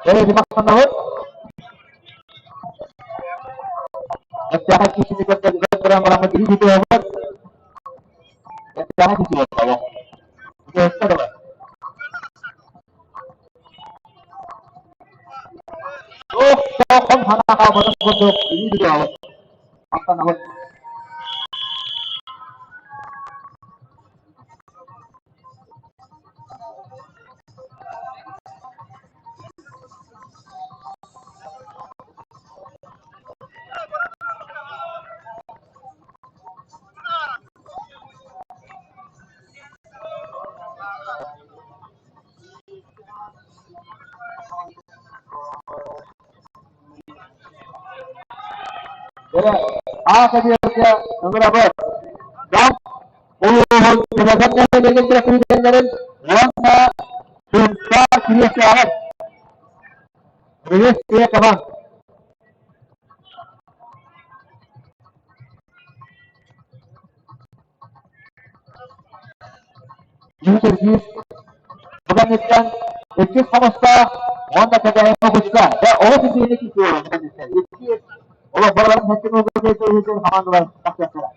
Jadi dimaksanakan Jangan kisi kurang-kurang ini gitu ya. Jangan kisi ya. Ini juga. Apa namanya? Аата ыҥырабыт. Дам улууһун Төбөтөн нэһилиэгин бэрэсидьиэннэрин уонна Сунтаар Кириэстээҕин Приветствие Сергей Бүгүҥҥүттэн иккис хомустаах уонна кэтэһэн оҕуста. Дьэ, олус үчүгэйдик киирсиэҕэ бүгүҥҥүттэн. Икки олох барыларын сэттэ минута хамаандалар тахсыахтара.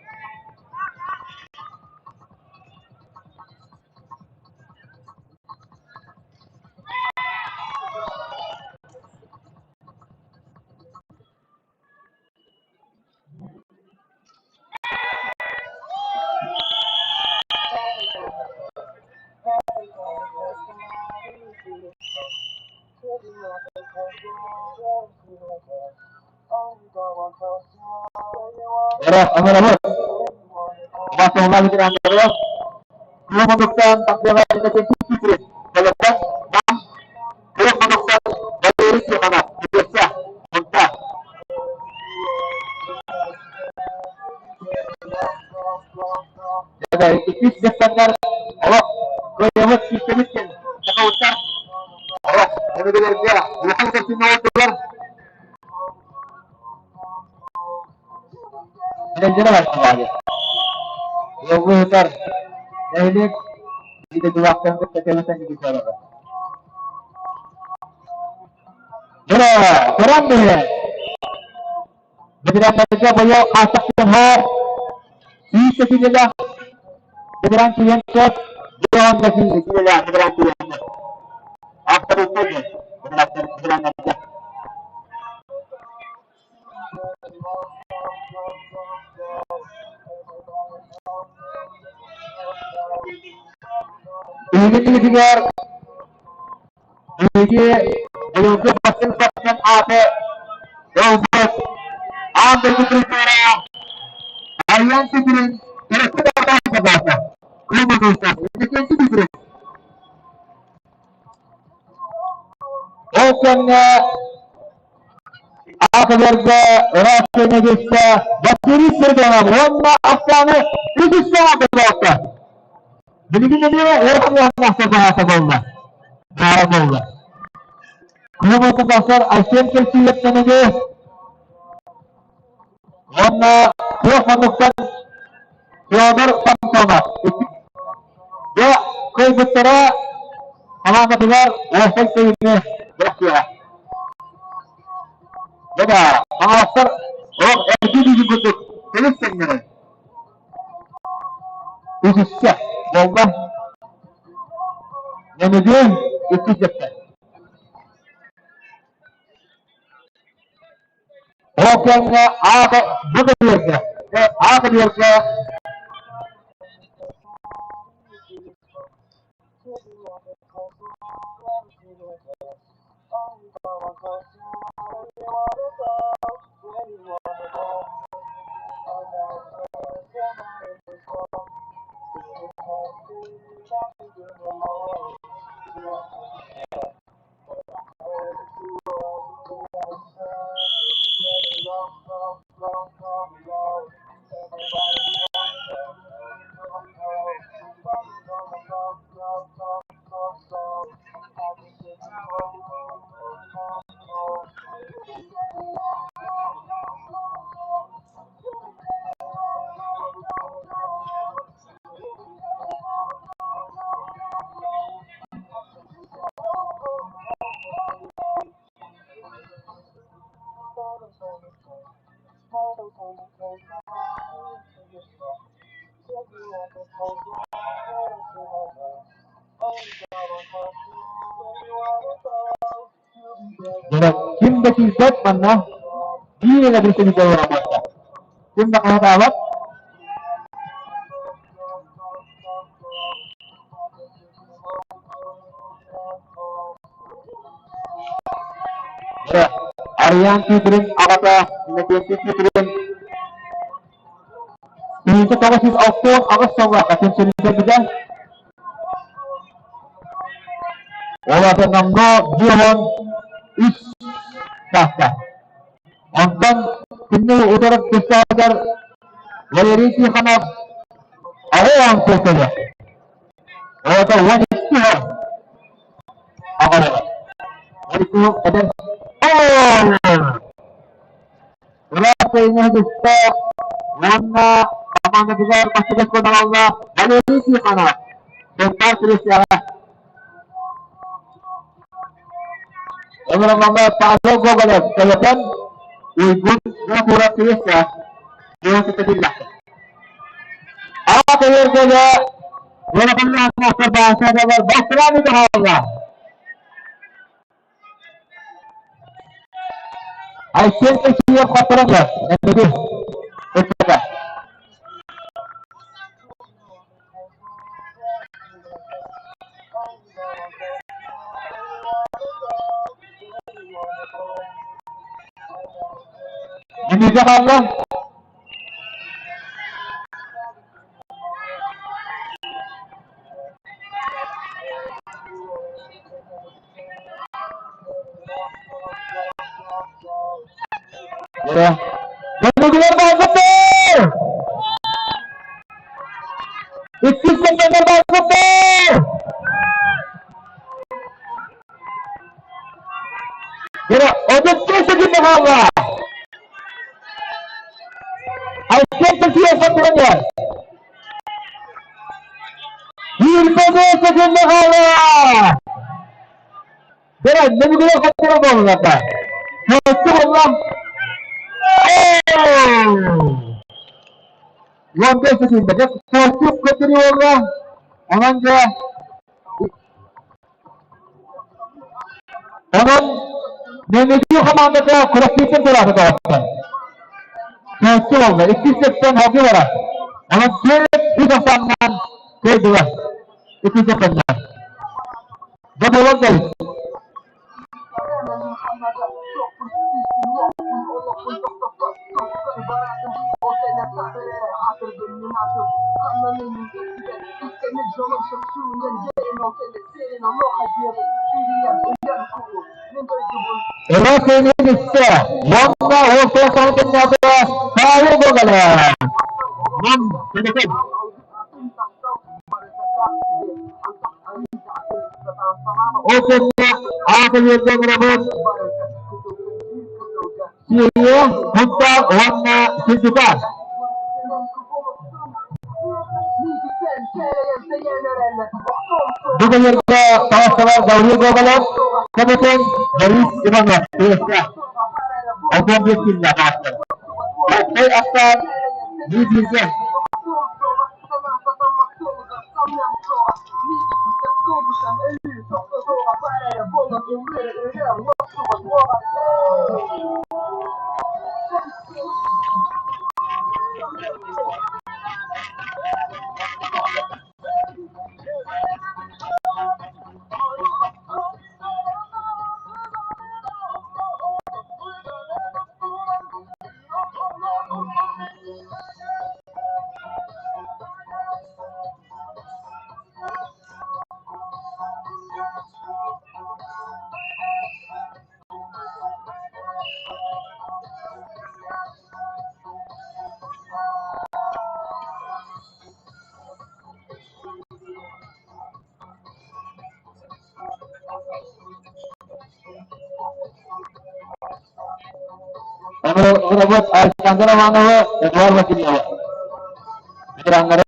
Ыҥырабыт. Убаастабыллаах ветераннарга Кыыл муннуктан тахсыаҕа Балыктан Нам Кыыл муннуктан Валерий Тихонов Кириэсэ Мунта Иккис дьахталлар олох кыайабыт күүстэбит диэн сахабыттар олох өбүгэлэргэ улахан картина оҥордулар. Билэллэрэ барсыбаҕа. Ыаллыытар нэһилиэк биир кытта кэлитэн киирсэрэ. Бра, туран биһэ. Бэтэрээннэргэ быйыл хааччахтыһа сүүс килэлээх бэтэрээн киһиэн сөп, дьон да килэлээх бэтэрээн киһиэн сөп. Авторитет бэтэрээннэргэ. Биһиги киһитигэр биһиги быйылгы бастыҥ спортсмен ааты ылбыт аан дойду призера Арыйаан Ситирин төрөппүт аҕата Кыл Ситирин. Ол кэмҥэ Аатыларга ыраах кэнэгиссэ Василий Сергеев уонна Оксана Үтүстээх буолта. Билигин эмиэ уон уонна буолла. Наара буолла. Кулубуту тахсар Айсен Кельциевтэнэги уонна туох хонуктан Федор Самсонов. Дьэ, кыайбыттара хамаандатыгар уопсай кыайыыны бырахтыаҕа. Дьэ да, хаҥаластар олох эрдии дии курдук кэлис тэҥнэрэ. Үсүскэ буолла. Нөмүгү иккис дьэттэ. Ол кэмҥэ аата бу көбүөргэ, аа көбүөргэ Ким да киирбэт манна биир эрэ представитель буолар. Ким да хаһытаабат. Арыйаан Киприн аҕата Иннокентий Киприн 1968 сыллаахха түмсүллүбүтэ. Ол аата номнуо 53 сааста. Онтон кинини утары тустаатар Валерий Тихонов 80 сыл кэлэ. Ол аата 12 сыл аҕалара. 12 эдэр Ыраас сайыҥҥы уонна хамаандатыгар бастакы оскуолаҕа Валерий Тихонов Сунтаар Киристиэҕэ Ыҥырылланна Павел Гоголев кэлэтэн Уйгун Винокуров Киристиэх диэн ситэтиллэхтэр. Аат эйэргэгэ Винокуров баасадалар бастыраан хаалла. Айсен Косиев хотторон эппити эппитэ. Эмиэ хаалла. Дойдугар барбыттар! Иккис кэмнэр барбыттар! 35 секунда хаалла! Айсен Такиев туран 25 секунда хаалла! Дөрө, нөмүгүлэр хотторо буоллата. Соотtu боллам. 15 секунда. Соотtu көтөрү болла. Онон дьэ Онон Нөмүгү хамаандата күрэхтииттэн тураата доҕоттор. Соотtu болла. Иккис сеттен хоки барар. Онон 4-3 ахсаанынан кыайдылар. Иккис сеттеннэр. Дьэ буолан кэлин. Ыраас эйиҥин истэ уонна ол суох кэннээҕи Павел Гоголев Нам Көмөтөн Ол кэннэ аата үөрдэн ырабыт Сирия, Сунтаар уонна Сунтукар. Бу кэлэргэ таҕыстылар Гаврил Гоголев, Көмөтөн Борис Иванов тыаска. Алтан биэс күннээх ааттар. Алтай ахсаан биир-бииргэ. Ыҥырабыт Александр Романовы, Эдуард Васильевы. Ветераннары.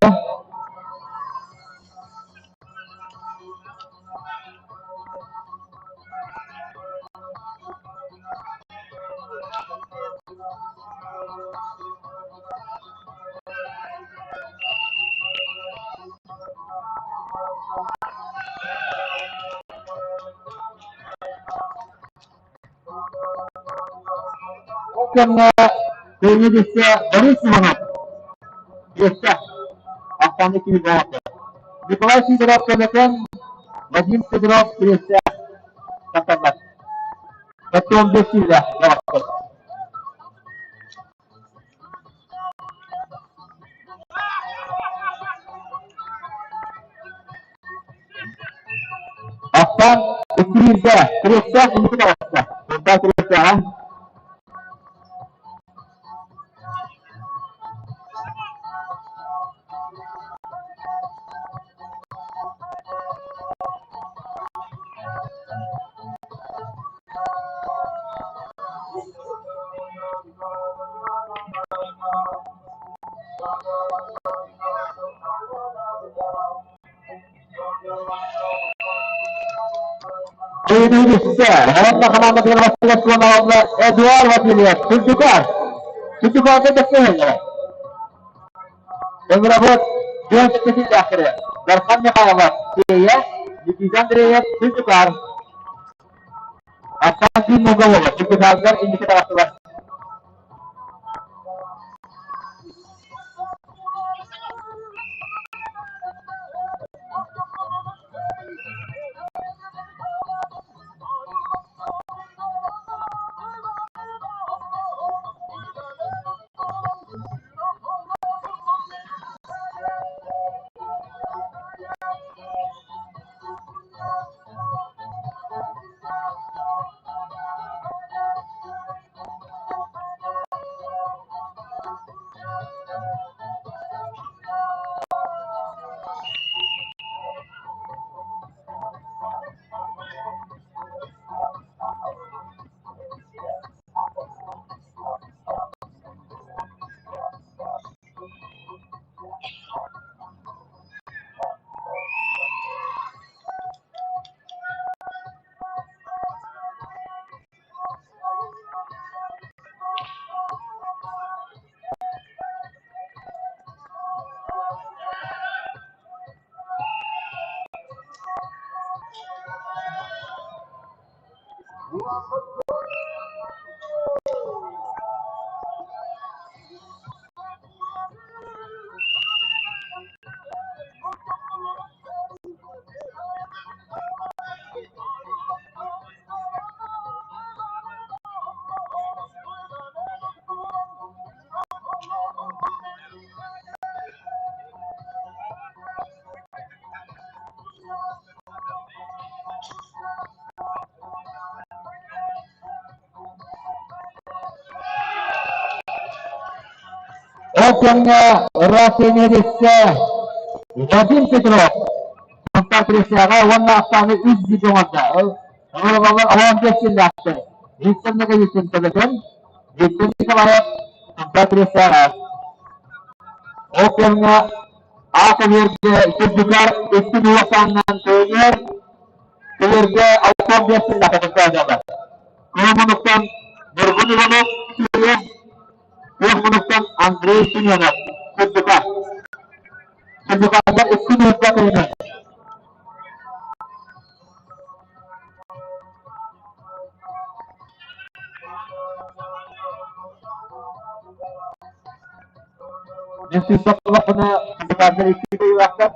Ол кэмҥэ Кыайыы Борис Иванов Биэстэ ахсаанны киһи оҥордо. Николай Сидоров Көлөкөн, Вадим Сидоров Кириэстээх тахсаллар. 75 киилэлээх бөҕөстөр. Оттон иккиһиргэ Кириэстээх инники таҕыста. Сунтаар Кириэстээҕэ Кыайыыны Уонна хамаандатыгар бастыгар туоналлар Эдуард Васильев, Сүрдүкар. Сүрдүкарга дэксэһэллэр. Ыҥырабыт дьон кэтиллээхтэри Дархан Михайлов, Сиэйэ, Никита Андреев, Сүрдүкар. Аркадий Мугалова, Сүрдүкардар инники таҕыстылар. Ол кэмҥэ Росэнергия Вадим Петров Сунтаар Тресяҕа уонна ахсааны үс биир оҥордо. Оҥороллор 15 силлээхтэр. Виктор Ноговицын төлөтөн, Виктор Николаев Сунтаар Тресяҕа. Ол кэмҥэ А көбүөргэ Сирдикар икки ахсаанынан көөнүөр, көбүөргэ 65 силлаах сыллар. Кыһыл Ньургун Иванов Сиэйэ, Күөх мунуктан Андрей Семенов Сырдыка. Сырдыкааннар икки ньуурга кыһыны. Мин сыыспаппына Сырдыкааннар икки кыайыылаахтар.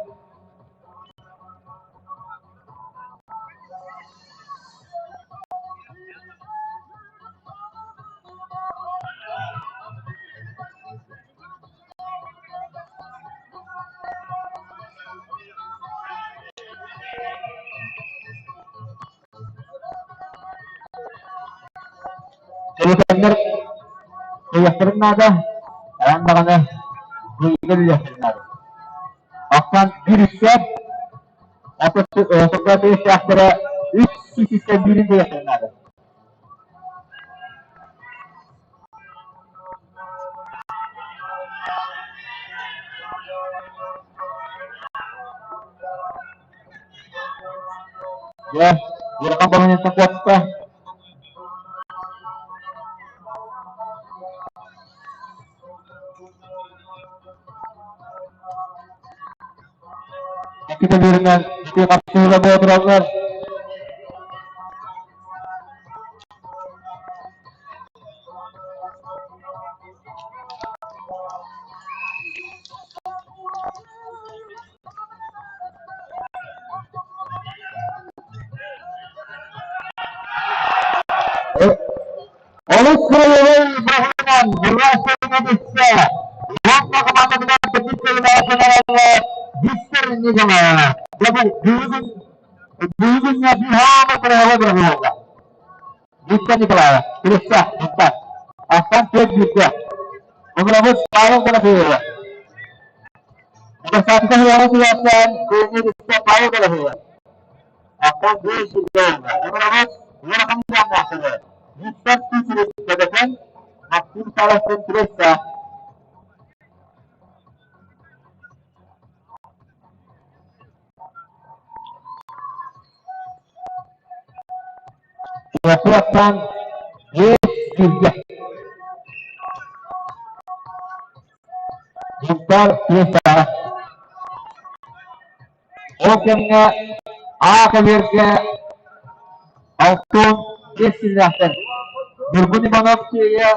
Телефоннар кыайыахтарын наада, аан даҕаны кыайыыга үлэлиэхтэрин наада. Ахсаан биир үстээх, Сордоох үстээхтэрэ үс сүүстэн биирин кыайыахтарын наада. Дьэ, ыарахан балаһыанньаттан куотта. Икки көбүөрүнэн ити хапсыыла буола тураллар. Олус кырылыбай баһынан Мурашевна түстэ. Уонна командатынан Петр Николаевна Виктор Николаев. Бүгүн бүгүн биһаама кырыла бырагылла. Виктор Николаев, Кырысса, Виктор. Астан төрт бииргэ. Ыҥырабыт Павел Дорофеева. Достаточно хуяра сыястан Кыымы Виктор Павел Дорофеев. Астан биир сиргэ Ыҥырабыт ыарахан дьаамнаахтары. Виктор Титирик Бэдэкэн, Максим Савостин Кырысса. Уопуттан биэс сүүргэ. Бултар пьесаҕа. Ол кэмҥэ А көбүөргэ 65 силлээхтэр Ньургун Иванов Сиэйэ,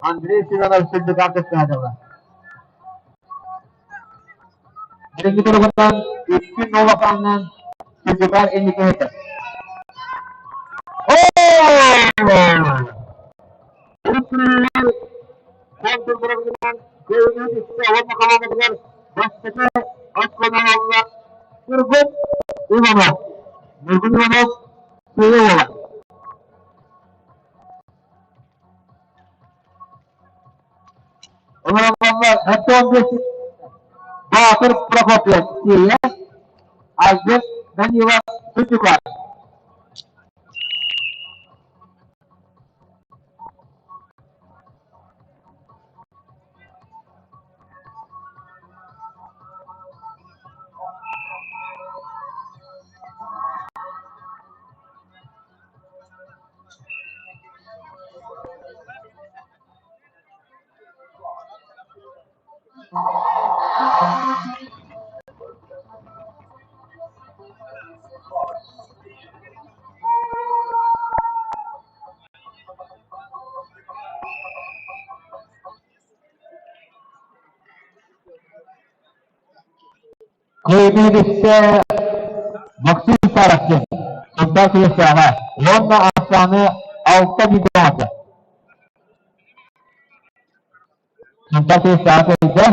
Андрей Семенов Сырдыкаан кыттыһаллар. Билиҥҥи туругунан икки нуолахаанынан Сырдыкаан инники ыытар. Бастакы оскуолаларга Ньургун Иванов, Ньургун Иванов Сиэйэ уола. Олороллор 75 Баатыр Прокопьев Сиэйэ, Альберт Данилов Сутюкар. Кыайыы Максим Сараскин, Сунтаар Кириэстээҕэ уонна Арсааны алта бииргэ Сунтаар Кириэстээҕэ кэлбитэ.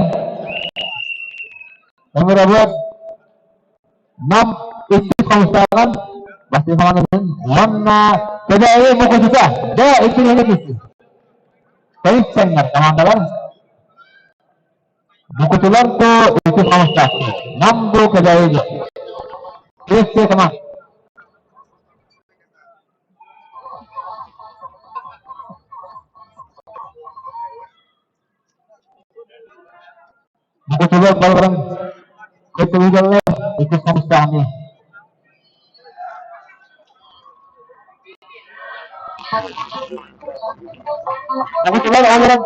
Ыҥырабыт Нам иккис хомустааҕын Василий Иванович уонна Кэбээйи Мукучута Б иккиһини түстүн. Тэйиссэннэр командалар Мукучулар бу иккис хомустаахтар. Нам бу Кэбээйи Киэссе команда. Мукучулар баларын көтүрүгэллэр иккис хомустааҕын Мукучулар олорон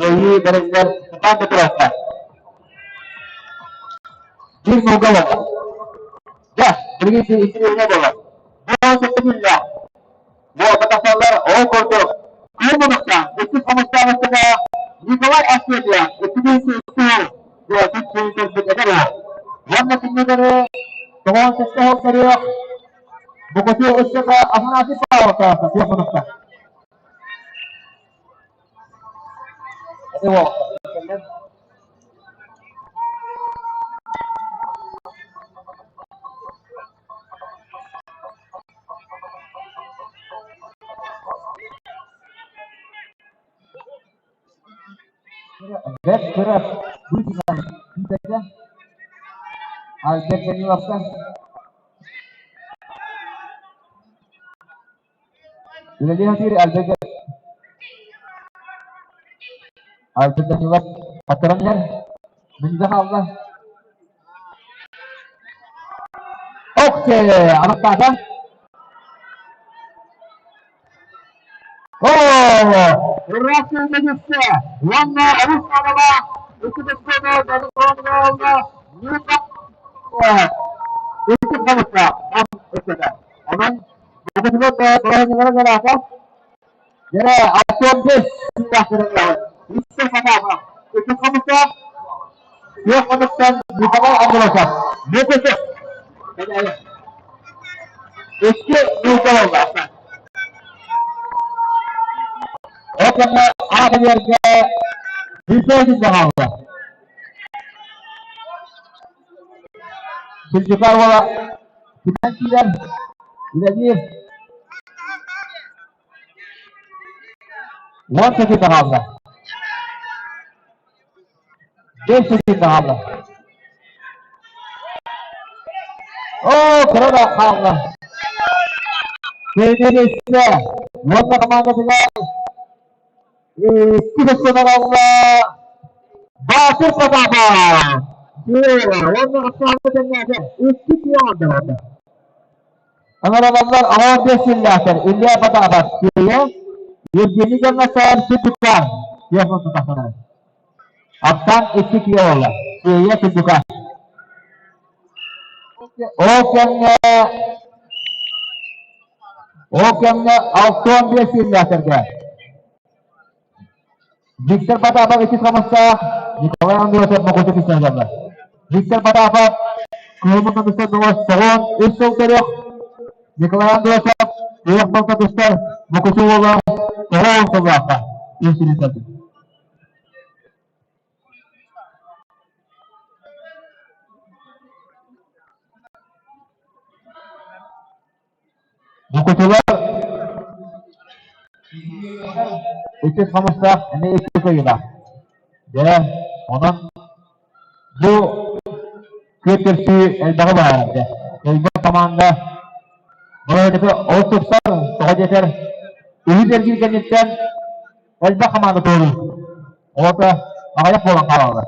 Кыайыы бэриллэр Степан Петровка. Биир нолга буолла. Дьэ, билигин икки нолга буолла. Бу сөптөбүллээх. Буолта тахсаллар ол курдук күн мунуктаах иккис хомустаабыттара Николай Асетьев иккитин сүүс буолбут көрбүт эдэр уол. Уонна кинилэри тоҕон сэттэ сыл көрүөх Букатыа ыччата Афанасий Павлов күөх мунуктаах. Бэрт кыра быытынан күүпэтэ Альберт Даниловка Үлэлии сатыыр Альберт Данилов хаттаран иһэр. Минза хаалла. Окей, анаттаата. Ыраах түстэ уонна олус наадалаах икки хомустаах Онон Дьэ, автобус икки хомустаах күөх хомустан Николай Андросов Мукучев Икки нууччалаллар. Ол кэннэ аатыгыарга Витязин хаалла. Сылдьытар уола кимэн киирэн үлэлиир. 10 секунда хаалла. 5 секунда хаалла. Оо, кыра да хаалла. Көнөрүстэ уонна командатыгар икки көстөн алла. Баатыр Потапов. Уонна ахсаанна тэҥнээтэ. Икки километр. Аҥаралаллар аҕа биэс силлээхтэр Илья Потапов Сирия, Евгений Горностаев Сүтүкка Техносу тахсанар. Ахсаан икки киһи буолла. Сирия Сүтүкка. Ол кэмҥэ ол кэмҥэ 65 силлээхтэргэ Виктор Потапов иккис хомустаах, Николай Андросов Мокуту кистэллэр. Виктор Потапов кыһыл көмүстэр тоҕон үс сыл көрүөх, Николай Андросов күөх балта тустар Мокуту уола тоҕон сыллаахха үс сирин Мокутулар иккис хомустаах эмиэ икки кыайыылаах. Дьэ, онон бу күөн көрсүү элбэҕи баҕарар дьэ. Элбэх команда балаһыйдата ол тупсар, тоҕо диэтэр, үһүс эргиир кэнниттэн элбэх команда туоруур. Оҕото аҕыйах буолан хаалаллар.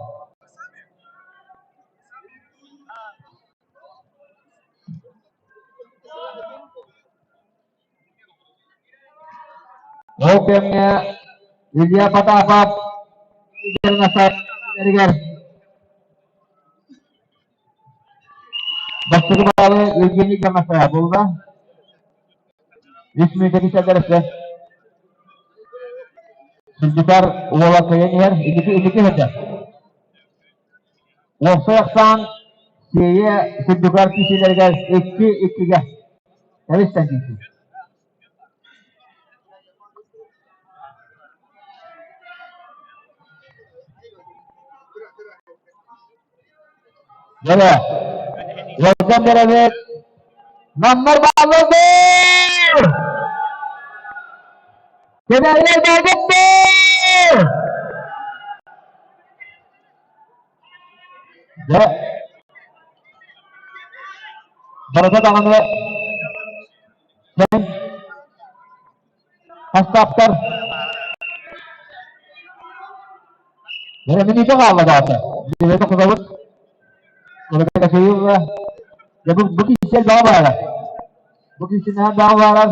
Ол кэмҥэ Илья Потапов бастакы баалы Евгений Гамасая булла. Үс мүнүүтэ кисэллэр Сылдьытар уола кыайан иһэр, инники инники сылдьар. Уопсай ахсаан Сиэйэ Сырдыгар киирсиилэригэр икки иккигэ тэбис-тэҥ киирсии. Дьэ, ыалдьан бэрэбит Намнар бааллар дуо? Кэбээйилэр бааргыт дуо? Дьэ, барыта даҕаны кэлин хастаахтар Бэрэминиитэ хаалла даҕата. Билиэтэ кутабыт. Кырата кыйылла. Дьэ бу бу киһи баҕа баара. Бу киһи баҕа баарар.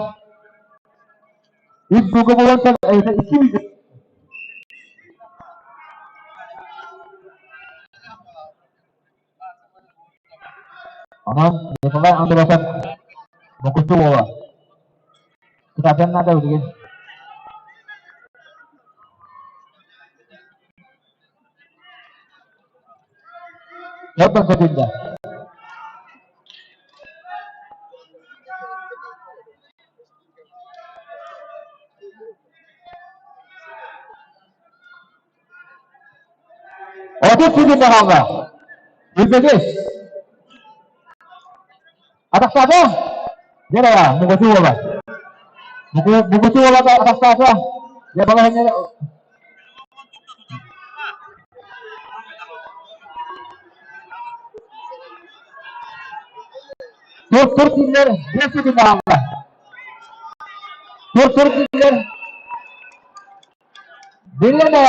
Үс бука буолан икки Онон Николай Андросов Мокучу уола. Кытаатан наада билигин. Төрдөн көтүллэ. 30 секунда хаалла. Үрбэбис. Атахтаата. Дьэ Мугуту уола. Мугуту уола атахтаата. Дьэ балаһынньа Тур-тур кинилэр 5 секунда хаалла. Тур-тур кинилэр Билэмэ!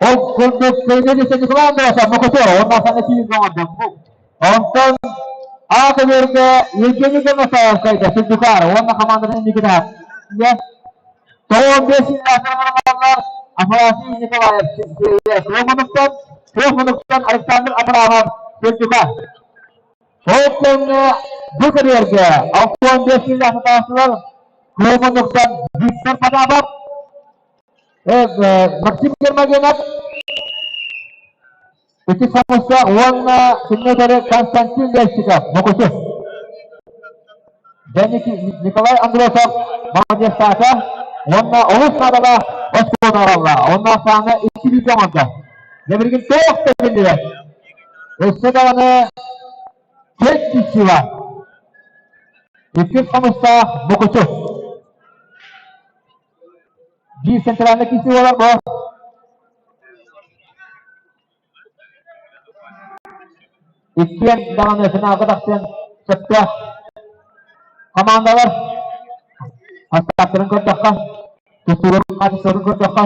Ол курдук Кыймыт Николай Андросов Мокотуо уонна саҥа киин оҥордо. Онтон А көбүөргэ Евгений Гоносов кайда Сүрдүкаар уонна хамаандатын инникитэ. Тоҕо бес Афанасий Николаев Суох Суох Александр Абрамов Сүрдүкаар. Ол кэмҥэ бу кэриэргэ 65 сыллаах сатааччылар Куомунуктан Виктор Потапов, Максим Гермогенов, икки хомуска уонна кинилэри Константин Левчиков, Мокучу. Николай Андросов молодецтаата уонна олус наадалаах оскуоланы оҥороллор. Онно саҥа икки бииргэ оҥордо. Дьэ билигин туох да биллибэт. Өссө даҕаны чэк киирсиилээх. Иккис хомустаах Мукучу. Биир центральный киирсии буолар бу. Иккиэн даҕаны финалга тахсыан сөптөөх командалар хастаахтарын көрдөххө, тустууларын хаачыстыбатын көрдөххө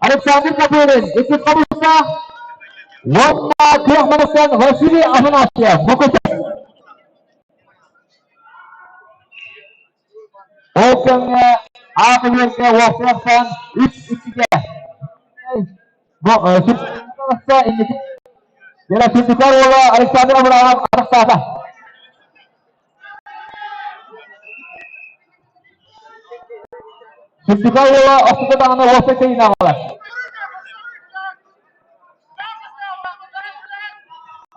Александр Копырин, икки хомустаах уонна күөх мунуктан Василий Афанасьев, Мукучев. Ол кэмҥэ аах үөргэ уопсайахтан үс иккигэ бу инники Сүрдүкэр уола Александр Абрамов атахтаата. Сүрдүкэр уола охсута даҕаны уопсай тэйинэ аҕалар.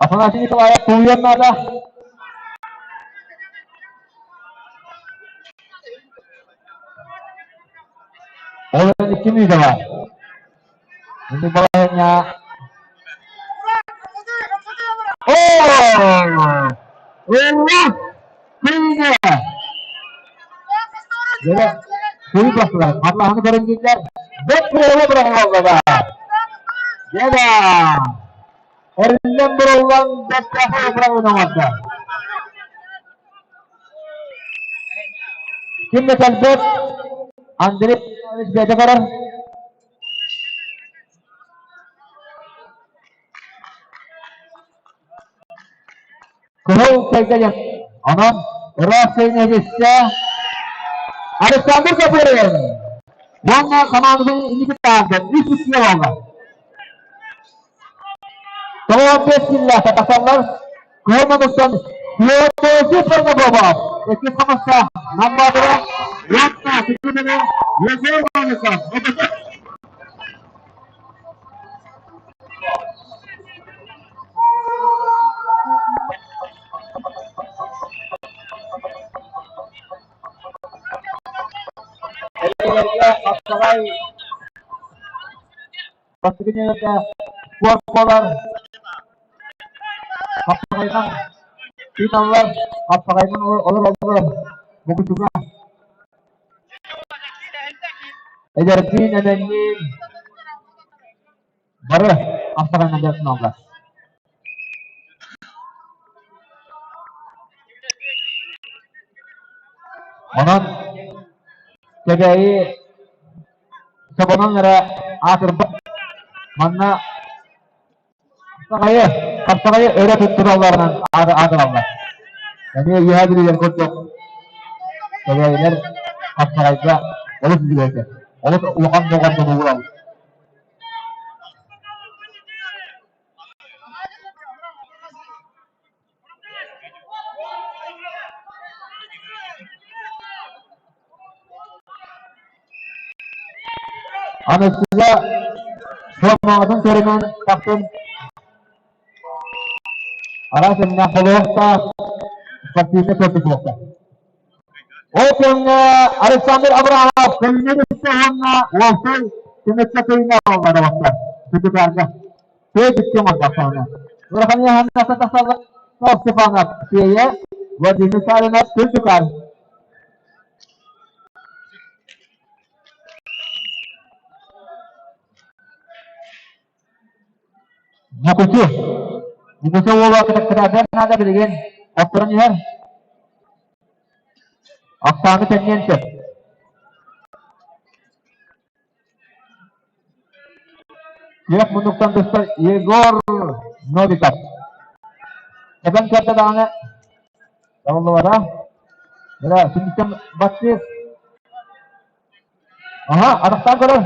Афанасий Николаев тулуйан наада. Ол икки мүнүүтэ баар. Indi балаһыанньа Оо! Уолла! Күнэ! Дьэ, күн бастылар. Харлаһаны көрөн дииллэр. Бэт буола быраҕыллар. Дьэ Эриллэн буруллан бэртээхэй быраҕыыны оҥордо. Ким да кэлбэт, Андрей Петрович бэйэтэ көрөр. Кыһыл кэйгэлэн, онон ыраас сэлиэһиссэ Александр Копырин уонна хамаандатын инники таһаардан үс иккигэ буолла. Тоҕо бэс силлээх тахсаллар. Кыһыл муннуктан Феодосий Протопопов, иккис хамаска Намбатова уонна Ситимина Егор Новиков. Эдэргэ хапсаҕай бастакы миэстэ спорт буолар. Хапсаҕайынан тыыналлар, хапсаҕайынан олороллор Мукучуга. Эдэрдиин, эмэнниин бары хапсаҕайынан дьарыктаналлар. Онон Кэбээйи собонон эрэ аатырбат манна хапсаҕайы, хапсаҕайы өрө туттаралларынан аатыраллар. Эмиэ үөһээ бүлүүлэр курдук кэбээйилэр хапсаҕайга олус үчүгэйдэр, олус улахан болҕомтону уураллар. Аныгыга формаҕытын көрүнэн тахсан араас өҥнөөх буолуохтаах, спортивнай көрдүк буолуохтаах. Ол кэмҥэ Александр Абрамов көлүнэ түстэ уонна уолсай түмүккэ кыйна буолла доҕоттор. Сүдүкаарга. Тыа дьикти оҥордохтоҕуна. Улахан ыаһаннаса тахсаллар Степанов Сиэйэ, Владимир Савинов Сүдүкаар. Мукучу. Мукучу уола кытаатар наада билигин хотторон иһэр. Ахсааны тэнниэн сөп. Күөх муннуктан тустар Егор Новиков. Эбэн көрдө даҕаны табыллыбата. Мына сүннүттэн баттыыр. Аха, атахтаан көрөр.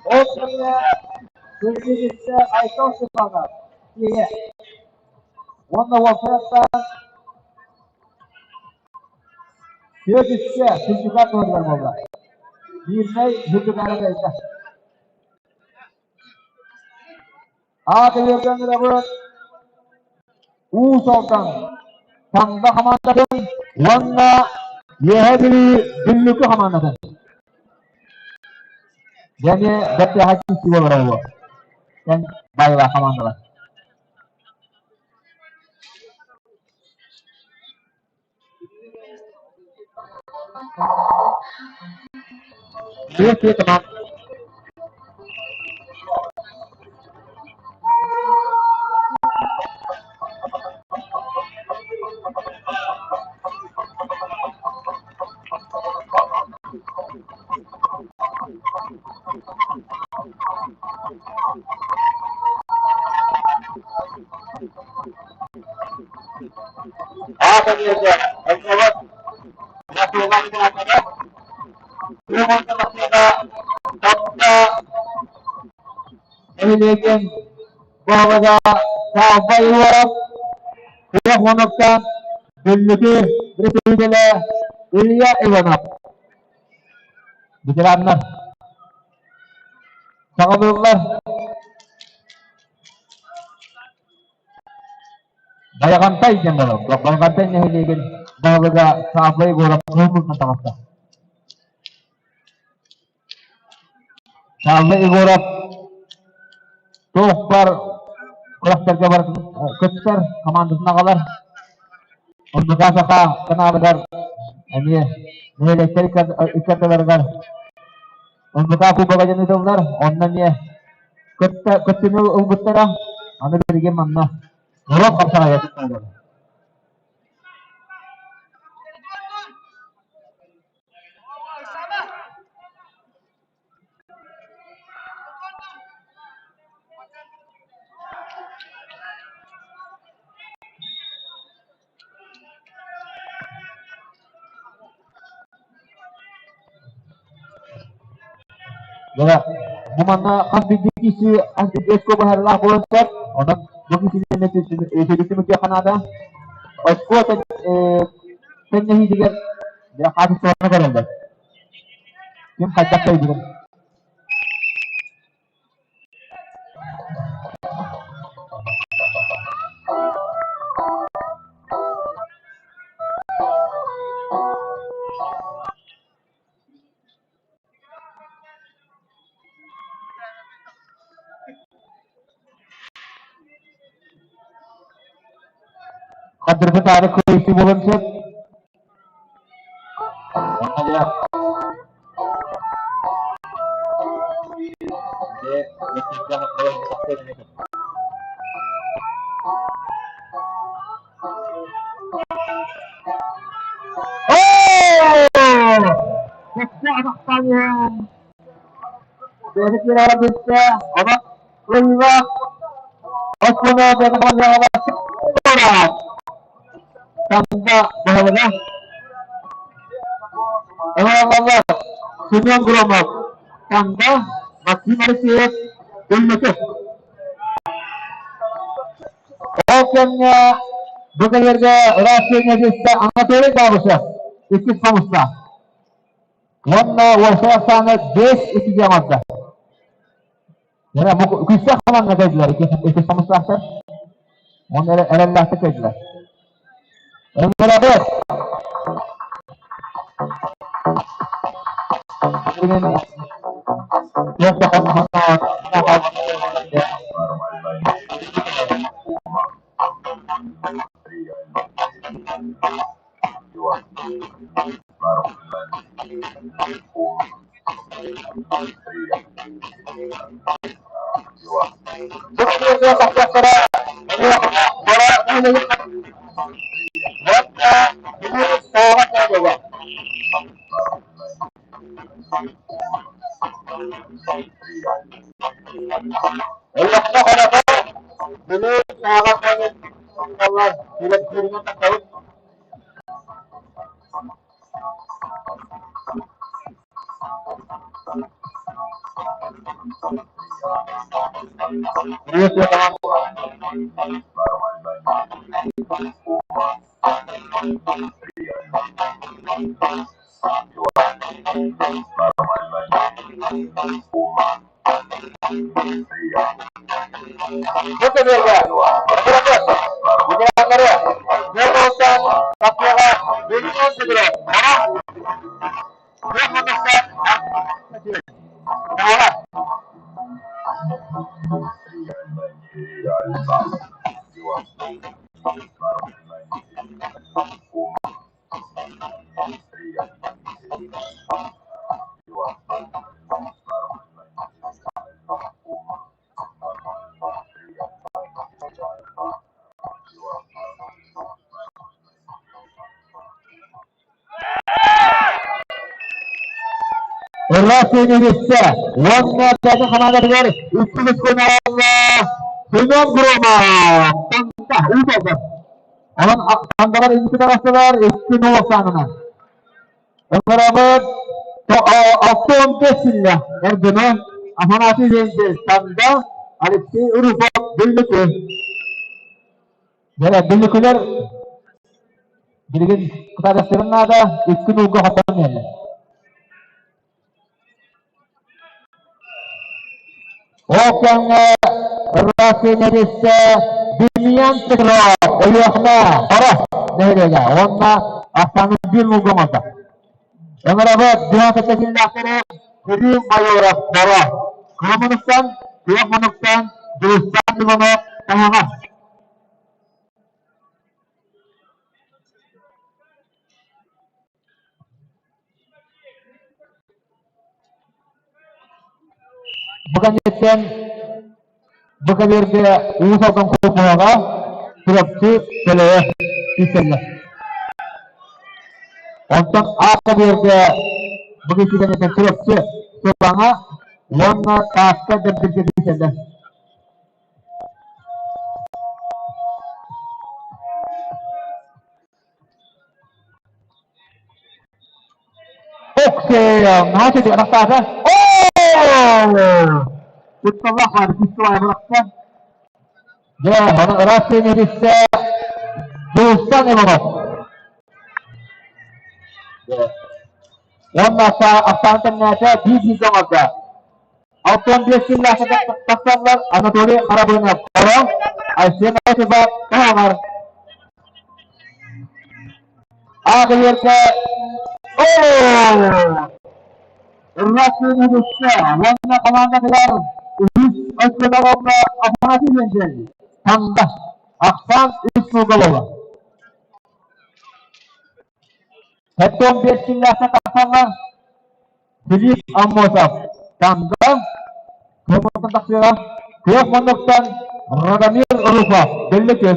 Ол кэмҥэ Кыргызстан Айсен Степанов Сиэйэ уонна уопсайаттан Сүөкүччэ Сүлдьүкээр туһатыгар буолла. Мирнэй Сүлдьүкээрэ кэллэ. Аат үөрдэн ырабыт Уус Алдан Танда хамаандатын уонна Үөһээ Бүлүү Дүллүкү хамаандатын. Дьэ бэртээхэй киирсии буолара буолуо. Эн баайылаах хамаандалар. Тиэ тамам. Аата Айсават Татта нэһилиэгин баһылыга Савва Егоров, Күрэх Мунуктан Дүллүкү председателэ Илья Иванов. Ветераннар саҕалыыллар. Байаҕантай диэн буолар. Байаҕантай нэһилиэгин баһылыга Савва Егоров кыһыл таҕыста. Савва Егоров туох бар күрэхтэргэ барытын кыттар, хамаандатын аҕалар. Оннука саха каналыгар эмиэ нэһилиэктэр ыккардыларыгар Оннука кубога диэн ыытыллар. Онно эмиэ кыттыыны ылбыттара. Аны билигин манна норуот хапсаҕайа тутталлар. Дьэ, бу манна хас биирдии киһи хас биирдии очко быһаарыылаах буолан сөп. Онон бу киһини түмүктүөххэ наада. Очко тэннэһиитигэр дьэ хаачыстыбаны көрөллөр. Ким хайдах кэлбитин. Хадырбыт аары кыайыы буолан сөп. Онно дьэ Көхсө атахтаан иһэн бэйэтэ киирээри түстэ, онон кыайыылаах очкону бэйэтэ Танда баһылыга Ылаллар Семен Громов, Танда Максим Алексеев, Дөллөкө. Ол кэмҥэ бу кэлэргэ Россия нэһилиэстэ Анатолий Габышев иккис хомуста. Уонна уопсай ахсаана 5-2 оҥордо. Яра бу күстээх хамаанда кэлдилэр иккис хомустаахтар. Уонна эрэллээхтик кэлдилэр. Ыҥырабыт! Ыраас Нелиссе уонна бэйэтин хамаандатыгар иккис күн Семен Громов Танда уус алдан. Онон Тандалар инники таҕыстылар 2-0 ахсаанынан. Ыҥырабыт 65 сылла эрдеме Афанасий Вензель Танда Алексей Урусов Бүллүкү. Дьэ, Бүллүкүлэр билигин кытаанахтарын наада 2-0-га хотон иһэллэр. Ол кэмҥэ Россия Демьян Петров Өлүөхүмэ Хоро нэһилиэгэ уонна ахсааны биир муҥга оҥордо. Ыҥырабыт 97 сыллаахтары Кирилл Майоров Хоро, Кыра мунуктан, Күөх мунуктан Дьулустаан Иванов Таһаҕас. Бу кэнниттэн бу кэлиэргэ Уус Алдан куоппуһаҕа Чурапчы Төлөйө киирсэллэр. Онтон аат кэлиэргэ бу киирсии кэнниттэн Чурапчы Сылаҥа уонна Таатта Дэбдиргэ киирсэллэр. Оксея, Anastasia. Оо! Кутталлаах баар, кутталлаах бырахта. Дьэ, ону ыраас тренеристэ Дьулустан Иванов. Уонна ахсаан тэҥнээтэ, биир-бииргэ оҥордо. 65 сыллаах тахсаллар Анатолий Харабынов, Хоро, Айсен Осипов, Таһаҕар. Ааҕыйарга Оо! Ыррассыыныһыста уонна хамаандатыгар үһүс оччотооҕу Афанасий Вензель Танда ахсаан үс сылга буолла. 75 сыллаахта тахсаллар Филипп Аммосов Танда Кыамматтан тахсыаҕа Күөх муннуктан Радомир Руфов Дөллөкү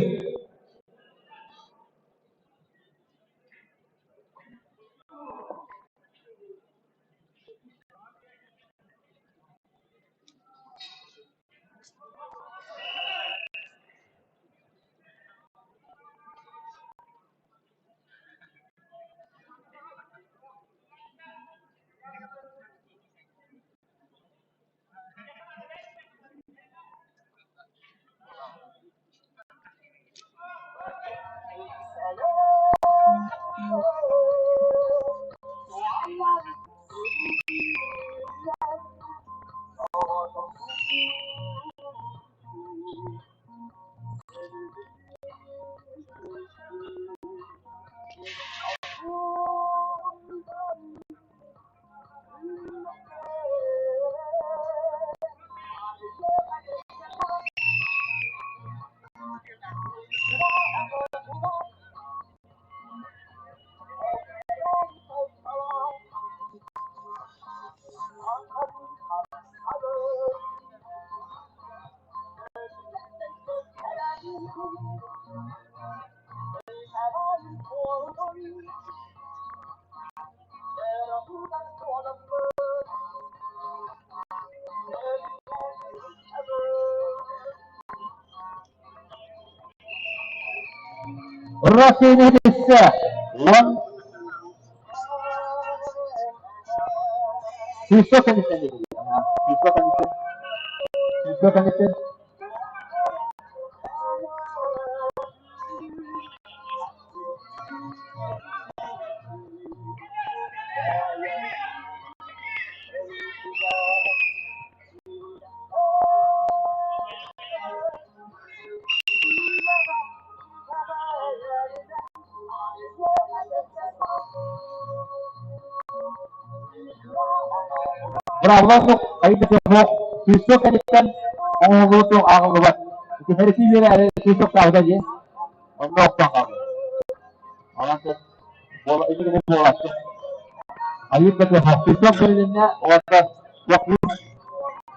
Россия түстэ. Уон сүүсэ кэнниттэн сүүсэ кэнниттэн сүүсэ кэнниттэн Быраабыла суох, хайы да суох, сүүсэ кэнниттэн оҥоһуллубут суох ааҕыллыбат. Ити үөрэ сүүсэ таабыта дии. Онно охтон хаалла. Онон буола ити буолааччы. Айыы да суох, сүүсэ бэрилиннэ, уонна тохтуур,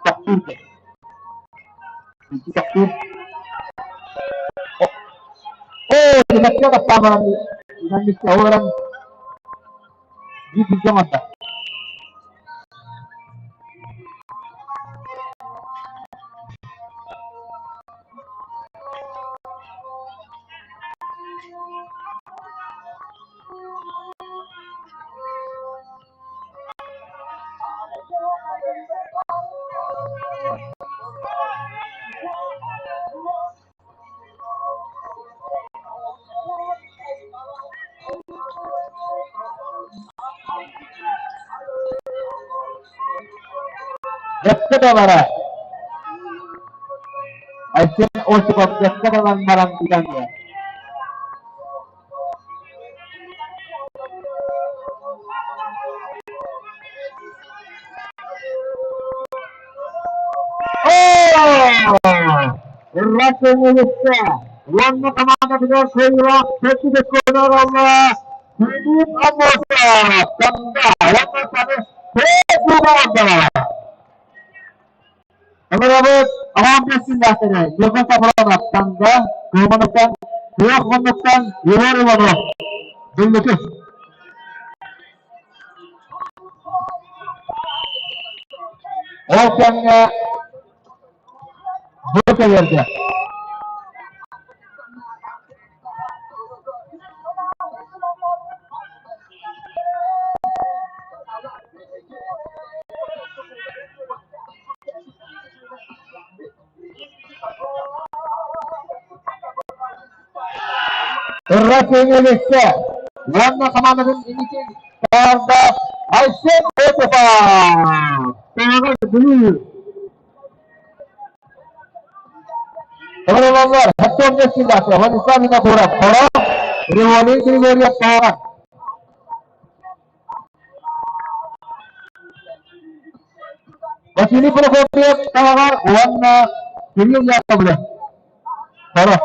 тохтуур тохтуур. Оо, димэккэ бастаан баран, баран, биир бииргэ оҥордо. Өссө да бара. Айсен Осипов өссө да баран итан Рашенилисте уонна командатыгар кыайыылаах сэттис очкону ылла Филипп Аммосов Танда уонна саны Петр Ыҥырабыт аҕам бэссиннээхтэри Ньурба Сафронов Танда Кыыманыттан Күөх Муннуктан Егор Иванов Дүллүкү. Ол кэмҥэ бу кэлэргэ Ырра-кэҥэлэстэ уонна хамаандатын инники таһаарда Айсен Осипов! Таһаҕас Бүлүү Ыҥырыллаллар Хаттон Васильев, Владислав Винокуров, Хоро, Револий Григорьев Таһаҕас. Василий Прокопьев Таһаҕар уонна Кирилл Яковлев Хоро.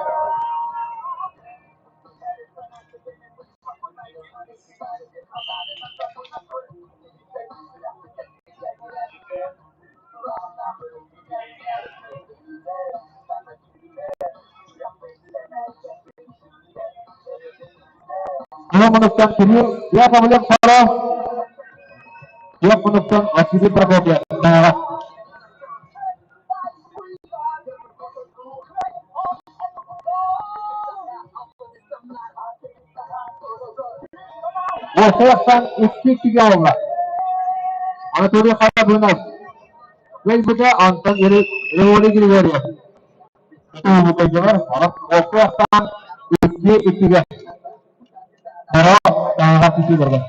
Күөх муннуктан Кирилл Яковлев Хоро, күөх муннуктан Василий Прокопьев Таһаҕас. Уопсайахтан икки иккигэ буолла. Анатолий Харабынов кыайбыта, онтон Револий Григорьев Ытыыбытайдылар, онон уопсайахтан икки иккигэ Хоро таһаҕас түсүүлэргэ.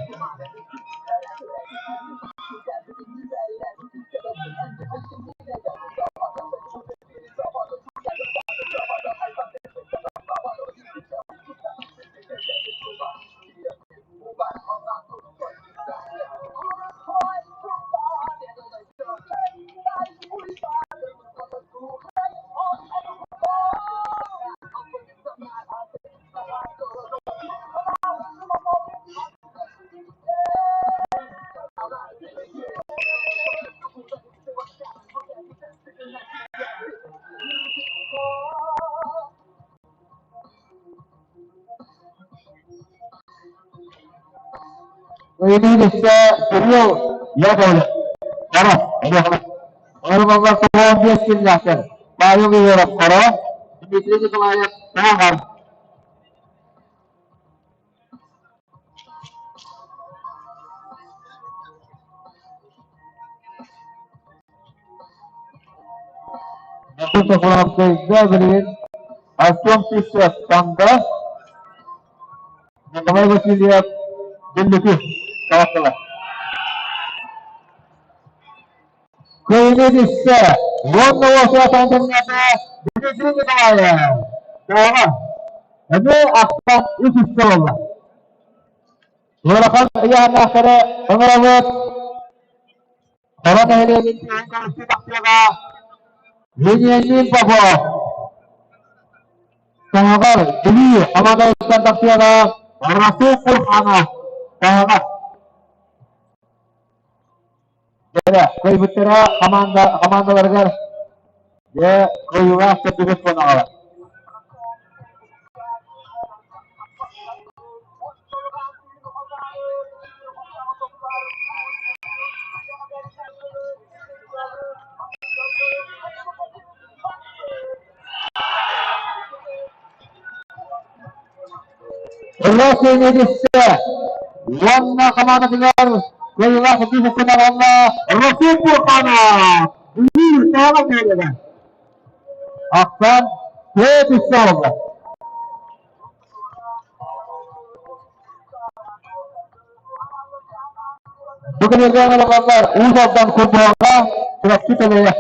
Ыйытыы Кирилл Яковлев. Хоро, Яковлев. Оруоллар 95 киллээхтэр. Павел Егоров Хоро, Дмитрий Николаев Таһар. Сокуровскайга билигин Артем Сивцев Танда, Николай Васильев Дүллүкү таҕыстылар. Кыайыыны түстэ уонна уосуотаан Дмитрий Николаев Тоҕо эмиэ ахтан үс үстэ буолла. Ыарахан ыйааһыннаахтары ыҥырабыт. Хоро нэһилиэгин күһүн көрүстүү тахсыаҕа Вениамин Попов. Таһаҕар Бүлүү хамаандаларыттан тахсыаҕа Расул Курханов Таһаҕар. Дьэ, кыайбыттара хамаанда хамаандаларыгар дьэ кыайыылаах төрдүгүс буолаҕалар. Ырыа түстэ уонна хамаандатыгар кыайыылаах сүүс уонна Расул Бурханов Бүлүү Таала нэһилиэгэ. Ахсан 4 үстэ буолла. Бу күнүргэ оҥороллор Уус Алдан футболга Чурапчы Төлөйө.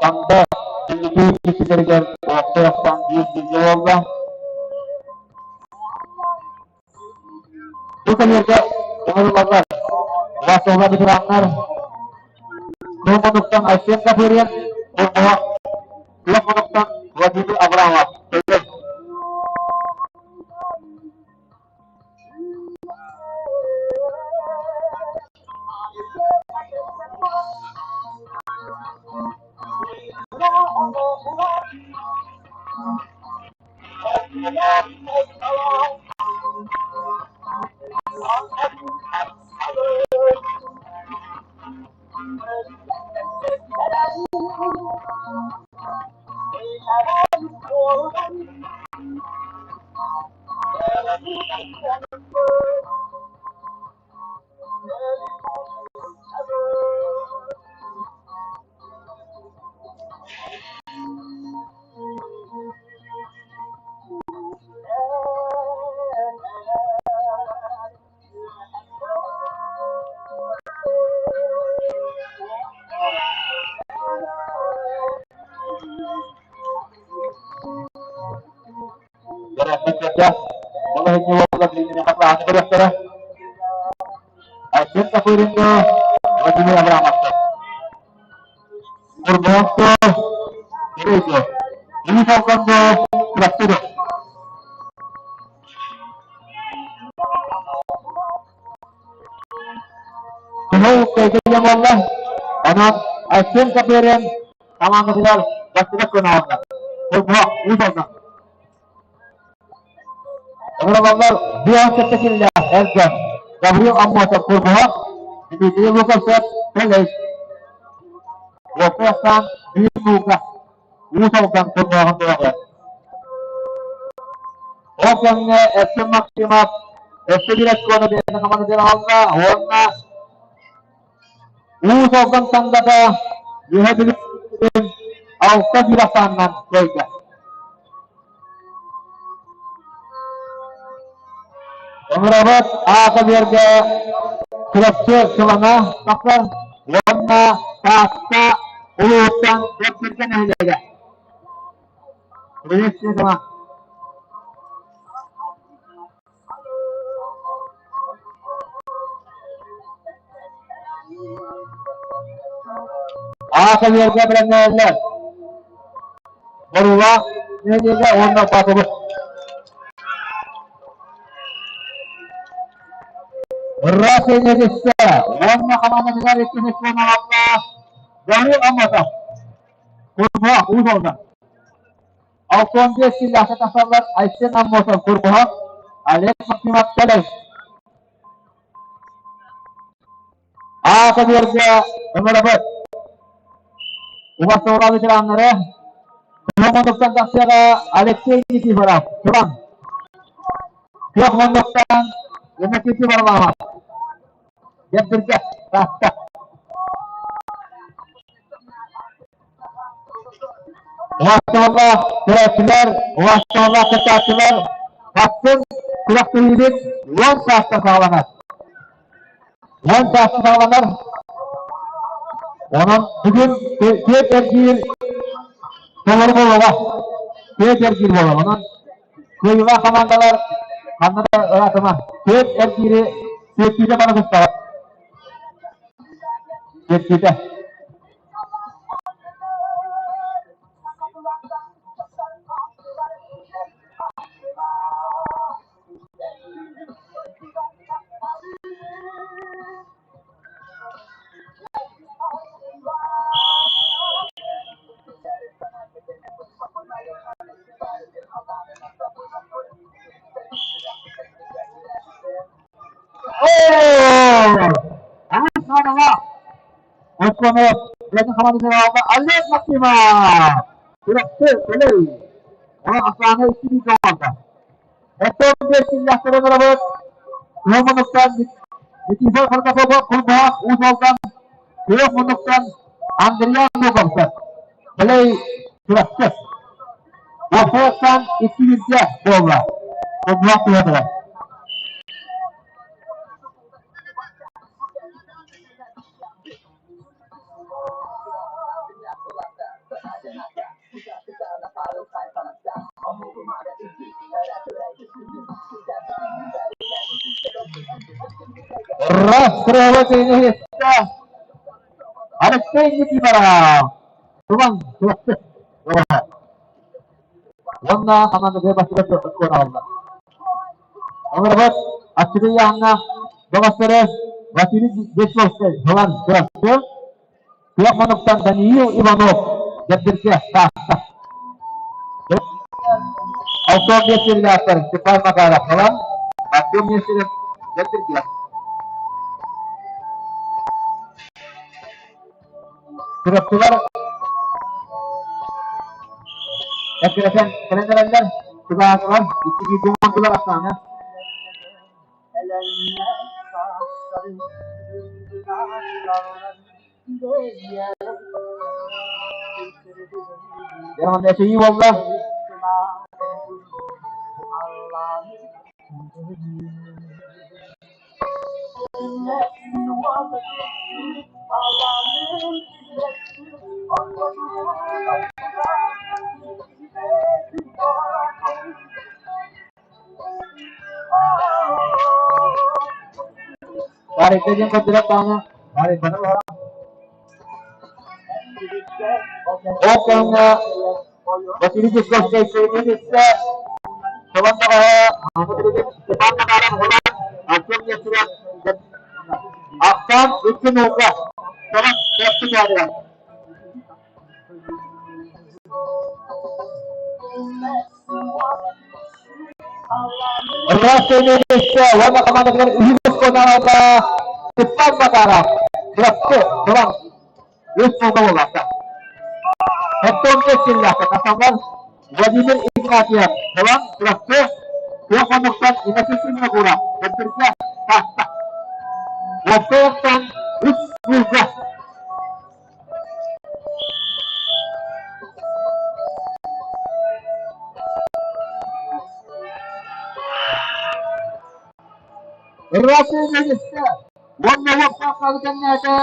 Танда Бүлүү сирдэригэр олохтоохтон биир бииргэ буолла. Бу кэлиэргэ ыҥырыллаллар. Василла ветераннар Куомунуктан Айсен Капырин, Курбуһах, Куомунуктан Владимир Аврамов. Төрөппүттэргэ балаһыанньа буолла билигин хатылаһан көрүөхтэрэ. Айсен Копыринго, Владимир Абрамовтар. Курбуһахто, Кирейго, Илии Салганго, Чурапчыга. Кыһыл кэйгэллэ буолла. Онон Айсен Копырин хамаандатыгар бастакы көмөҕө. Курбуһах, Уус Алдан. Ыҥыраллар биэс кэпсэтиллээх эр дьон Гаврил Аммосов Курбуһах, Дмитрий Луковцев Төлөй, Уопсайастаан биир нуука Уус Алдан Курбуһаҕын бөлөҕө. Ол кэмҥэ Эрчим Максимов өссө биир очкону бэйэтин хамаандатыгар аҕалла уонна Уус Алдан Тандата Үөһэ Бүлүү. 6-1 ахсаанынан кыайда. Ыҥырабыт аата биэргэ Чурапчы Сылана тахсар уонна Таатта улууһуттан Дьокуускай нэһилиэгэ. Приветствие Аата биэргэ бэлэмнэнэллэр. Боруулаах нэһилиэгэ уонна Баатыбыт. Ыраас энергиссэ уонна хамаандатыгар иккис оскуолаҕа Гаврил Аммосов, Курбуһах, Уус Алдан. 65 силлаахта тахсаллар Айсен Аммосов, Курбуһах, Олег Максимов, Кэлэй. Аата биэргэ ыҥырабыт. Убастабылаах ветераннары, Күөх муннуктан тахсыаҕа Алексей Никифоров, Туран. Күөх муннуктан Иннокентий Варламов, Дьэбдиргэ, Таатта. Убастабыллаах көрөөччүлэр, убастабыллаах кыттааччылар, сарсын күрэхтэһиибит 10 саастан саҕаланар. 10 саастан саҕаланар. Онон бүгүн түөрт эргиир толору буолуоҕа. Түөрт эргиир буолуоҕа. Онон кыайыылаах хамаандалар ханна да ыраатыма. Түөрт эргиири түөртүүтэ бара сыстаҕыт. Түөртүүтэ. Оо! Оскуола үлэтин хамаандатыгар Олег Максимов! Күрэхтэ кэлэй! Онон Асланы икки оҥордо. Оттон биэс силлээхтэрин ылабыт. Күөх муннуктан Никифор Протопопов Курбуһах Уус Алдан, күөх муннуктан Андриан Луковцев. Кэлэй күрэхтэ. Уопсайыттан икки бииргэ буолла. Курбуһах туһатыгар. Расстроилась Алексей Никифоров. Туман туохты. Уонна хамаандатыгар бастакы куоталла. Олорбут аччыгый доҕотторо Василий Десновскай ылан көрсө, Күөх муннуктан Даниил Иванов Дьэбдиргэ таҕыста. 65 силлээхтэр Степан Макаров ылан Артем Нестеров Дьэбдиргэ. Чурапчылар эккирэтэн кэлэн эрэллэр, чугаһаатылар, икки бииргэ оҥордулар ахсааны. Дьэ, манна эчэйии буолла. Баар диэн көрдөрөр даҕаны, баар бары Ол кэмҥэ Василий Дьячковскай сөбүлүүр Солон бөҕөһө Степан Макаров Улан Артем Нестеров Ахсаан икки нолга Солон Чурапчы театрыгар Ыраас сөбүлүүр уонна командатыгар үһүс оскуолаҕа Степан Макаров Чурапчы Солон Үс сылга буоллахта. Оттон кэскиллээхтэ тахсаллар Владимир Игнатьев, Солон Чурапчы, Күөх хонуктан Иннокентий Винокуров, Дьэбдиргэ, Таатта. Уопсайыттан үс сылга. Ырыа Мегистэ уонна уопсаах кэннээтэ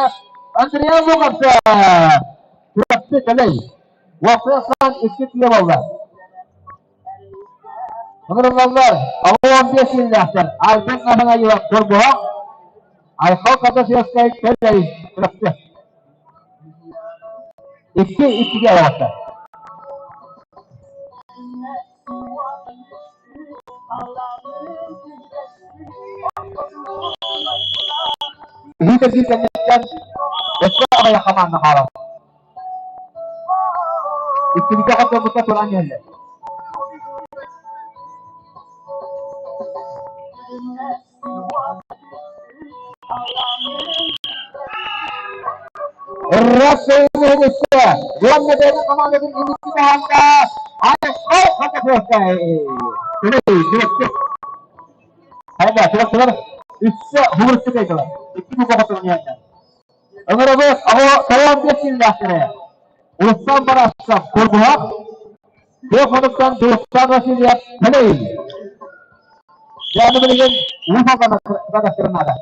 Андреа Лугарса Чурапчы Кэлэй уопсаах икки киһи буолла. Ыҥырыллаллар 65 силлээхтэр Альберт Наһанаева Курбуһах, Айхал Катасевскай Кэлэй Чурапчы. Икки иккигэ аҕалта. Үһү кэлбит кэнниттэн өссө аҕыйах хамаанда хаалар. Иккиликэ хотторбукка туран иһэллэр. Россия уонна бэйэтин хамаандатын инники таһаарда Айхал Хатаховскай. Хайда, чурапчылар үссэ хурустук айталар. Икки бу хотон иһэллэр. Ыҥырабыт аҕа тойон биэс силлээхтэрэ. Руслан Барашков, Курбуһах, Туох хонуктан Руслан Васильев, Кэлэй. Дьэ, билигин Уус Алдан наада.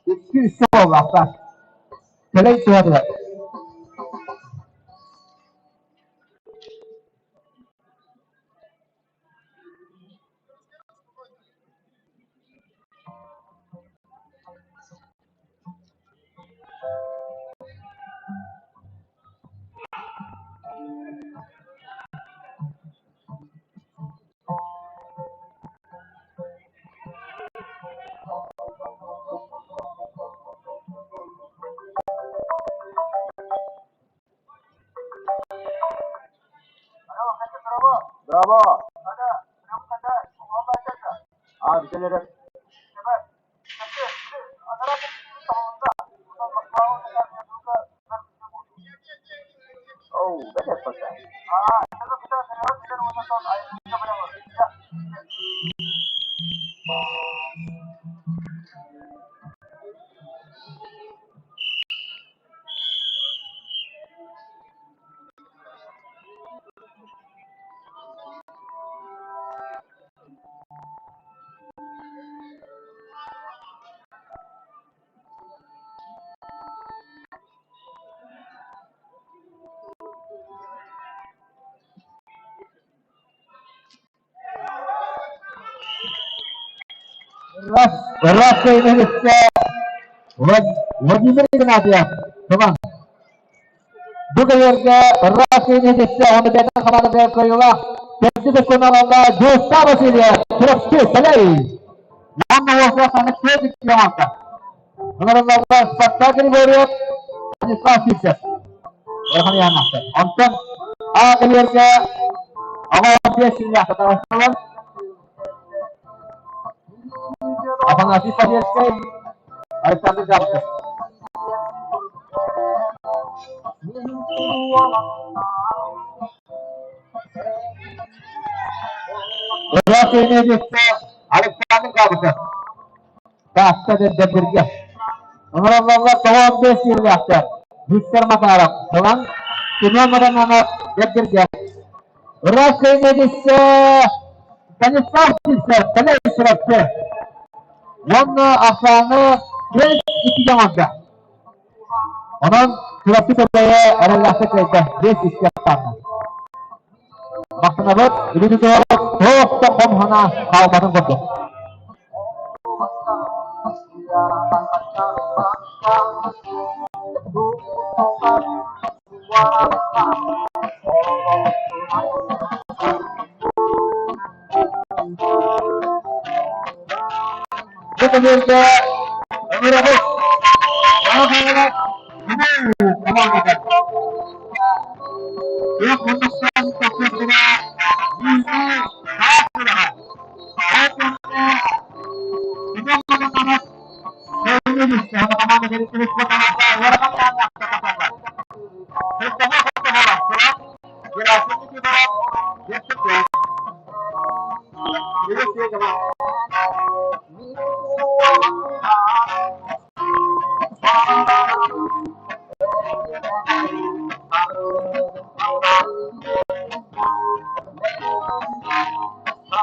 Икки үссэ буоллаахтар. Кэлэй туһатыгар. Браво! А, бүтэн эрэр. Оу, бэрт эппэтэ. Россия Владимир Игнатьев. Туман. Бу кэлэргэ Россия нэһилиэктэ уонна бэйэтин хамаандатыгар кыайыылаах төрдүс өскөнө Дьуста Васильев Чурапчы Сэлэй уонна уосуох санык түөрт икки оҥордо. Ыҥырыллаллар Спартак Григорьев, Станислав Сивцев. Улахан ыйааннаахтар. Онтон А кэлэргэ аҕа биэс силлээх татарасталар Афанасий Полецкай, Александр Жабков. Александр Габышев. Таатта Дэбдиргэ. Ыҥыраллаллар тоҕо бэс сиэллээхтэр. Виктор Макаров. Ылан Семен Мадананов Дэбдиргэ. Ырас Медисе Станислав Сивцев Кэлэй Чурапчы. Уонна ахсааҥы күөн иккигэ оҥордо. Онон Чурапчы Кэлэйэ эрэллээхтик кыайда. 5-2 ахсаанна. Махтанабыт, үлүтүтүгэр туох да хом санаа хаалбатын курдук. Бу көмүөлгэ ыҥырабыт. Аҕа командата. Туох муннуктан тахсыахтара биирдии саас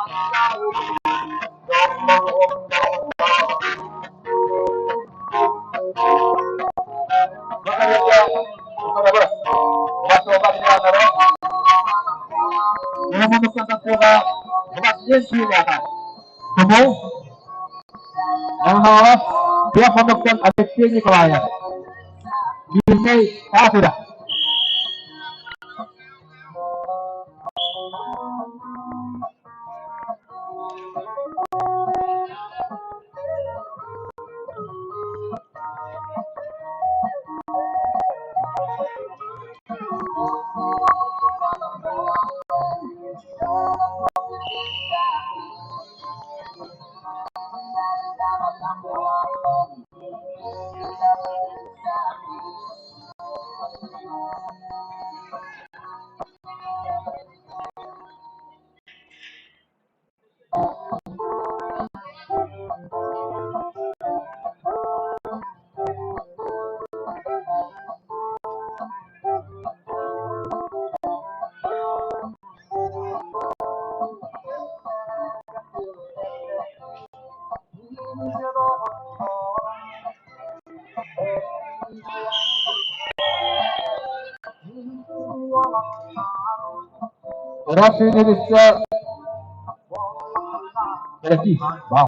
сүрэҕэ. Ол кэннэ Семен Мамонов Владлен киилээх Тумул Наһаалас Тыа хонуктан Алексей Николаев Мирнэй Таас Үрэх Ыраас үүнүлүссе Кэлэтии, вау.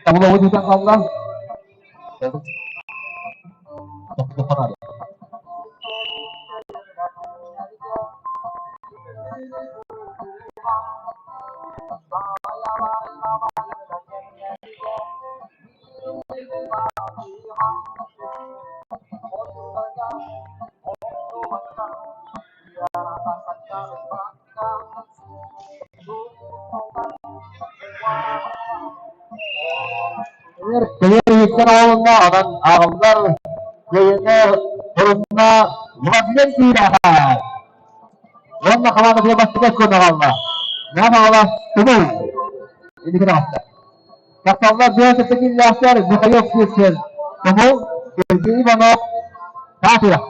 Табылабыт үтэн хаалла. Кэлэр иһиттэн оҕолонно, онон ааҕыллар кыайыыны турунна Владимир Киирээхэ. Уонна хамаандатыгар бастакы очкону аҕалла. Нам аҕала Тумул инники таҕыста. Тахсаллар биэс киллээхтэр Михаил Сивцев, Тумул, Сергей Иванов, Таатырах.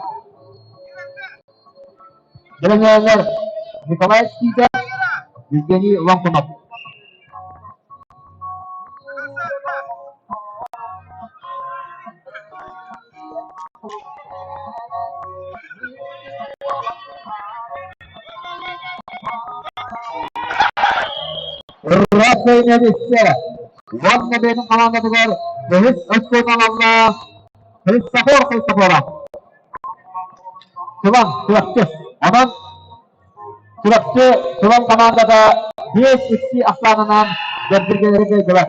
Бэлэмнээллэр Николай Титов, Евгений Лоҥкунов. Ырыа Уонна бэйэтин хамаандатыгар бэһис очкону ылаллаах Христофор Христофоров. Сылан, Чурапчы. Онон Чурапчы Сылан хамаандата 5-2 ахсаанынан дьэрдиргэлэри кыайдылар.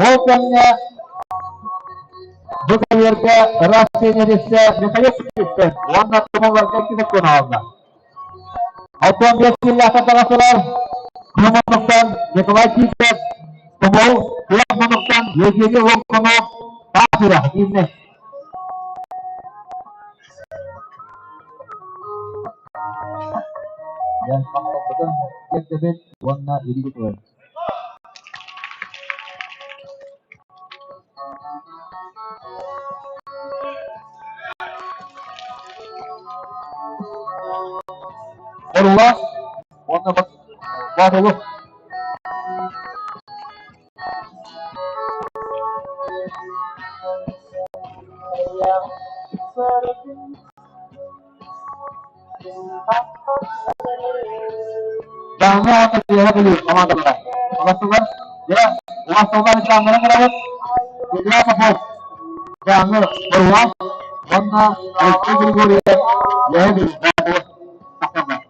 Ол кэмҥэ бу кэлиэргэ ыраас тренериссэ Михаил Сивцев уонна Тумулларга икки очкону аҕалла. Оттон биэс сыллаахтар таҕыстылар. Күөх муннуктан Николай Титов, Тумул, күөх муннуктан Евгений Лоҥкунов, Таас Үрэх, Иннес. Диэн махталбытын тиэрдэбит уонна үөрүүбүт Орула уонна Боотулу. Дьаҥҥа уонна Үөһэ Бүлүү хамаандалара. Уластылар, дьэ, уластылар рекламаларын гынабыт. Илья Попов, Дьааҥы Борула уонна Алексей Григорьев, Үөһэ Бүлүү Боотулу тахсаллар.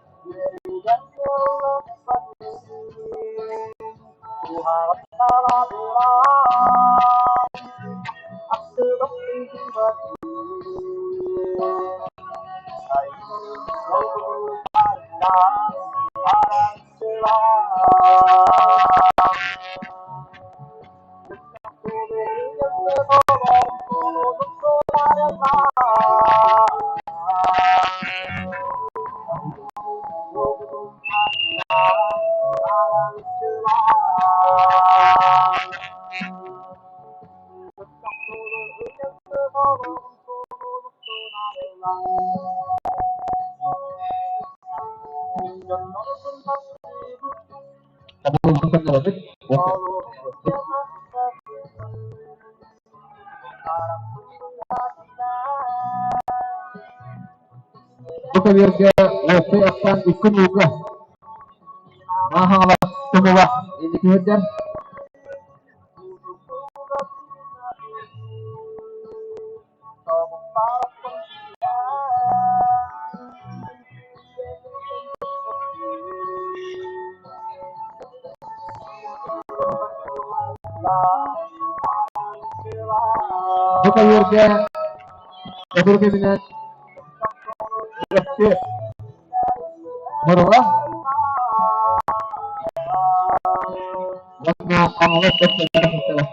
Бу көбүөргэ уопсай ахсаан икки нуука Маһаҥалас тумула инники сылдьар. Бу көбүөргэ сотору кэминэн Чурапчы Мырыла уонна Хаҥалас өттүлэрэ сылдьар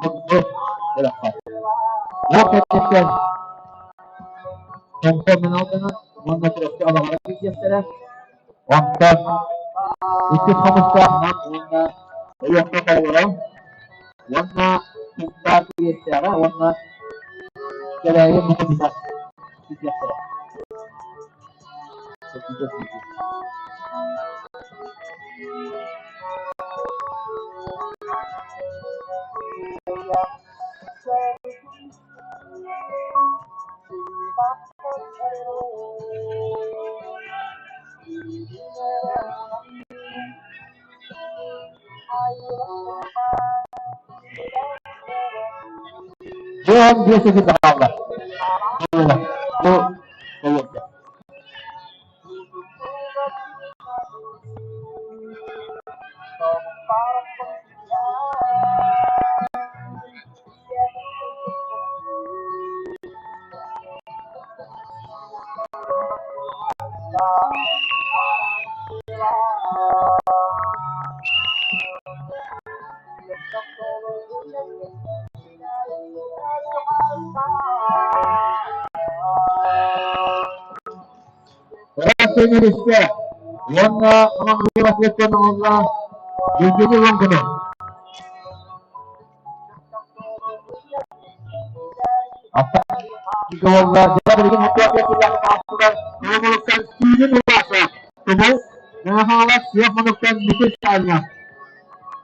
Мунду бөлөххө. Ол кэнниттэн Томпо Мэҥэ уонна Чурапчы Алаҕара киирсиэхтэрэ. Онтон иккис хомустаах Нам уонна Өлүөхүмэ Холлоро уонна Сунтаар Кириэстээҕэ уонна Кэбээйи Мукучута киирсиэхтэрэ. Дьон биэс сүүс хаалла. Бу олордо. Ыраас истэ уонна Аман оҥолла Евгений Лонгинов. Уолла билигин сүүрүн улааса тумул Мэҥэ Сүөх мунуктан Микил Сталина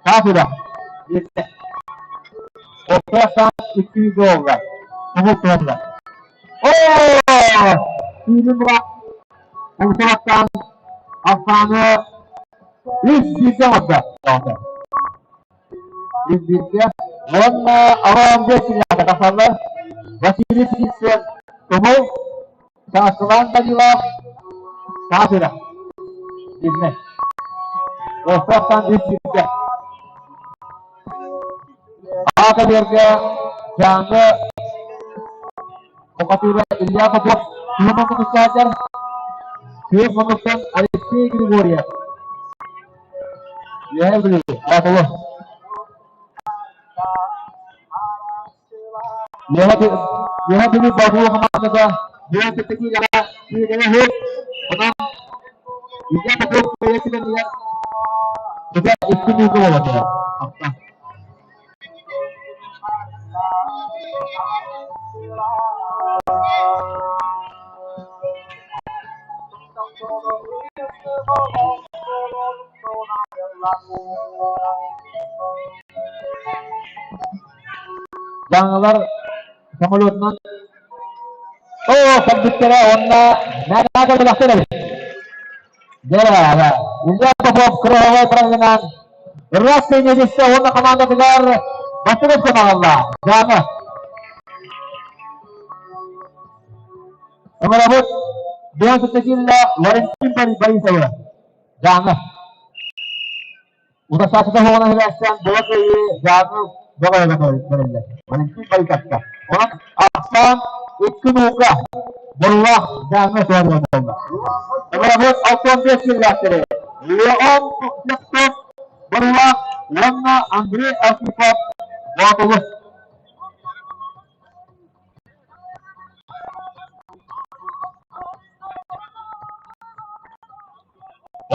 Таасыра Орто икки уолла тумул туһунна. Оо! Сүүрүн була Умсалаттан Афганы үс бииргэ оҥордо. Үс бииргэ. Уонна аҕам биэс сыллаата тахсаллар. Василий Птицын Тумул, Сааскылаан Данилов Саатыра. Бизнес. Островтан үс бииргэ. Аата биэргэ Дьааҥы Бухатыыра Илья Попов күөх муннуктаатар, күөх муннуктан Алексей Григорьев. Үөһээ Бүлүү, Боотулу. Үөһээ Бүлүү Боотулу хамаандата үөһээ кытта киилэҕэ киилэҕэ үһү. Онон Илья Попов кыайа түгэнигэр тута икки ньуурга буолар. Дьааҥылар самолетунан оо көрбүттэрэ уонна мээнэ кэлбэтэхтэр эбит. Дьэ, Илья Попов кыраһабай правилынан ыраас теннисистэ уонна хамаандатыгар бастакы көмөҕөллө. Дьааҥы. Ыҥырабыт Беан Валентин Борисовы. Дьааҥы. Утасааччыта суоҕунан сибээстээн бөҕө кыайыы Дьааҥы бөҕө бэриллэр. Валентин Борисовка. Онон ахсаан икки нуука Боруулаах Дьааҥы суорума буолла. Ыҥырабыт 65 сыллаахтары Леон Слепцов Боруулаах уонна Андрей Архипов Боотулу.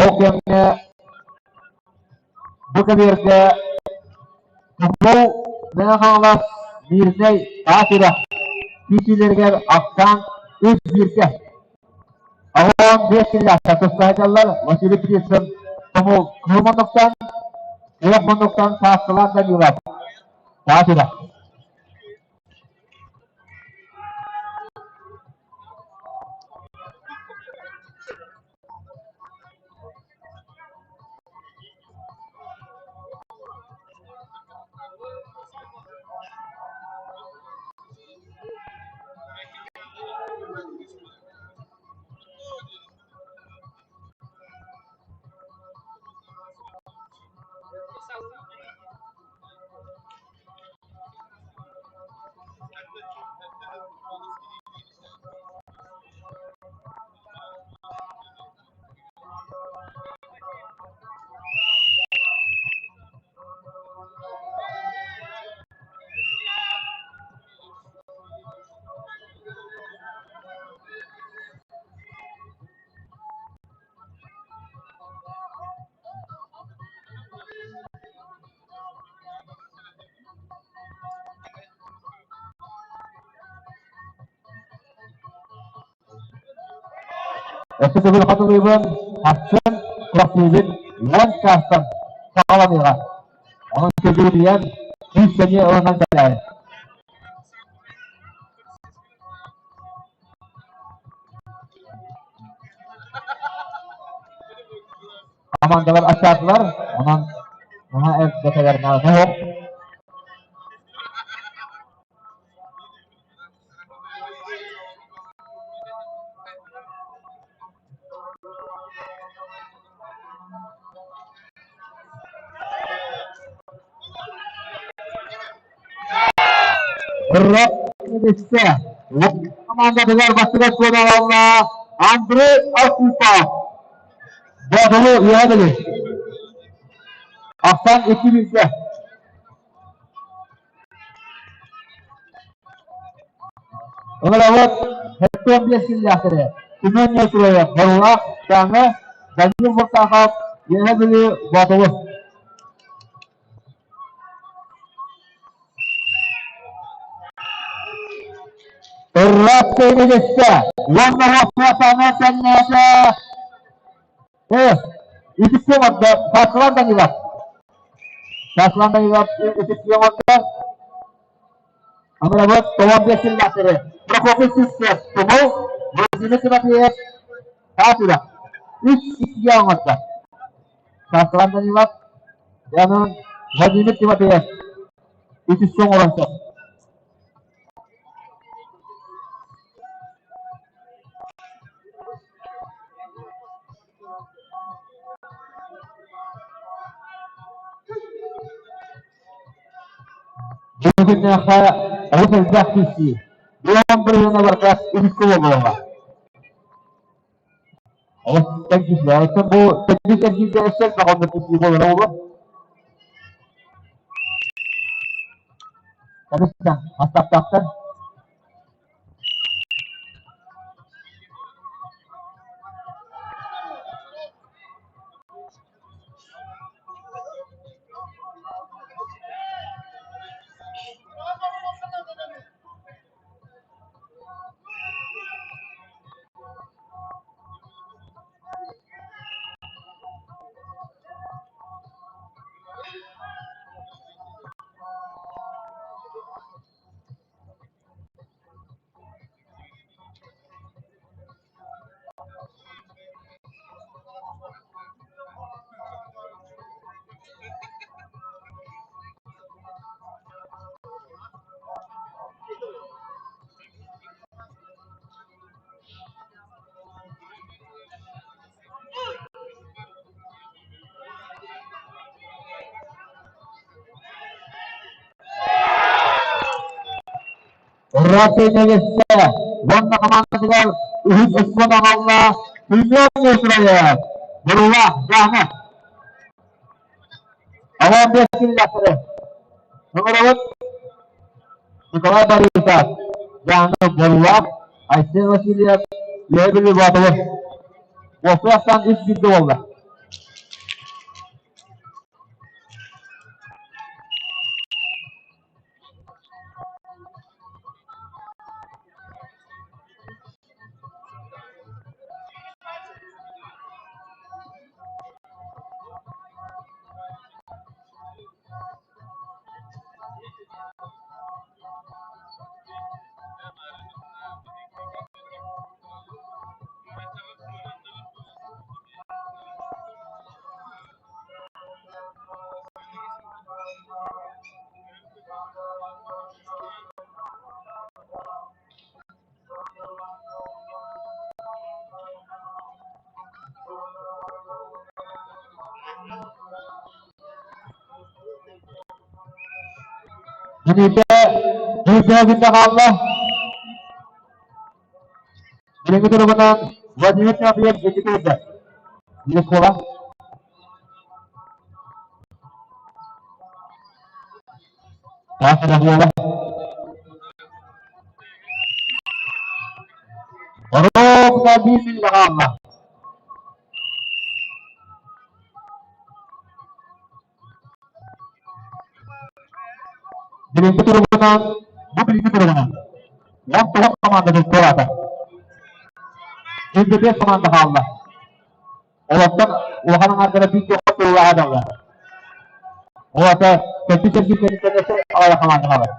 Ол кэмҥэ бу кэбиэргэ Тумул Мэҥэ Хаҥалас Мирнэй Таас Үрэх киирсиилэригэр ахсаан үс бииргэ Оҕон биэс сыллаахтар тустаһыдьаллар Василий Птицын Тумул Кыһыл муннуктан, Үрэх муннуктан Сааскылаан Данилов Таас Үрэх. Өссө төгүл хатылыыбын, хаччын, күрэхтиибин уон чаастан саҕаланыаҕа. Онон төгүрүйэн, күүс-сэниэ ылынан кэлээри. Командалар аччаатылар, онон наһаа эрдэ кэлэр наада суох. Командатыгар бастакы куоналанна Андрей Архипов. Боотулу үөһэ били. Ахсан икки бииргэ. Ыҥырабыт 75 киллээхтэри Семен Неустроев, Боруулаах, Дьааҥы, Данил Муртахов, Үөһэ Бүлүү, Боотулу. Ырраат Кэймэгэстэ уонна Ростов тэннээтэ Итиччэ оҥордо Саскылан Данилов. Саскылан Данилов итиччэ оҥордо. Амырабыт тоҕон биэс сыллаахтары Прокопий Сивцев Тумул, Владимир Тимофеев Таатыра үс иккигэ оҥордо. Саскылан Данилов Янын Владимир Тимофеев итиччэ оҥорон сөп. Бу күннээххэ олус элбэх киирсии, биэс бырыһыана барыта үһүс буолуоҕа. Олус тэҥкисилэр. Оттон бу төрдүс эргииргэ өссө элбэх оннук киирсии буолара буолуо. Табыста, астаптаахтар. Ротиневице уонна хамаандатыгар үһүс очкону аҕалла Семен Неустроев, Боруулаах, Дьааҥы. Алан биэс киллэхтэрэ. Ыҥырабыт Николай Борисов, Дьааҥы, Боруулаах, Айсен Васильев, Үөһэ Бүлүү Боотулу. Уопсай ахсаан үс бииргэ буолла. Мүнүүтэ биир күннэ хаалла. Билиҥҥи туругунан Владимир Тимофеев икки турда. Лескова. Таах буола. Ровно биир мүнүүтэ хаалла. Билиҥҥи туругунан, бу билиҥҥи туругунан 19 команда туораата. Сүүрбэ команда хаалла. Олортон улахан аҥаардара биир туохха туруулаһа далла. Ол ата төрдүс эргин кэнниттэн өссө аҕыйах хамаанда хаалар.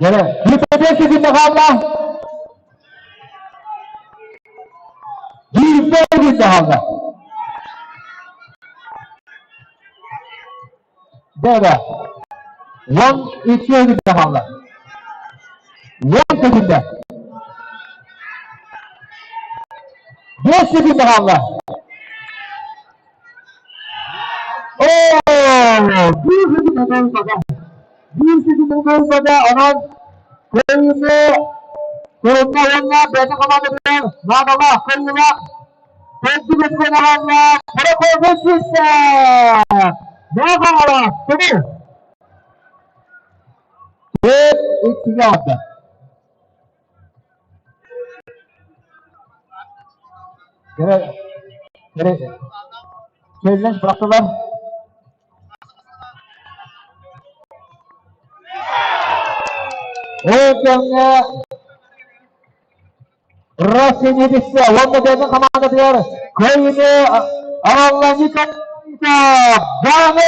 Дьэ, биир секунда хаалла. Биир секунда хаалла. Дьэ, 12 секунда хаалла. 10 секунда. 5 секунда хаалла. Оо, биир секунда буолбата. Биир секунда буолбата, онон кыайыыны Курунна уонна бэйэтин командатыгар наадалаах кыайыылаах төрдү көтүгэн аҕалла Прокопий Сивцев! Наҕаҕалаах Тимир! Төрт иккигэ алда. Кэрэ, кэрэ, челлендж бырахтылар. Ол кэмҥэ Россия түстэ уонна бэйэтин хамаандатыгар кыайыыны аҕалла Николай Бааны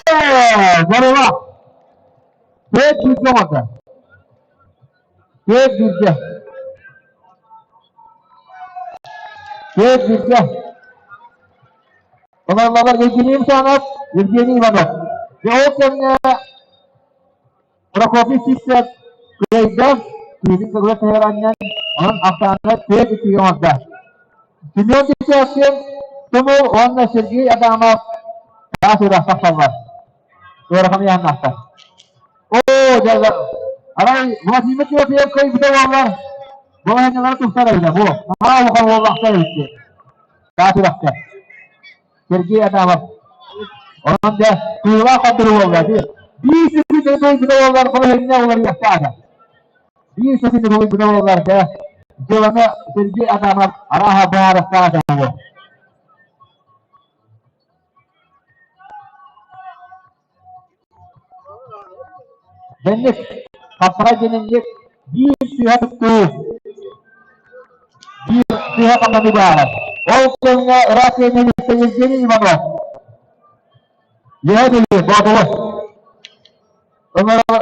Борула. Төрт бииргэ оҥордо. Төрт бииргэ. Төрт бииргэ. Олорлолор Евгений Иванов, Евгений Иванов. Дьэ ол кэмҥэ Прокопий Сивцев кыайда, киһитин көҥүлэ түһэр анньан, онон ахсааннар төрт иккигэ оҥордо. Семен Десяткин, Тумул уонна Сергей Адамов таас үрэх тахсаллар. Ыарахан ыйааннаахтар. Оо, дьэ, арай Владимир Тимофеев кыайбыта буоллар, балаһыанньалара тупсар эбитэ бу. Наһаа улахан уоллаахтар эбит Таас үрэххэ. Сергей Адамов. Онон дьэ, кыылаах хотуру буолла. Биир секунда кыайбыта буоллар, балаһыанньа уларыйыахтаах. Биир секунда кыайбыта буоллар, дьэ, дьыаланы Сергей Адамов арааһа быһаарыахтаах этэ буолуо. Дэнник, хапсаҕай диэн биир сыыһа туттуу, биир сыыһа хамнаныы баара. Ол кэмҥэ ыраас иэннэниттэн Евгений Иванов Үөһэ Бүлүү Боотулу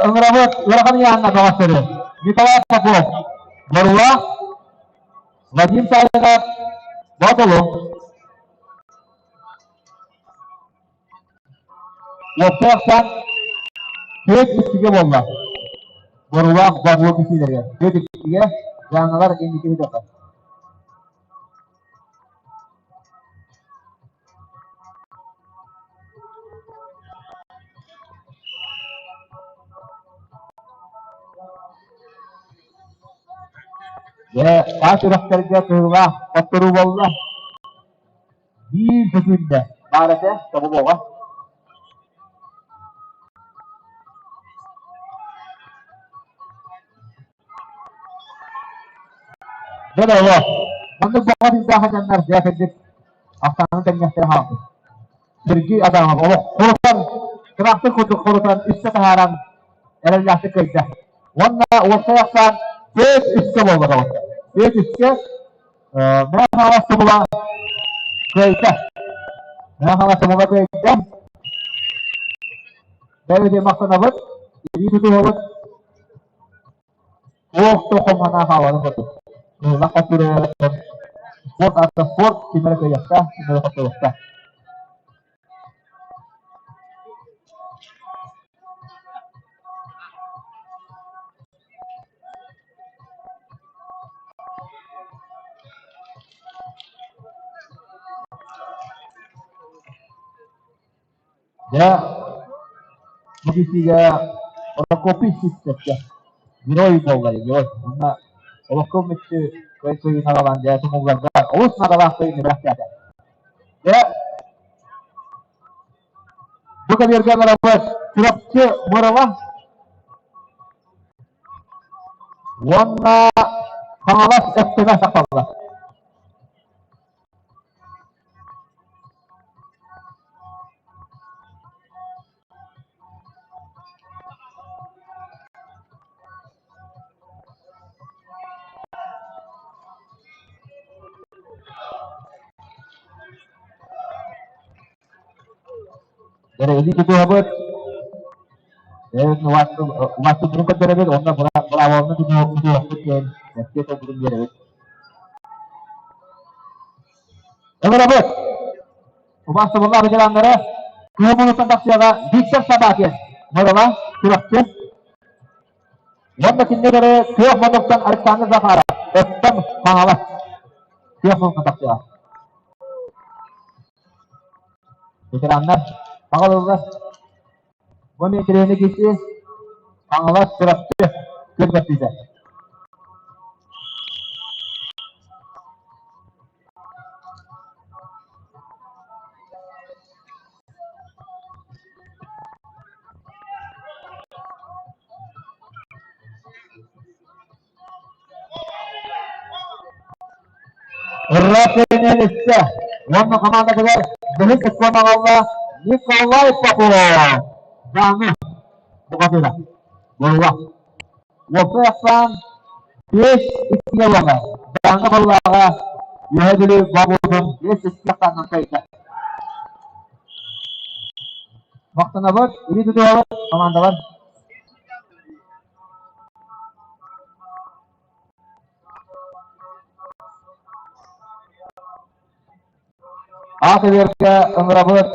ыҥырабыт ыарахан ыйааһыҥҥа бөҕөстөрү Николай Попов, Борула, Вадим Саввинов, Боотулу. Уопсай ахсаан түөрт иккигэ буолла. Боруулаах Боотулуу кисиилэригэр түөрт иккигэ Дьааҥылар инники ыыталлар. Дьэ, таас үрэхтэргэ кыһыылаах хотторуу буолла. Биир сөкүүндэ баар этэ, тобулуоҕа. Дьэ да маннык баҕа тыындаах дьоннор дьэ кырдьык ахсаанын тэҥнэхтэрэ хаалбыт. Сергей Адамов олох хорутан, тыраахтыр курдук хорутан үстэ таһааран эрэллээхтик кыайда. Уонна уопсай ахсаан төрт үскэ буолла доҕоттор. Төрт үскэ Мэҥэ Хаҥалас Тумула кыайда. Мэҥэ Хаҥалас Тумула кыайда. Бэйэбитин махтанабыт, илии тутуһабыт. Туох да хомуна хааларын курдук. Кыһыллах хотуураларыттан спорт аата спорт, ким эрэ кыайыахтаах, ким эрэ хотуруохтаах. Дьэ, бу киһигэ Прокопий Сивцевкэ герой буолла герой. Уонна олоххо мүччү кыайыы аҕалан дьэ тумулларга олус наадалаах кыайыыны бэлэхтээтэ. Дьэ, бу кэмиэргэ барабыт Чурапчы Мурова уонна Хаҥалас Өктөмө сахаллар. Илии тутуһабыт, убастыбытын көрдөрөбүт уонна бравоны тутуһуохпут диэн мэктиэ тылбытын биэрэбит. Ыҥырабыт! Убастыбыллаах ветераннары күһүн мунуттан тахсыаҕа Виктор Собакин, Мырыла, Чурапчы. Уонна кинилэри күөх муннуктан Александр Захаров, Өктөм, Хаҥалас. Күөх муннуктан тахсыаҕа. Ветераннар аҕалыллар. Бу интэриэһинэй киһи Хаҥалас, Чурапчы күн көрсүүтэ. Ырыа истэ уонна хамаандатыгар быһыт ыккуон аҕалла Николай Попов. Дааҥы бухатыыра. Буолла. Уопсай ахсаан 5-2 буолла. Дааҥы баллааҕа Үөһээ Бүлүү бобуутун 5-2 ахсаанынан кыайда. Махтанабыт, илии тутуһабыт командалар. Аат эбиэргэ ыҥырабыт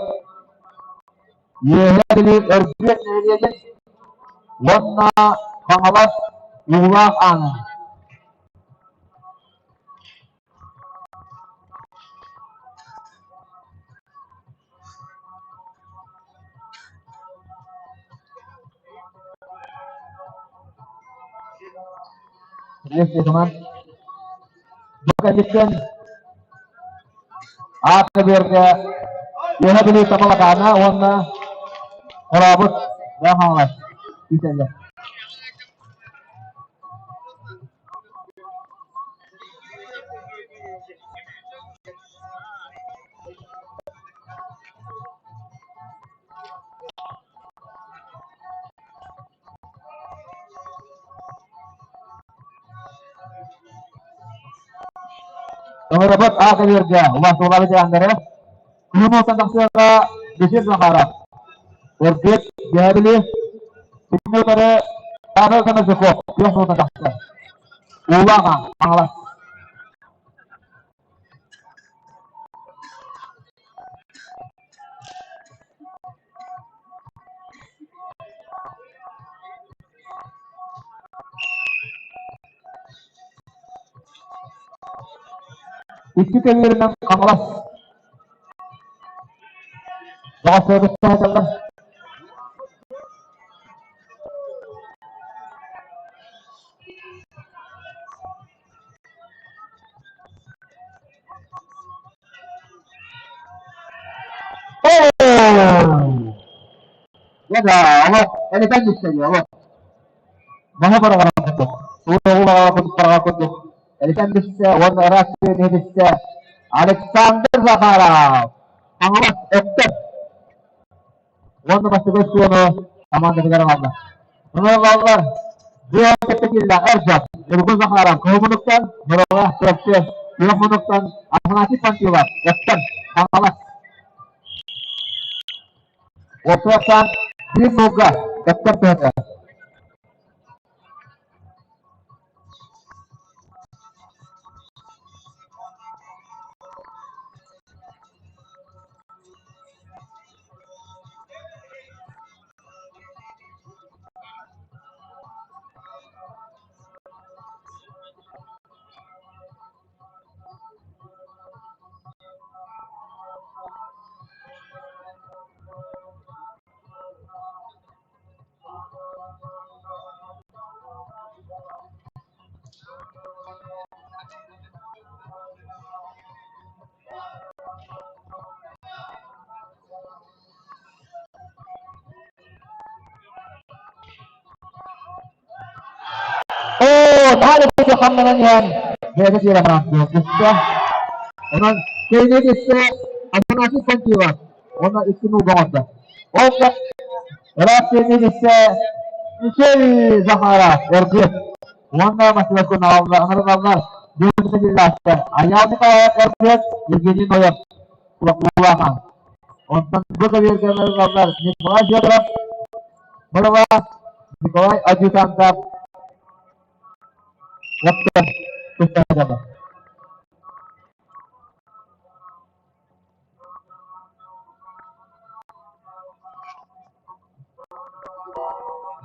Үөһээ Бүлүү Өргүөт нэһилиэгин уонна Хаҥалас Уулаах Аанын. Бу кэнниттэн аат көбүөргэ Үөһэ Бүлүү Тамалакаана уонна Хорообут Мэҥэ Хаҥалас киирсэллэр. Ыҥырабыт аах эбиэргэ убастыбалары дьаһаннары күһүн уолтан тахсыаҕа Бэсир Захаров, Өргүөт Дьээбили, Күннү утары Павел Камазюков күөх суолтан тахсар. Уулаах аан, Хаҥалас. Икки көбүөрүнэн Хаҥалас бөҕөстөрүттэн сылдьаллар. Да, элитен düşseniyor bu. Маһы бараҕара курдук, суоҕу бараҕара курдук. Элитен düşse, уонна ыраас түссе Александр Захаров. Хаҥалас Өктөм. Уонна бастакы суону командатыгар аҕалла. Ыҥырыллаллар. Дьиэ кэпсэтиилээх эр дьон. Ньургун Захаров кыһыл муннуктан, Мырыла Чурапчы күөх муннуктан, Афанасий Панфилов Өктөм, Хаҥалас. Уопсайдан биир нолга Өктөм туһата. Оо, таһаарыыга хамнанан иһэн бэйэтэ тиэрэ баран түстэ. Онон кэлиҥҥи түстэ Афанасий Пантилов уонна икки нууга оҥордо. Ол ыраас кэлиҥҥи түстэ Михаил Захаров Эргиэт уонна Масиловка аҕаллар Дмитрий Айаал Николаев Эргиэт, Евгений Ноев Улахан. Онтон бу көбүөргэ ыҥырыллаллар Николай Федоров, Мырыла, Николай Адъютантов, Оттон туттараллар.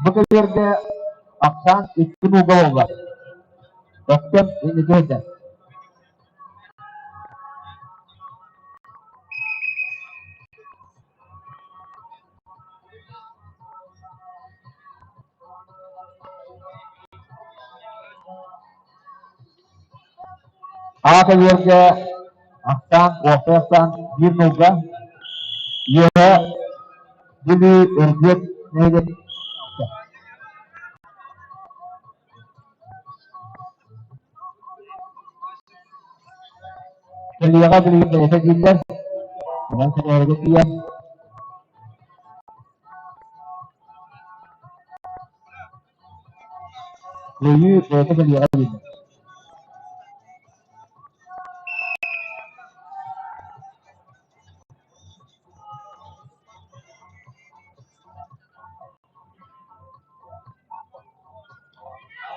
Бу көбүөргэ ахсаан икки нууга буолла. Оттон инники сылдьар. Аата үөргэ ахсаан, уопсай ахсаан биир нууга, үөһэ Бүлүү Өргүөт нэһилиэгин Кэлиэҕэ билигин бэйэтэ дииллэр, онон кэлээргэ тиийэн Кыайыы бэйэтэ кэлиэҕэ дииллэр.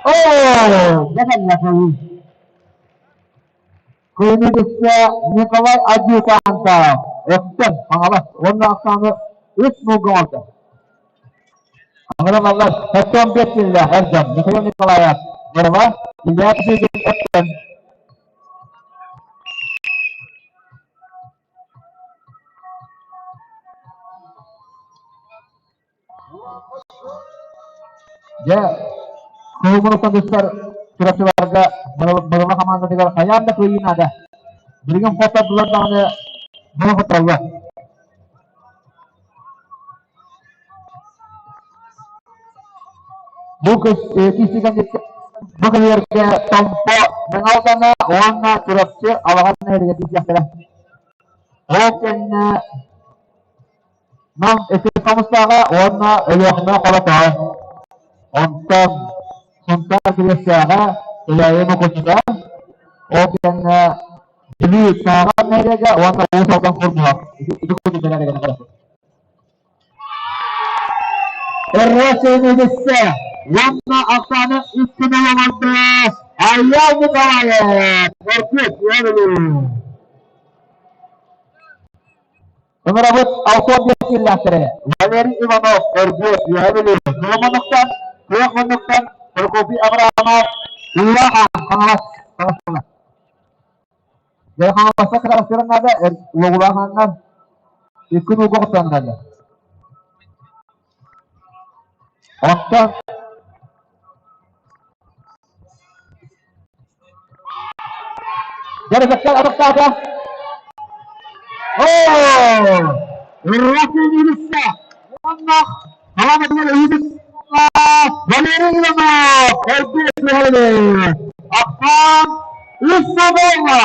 Оо, дьэ кэллэ кыайыы. Кыайыыны түссе Николай Адъютантов, Өктөм, Хаҥалас уонна ахсааны үс нолга оҥордо. Аҥыралаллар 75 киилэлээх эр дьон Михаил Николаев, Мырыла, Илья Косыгин, Өктөм. Дьэ, кыһыл тустар Чурапчыларга Мырыла хамаандатыгар хайаан да кыайыы наада. Билигин хоттордулар даҕаны бу хоттороллор. Бу бу көлүөргэ Томпо Мэҥэ Алдана уонна Чурапчы Алаҕар нэһилиэгэр тиийиэхтэрэ. Ол кэннэ Нам Иккис Хомустааҕа уонна Өлүөхүмэ Холотоҕо. Онтон Сунтаар Кириэстээҕэ Кэбээйи Мукучута, ол кэннэ Бүлүү Тааҕар нэһилиэгэ уонна Уус Алдан Курбуһах. Ити курдук бэрээдэгинэн көрөбүт. Ырыа уонна ахсааны үс күнэ оҥордо Айян Николаев, Өркүт, Үөһээ Ыҥырабыт 65 киилэлээхтэри Валерий Иванов, Өргүөт, Үөһээ Бүлүү, Кыһыл муннуктан, Күөх муннуктан Прокопий Абрамов, Уулаах Хаҥалас, Хаҥалас. Дьэ Хаҥаласка кыраҕастыран наада, Уолулаах хааннар икки нууга хотон наада. Оттон Дьарыктар атахтаата. Оо! Ырыа Уонна Халаматыгар ыйытык Валерий Иванов Эргиэс Михайлович Ахсаан үс буолла.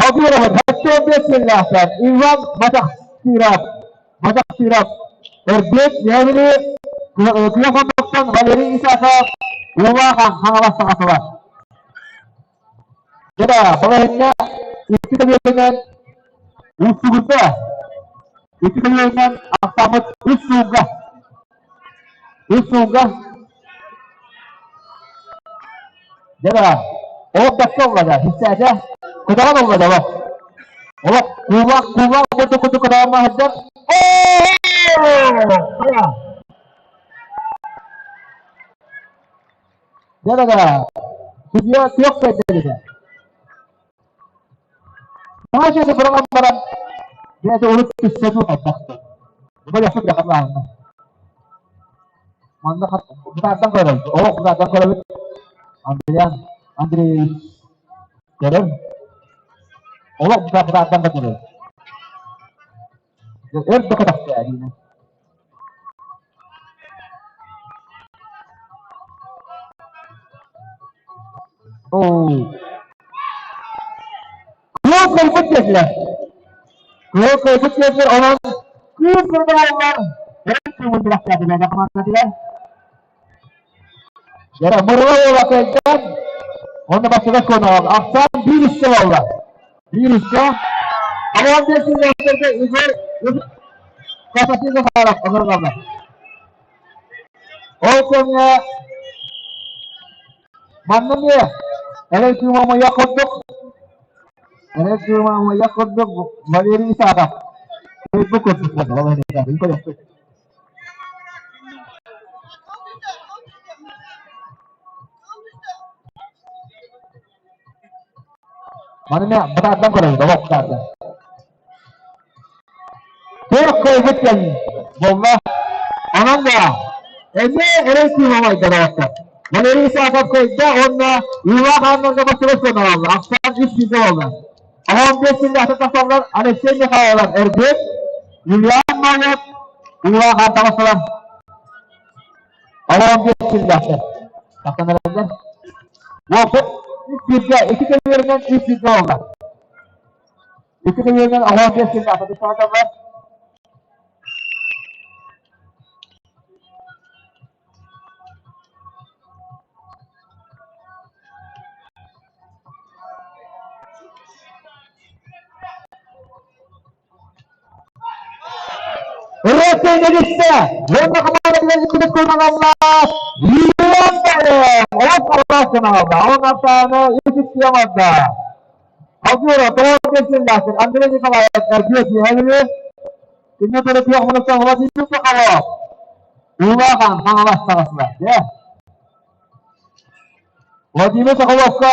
Обуровын 75 сыллаахтар Иван Матахтыров Матахтыров Эргиэс Михайлович Күөх Онтоттон Валерий Исаков Улахан Хаҥалас саҥасылар. Дьэ, балаһынньа икки көбүөрүнэн уустугурда. Икки көбүөрүнэн ахтаммыт үс сылга. Үс сылга. Дьэ, ол бэккэ ыллада, истээтэ. Кутаҕан ыллада олох. Олох куулаах куулаах курдук курдук кутаҕан сылдьар. Оо! Дьэ, судьуйа күөх көрдөрдө. Саҥа дьиэни быраҕан баран, бэйэтэ урут түстэ дуу хайдах дуу. Бу яхшы быраҕан Манна бытаардан көрөбүт. Олох бытаардан көрөбүт. Андриан Андреевич көрөр. Олох бытаардан көрөбүт. Өр да көтөхтө диинэ. Оо. Кыыл кыайбыт диэтилэр. Кыыл кыайбыт диэтилэр, онон кыыл кырдалаллар эр кыылын бэлэхтээтилэр хамаандатыгар. Дьэ, Мырыла уола кэлтэн, онно бастакы куонаҕа ахсаан биир үскэ буолла. Биир үскэ. Аҕам биэс Егор Константин Захаров ыҥырыллаллар. Ол кэмҥэ манна эмиэ Эрэл Кыыма Муйах курдук Эрэл Кыыма Муйах курдук Валерий Исаков кыайбыт курдук буолла. Ол иһин көрүөхпүт. Маны эмиэ бытаардан көрөбүт, олох бытаардан. Туох кыайбыт диэн буолла. Онон да эмиэ эрэй кыымамайдар оҕоттор. Валерий Исаков кыайда уонна Уулаах Ааннарга бастакы сыаналааллар. Ахсаан үс сүүсэ буолла. Аҕам биэс сыллаахта тахсаллар Алексей Михайлов Эрбет, Юлиан Малов, Уулаах Аан таҕыстылар. Аҕам биэс сыллаахтар. Тахсан эрэллэр. Уопут үс сүүргэ, икки көбүөрүнэн үс сүүргэ буолла. Икки көбүөрүнэн аҕам биэс сыллаахта тахсаллар. Ырыа-тыын Уонна хамаандатыгар иккитик кунагаллаах Юлиан Олох араас кунагаллаах. Он ахсааны үс икки оҥордо. Алгура тоҕус кэлсиллээхтэр Андрей Николаев Эргиэс Михайлович Кинне төрөпүөх мунуктан Владимир Соколов Уулаахан Хаҥалас таҕысла. Владимир Соколовка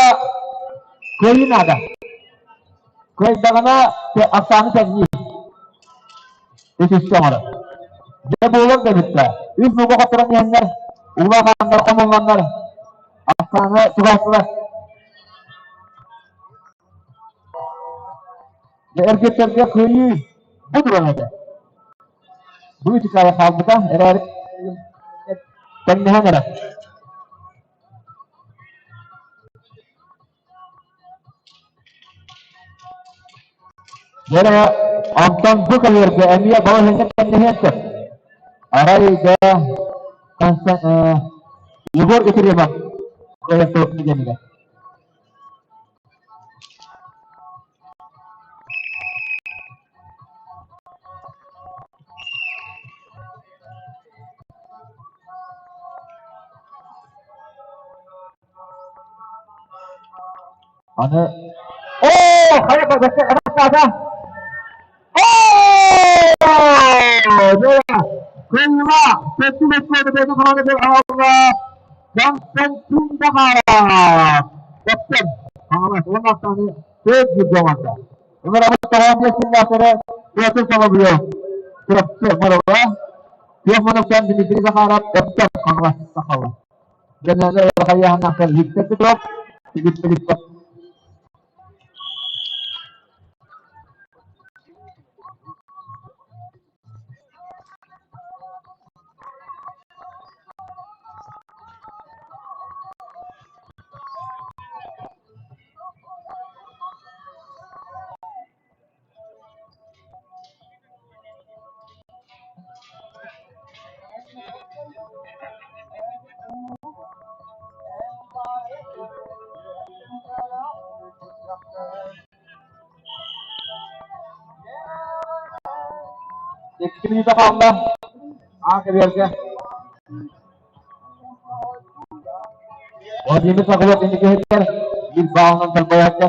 кыайыы наада. Кыайдаҕына ахсааны тэҥниир. Үс үскэ оҥорор. Дьэ буолан да бүттэ. Үс муҥа хотторон иһэннэр, улааханнар хомулланнар, ахсааны чугаастылар. Дьэ эргиттэргэ кыайыы бу туран этэ. Бу ити хаалбыта эрээри тэҥнэһэн эрэр. Дьэ онтон бу кэлиэргэ эмиэ балаһыанньа тэҥнэһиэн сөп. Арай да Егор Ефремов кыайан кэмигэр. Аны Оо, хайа баҕасы ырастаата. Оо! Дьэ, кыайыыга сэттэ бэскиэни бэйэтин хамаандатыгар аҕалла Константин Захаров. Өттөн, Хаҥалас уонна ахсааны төрт бииргэ оҥордо. Ыҥырабыт тоҕоон биэс сыллаахтары Петр Соловьев, Чурапчы Мороҕо, Күөх Монуктан Дмитрий Захаров, Өктөм Хаҥалас Сахала. Дьэнэлэ хайаһанаахтар Виктор Петров, Филипп Филиппов. Икки мүнүүтэ хаалла. Аа кэбиэргэ. Владимир Соколов инники иһиттэр. Биир баалынан салбайааччы.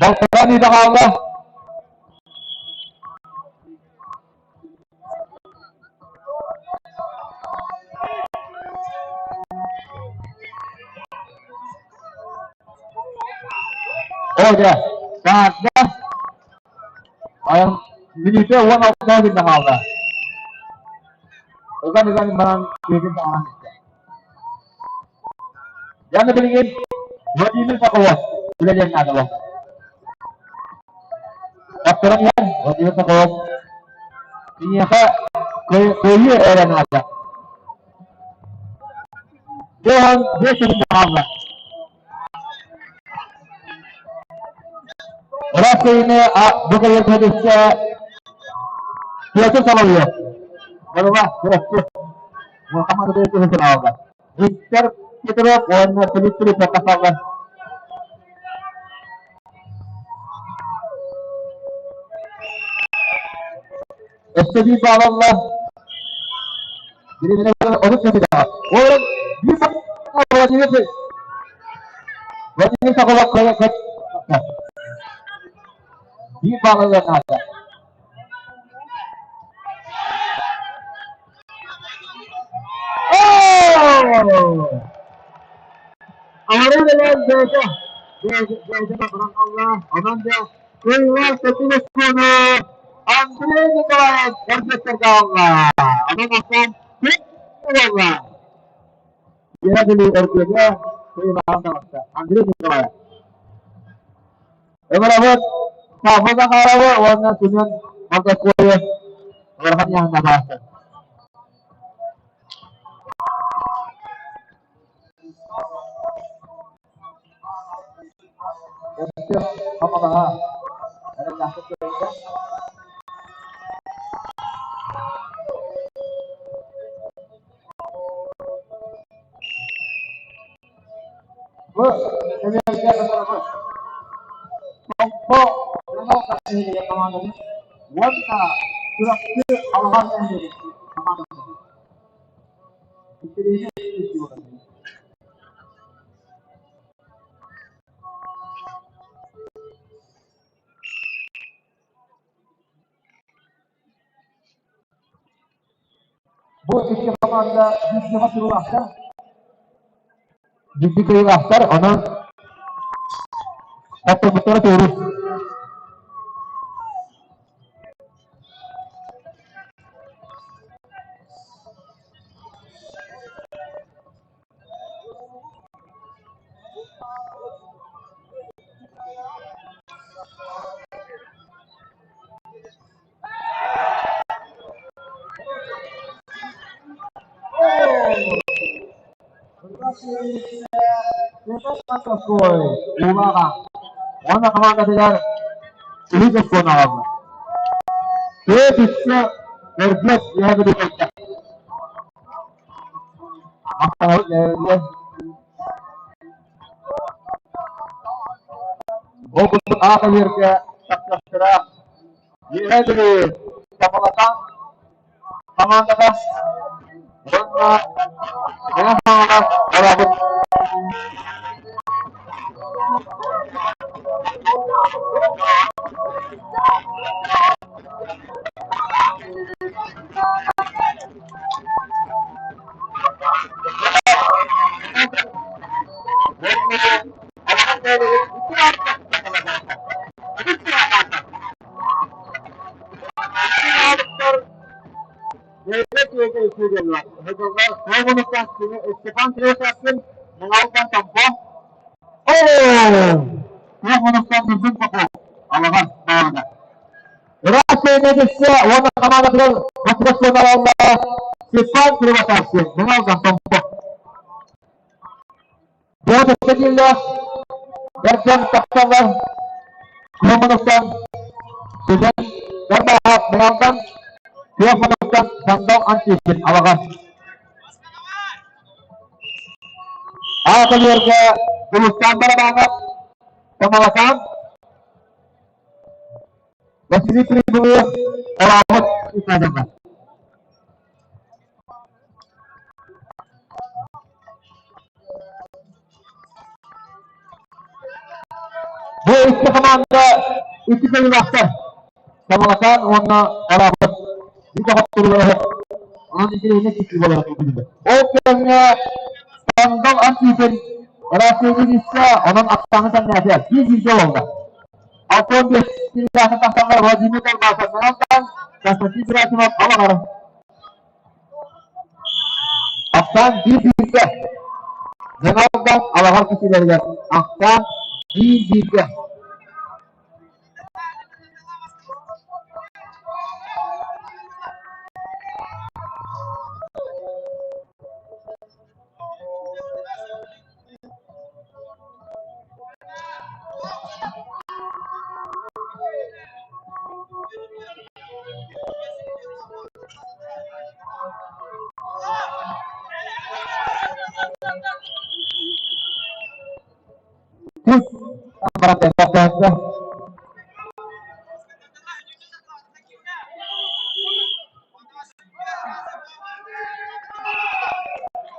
Балтараа мүнүүтэ хаалла. Оо дьэ, саарда айан мүнүүтэ уон алта күннэ хаалла. Ыган-ыган баран киһитин таһааран истэ. Дьэ билигин Владимир Соколов үлэлиэн наада буолла. Таптаран иһэр Владимир Соколов киниэхэ кыайыы эрэ наада. Дьон биэс секунда хаалла. Ыраас бу кэлэр түһэдиссэ Петр Соловьев. Барыла, Чурапчы. Хамаанда бэйэтин алда. Виктор Петров уонна Филипп Филиппов тахсаллар. Өссө биир баалаллар. Билигин 30 сэтидэҕэ. Ол биир Владимир Владимир Соколов биир баалалар наада. Аары бэлэм бэйэтэ бэйэтэ баран хаалла. Онон дьэ кыайыылаах сэтин Андрей Николаев эрдэттэргэ аҕалла. Онон ахсаан буолла. Үөһээ Бүлүү эргиэгэ кыайыылааҕын таҕыста Андрей Николаев. Ыҥырабыт Савва Захаровы уонна Семен Мордовскойу ыарахан ыйааһыҥҥа баастар. Өстөөх Хаҥалаһа эрэллээхтик кыайда. Бу кэмиэргэ ыҥырабыт Томпо Ренал нэһилиэгин хамаандатын уонна Чурапчы Алаҕар нэһилиэгин хамаандатын. Интэриэһинэй киирсии буолар. Бу икки хамаанда бииргэ туруулаахтар. Бииргэ кыайыылаахтар, онон хотторбуттара туоруур. Уонна хамаандатыгар үһүс оскуону аҕалла. Төрүт үскэ Өргөс үөһэ бүлүүтэ. Махтанабыт Лээбилгэ. Ол курдук аат эһиэргэ тахсыахтара Үөһээ Бүлүү Тамалакаан хамаандата уонна Мэҥэ Хаҥалас Араабыт. Степан Тресовкин, Миңалдан Томпо. Туох Ньургун Попов, Алаҕан Баҕана. Ыраас Медиция уонна хамаандатыгар профессионаллар Степан Кривошапкин, Миңалдан Томпо. Петр Сергеевич, Эрден тахсаллар, Кромановтан, Сүдэн Дарбаһап Миңалдан, Феофановтан Сандал Антипин Алаҕан. Аата-үөргэ Дьулустаан Барабанов, Тамалакаан, Василий Прибылых, Ораабыт Исадовна. Бу икки хамаанда икки кыайыылаахтар. Тамалакаан уонна Ораабыт. Биир хотторуулара Онон интэриэһинэй киирсии буолара күүтүллэр. Ол кэмҥэ Сандал Антипин Россия онон ахсааҥҥа тэҥнээтилэр. Биир бииргэ буолла. 65 килэлээхтэн тахсаннар Владимир Тарбасов Мурантан, Константин Герасимов Алаҕар. Ахсаан биир бииргэ. Дьаҥалдан Алаҕар кисилэригэр ахсаан биир бииргэ. баран элбэх.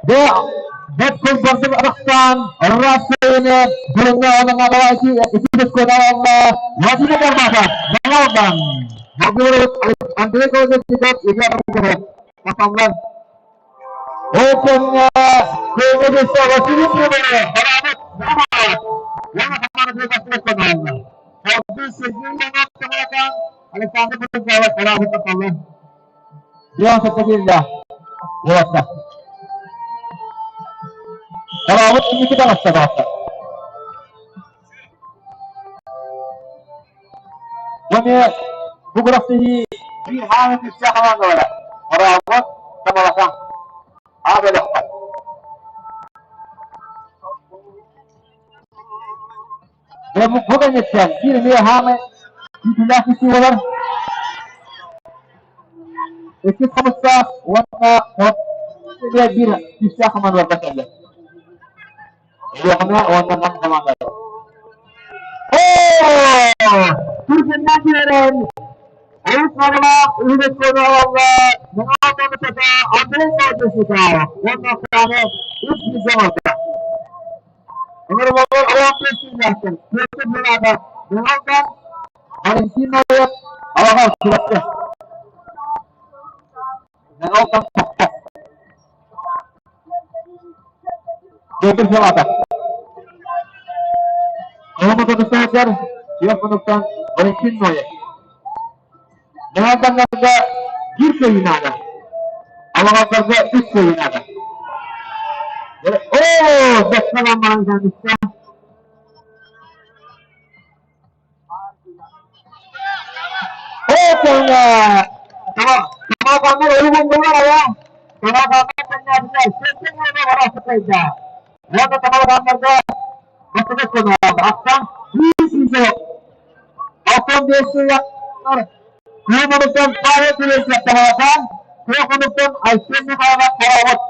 Бу бэт кылбардык арахсан Россияны бұрынғы оның Владимир Барбатов, Малалдан, Андрей Колодезников, Илья Барбатов, Аталлар. Ол кэмҥэ Көмөлөсө Василий Криволов, Барабыт Барабат, уонна Тамара Григорьевна Салгыы Сергей Иванов Тамаракан, Александр Петухов Барабыт Аталлар. Диан Сапогилла, уолаттар. Барабыт инники таҕыста таҕыста. Бу бу күрэхтэһии биир хааны түссе хамаандалара Хорообут, Тамалака, А бөлөххө. Бу кэнниттэн биир эмиэ хаамай күүтүүлээх күүтүү буолар. Иккис хомустаах уонна хот эмиэ биир күүстээх хамаандаларга кэллэ. Өлүөхүмэ уонна Нам хамаандалара. Оо! Түргэннээн түһэрэн Олус барылаах үһүс оруолга Муҥаан Мамытата Андрей Мальцев уонна Оксана үс бииргэ барда. Ыҥырыллар 15 сүүннээхтэр Петр Милада Муҥаантан Валентин Ноев Алаҕар Чурапчы. Муҥаантан Тохто. Петр Филатов. Оҕо Сүөх мунуктан Валентин Ноев. Муҥаантаннарга биир кыайыы наада. Алаҕардарга үс кыайыы наада. Оо, бэккэ баран истэ. Оо, кэннэ! Тамаҕаннар ойугундулар айа. Тамаҕаннар кэннээбитэ сэртэн уона бара сытайда. Уонна тамаҕаннарга бастакы көмөҕө ахсан 300 65 сыйар Куомунуттан Павел Терентьев Тамалакаан, Куохунуттан Айсен Михайлов Хорообут.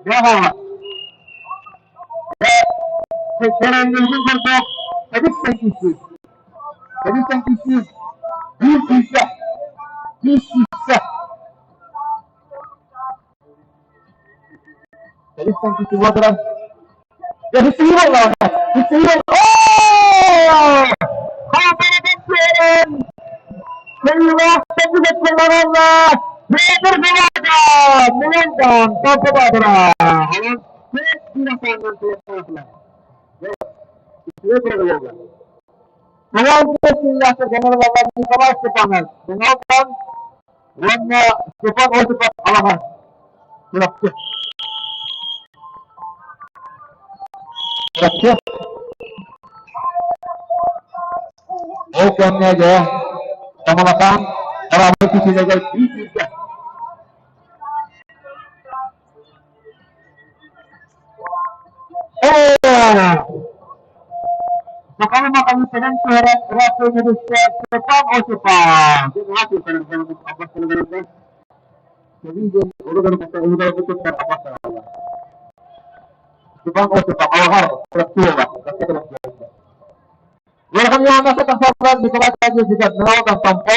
Михайлов. Көрөннөргүн курдук эбис сэнкиссиз. Эбис сэнкиссиз. Биир сүүсэ. Биир сүүсэ. Эбис сэнкиссиз буолан Эһисиһи буоллаҕына, исиһи Оо! Хаамаратан түһэрэн, кыайыылаах тэбигэт буоллаҕына, Петр Филатов Милантан Топпо Баатыра. Онон төрт киинэ туохтаахлар. Талаан силлээхтэр генераллар Николай Степанов, Милантан уонна Степан Осипов Алаһа Чурапчы. Чурапчы. Ол кэмҥэ дьэ Тамалакаан Хараабы күчүлэгэр биир сиргэ Сахалы махалы сэнэн түһэрэн ыраахтааҕы Степан Осипов Степан Осипов алҕар Ростова Верхояннаса тахсаллар Николай Кадьевича Миронов Томпо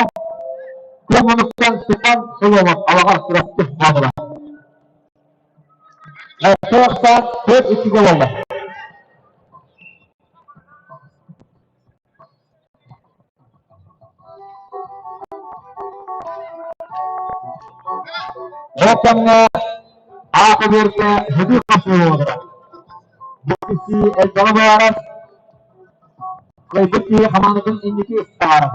Куомунуттан Степан Соломов алаҕар Чурапчы хаалла. Соҕустаах 4-2 буолла. Ол кэмҥэ аата биэрдэ сытыы хапсыһыылара. Бу киһи элбэҕи быһаарар, кыайбыт киһи хамаандатын инники таһаарар.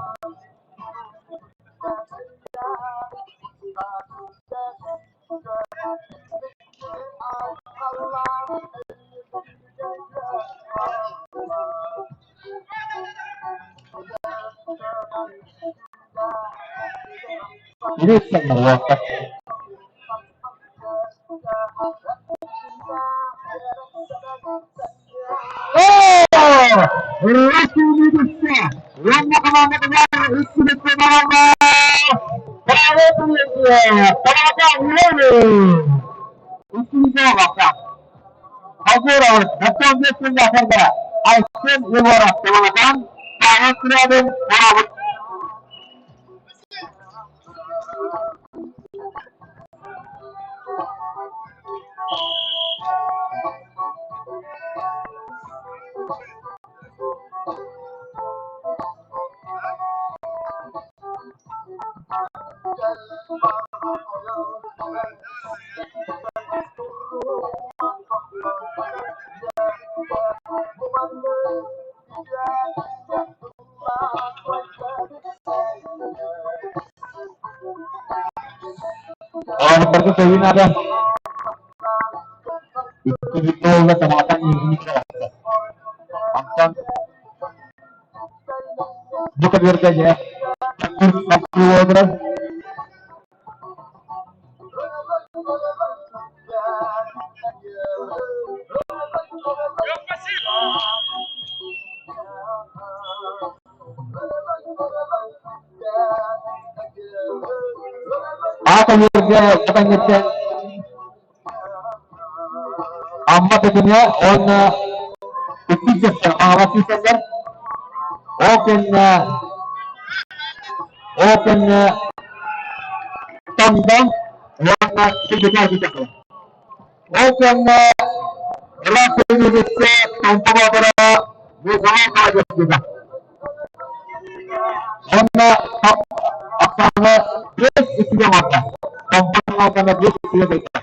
Илииттэн уолаттар. Оо! Ырыа түстэ! Уонна командатыгар үс күнүттэн бараллар! Браво, привет! Браво, Үс күнү баха. Хазыров, Антон Бесин Ахарда. Айсен Егоров Тамалакаан Таҥас күрээбин оҥоробут. Оонньоторго кыайыы наада. Икки бүттэ буолла Тамалакаан миигин икки Онтон бу көбүөргэ дьэ турар. А көбүөргэ кэтэҥҥиттэн Амма Тэтимэ уонна иккис дьахтар Хаҥалас киирсэллэр. Ол кэннэ ол кэннэ Танда уонна Сирдэтэ киирсэллэр. Ол кэннэ ыраах Сирдэтэ Томпо Боотура Муусалаах Хаадьа Уонна Оксана 5-2 оҥордо. Томпо Оксана 5-2 кыайда.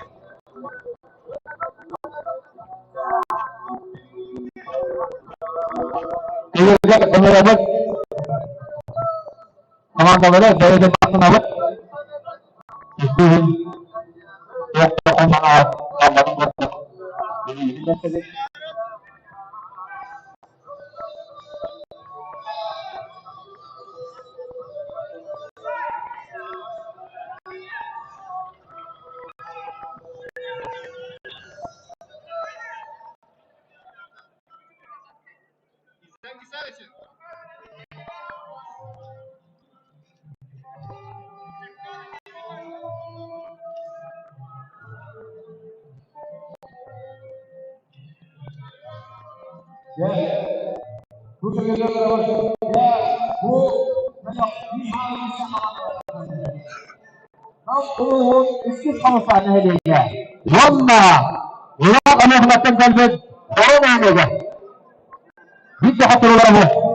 Кыйырга ыҥырабыт командалары бэйэтин махтанабыт. Үстүүһүн туох курдук Улууһун иккис хамсаа нэһилиэгэ уонна Улаах Өлүөхүмэттэн кэлбит Хоро нэһилиэгэ биир да хотуруулара бу.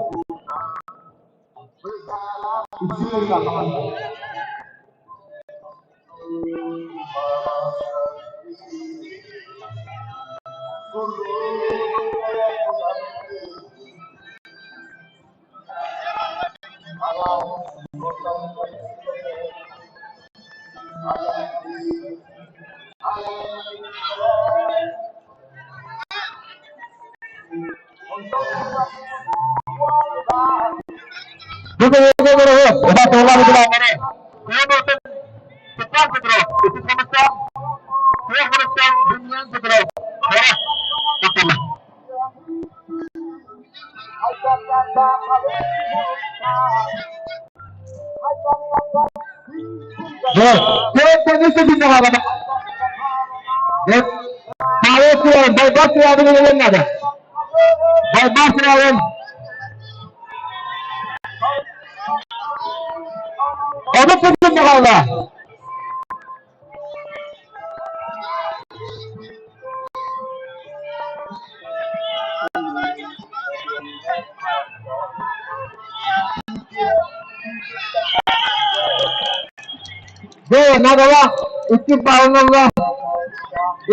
Бу Наадалаах икки бааллалла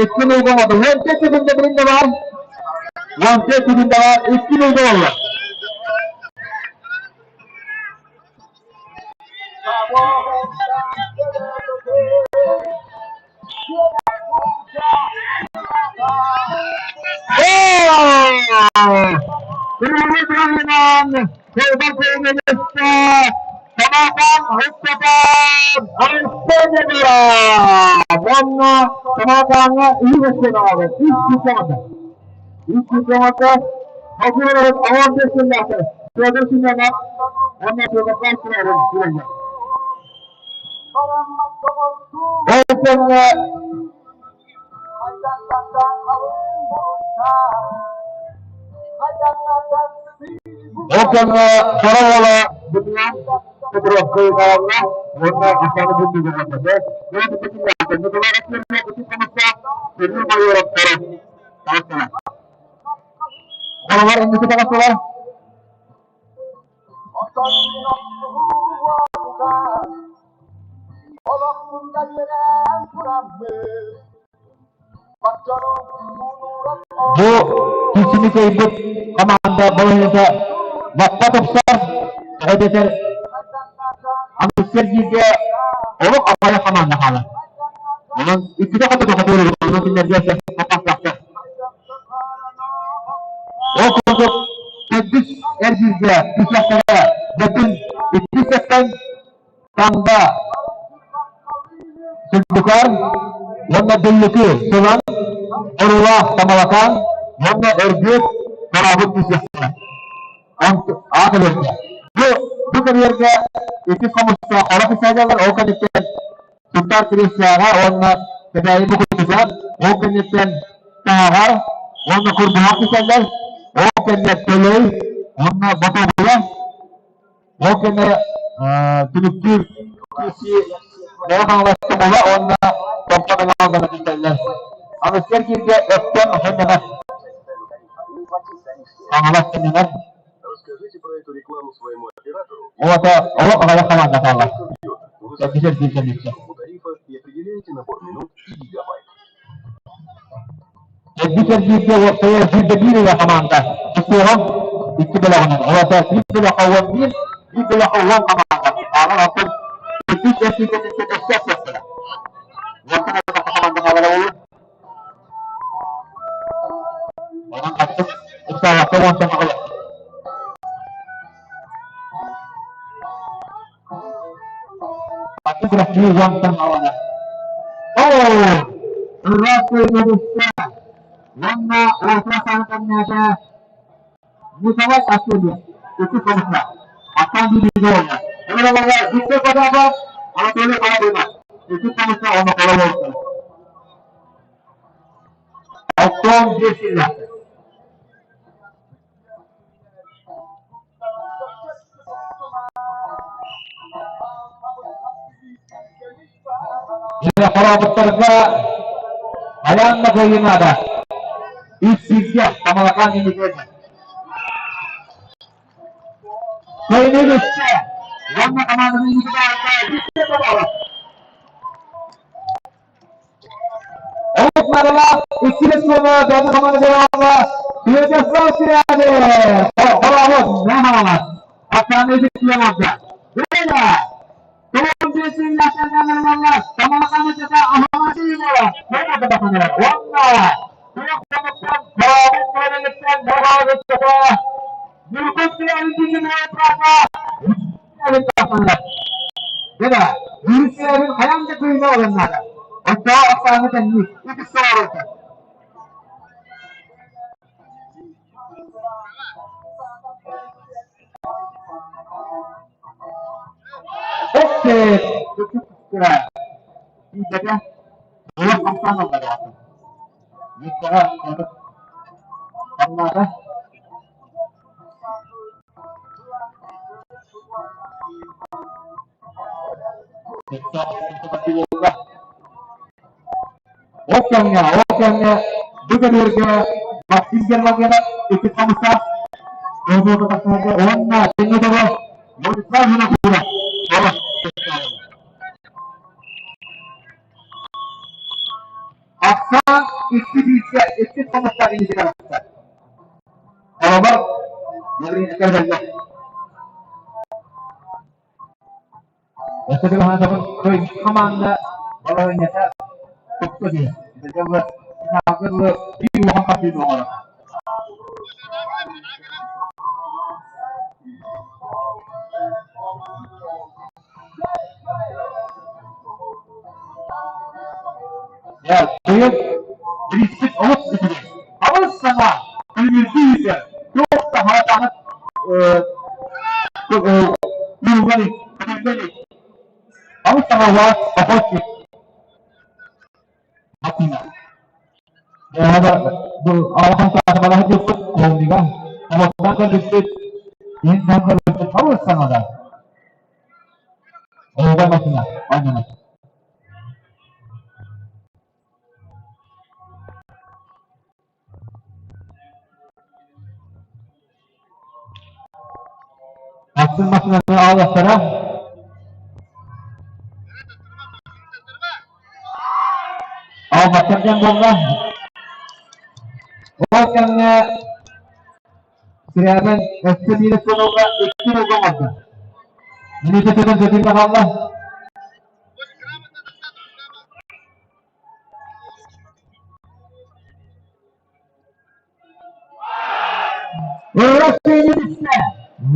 икки нолга оҥордум. 15 секунда билиннэ баар. 15 секунда баар. Икки нолга олла. Ол кэмҥэ Хара уола Бытыан Петров кыайдаҕына уонна Асаны бүллүгүрбэтэ. Холобур, инники таҕыстылар. Бу киһини кыайбыт хамаанда балаһыанньата лаппа тупсар, тоҕо диэтэр аны сэргииргэ олох аҕыйах хамаанда хаалар. Онон иккитэ хотото хотууру онон кинилэргэ хаппахтаахтар. Ол курдук төрдүс эргииргэ түсүөхтэрэ бүтүн иккис сэттэн Танда Сүлдүкар уонна Дүллүкү Сылан Оруулаах Тамалакаан уонна Өргүөт Хорообут түсүөхтэрэ. Аат өлөрдө. Бу кэрийэргэ иккис хомуска олох исээдэлэр ол кэнниттэн Сунтаар Кириэстээҕэ уонна Кэбээйи Букутугар, ол кэнниттэн Тааҕар уонна Курбуһах түсэллэр, ол кэннэ Төлөй уонна Ботуобуйа, ол кэннэ түмүктүүр киирсии Мэҥэ Хаҥалас Тумула уонна Томпо Мэҥэ түсэллэр. Аныскар кииргэ Өктөм Хоннонор, Хаҥалас Хоннонор. Уота олох аҕыйах хамаанда хаалла. Кэбисэр биир кэнниттэн. Эрбит эргииргэ уопсайа 101 эрэ хамаанда тустуоҕа икки бөлөҕүнэн. Ол аата биир бөлөххө 11, биир бөлөххө 10 хамаанда хаалар. Оттон төрдүс эргиир кэнниттэн өссө ахсыахтара. Уонтан элбэх хамаанда хаалара буолуо. Онон хаттык ыксаабакка уонтан аҕыйах. Аты күрэхтии уонтан аҕалана. Оо! Ыраах көйгөбүттэ уонна орто саҥатаннаата Николай Артемьев икки комната. Аттан бииргэ уонна. Эбэлэргэ Виктор Потапов, Анатолий Колодинов. Икки комната уонна Коловолков. Оттон биир силлэхтэр. Дьэ, хорообуттарга айаан да кыайыы наада. Үс сиргэ Тамалакаан инникигэ. Кыайыы үстэ уонна хамаанданы инникитэ үстэ побалар. Олус иккис суола бэйэтэ команда буолла. Вячеслав Сиряев! Хорообут, Нямалас. Оксана Ефимовна. Время! Ол кэмҥэ бу кэмнэргэ Максим Гермогенов икки хамсаах уонна Теннитова Владислав Винокуров Ахсаан икки бииргэ икки хомустаах иннигэр тахсар. Холобур, Лаврентий Өссө хамаанда балаһыанньата тупса түһэр. Финалга дылы биир улахан хардыыны оҥорор. Быйыл бирииспит олус үчүгэй. Абыс саҥа күлүмүрдүү ыытар. Туох да харатаҕыт Абыс саҥалаах охотник Матина. Бу алахан саата балаһа диэппит холдига. Хаһан көрбүппүт, иһин хаһан көрбүппүт хабыс саҥата. Оҕо масына, оонньонор. Атын масынаны ааллахтара. Аалбаттар диэн буолла. Ол кэмҥэ Скрябин өссө биир сылга икки сылга оҥордо. Миниитэтигэр дьэтиҥҥэ хаалла. Россия түстэ.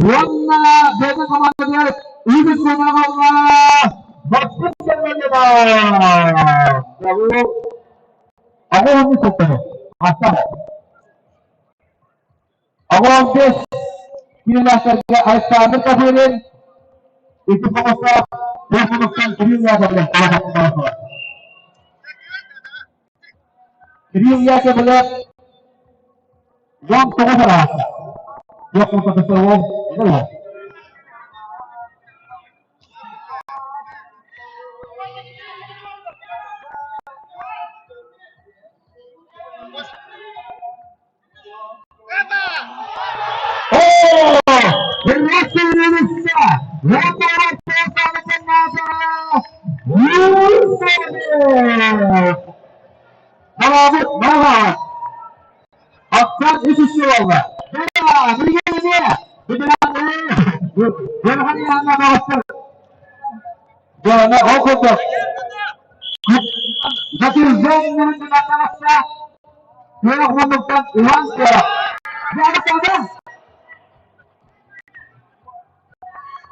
Уонна бэйэтин командатыгар үгүс көмө буолла. Максим Сергеевич! Аҕа сылтаны. Астана. 65 килэлээхтэргэ Александр Копырин икки тоҕустаах Плехановтан Кирилл Яковлев талаһаттаах. Кирилл Яковлев 19 арааса. Туох курдук ол эдэр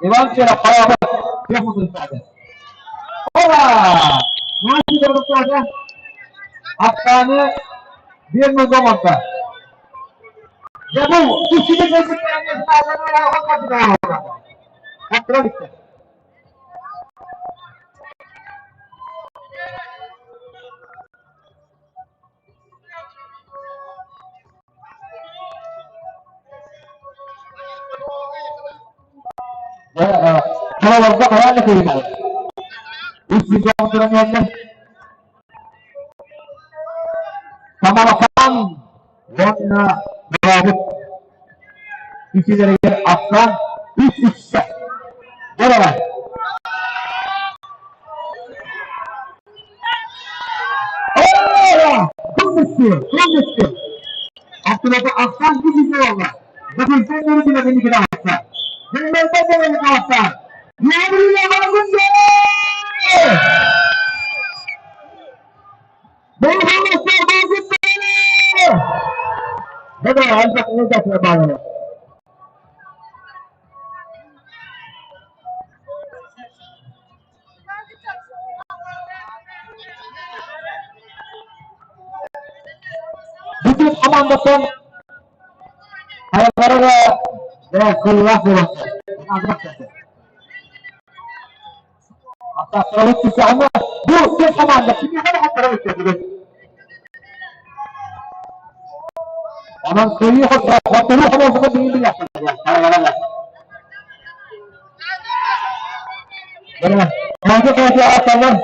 Иван Черов Ахсааны биир мөлгө оҥордо. Дьэ бу үчүгэй Кыраларга хайаан да кыайыналар. Үс сүүс туран иһэллэр. Самархан уонна Мурабыт үсүлэригэр ахсаан үс үссэ. Бара. Кыммысты, кыммысты. Аттылата ахсаан үс үсэ олла. Бөтүлтэн нөрүтүнэ кэнникine ахсаан. Биллэрден кэнникine ахсаан. Yağmuruyla bazın Бүтүн командаттан хайалара да кыллаах буолар. Бу түс команда кимиэхэ да хаттара бүттэ. Онон кыайыы хотторуу холоосуга билин билиэхтэр. Маңгы кыайыы аатталлар.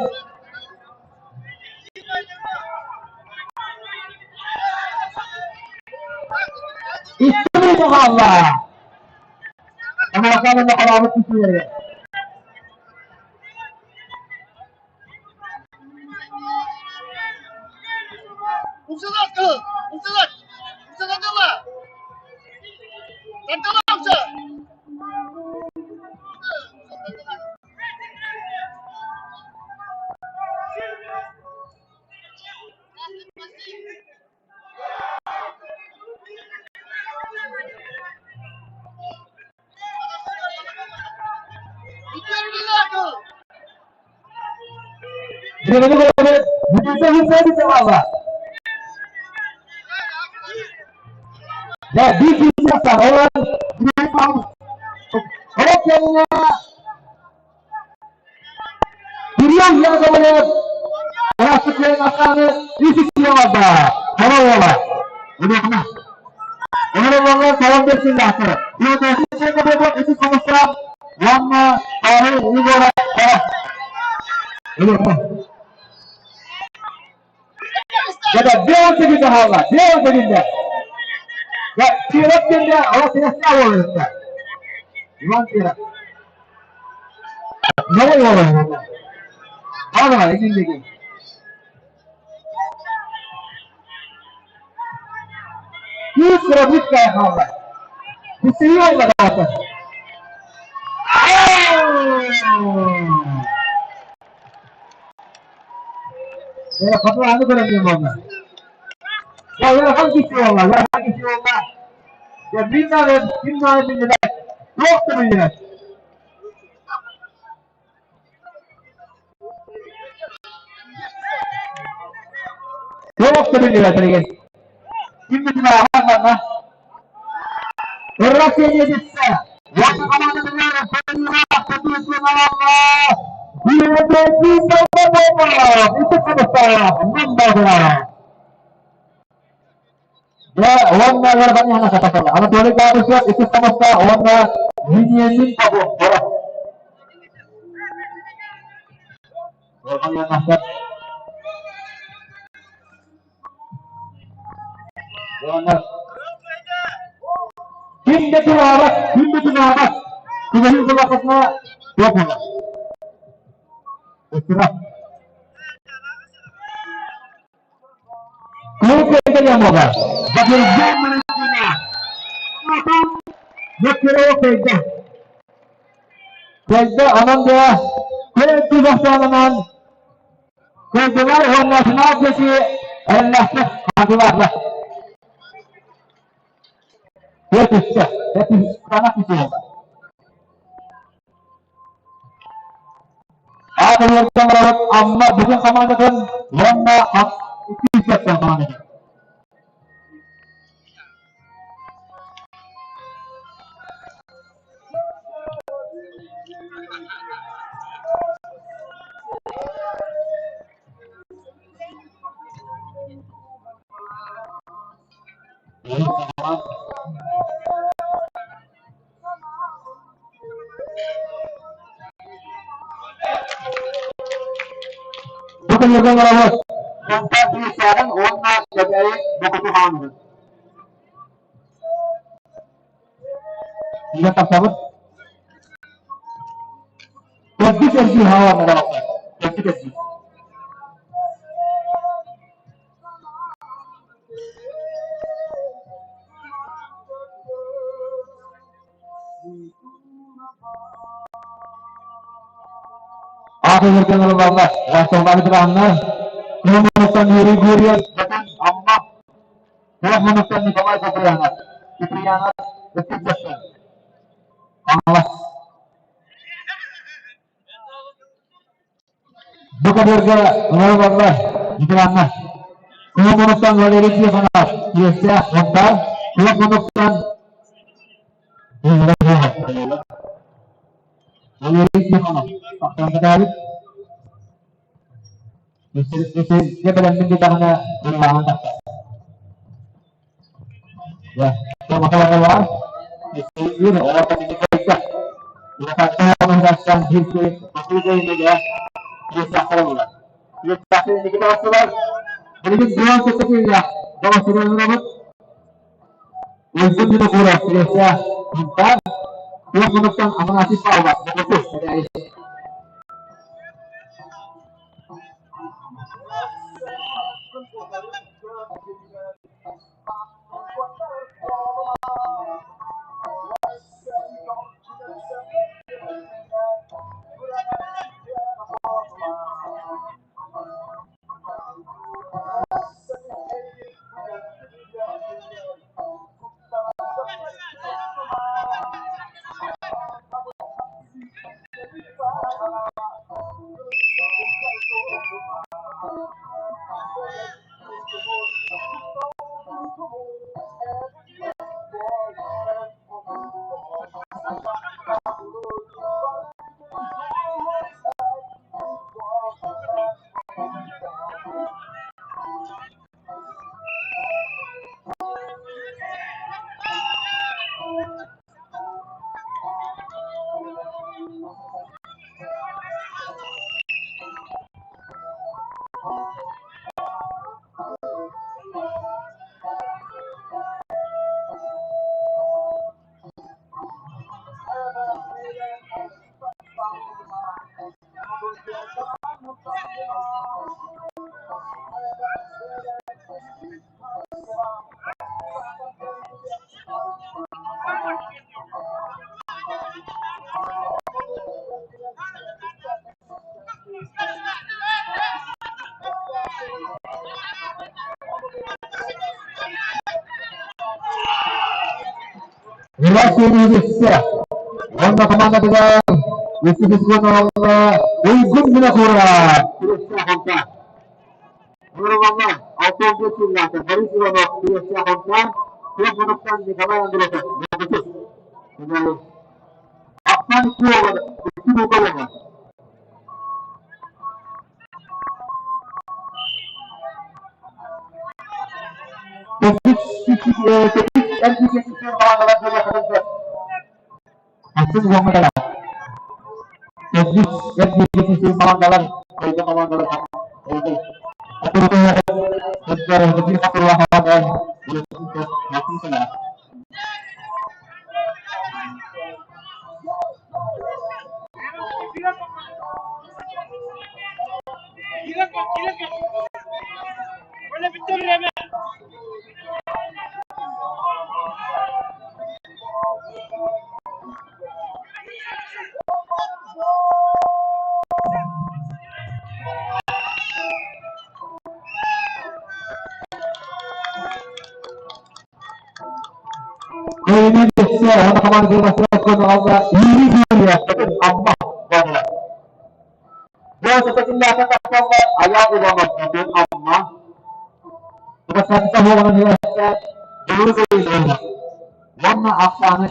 Икки минута хаалла. Амаракаан хараабыт түсүлэргэ. Дьэ, биир киһи тахсан, ол ол кэннэ Кирилл Яковлев Здравствуйте, Асаны үс үс барда. Хоро уола. Өнөхна. Өнөр уола салам бер. силлаахтара. Уонна буолбут ити хомустаах уонна Павел Егоров Дьэ, биэс секунда хаалла, 5 секунда. Дьэ, Киров кэннэ олох тирэхтээх буолуохта. Иван Киров. Новый уолу. Давай, иди, Күүс кыра хаалла. Быстрее оллаҕаата. Э, хатылааны көрөммүн буолла. Я ыарахан киһи буолла, ыарахан киһи буолла. Я мин наада, ким наада биллибэт. Туох да биллибэт. Туох да биллибэт билигин. Ким бүтүнээҕэ манна. Россия дитсе. Уонна командатыгар Уонна ыарахан сататалла. Анатолий Габышев иккис хомуста уонна Вениамин Попов. Ким да тураабат, ким да тураабат. Түгэһин булахытына туох буолар. Ыстыра. Клуб кэлэн буолар. Бакырдьан Маратина. Бакырова кэлдэ. Кэлдэ онон да күн тубахтаанынан Кылгылар уонна финал диэки эрэллээхтик хааллылар. Түөрт үстэ, саҥа киһи Аатырыырдан барабыт Амма бүтүн хамаандатын уонна 200 хамаандатын. Бу күннэргэ барабыт Сунтаар Сүүсээҕин уонна Кэбээйи Бокуту хааммыт. Иһэ тахсабыт. Төрдүс эргии хааланна Төрдүс эргии. Аатырган ылаллар. Василий Ивановна, Кулумуттан Юрий Гурьев, Амма, Кулумуттан Николай Куприянов, Куприянов, Өттүк Хаҥалас. Бу көбүөргэ ылаллар ветераннар. Кулумуттан Валерий Тихонов, Киэстээх Монтар, Кулумуттан Валерий Тихонов, Ахтанкатаабыт. Исиргэ бэлэммин диэтэҕинэ, ыллаан тахсар. Миласевич уонна командатыгар иккис уонна Уйгун Винокуров Нуруллаллар 65 сыллаахтар Борис Иванов Күрэстээх Хонтаар, Күөх Мунуктан Николай Андросов Мөкүтүс. Ахсан икки икки буолла. Ахсыс уоҥҥа Төрдүс эргииргэ командалар ойдо командалар Уонна ахсааны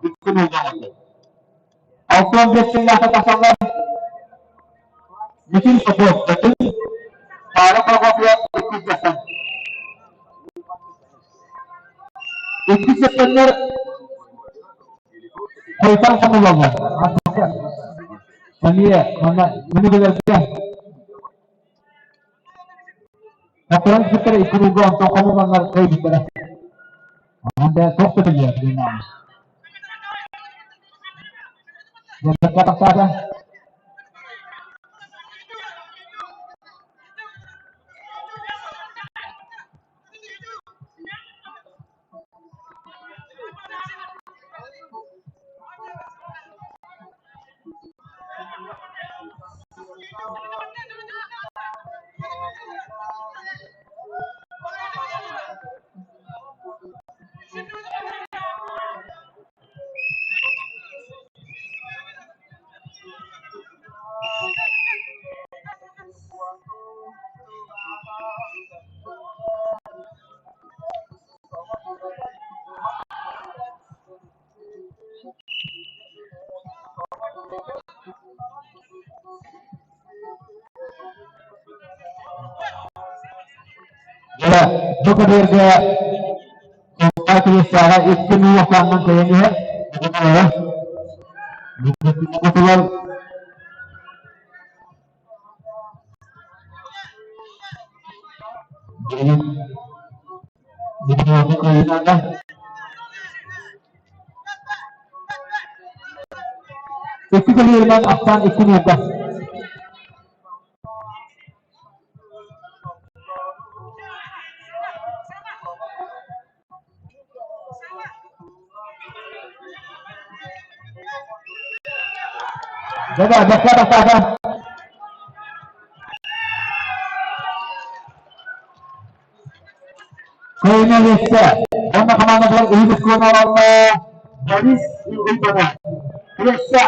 икки нөлгэ 65 сыллаахха тахсаллар Бүтүн Попов Бөтүн Пара Прокопьев иккис дьахтар. Иккис дьахталлар Хойтон хомулаллар. Эмиэ манна маны билэргэ Хотторон түспүттэрэ икки рулга онтон хомулланнар өйбүттэрэ. Онон да туох да билиэ диэн Дьэ, тахсаата. Дьэ, бу көбүөргэ Кириэстээҕэ икки муҥ кэлэн иһэр. Бүгүн Икки көлүөнэн ахсаан икки нуурга. Да-да, бакка-бакка. Кыайыыны уонна командалар үһүс куоналалла Борис Уйбана, Креста,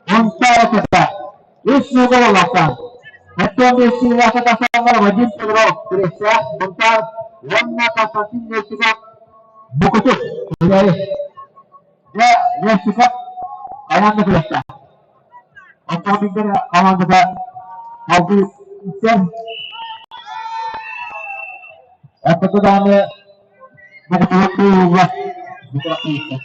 Монтара Үс сылга буоллахтаах. Оттон биэс тахсаллар Вадим Петров, Креста, Монтар уонна Константин Левчиков, Букутук, Кыайы. Дьэ, Левчиков хайаан да күрэстээх. Оттон биирдэрэ командата салгыы иккиэн Ортоку даҕаны Букутугу кыайыылла бүтэрэх киирдэ.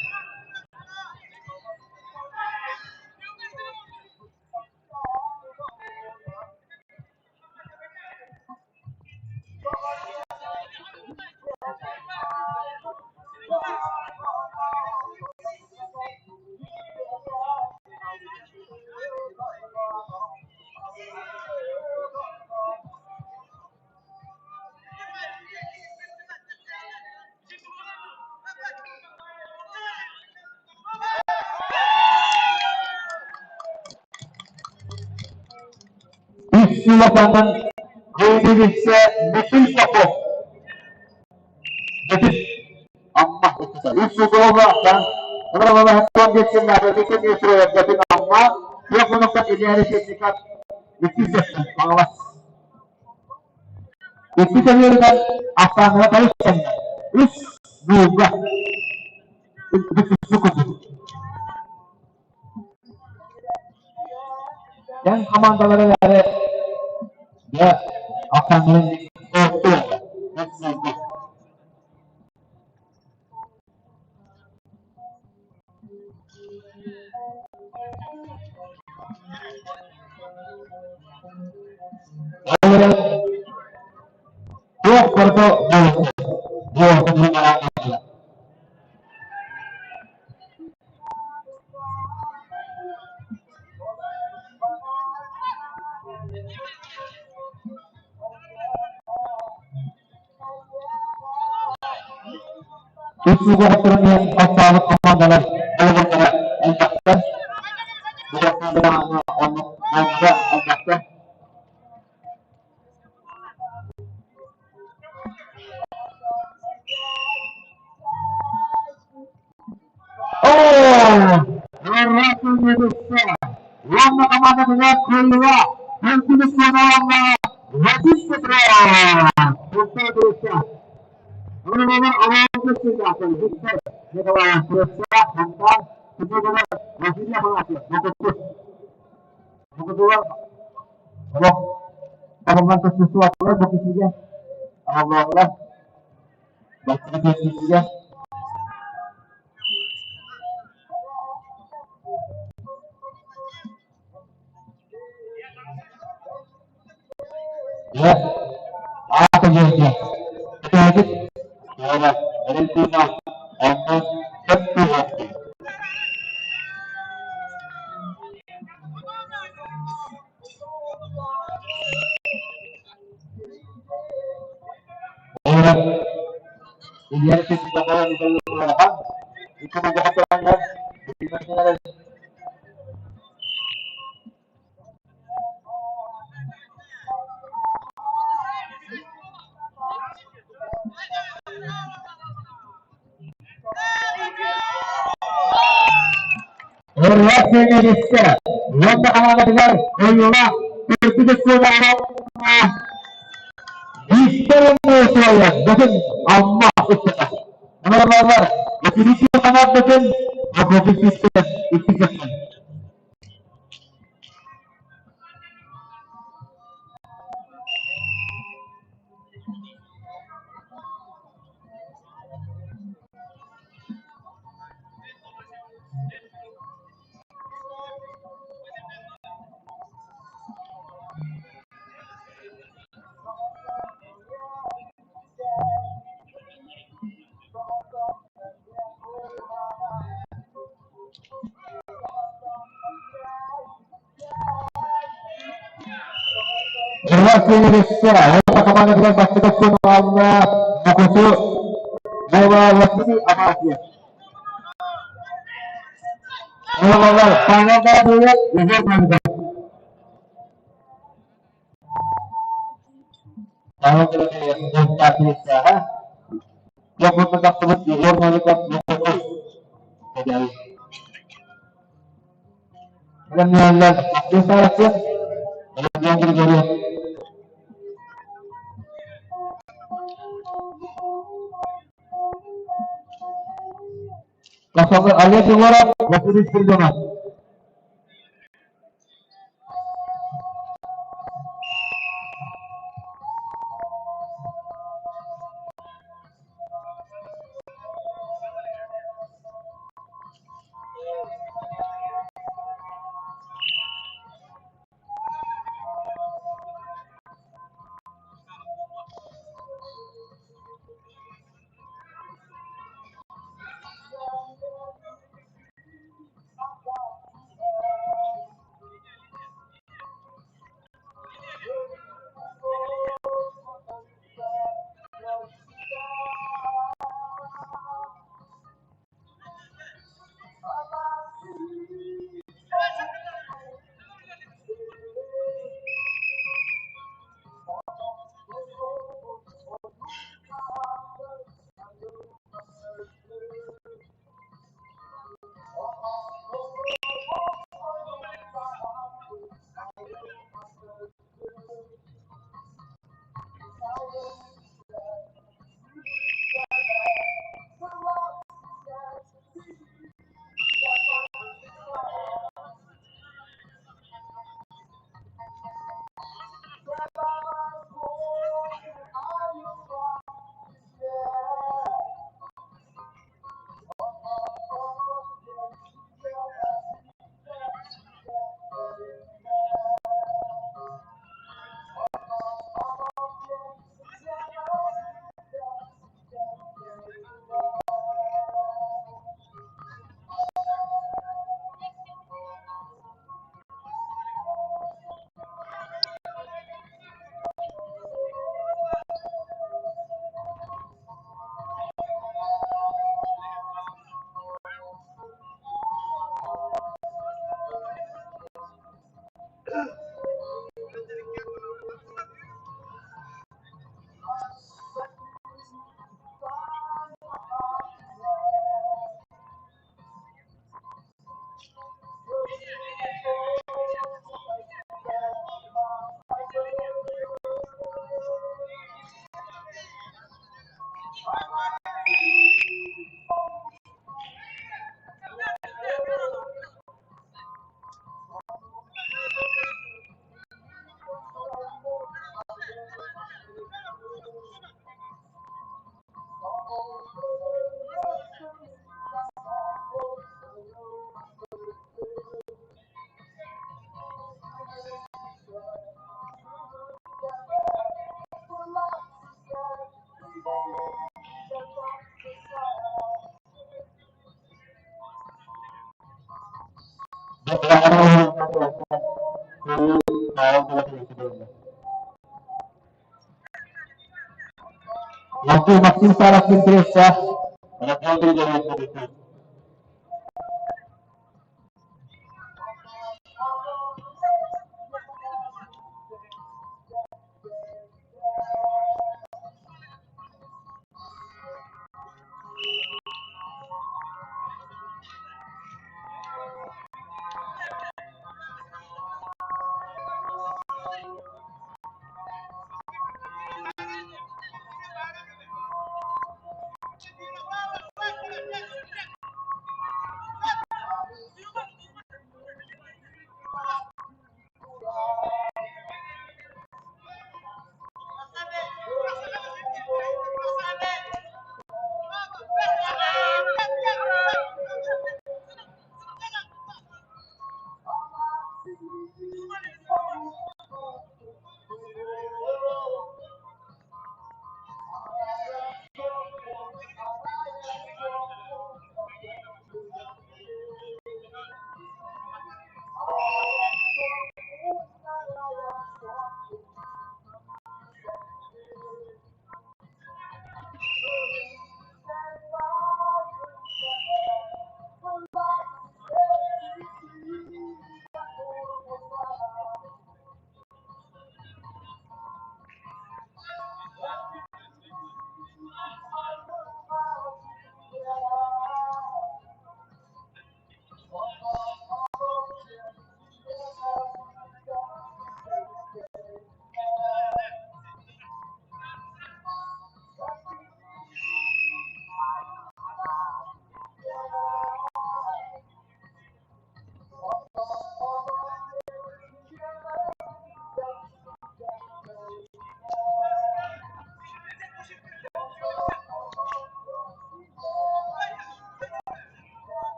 Үс сылатанан Георгиевича Михаил Попов Бүтүн Амма ыччата. Үс сыл Икки көбүөрүнэн ахсааныга тарыс тэҥҥэ үс нуулга курдук. Тэҥ хамаандалары эрээри дьэ ахсааннарын Ол эрэн туох барыта буолуохтаах буолуохтаах. Үс сылга иһэн бастаабыт хамаандалар болҕомтолоро элбэхтэр. Бу хамаандаҕа оннук болҕомто элбэхтэр. Уонна командатыгар кыайыыга Эркини Суоналанна Василий Петров! Максим Саров интересах, Анатолий.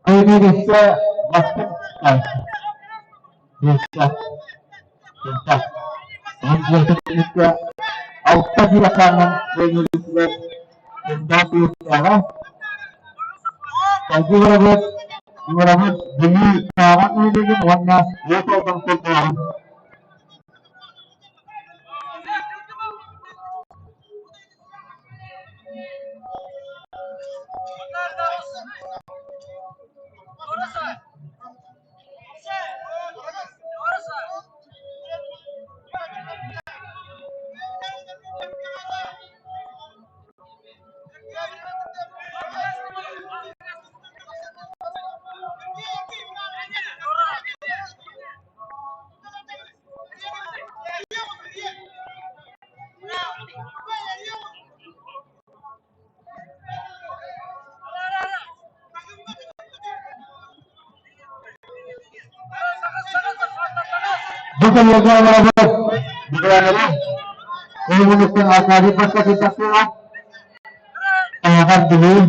Кыайыыга бастыҥ Алта килохаанан кыайыылаахтар Салгыы барабыт Бүлүү Тааҕа нэһилиэгин уонна Уус Алдан Сылгыларын. Бу кэлиэгэ олоробут Николаевич, Уйгуnuттан Аркадий Баскакин тахсыаҕа. Таһаҕар Бүлүү,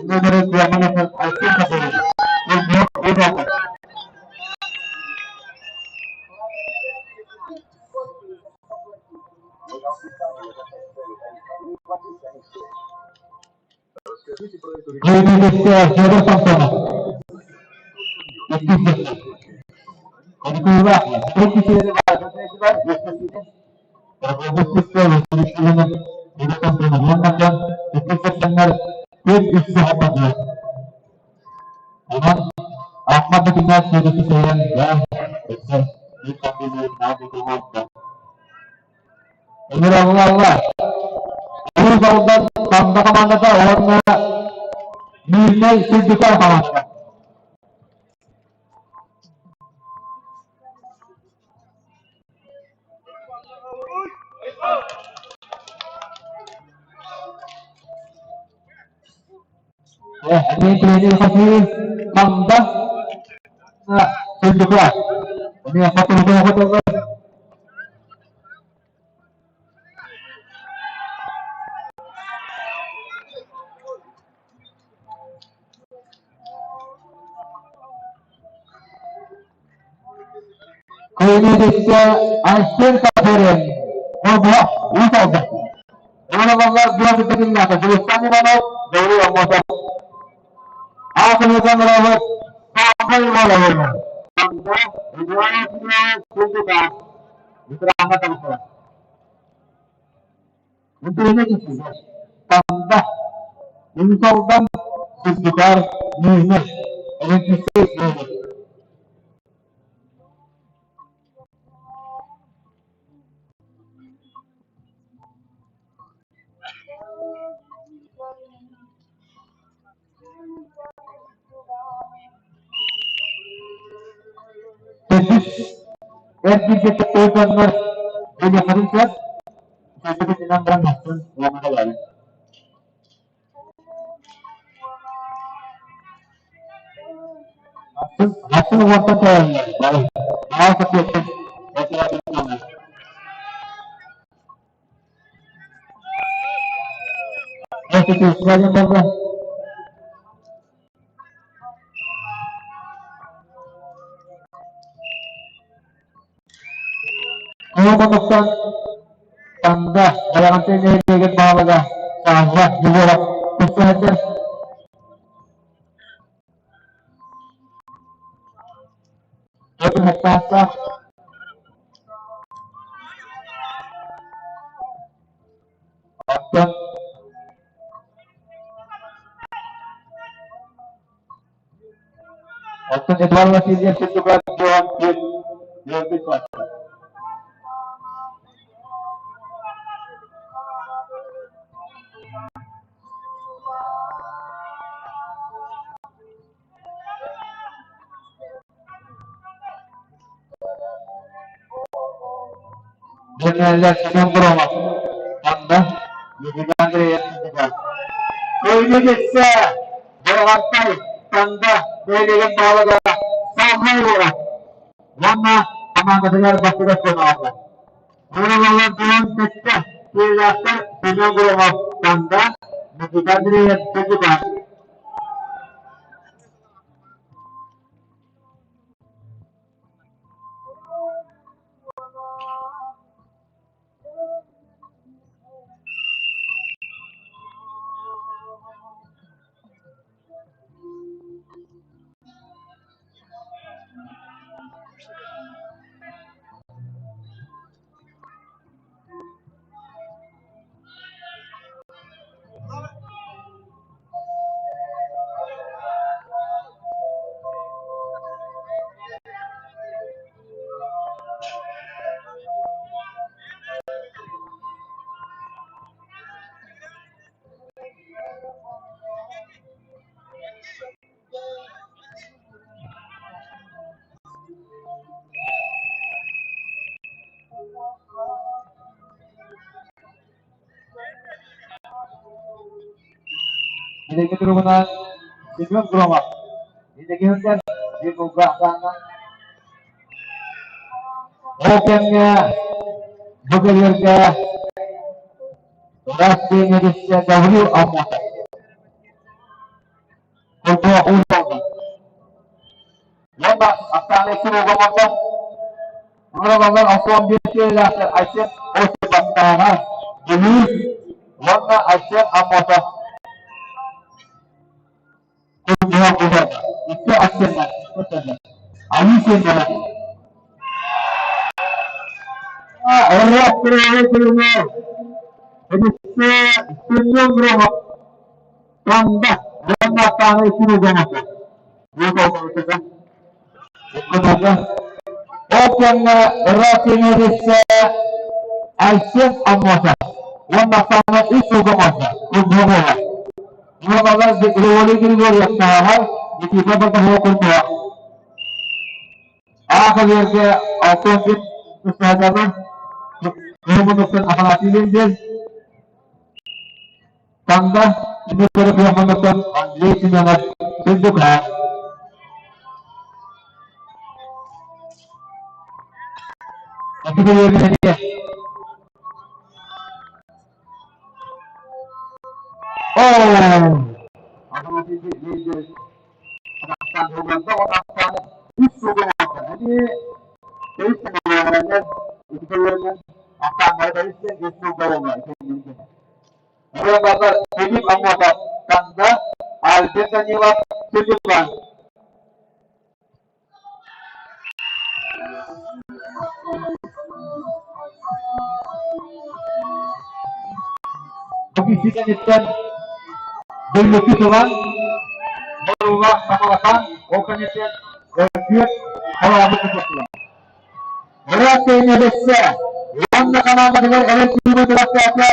номеры Куоман Айсен Капулин. Өлбүөх Уус Кыайыыга Федор Самсонов. Иккис дьахтар. Кыайыылаах. Онон Ахмат да күннээх сүөдэтин өссө биир Ыҥыраллаллар. Уус Алдан Танда хамаандата уонна Мирнэй Сирдикар хамаандата. Эмиэ тренер хасыы Танда Сирдикар. Эмиэ хотугу хотоллор. Кыайыыга Айсен Каперин Орбуһа Уус Алдан. Уолалар Биотехнологията Дьулустан Иванов, Гаврил Аммосов. Аахыныытан ылабыт Саха Ивановна. Ветеранга табыстара. Танда, Уус Сирдикар, Миирнэй, Олимпийскай номер. Төрдүс эр бииргэ дьоннор бөлөхөрүн сөп, үчүгэйдик баран махтан уонна кэлээбит. Атын уонтан тойоннор бары баал сатыахтан Буолла. Оҕотохтон Танда Балаҕантай нэһилиэгин баһылыга Савва Егоров көрсөһөллөр. Өтүмэттаахтаах Оттон Оттон Эдуард Васильев сирдүгэр буолан диэн үөрбүт бааччы. Дьэнээллэр Семен Громов Танда Никита Андреев сирдүгэр. Көйнө кессе Бороҕонтой Танда нэһилиэгин баһылыга Савва Егоров уонна хамаандатыгар бастакы көмөҕө. Уолалар булан сэттэ киһилээхтэр Семен Громов Танда Никита Андреев сирдүгэр. Билиҥҥи туругунан Семен Громов инники сылдьар биир булга ахсааҥҥа. Ол кэмҥэ бу кэлиэргэ ыраас тренериттэн Гаврил Аммосов Курдуга уурбаллар. Уонна Оксана Иксимова Ууралалар 61 киилэлээхтэр Айсен Осиповтааҕа Бүлүү уонна Айсен Аммосов Курдуга уураллар. Икки Айсеннар Айыы сиэннэрэ. Ырыа күрүө Эдиссэ Семен Громов Танда уонна Оксана Иксимова Ол кэннэ ырыа Айсен Аммосов уонна Оксана үс сылга оҥордо. Курдуга. Уолалар Григорий Григорьевтааҕар Никита Богоһуо курдуга. Аах-эбиэргэ Алтан Бүт Ыстаадалар Кыһыммытыттан Афанасий Линдер Танда Дмитрий Кыһыммытыттан Андрей Семенов Сындукаан. Оо! Филипп Аммосов, Танда, Альберт Данилов, Сындукаан. Бу киһиттэн бөлүөкү тылан боруулаах сахалатан, ол кэнниттэн өргүөт халаабыт тутуллар. Ырыа тиэнэбэссэ уонна хамаандатыгар эрэл күүһү туруохтаата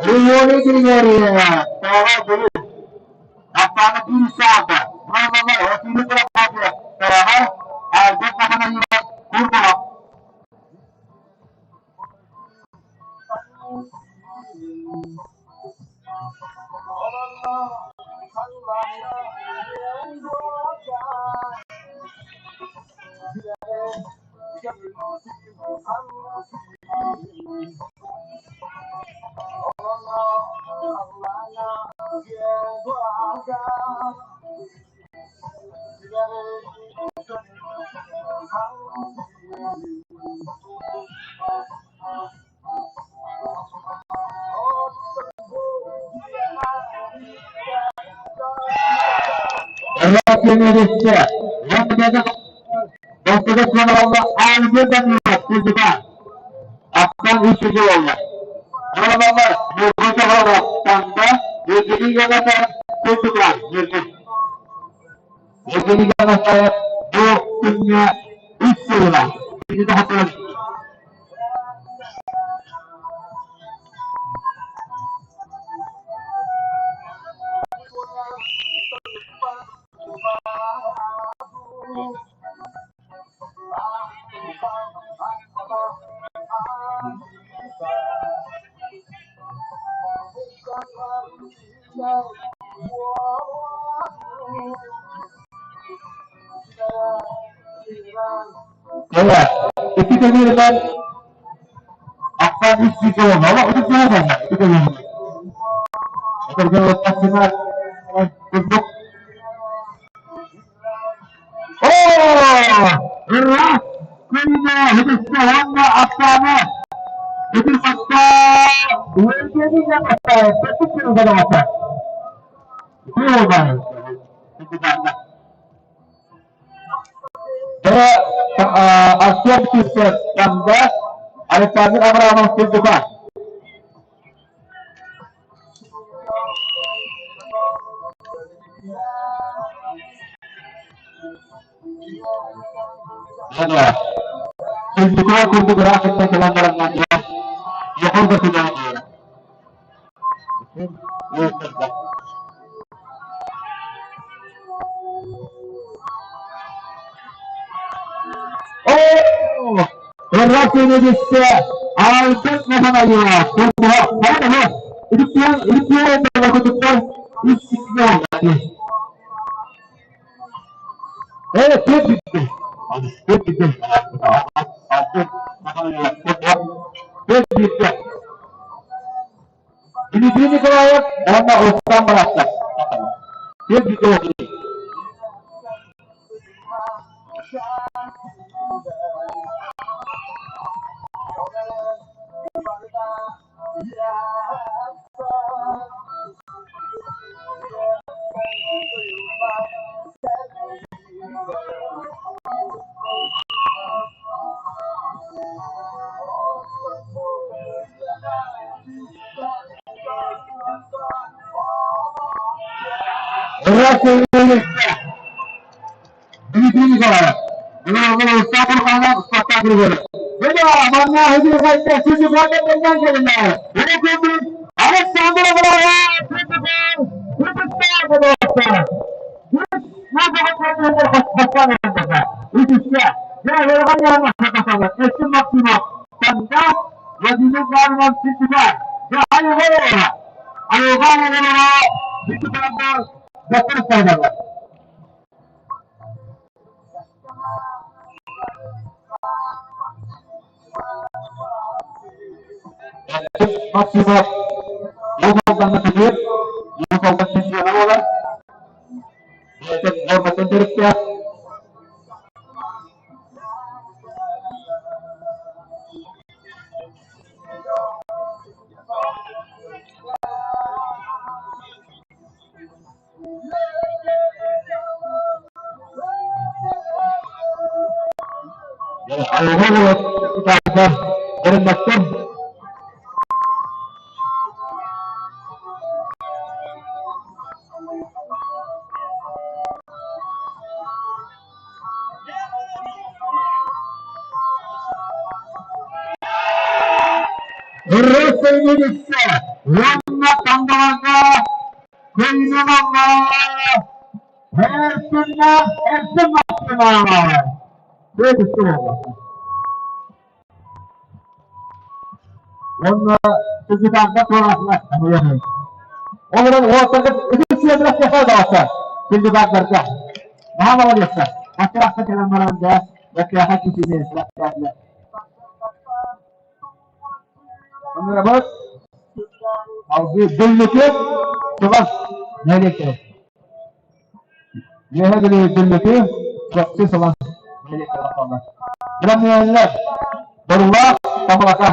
Риоли Григорьева Тоҕо Бүлүү. Бастааны биир саалга Муомаҕа Василий Прокопьев Тоҕо Альберт Маханаев Курбулов. Ырыа тиэнэбэссэ уонна Бастакы сыаналарга Альберт Данилов кырдьыга Ахтан үс сүүс буолла. Уолалар Ньурба Чоҕоро Танда Евгений Янасаев Кырдьыга Ньургун. Евгений Янасаев бу күҥҥэ үс сылынан кини хотун Эйэ, ити кэмигэр Ахсаан үс сүүс уон, олох үс сүүс ити кэмигэр. Этэргэ уоттахсына курдук Оо! Ыраас күннэ хитиссе уонна ахсаана ити хатта үөрдүөнү хатта төрдүс күнү санаата. Ити уолбаһы. Бара Артем Сивцев Танда, Александр Абрамов Курдука. Курдука курдук ыраах сиртэн кэлэн баран Йохор да күнэ Оо! Ырра-сиэнэдиссэ Альберт Маханаев курдуга хараҕа үтүктүөн үтүктүөн кутуктар үс сиксиэн Ээ, түөрт бүттэ. Түөрт Дмитрий Николаев уонна Рустам Барахсов. 4-1 Дмитрий Николаев. Максимов Уус-Алдаҥҥа түһүөр, Уус-Алдан чемпиона буолар. Бэйэтин нуорматын төрүттээх. Айылҕа тутаахтар бэриллэттэр. Ырыа уонна Таҥараҕа Кыймаҥа Эрсиннээх Эрсин Максимова Уонна Сузиканка туорасына Ол эрэн уолаттаргыт үтүк сүөдүрэхтэхэ даҕата Сузиканнарга Наһаа молодецтар. Баччаахха кэлэн баран да бэттээхэ кисини сүрэхтээтилэр. Ыҥырабыт Алгыы Дүллүкү чугас нэһилиэктэрэ. Үөһэ Бүлүү Дүллүкү Чурапчы Сылаҥ нэһилиэктэрэ тахсаллар. Бэлэмнэнэллэр. Борулаах Тамалака.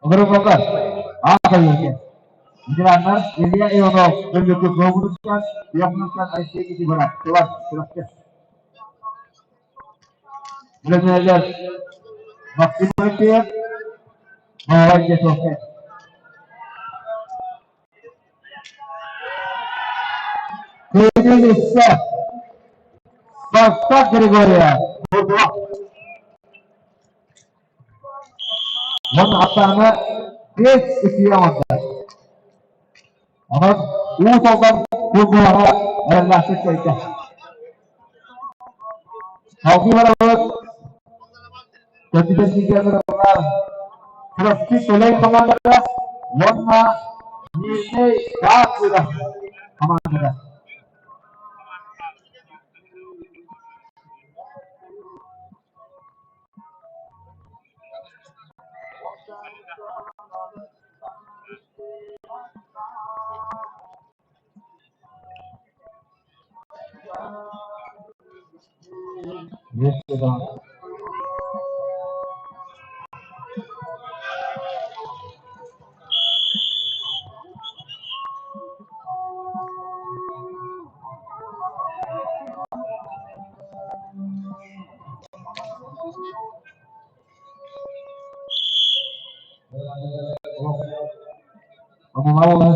Ыҥырыллаллар. Аата ийэтэ. Ветераннар Илья Иванов Дүллүкү Куобунуттан, Пьяхнуттан Алексей Никифоров, Чуваш, Чурапчы. Үлэнэллэр Максим Алексеев, Маалай Десовка. Кыайыы Спартак Григорьев. Уонна ахсаана 5-2 оҥордо. Онон Уус Алдан куонкуруһа эрэллээхтик кыайда. Салгыы барабыт Төрдүтэн бараллар Чурапчы Төлөй хамаандата уонна Мирнэй Гаас хамаандата. Биэс Онон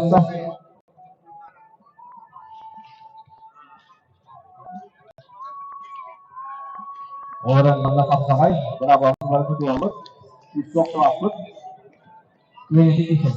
Олорон манна хапсаҕай, быраабылатын барытын тутуһабыт, күүскэ охсуһаппыт. Үөрэтин иһин.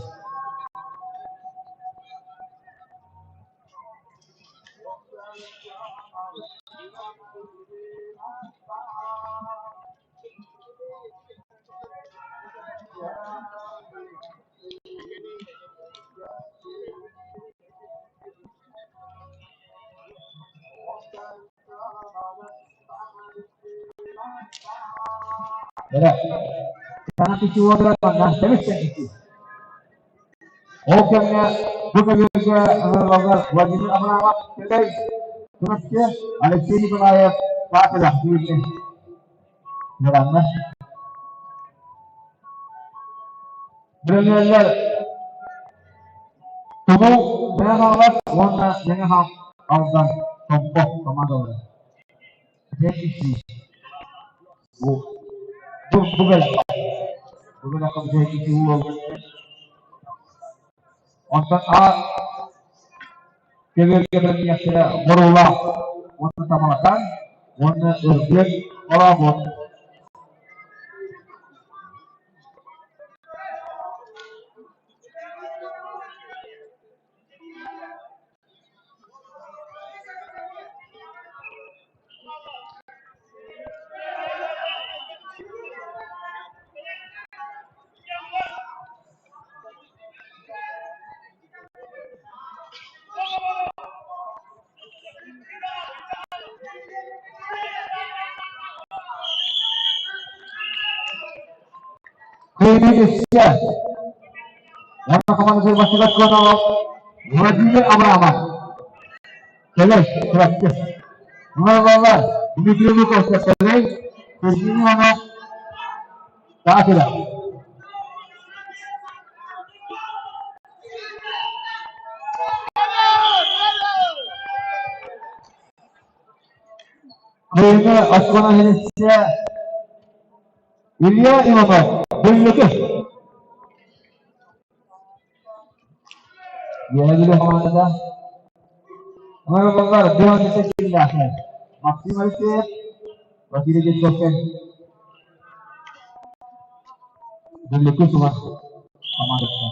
Эрэ, саҥа кичи уотугар манна тэбис кичи. Ол кэмҥэ бу көбүөргэ ыҥырыллар Владимир Абрамов Кэтэй Чурапчы Алексей Николаев Паатылах диэни Миранна. Бүрүнүөллэр Тумул Мэҥэ Хаҥалас уонна Мэҥэ Алдан Томпо командалара. Ити бу бу бу Бүгүн Онтон А көбүөргэ бэлэмниэхтэрэ Боруулаах уонна Тамалакаан уонна Өргүөт Хорообут. Кыайыы өссө Уонна командир бастакы куоталаах Владимир Абрамов. Кэлэр, Чурапчы. Мыналалар Дмитрий Луковскай Сергей, Сергей Иванов, Таатыра. Кыайыыны оскуола иһинистэ Илья Иванов, Бүллүкү. Үөһээ хамаандата Ыҥырыллаллар Бүөтүтэ киллээхтэр. Максим Алексеев, Василий Дедковскай. Бүллүкү сулар хамаандата.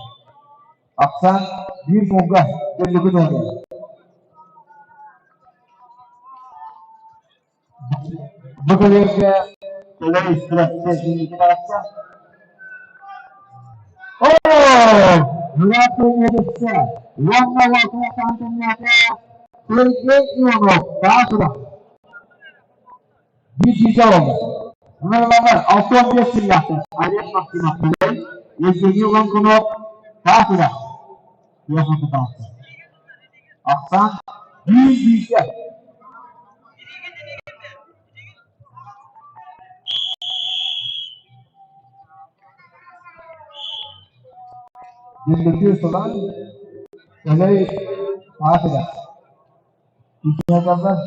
Ахсаан биир мууга Бүллүкү туһата. Бу көбүөргэ Төлөй Чурапчы инники таҕыста. Оо! Мурат үөдэстэ уонна уолтан төннөөтө Сергей Иванов Таатыра. Биир сүүсэ олордо. Ыҥырыллаллар 65 сыллаахтар Олег Максимов Төлөй, Евгений Лонгунов Таатыра. Туох таҕыста. Ахсаан биир сүүсэ. Бүллүкү сылан Төлөй Таатыра. Иччилэрдэр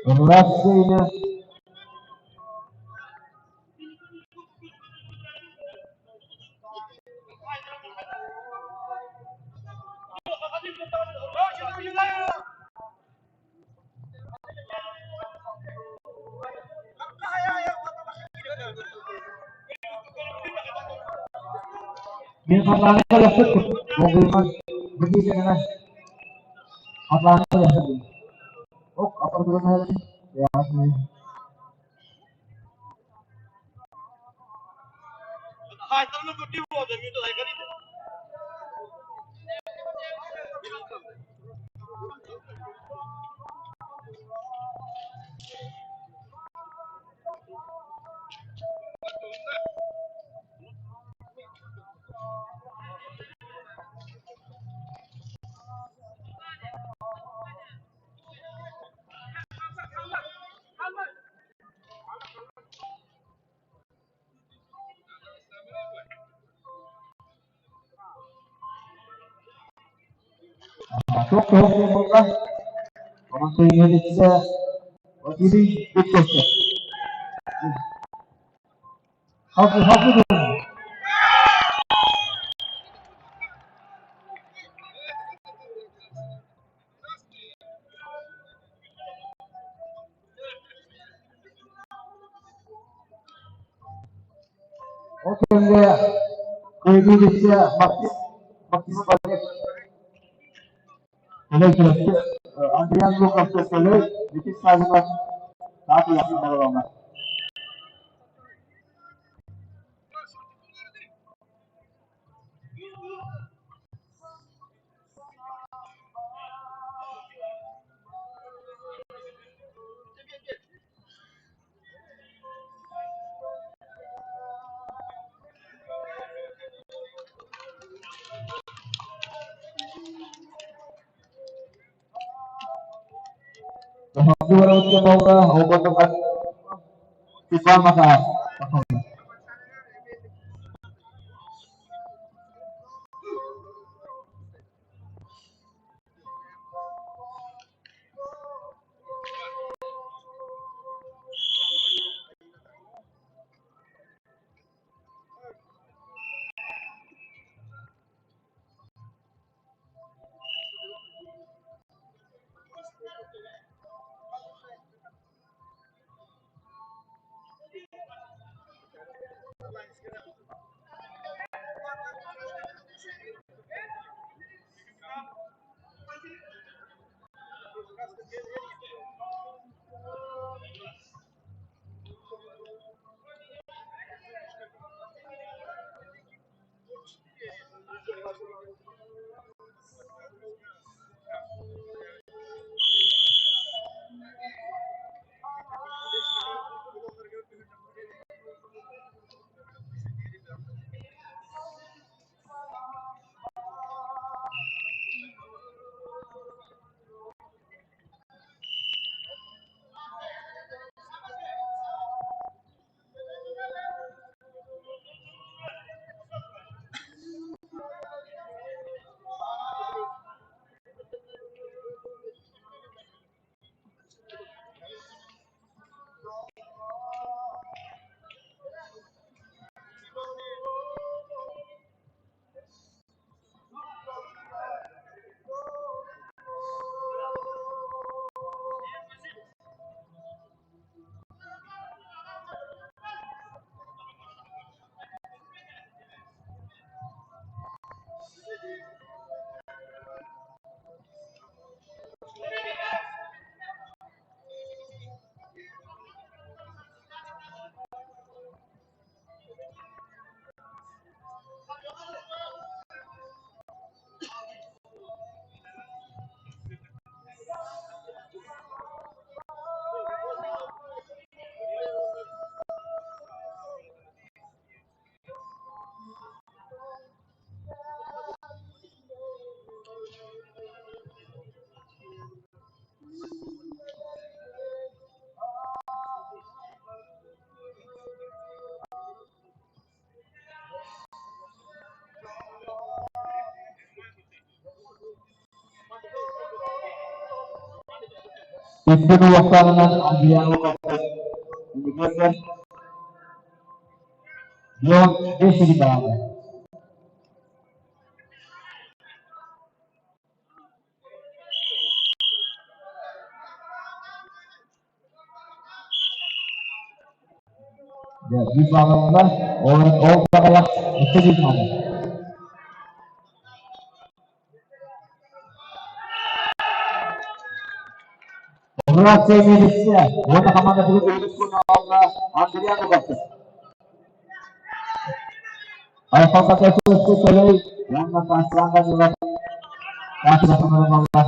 Ыраас Мин хатылааны көрөхпүт долгуйуман быһыы хатылааны көрөхпүт. Ок, аппаратураны Туох туһук диэн буолла? Онон кыайыыга Василий Битковцев. Хас хас Ол кэмҥэ кыайыы Максим Максим Кэлэй Чурапчы Андриан Луковцев Кэлэй Никит Савинов Таах улахан барылаллар. Ол курдук Степан Макаров. Икки уохтааҕынан Андриан Луковцев инникиэттэр Леон 5 даҕаны. Дьэ, биир бааланнар, ол ол баҕалах икки биир наада. Операция медиция уонна хамаандатыгар үрдүк суоналла Андриан Луковцев. Айхал Катасовский Төлөй уонна Саастаан Данилов Таатыраханараллар.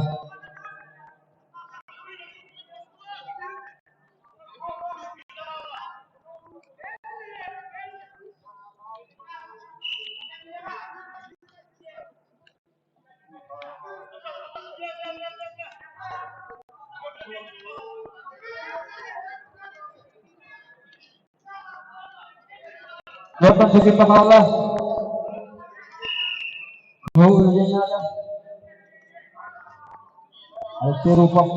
Нотон Сергей хаалла. Кыһыл Евгения. Алексей Руфов.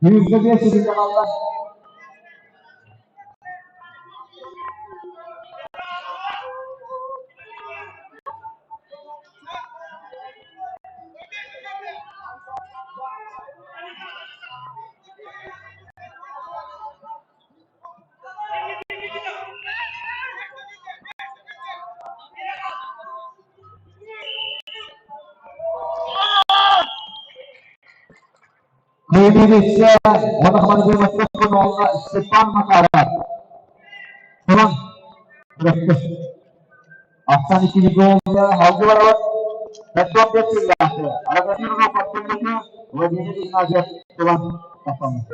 Yüzde bir şekilde kaldı. Кыайыы уонна командир Мастер Степан Макаров. Туран бырахты. Ахсан иккини голга алгы барабат. Петров бетиллахты. Арагатирова Паттылыки Владимир Игнатьев туран тахсаны.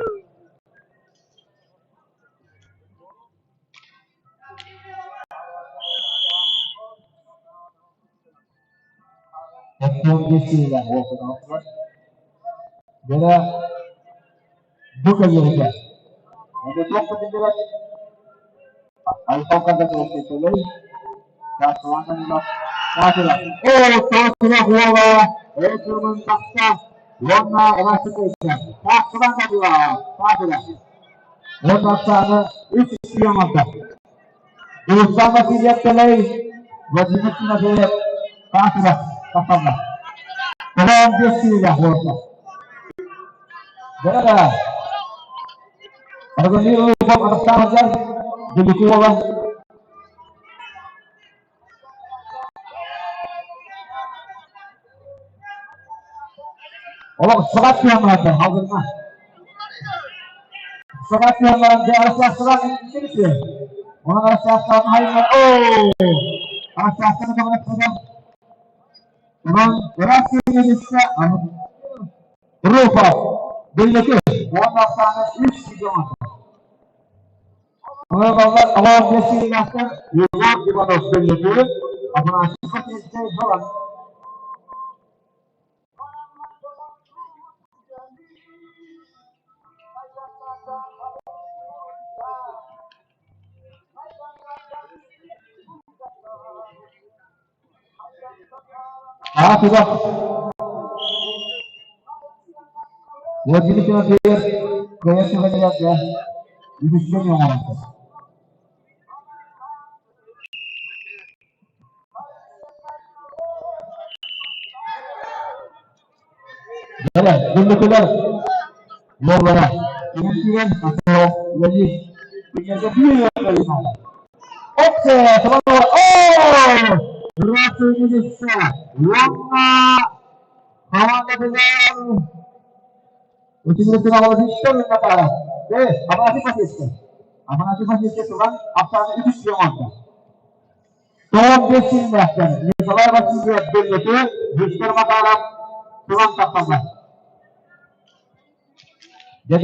Петров бетиллах уопуталар. Бера бу кэлиэргэ. Онто туох да биллибэт. Айхал кантан О, уола, Эдурмун тахса, уонна Ыластык Тахсыбан кадыла, Таатыла. Уонна ахсааны үс икки оҥордо. Дулустан Васильев Телей, Владимир Тимофеев, Таатыла, тахсаллар. Тоҕо 15 киилэ уолаттар. Дара. Аргамир Рухов атахтаах Дилики уола. Олох саҕат туһанаата халгынна. Саҕат туһанаан дьэ арасаастаран инники. Онон арасаастаран хайыннар оо арасаастары көмөлөспөтө. Онон ыраас сиргэ Руфов Биллики уонна ахсаана үс сигэ оҥордо. Онон алаан биэс Егор Иванов Биллики Афанасий Патриция Балан. Аатыга Владимир Тимофеев кыайар түгэнигэр дьэ үгүстэн оҥорбут. Дьэ, Дүллүкүлэр уоллара Үгүстүгэн Атыа үлэлиир. Кинилэргэ биир ыал Опсе, Оо! Ратыгынысса уонна командатыгар Утумутун Виктор Макаров. Афанасий Фасистов. Афанасий Фасистов туран ахсааны үс оҥордо. Тоҕус биэс сииннээхтэр Николай Васильев Бэллэти, Виктор Макаров туран тахсаллар. Дьэ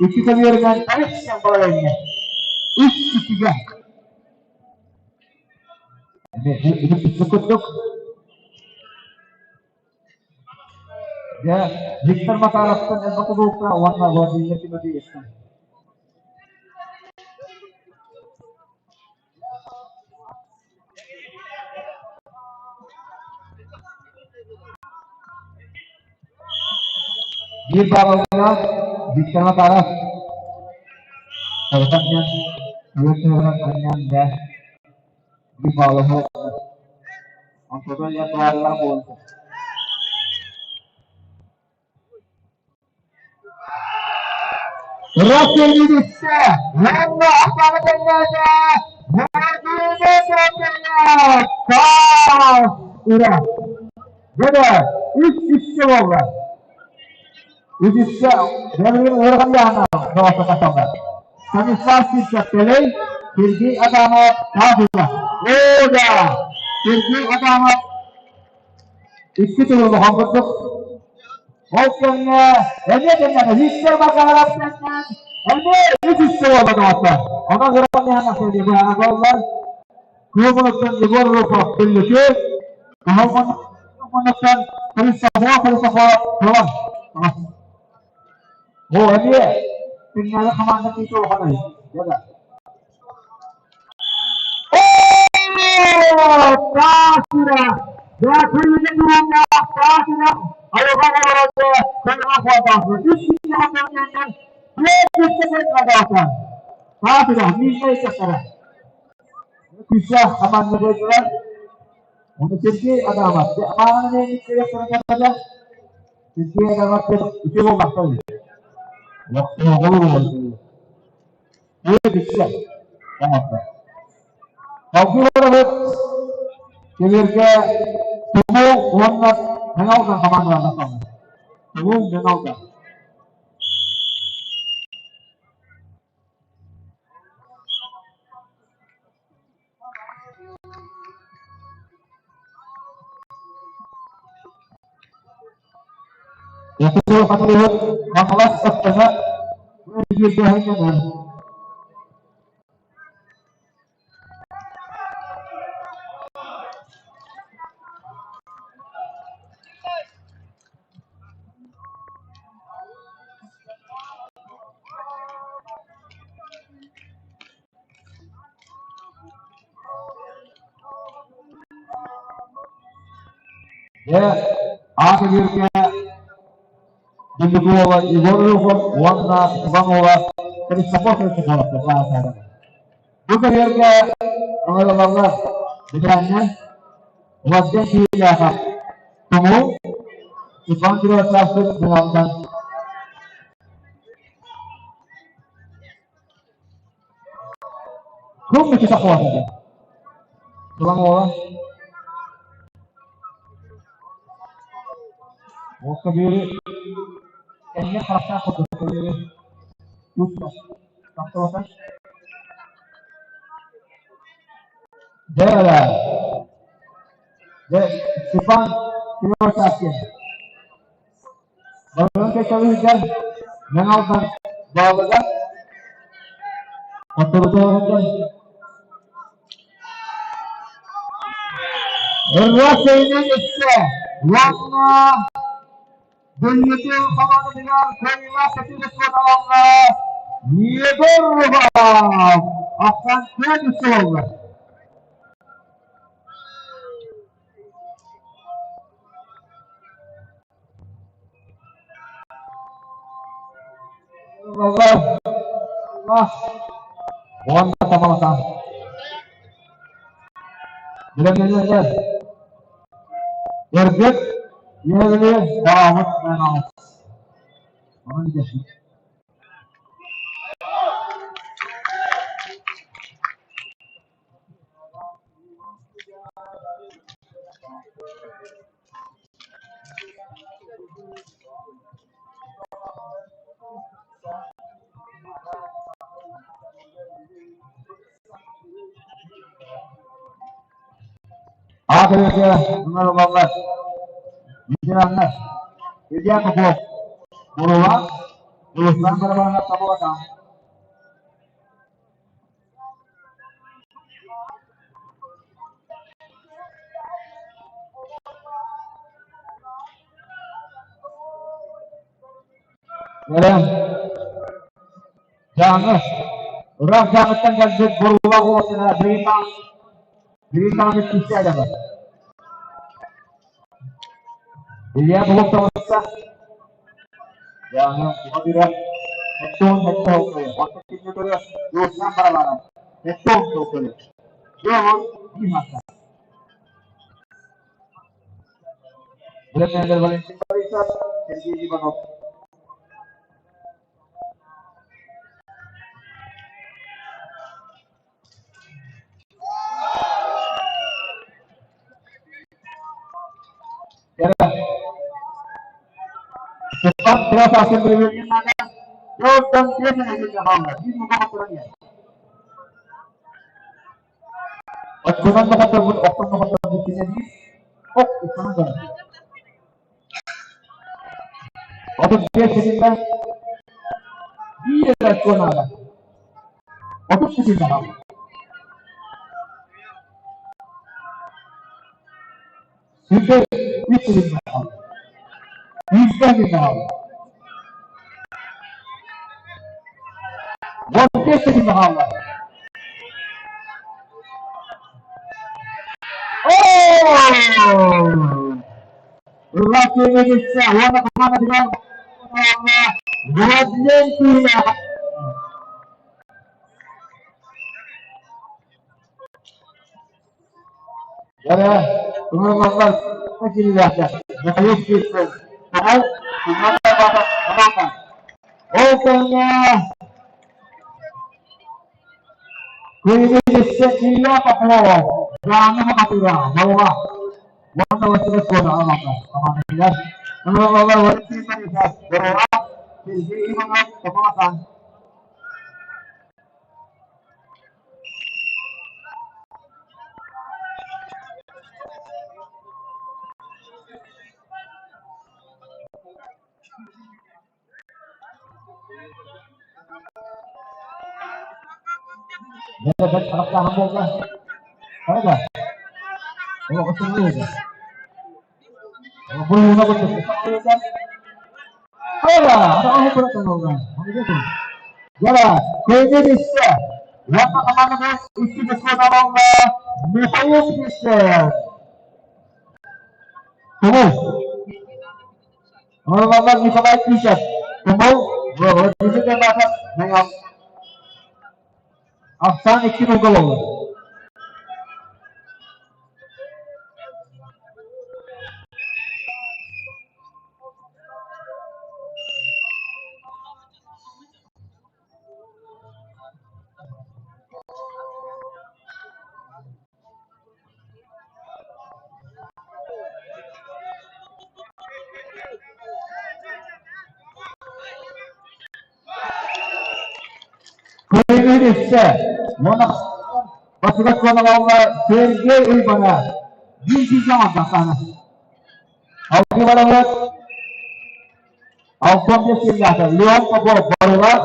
икки көбүөрүнэн тарих балайыҥҥа үс иккигэ. Ити курдук Дьэ, Виктор Макаровтан элбэх кулуупка уонна Владимир Тимофеевтан. Биир бааллаах Виктор Макаров Тарҕатан үөр туһунан анньан дьэ биир баалаһы онтон бааллаах буолан Рокелириссэ уонна ахсаана тэҥнээтэ Таас ура! Дьэ үс үссе буолла. Үс үссе бэйэлэрин ыарахан доҕотто Станислав Сивцев Телей, Сергей Адамов Таас ура! Оо да! Сергей Адамов икки төгүл улахан курдук. Ол кэмҥэ эмиэ кэмҥэ Виктор Макаров кэннэн эмиэ үс үстэ буолла доҕоттор. Онон ырахан иһэн быһаараллар. Куобалаттан Егор Руфов Бүллүкү, Кыһыл Христофор Христофор Тылан. О, эмиэ күннээҕи хамаанда киһи улахан. Таасыра! Дьэ, туруҥнаах Таасыра айылҕа оҕолоро кыайыылаах буолбаахпыт. Үс киһи көрүнэн түөрт киһи көрүнэн Таасыра, Миша ыччаттара. Күүстээх хамаанда буоллулар. Ону Сергей Адамов, Амаана Леонид Сергей Адамов үтүө буолбахтар. Оҕолор Үө оҥордо. Салгыы барабыт Кэлиэргэ Тумул уонна Мэҥэ хамаандалар тахсаллар. Тумул, Мэҥэ Алдан. Якутия хатылыһыт Хаҥалас Өктөмө үөрдүһүнэн Дьэ, аат эбиэргэ Дмитрова Егор Руфов уонна Иванова Христофор Христофоров Бу кэриэргэ ыҥырыллаллар ветераннар Владимир Киһилээхэ Тумул, Степан Кривославских Милантан Кым ити сахалар Иванова Уокка биэри Энньэ харахтаах курдук биэри Тутта Тахсыбата Дьэ Дьэ Степан Кривошапкин Барыларын кэккэлиһигэр Мэҥэ Алдан баалыгар Хотторутааҕыттан Ырыа өссө уонна Дойдутун хамаандатыгар кыайыылаах сатыыр суоталаҥҥа Егор Рубанов ахсан түөрт үстэ буолла. Allah уонна тамалатан Билэмнэнэллэр. Эргит үөһэлии баҕабыт мэҥэҕит. Онон идэсит. Аатырыга ыҥырыллаллар. Ветераннар, Илья Попов, Мурула, Руслан Барабанов Табалатан. Бэлэм. Дьааҥы. Ыраах Дьааҥыттан кэлбит Боруулаах уолаттара Британ Британы күүстээх Илья Попов таҕыста. Дьааҥы уһатыыра Хеттон хеттон Онтон кинини көрө Руслан Барабанов Хеттон толкуйа. Дьон биир маска. Бэлэмнэнэр Валентин Борисов, Сергей Иванов. Степан Красавцев Жолдан Оччонон доҕотторбут охтон доҕотторбут кинилии ох устан барар. 35 секунда биир эрэ очко наада. 30 секунда хаалла. Сүүрбэ үс секунда хаалла. Сүүрбэ секунда хаалла. 15 секунда хаалла. Ылла киэҥэ уонна командатыгар Владлен Киев. Яра, Ылыллар киирилээхтэр. Михаил Сивцев. Тоҕо? Ол кэннэ Кыайыы Илья Попова, Гаана Бахатыра, Балва, уонна Василий Кода аҕата командатыгар Ылыллар Валентин Борисов, Балва, Сергей Иванов, Токолохан. Бэрт харахтааһын буолла. Хайда? Олоҕо Бу Хайда? Яра, көйгө түссе. Уонна команданы икки бесход Михаил Фишер. Тумул. Нормалар Николай Фишер. Тумул. Владимир Батов. Ахсаан 2 гол oldu. Көйгө түссе. Оны Басыга Коновалла Сергей Уйбана. Bir zaman basana. Алты барабар. Алтон бес Леон Попов Барылар.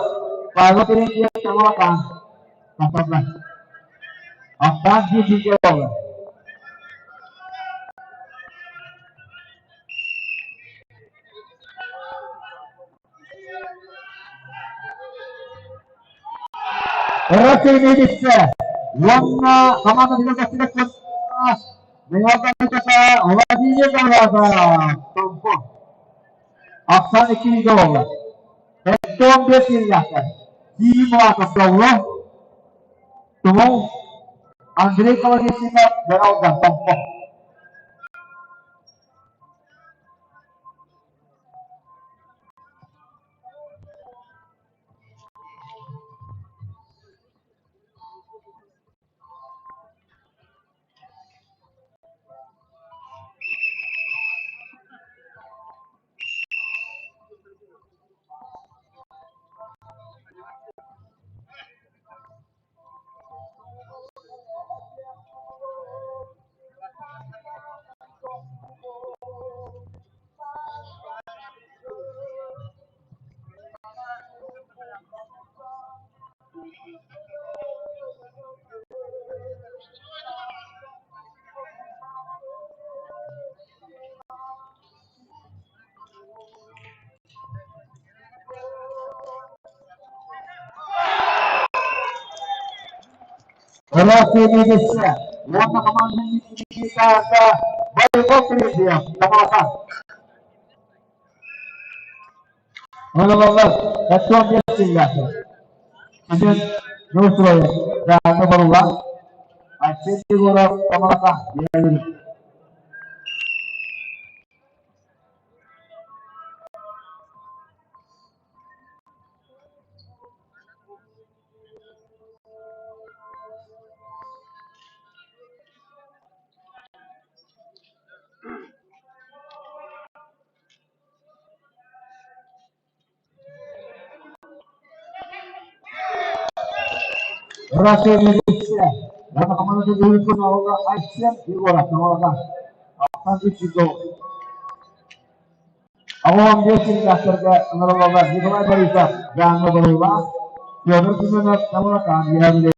Павел Терентьев Тамалакан. Тасадла. Астан bir oldu. Россия түссе. Уонна команда Владимир Давлатов. Томпо. Ахсан 2 oldu. 15 yıllar. Дима Косовло. Тумул. Андрей Колодесина Бералда Томпо. Россия түссе. Уонна команданы Бойков Трезия. Тамалакан. Оналар 15 yıllar. Bugün Nusra'yı Rami Barullah Ayşe Егоров Тамалакан. Россия түссе. Уонна команданы Айше Егоров Тамалакан. Астан 3 гол. Аван 5 yıllar Оналар Николай Борисов Рами Барулlah Федор Семенов Тамалакан. Yerli.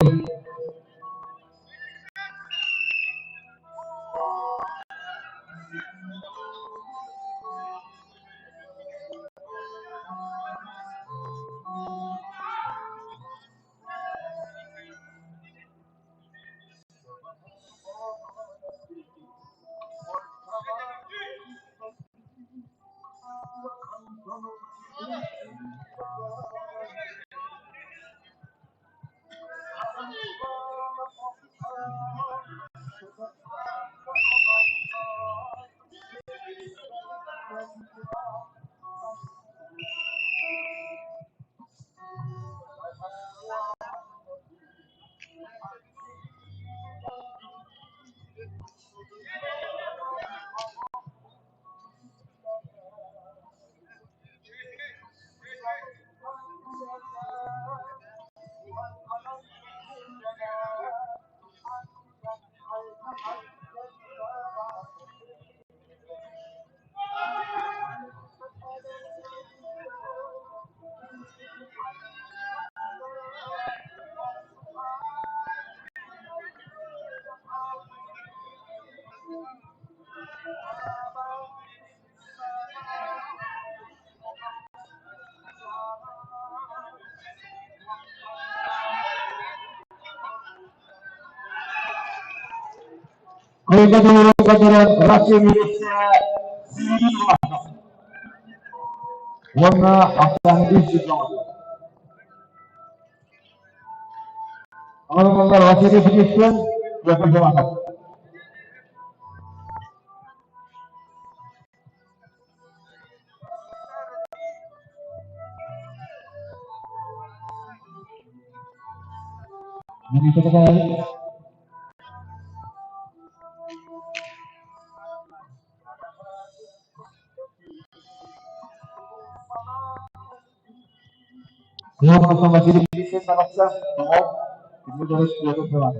Кыайга Россия милиция уонна ахсааны 300 оҥордо. Аҕалалар Василий Филиппин, Петр Иванов. Василий Филиппин таҕыста, тоҕо? Тимур Петр Иванов.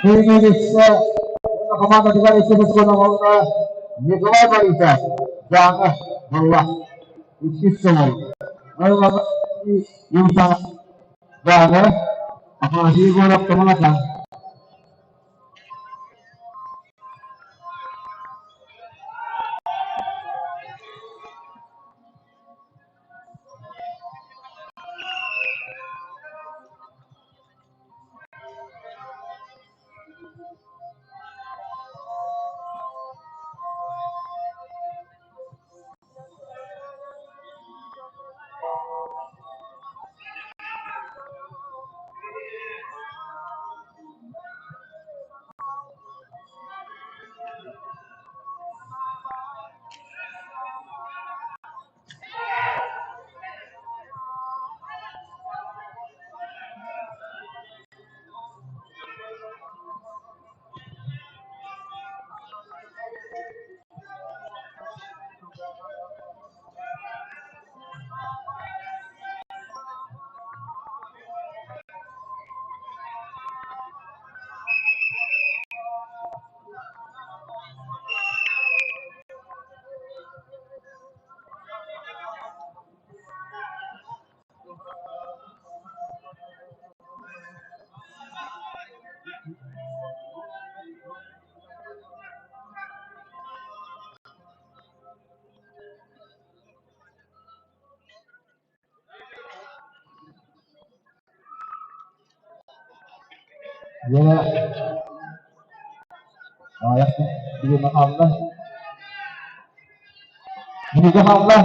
Киинигиссэ командатыгар иккис оҕолоро Николай Борисов, Дьааҥы буолла. Иккис сылын Дьааҥы, Афанасий Егоров Туманатан. Дьэ, аҕыйах билиэмэ хаалла. Биһиги хаалла.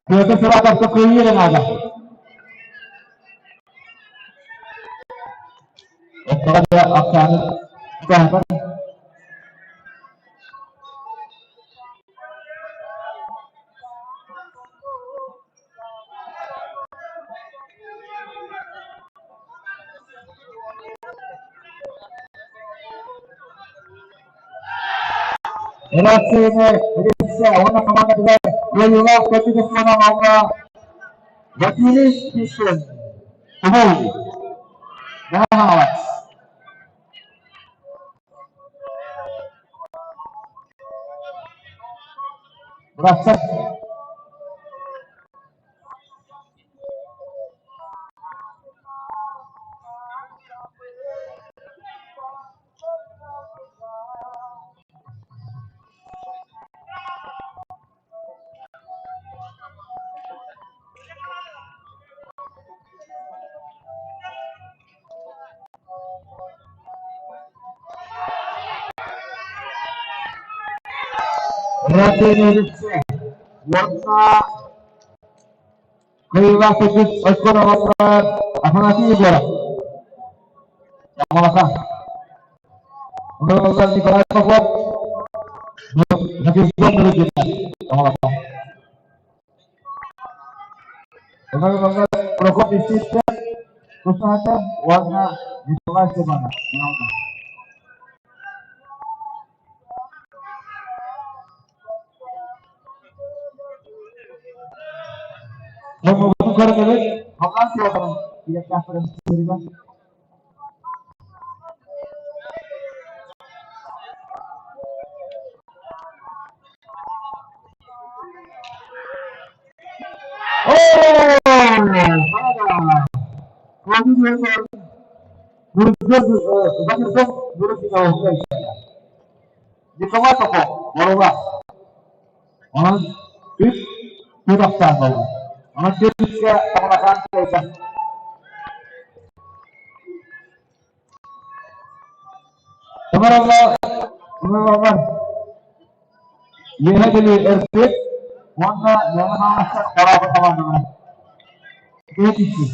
Петр Саратовка кыайыы эрэ наада. Оттоҕо дьэ ахсааны тутаһытар. Реакцияны Рессе уонна командатыгар кыайыылаах төрдүс уонна Василий Тишин. Тумул. Хаҥалас. Бырахсар. Уонна Кыайыылаах төрдүс очко оҕолор Афанасий Егоров. Тамалаха. Оҕолор Николай Попов. Надежда Нурудина. Тамалаха. Оҕолор Прокопий Сивцев, Кусата уонна Николай Степанов. Дьоммутун көрөн халлаан суоҕун билиэхтээхтэрин сырыга. Николай Попов, Борула. Онон үс түөрт ахсаан буолла. Онон түөрт үскэ Тамаракаан кыайда. Тамаралла Тамаралла Үөһэ Бүлүү Өркүт уонна Мэҥэ Хаҥаластан Хорообут хамаандалара. Түөрт икки.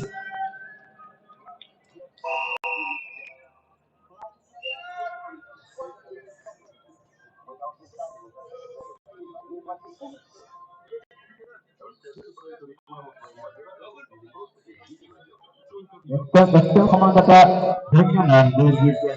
Өктөм Өктөм хамаандата Бөҥнөнөн биир-бииргэ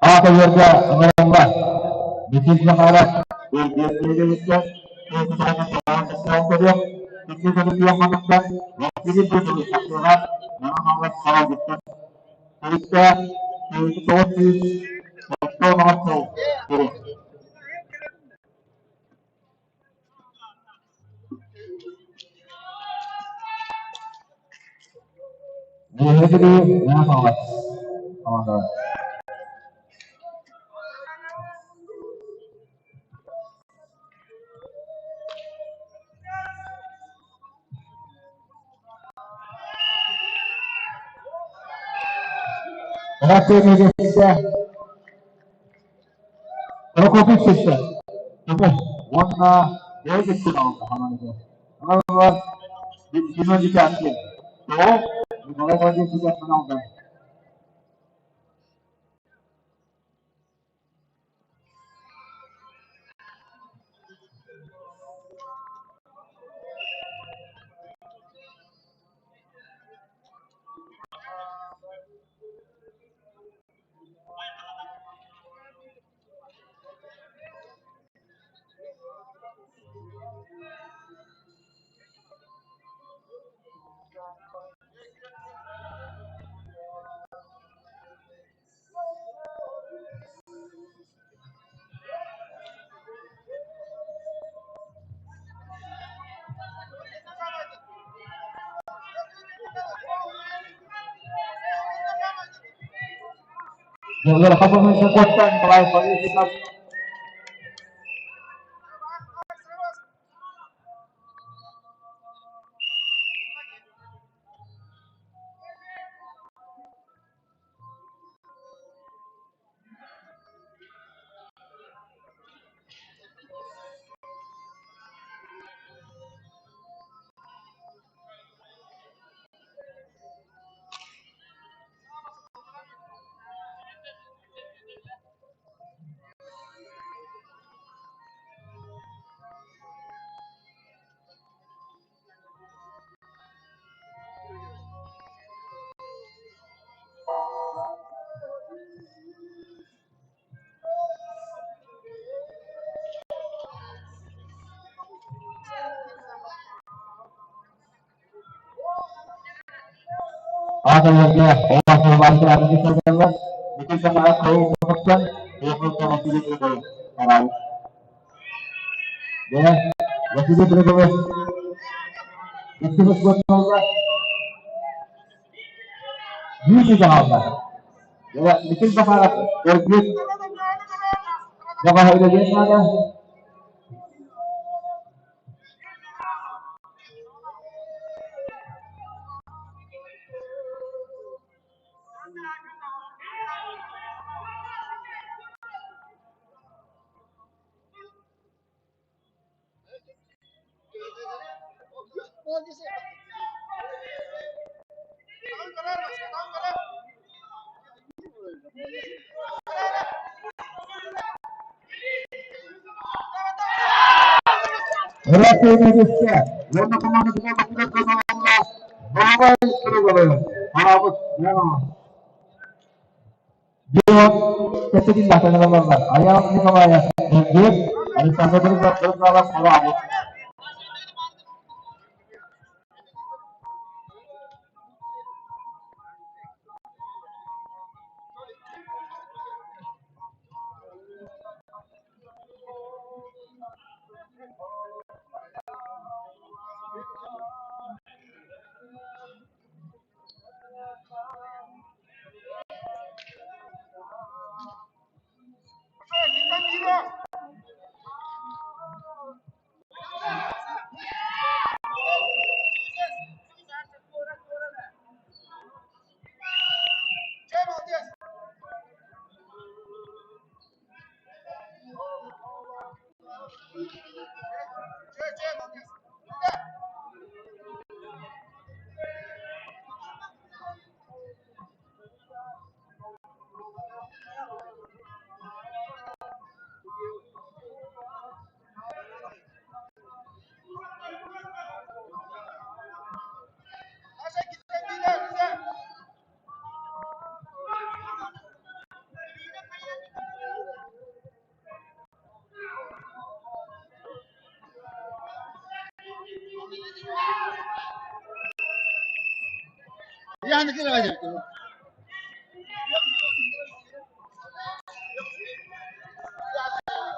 Аата үөргэ ыҥырыллар. Михаил Захаров Өргүөттүүрүттэн көрүөх, икки көрүтүөх манныктан Василий Дмитриевич Сахсыҕа Мэҥэ Хаҥалас Хараҕыттан төрүттээх 998 сыл төрүт. Үөһээ Мэҥэ Хаҥалас хамаандалара. Россия миэстэтэ Прокопий Ситтэ уонна бэйэ кыттан хамаандата. Онон Семен Десяткин. Тоҕо Николай Владимирович Десяткин алдан. Ыарахан куоттан Николай Борисов Аатырга олохтоохтор бүтүн сахаҕа кыайыылаахтар Василий Григорьев Дьэ, Василий Григорьев иккис гоннолга биир хаалла. Дьэ, Михаил Захаров өргүт бөҕөһө үлэлиэн наада. Рәсәйнәгесе, уонна командатыгар бакыта кыналла, Баҕай Кирилловы, Аҕабыт Дион кэпсэтиллэхтэнэ Аян Николаев, Эргиэн, Александр Брызгалов, Аҕабыт.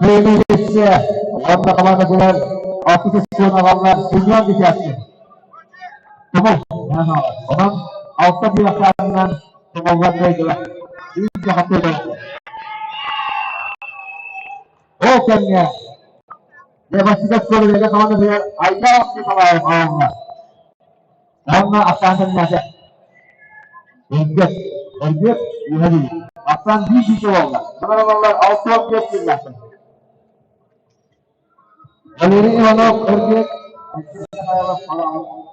Кыайыыны уонна командатыгар алтыс сыан аҕалла Семен Десяткин. Тумул, онон алта биэхтээҕинэн тумуллар кыайдылар. Үс дьахатыылар. Ол кэмҥэ Левасида Скорилега командатыгар Айдаах Николаев аҕалла. Уонна Ахсаан тэҥнээтэ. Эргиэт, эргиэт, үһэ Ахсаан биир бииргэ буолла. Манаралаллар 65 киирнэхтэр. Валерий Иванов эргиэт, Алексей Михайлов Халаҕын.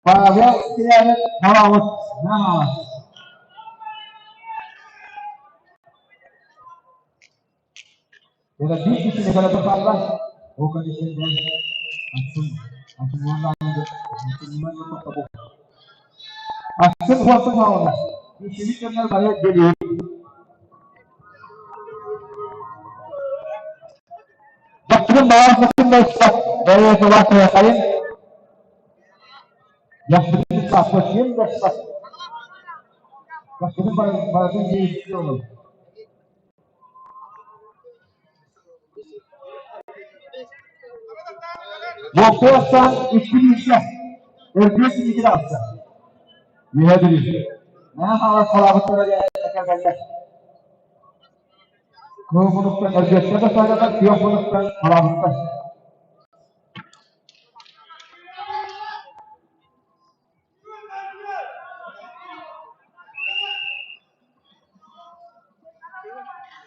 Павел Кирянин Маламут Ya bir kişi ne kadar fazla o kadar şeyden Aksın huasın haona. Kişilikler bana geliyor. Jaxtırın bayan da бэйэ сылаахайын Яхтырын саппатыйын да Яхтырын баратын дейін olur. Yoksa 2003'te Örgüt 2'de attı. Yine Ne hava salabıtlara geldi. Kıvımlıktan örgütte de sayılır, kıyafılıktan salabıttan.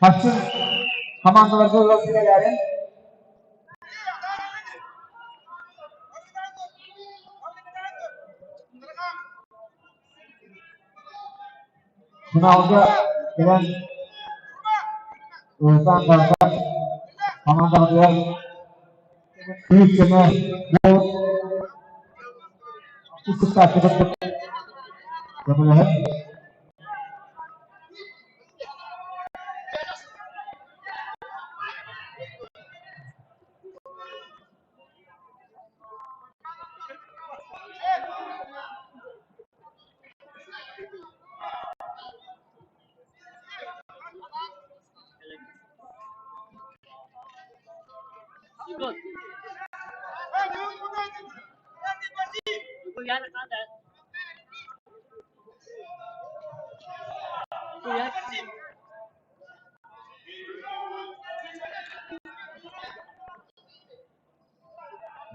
Хассын командаларга ылар Финалга кэлэн ыытан барсан командаларыгар күүс-көмө буолан кыттааччыбыт көмөлөһөн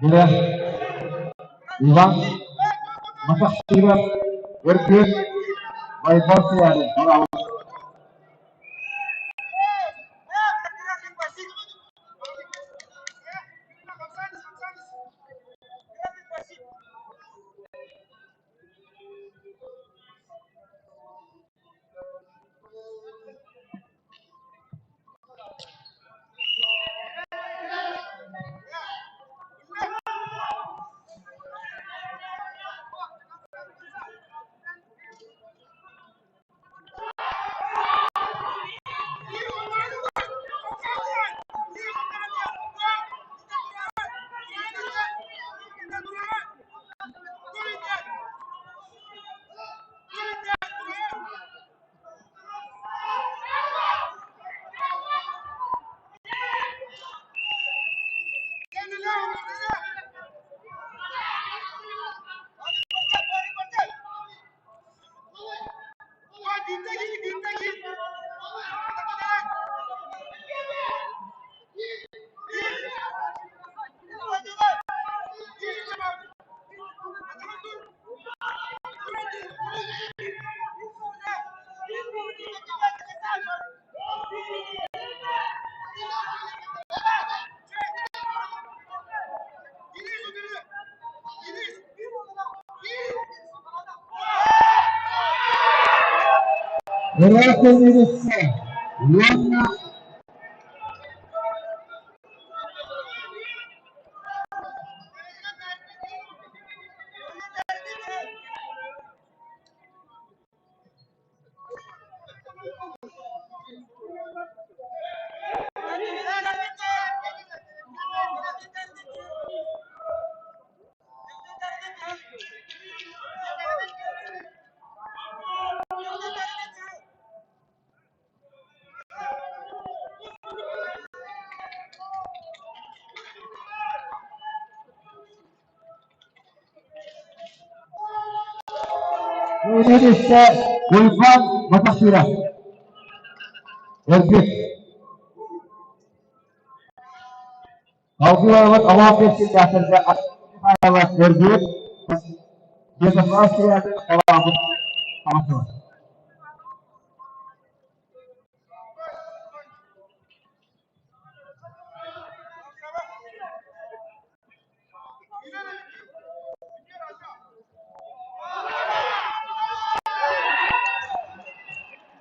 Дьэ, Иван Матахтыров Өргүөт Байбал Сыйаарын аҕабыт. Ырыа көмүрүсэ уонна Көмүрүсэ Уйбаан Матахтыров Өргүт Алгыалабыт алаах кэскиллээхтэргэ Өргүөт Святослав Скрябин алаабыт хаҥасыгар.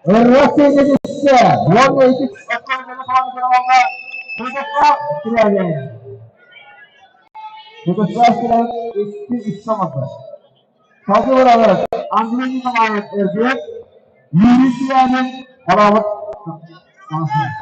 Ырыа уонна ити Святослав Скрябин. Святослав Скрябин икки үс саҥата. Салгыы Андрей Николаев Өргүөт, Юрий Скрябин алаабыт хаҥасыгар.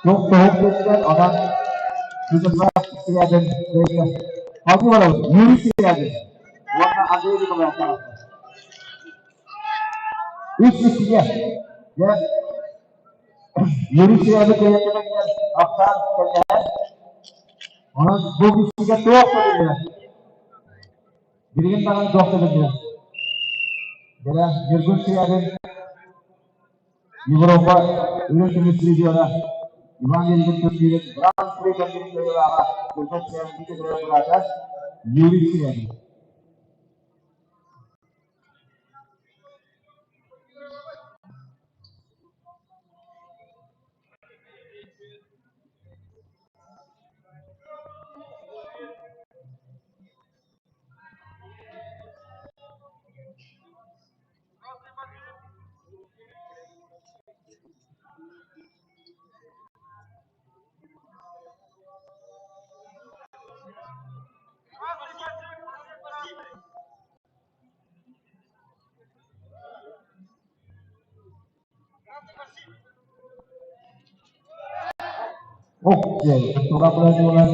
Туох туһун онон Святослав Скрябин Хабы барабыт, Юрий Скрябин уонна Андрей Николаев таҕыста. Үс иккигэ дьэ Юрий Скрябин кэлэн ахсаан кэллэһэр. Онон бу иккигэ туох да биллибэт. Билигин даҕаны туох да биллибэт. Дьэ, Ньургун Скрябин Европа үрүҥ көмүс призера Иван Еригин турнирын Гран-при турнирын кыайыылааҕа Кузьма Скрябин быраата Юрий Скрябин. Окей, туга буолан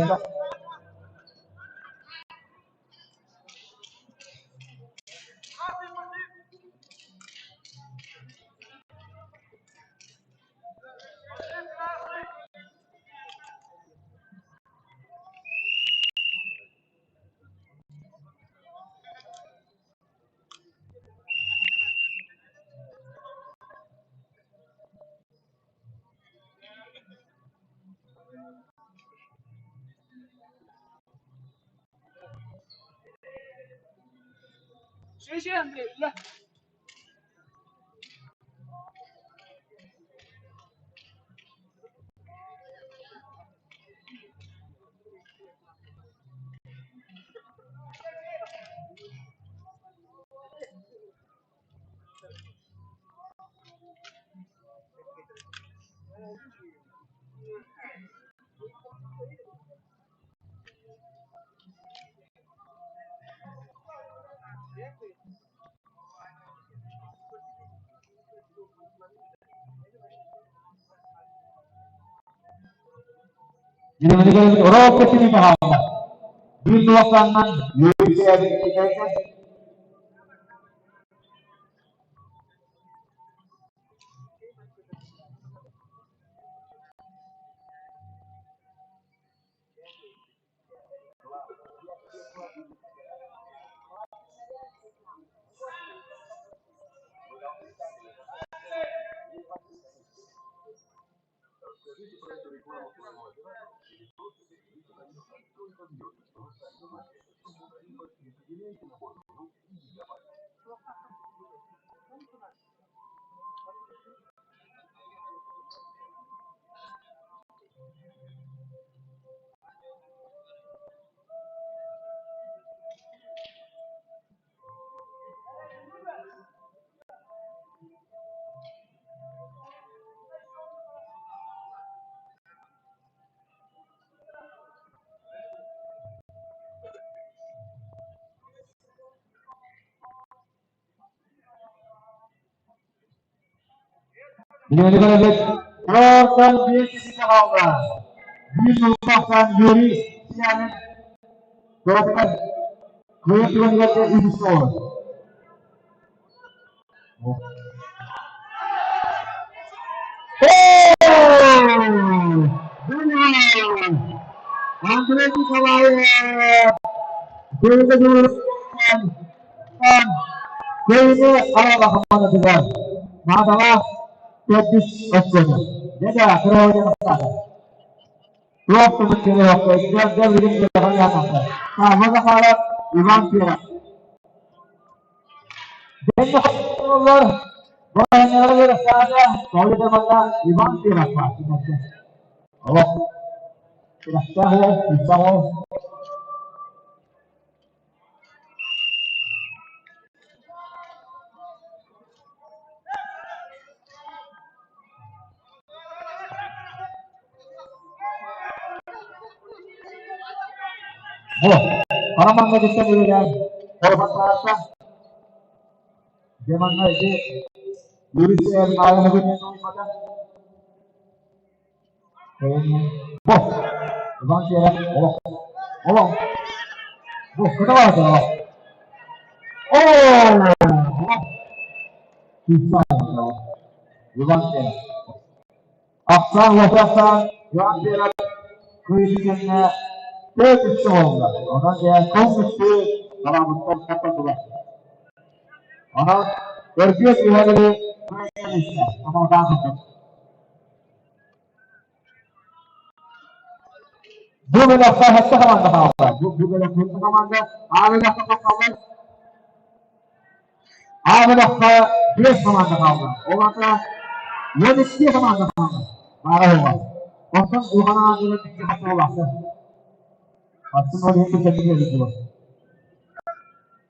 学Андрей, да. Оруок кэтини таһаалла. Биир туохтааннан Юрий Скрябин кэйдэ. Билигин көрөбүт, Туохтан биир киһи хаалла. Биир сыллаахтан Юрий Скрябин туохтан кыайыы түгэнигэр үһүс буолар. Андрей Николаев Көйгө арала хаманатыгар наадалаах төрдүс оччону. Дьэ кыраһыйа Туох тумут кэлиэххэ, билин кэлэҕэ Павел Захаров, Иван Перов. Дьэннэ Баһаннара Толидована Иван Перов Олох күрэхтээх уол, күүстээх уол. Бу, хара маҥнайгыттан үлэлээн Хорваттаахха дьэ манна ити Юрий Маайа бүгүн уйбата. Бу, Иван Сиэрэ, олох, олох, бу, кыта барда, олох. Оо, Иван Сиэрэ. Ахсаан уопсастан Иван Сиэрэ кыайыы кэннэ төрт үстэ буолла. Онон дьэ кыл үстүү хараабыттан хаттардылар. Онон өргүөт үһэлэри кыайан истэ, амалдаан курдук. Бу бөлөххө сэттэ хамаанда хаалла. Бу бөлөх сэттэ хамаанда А бөлөххө хаалла. А бөлөххө биэс хамаанда хаалла. Ол аата 12 хамаанда хаалла. Баара буолла. Онтон улахан аадылар икки хас буолаахтар. Аттын ол иһин кэлбит буолар.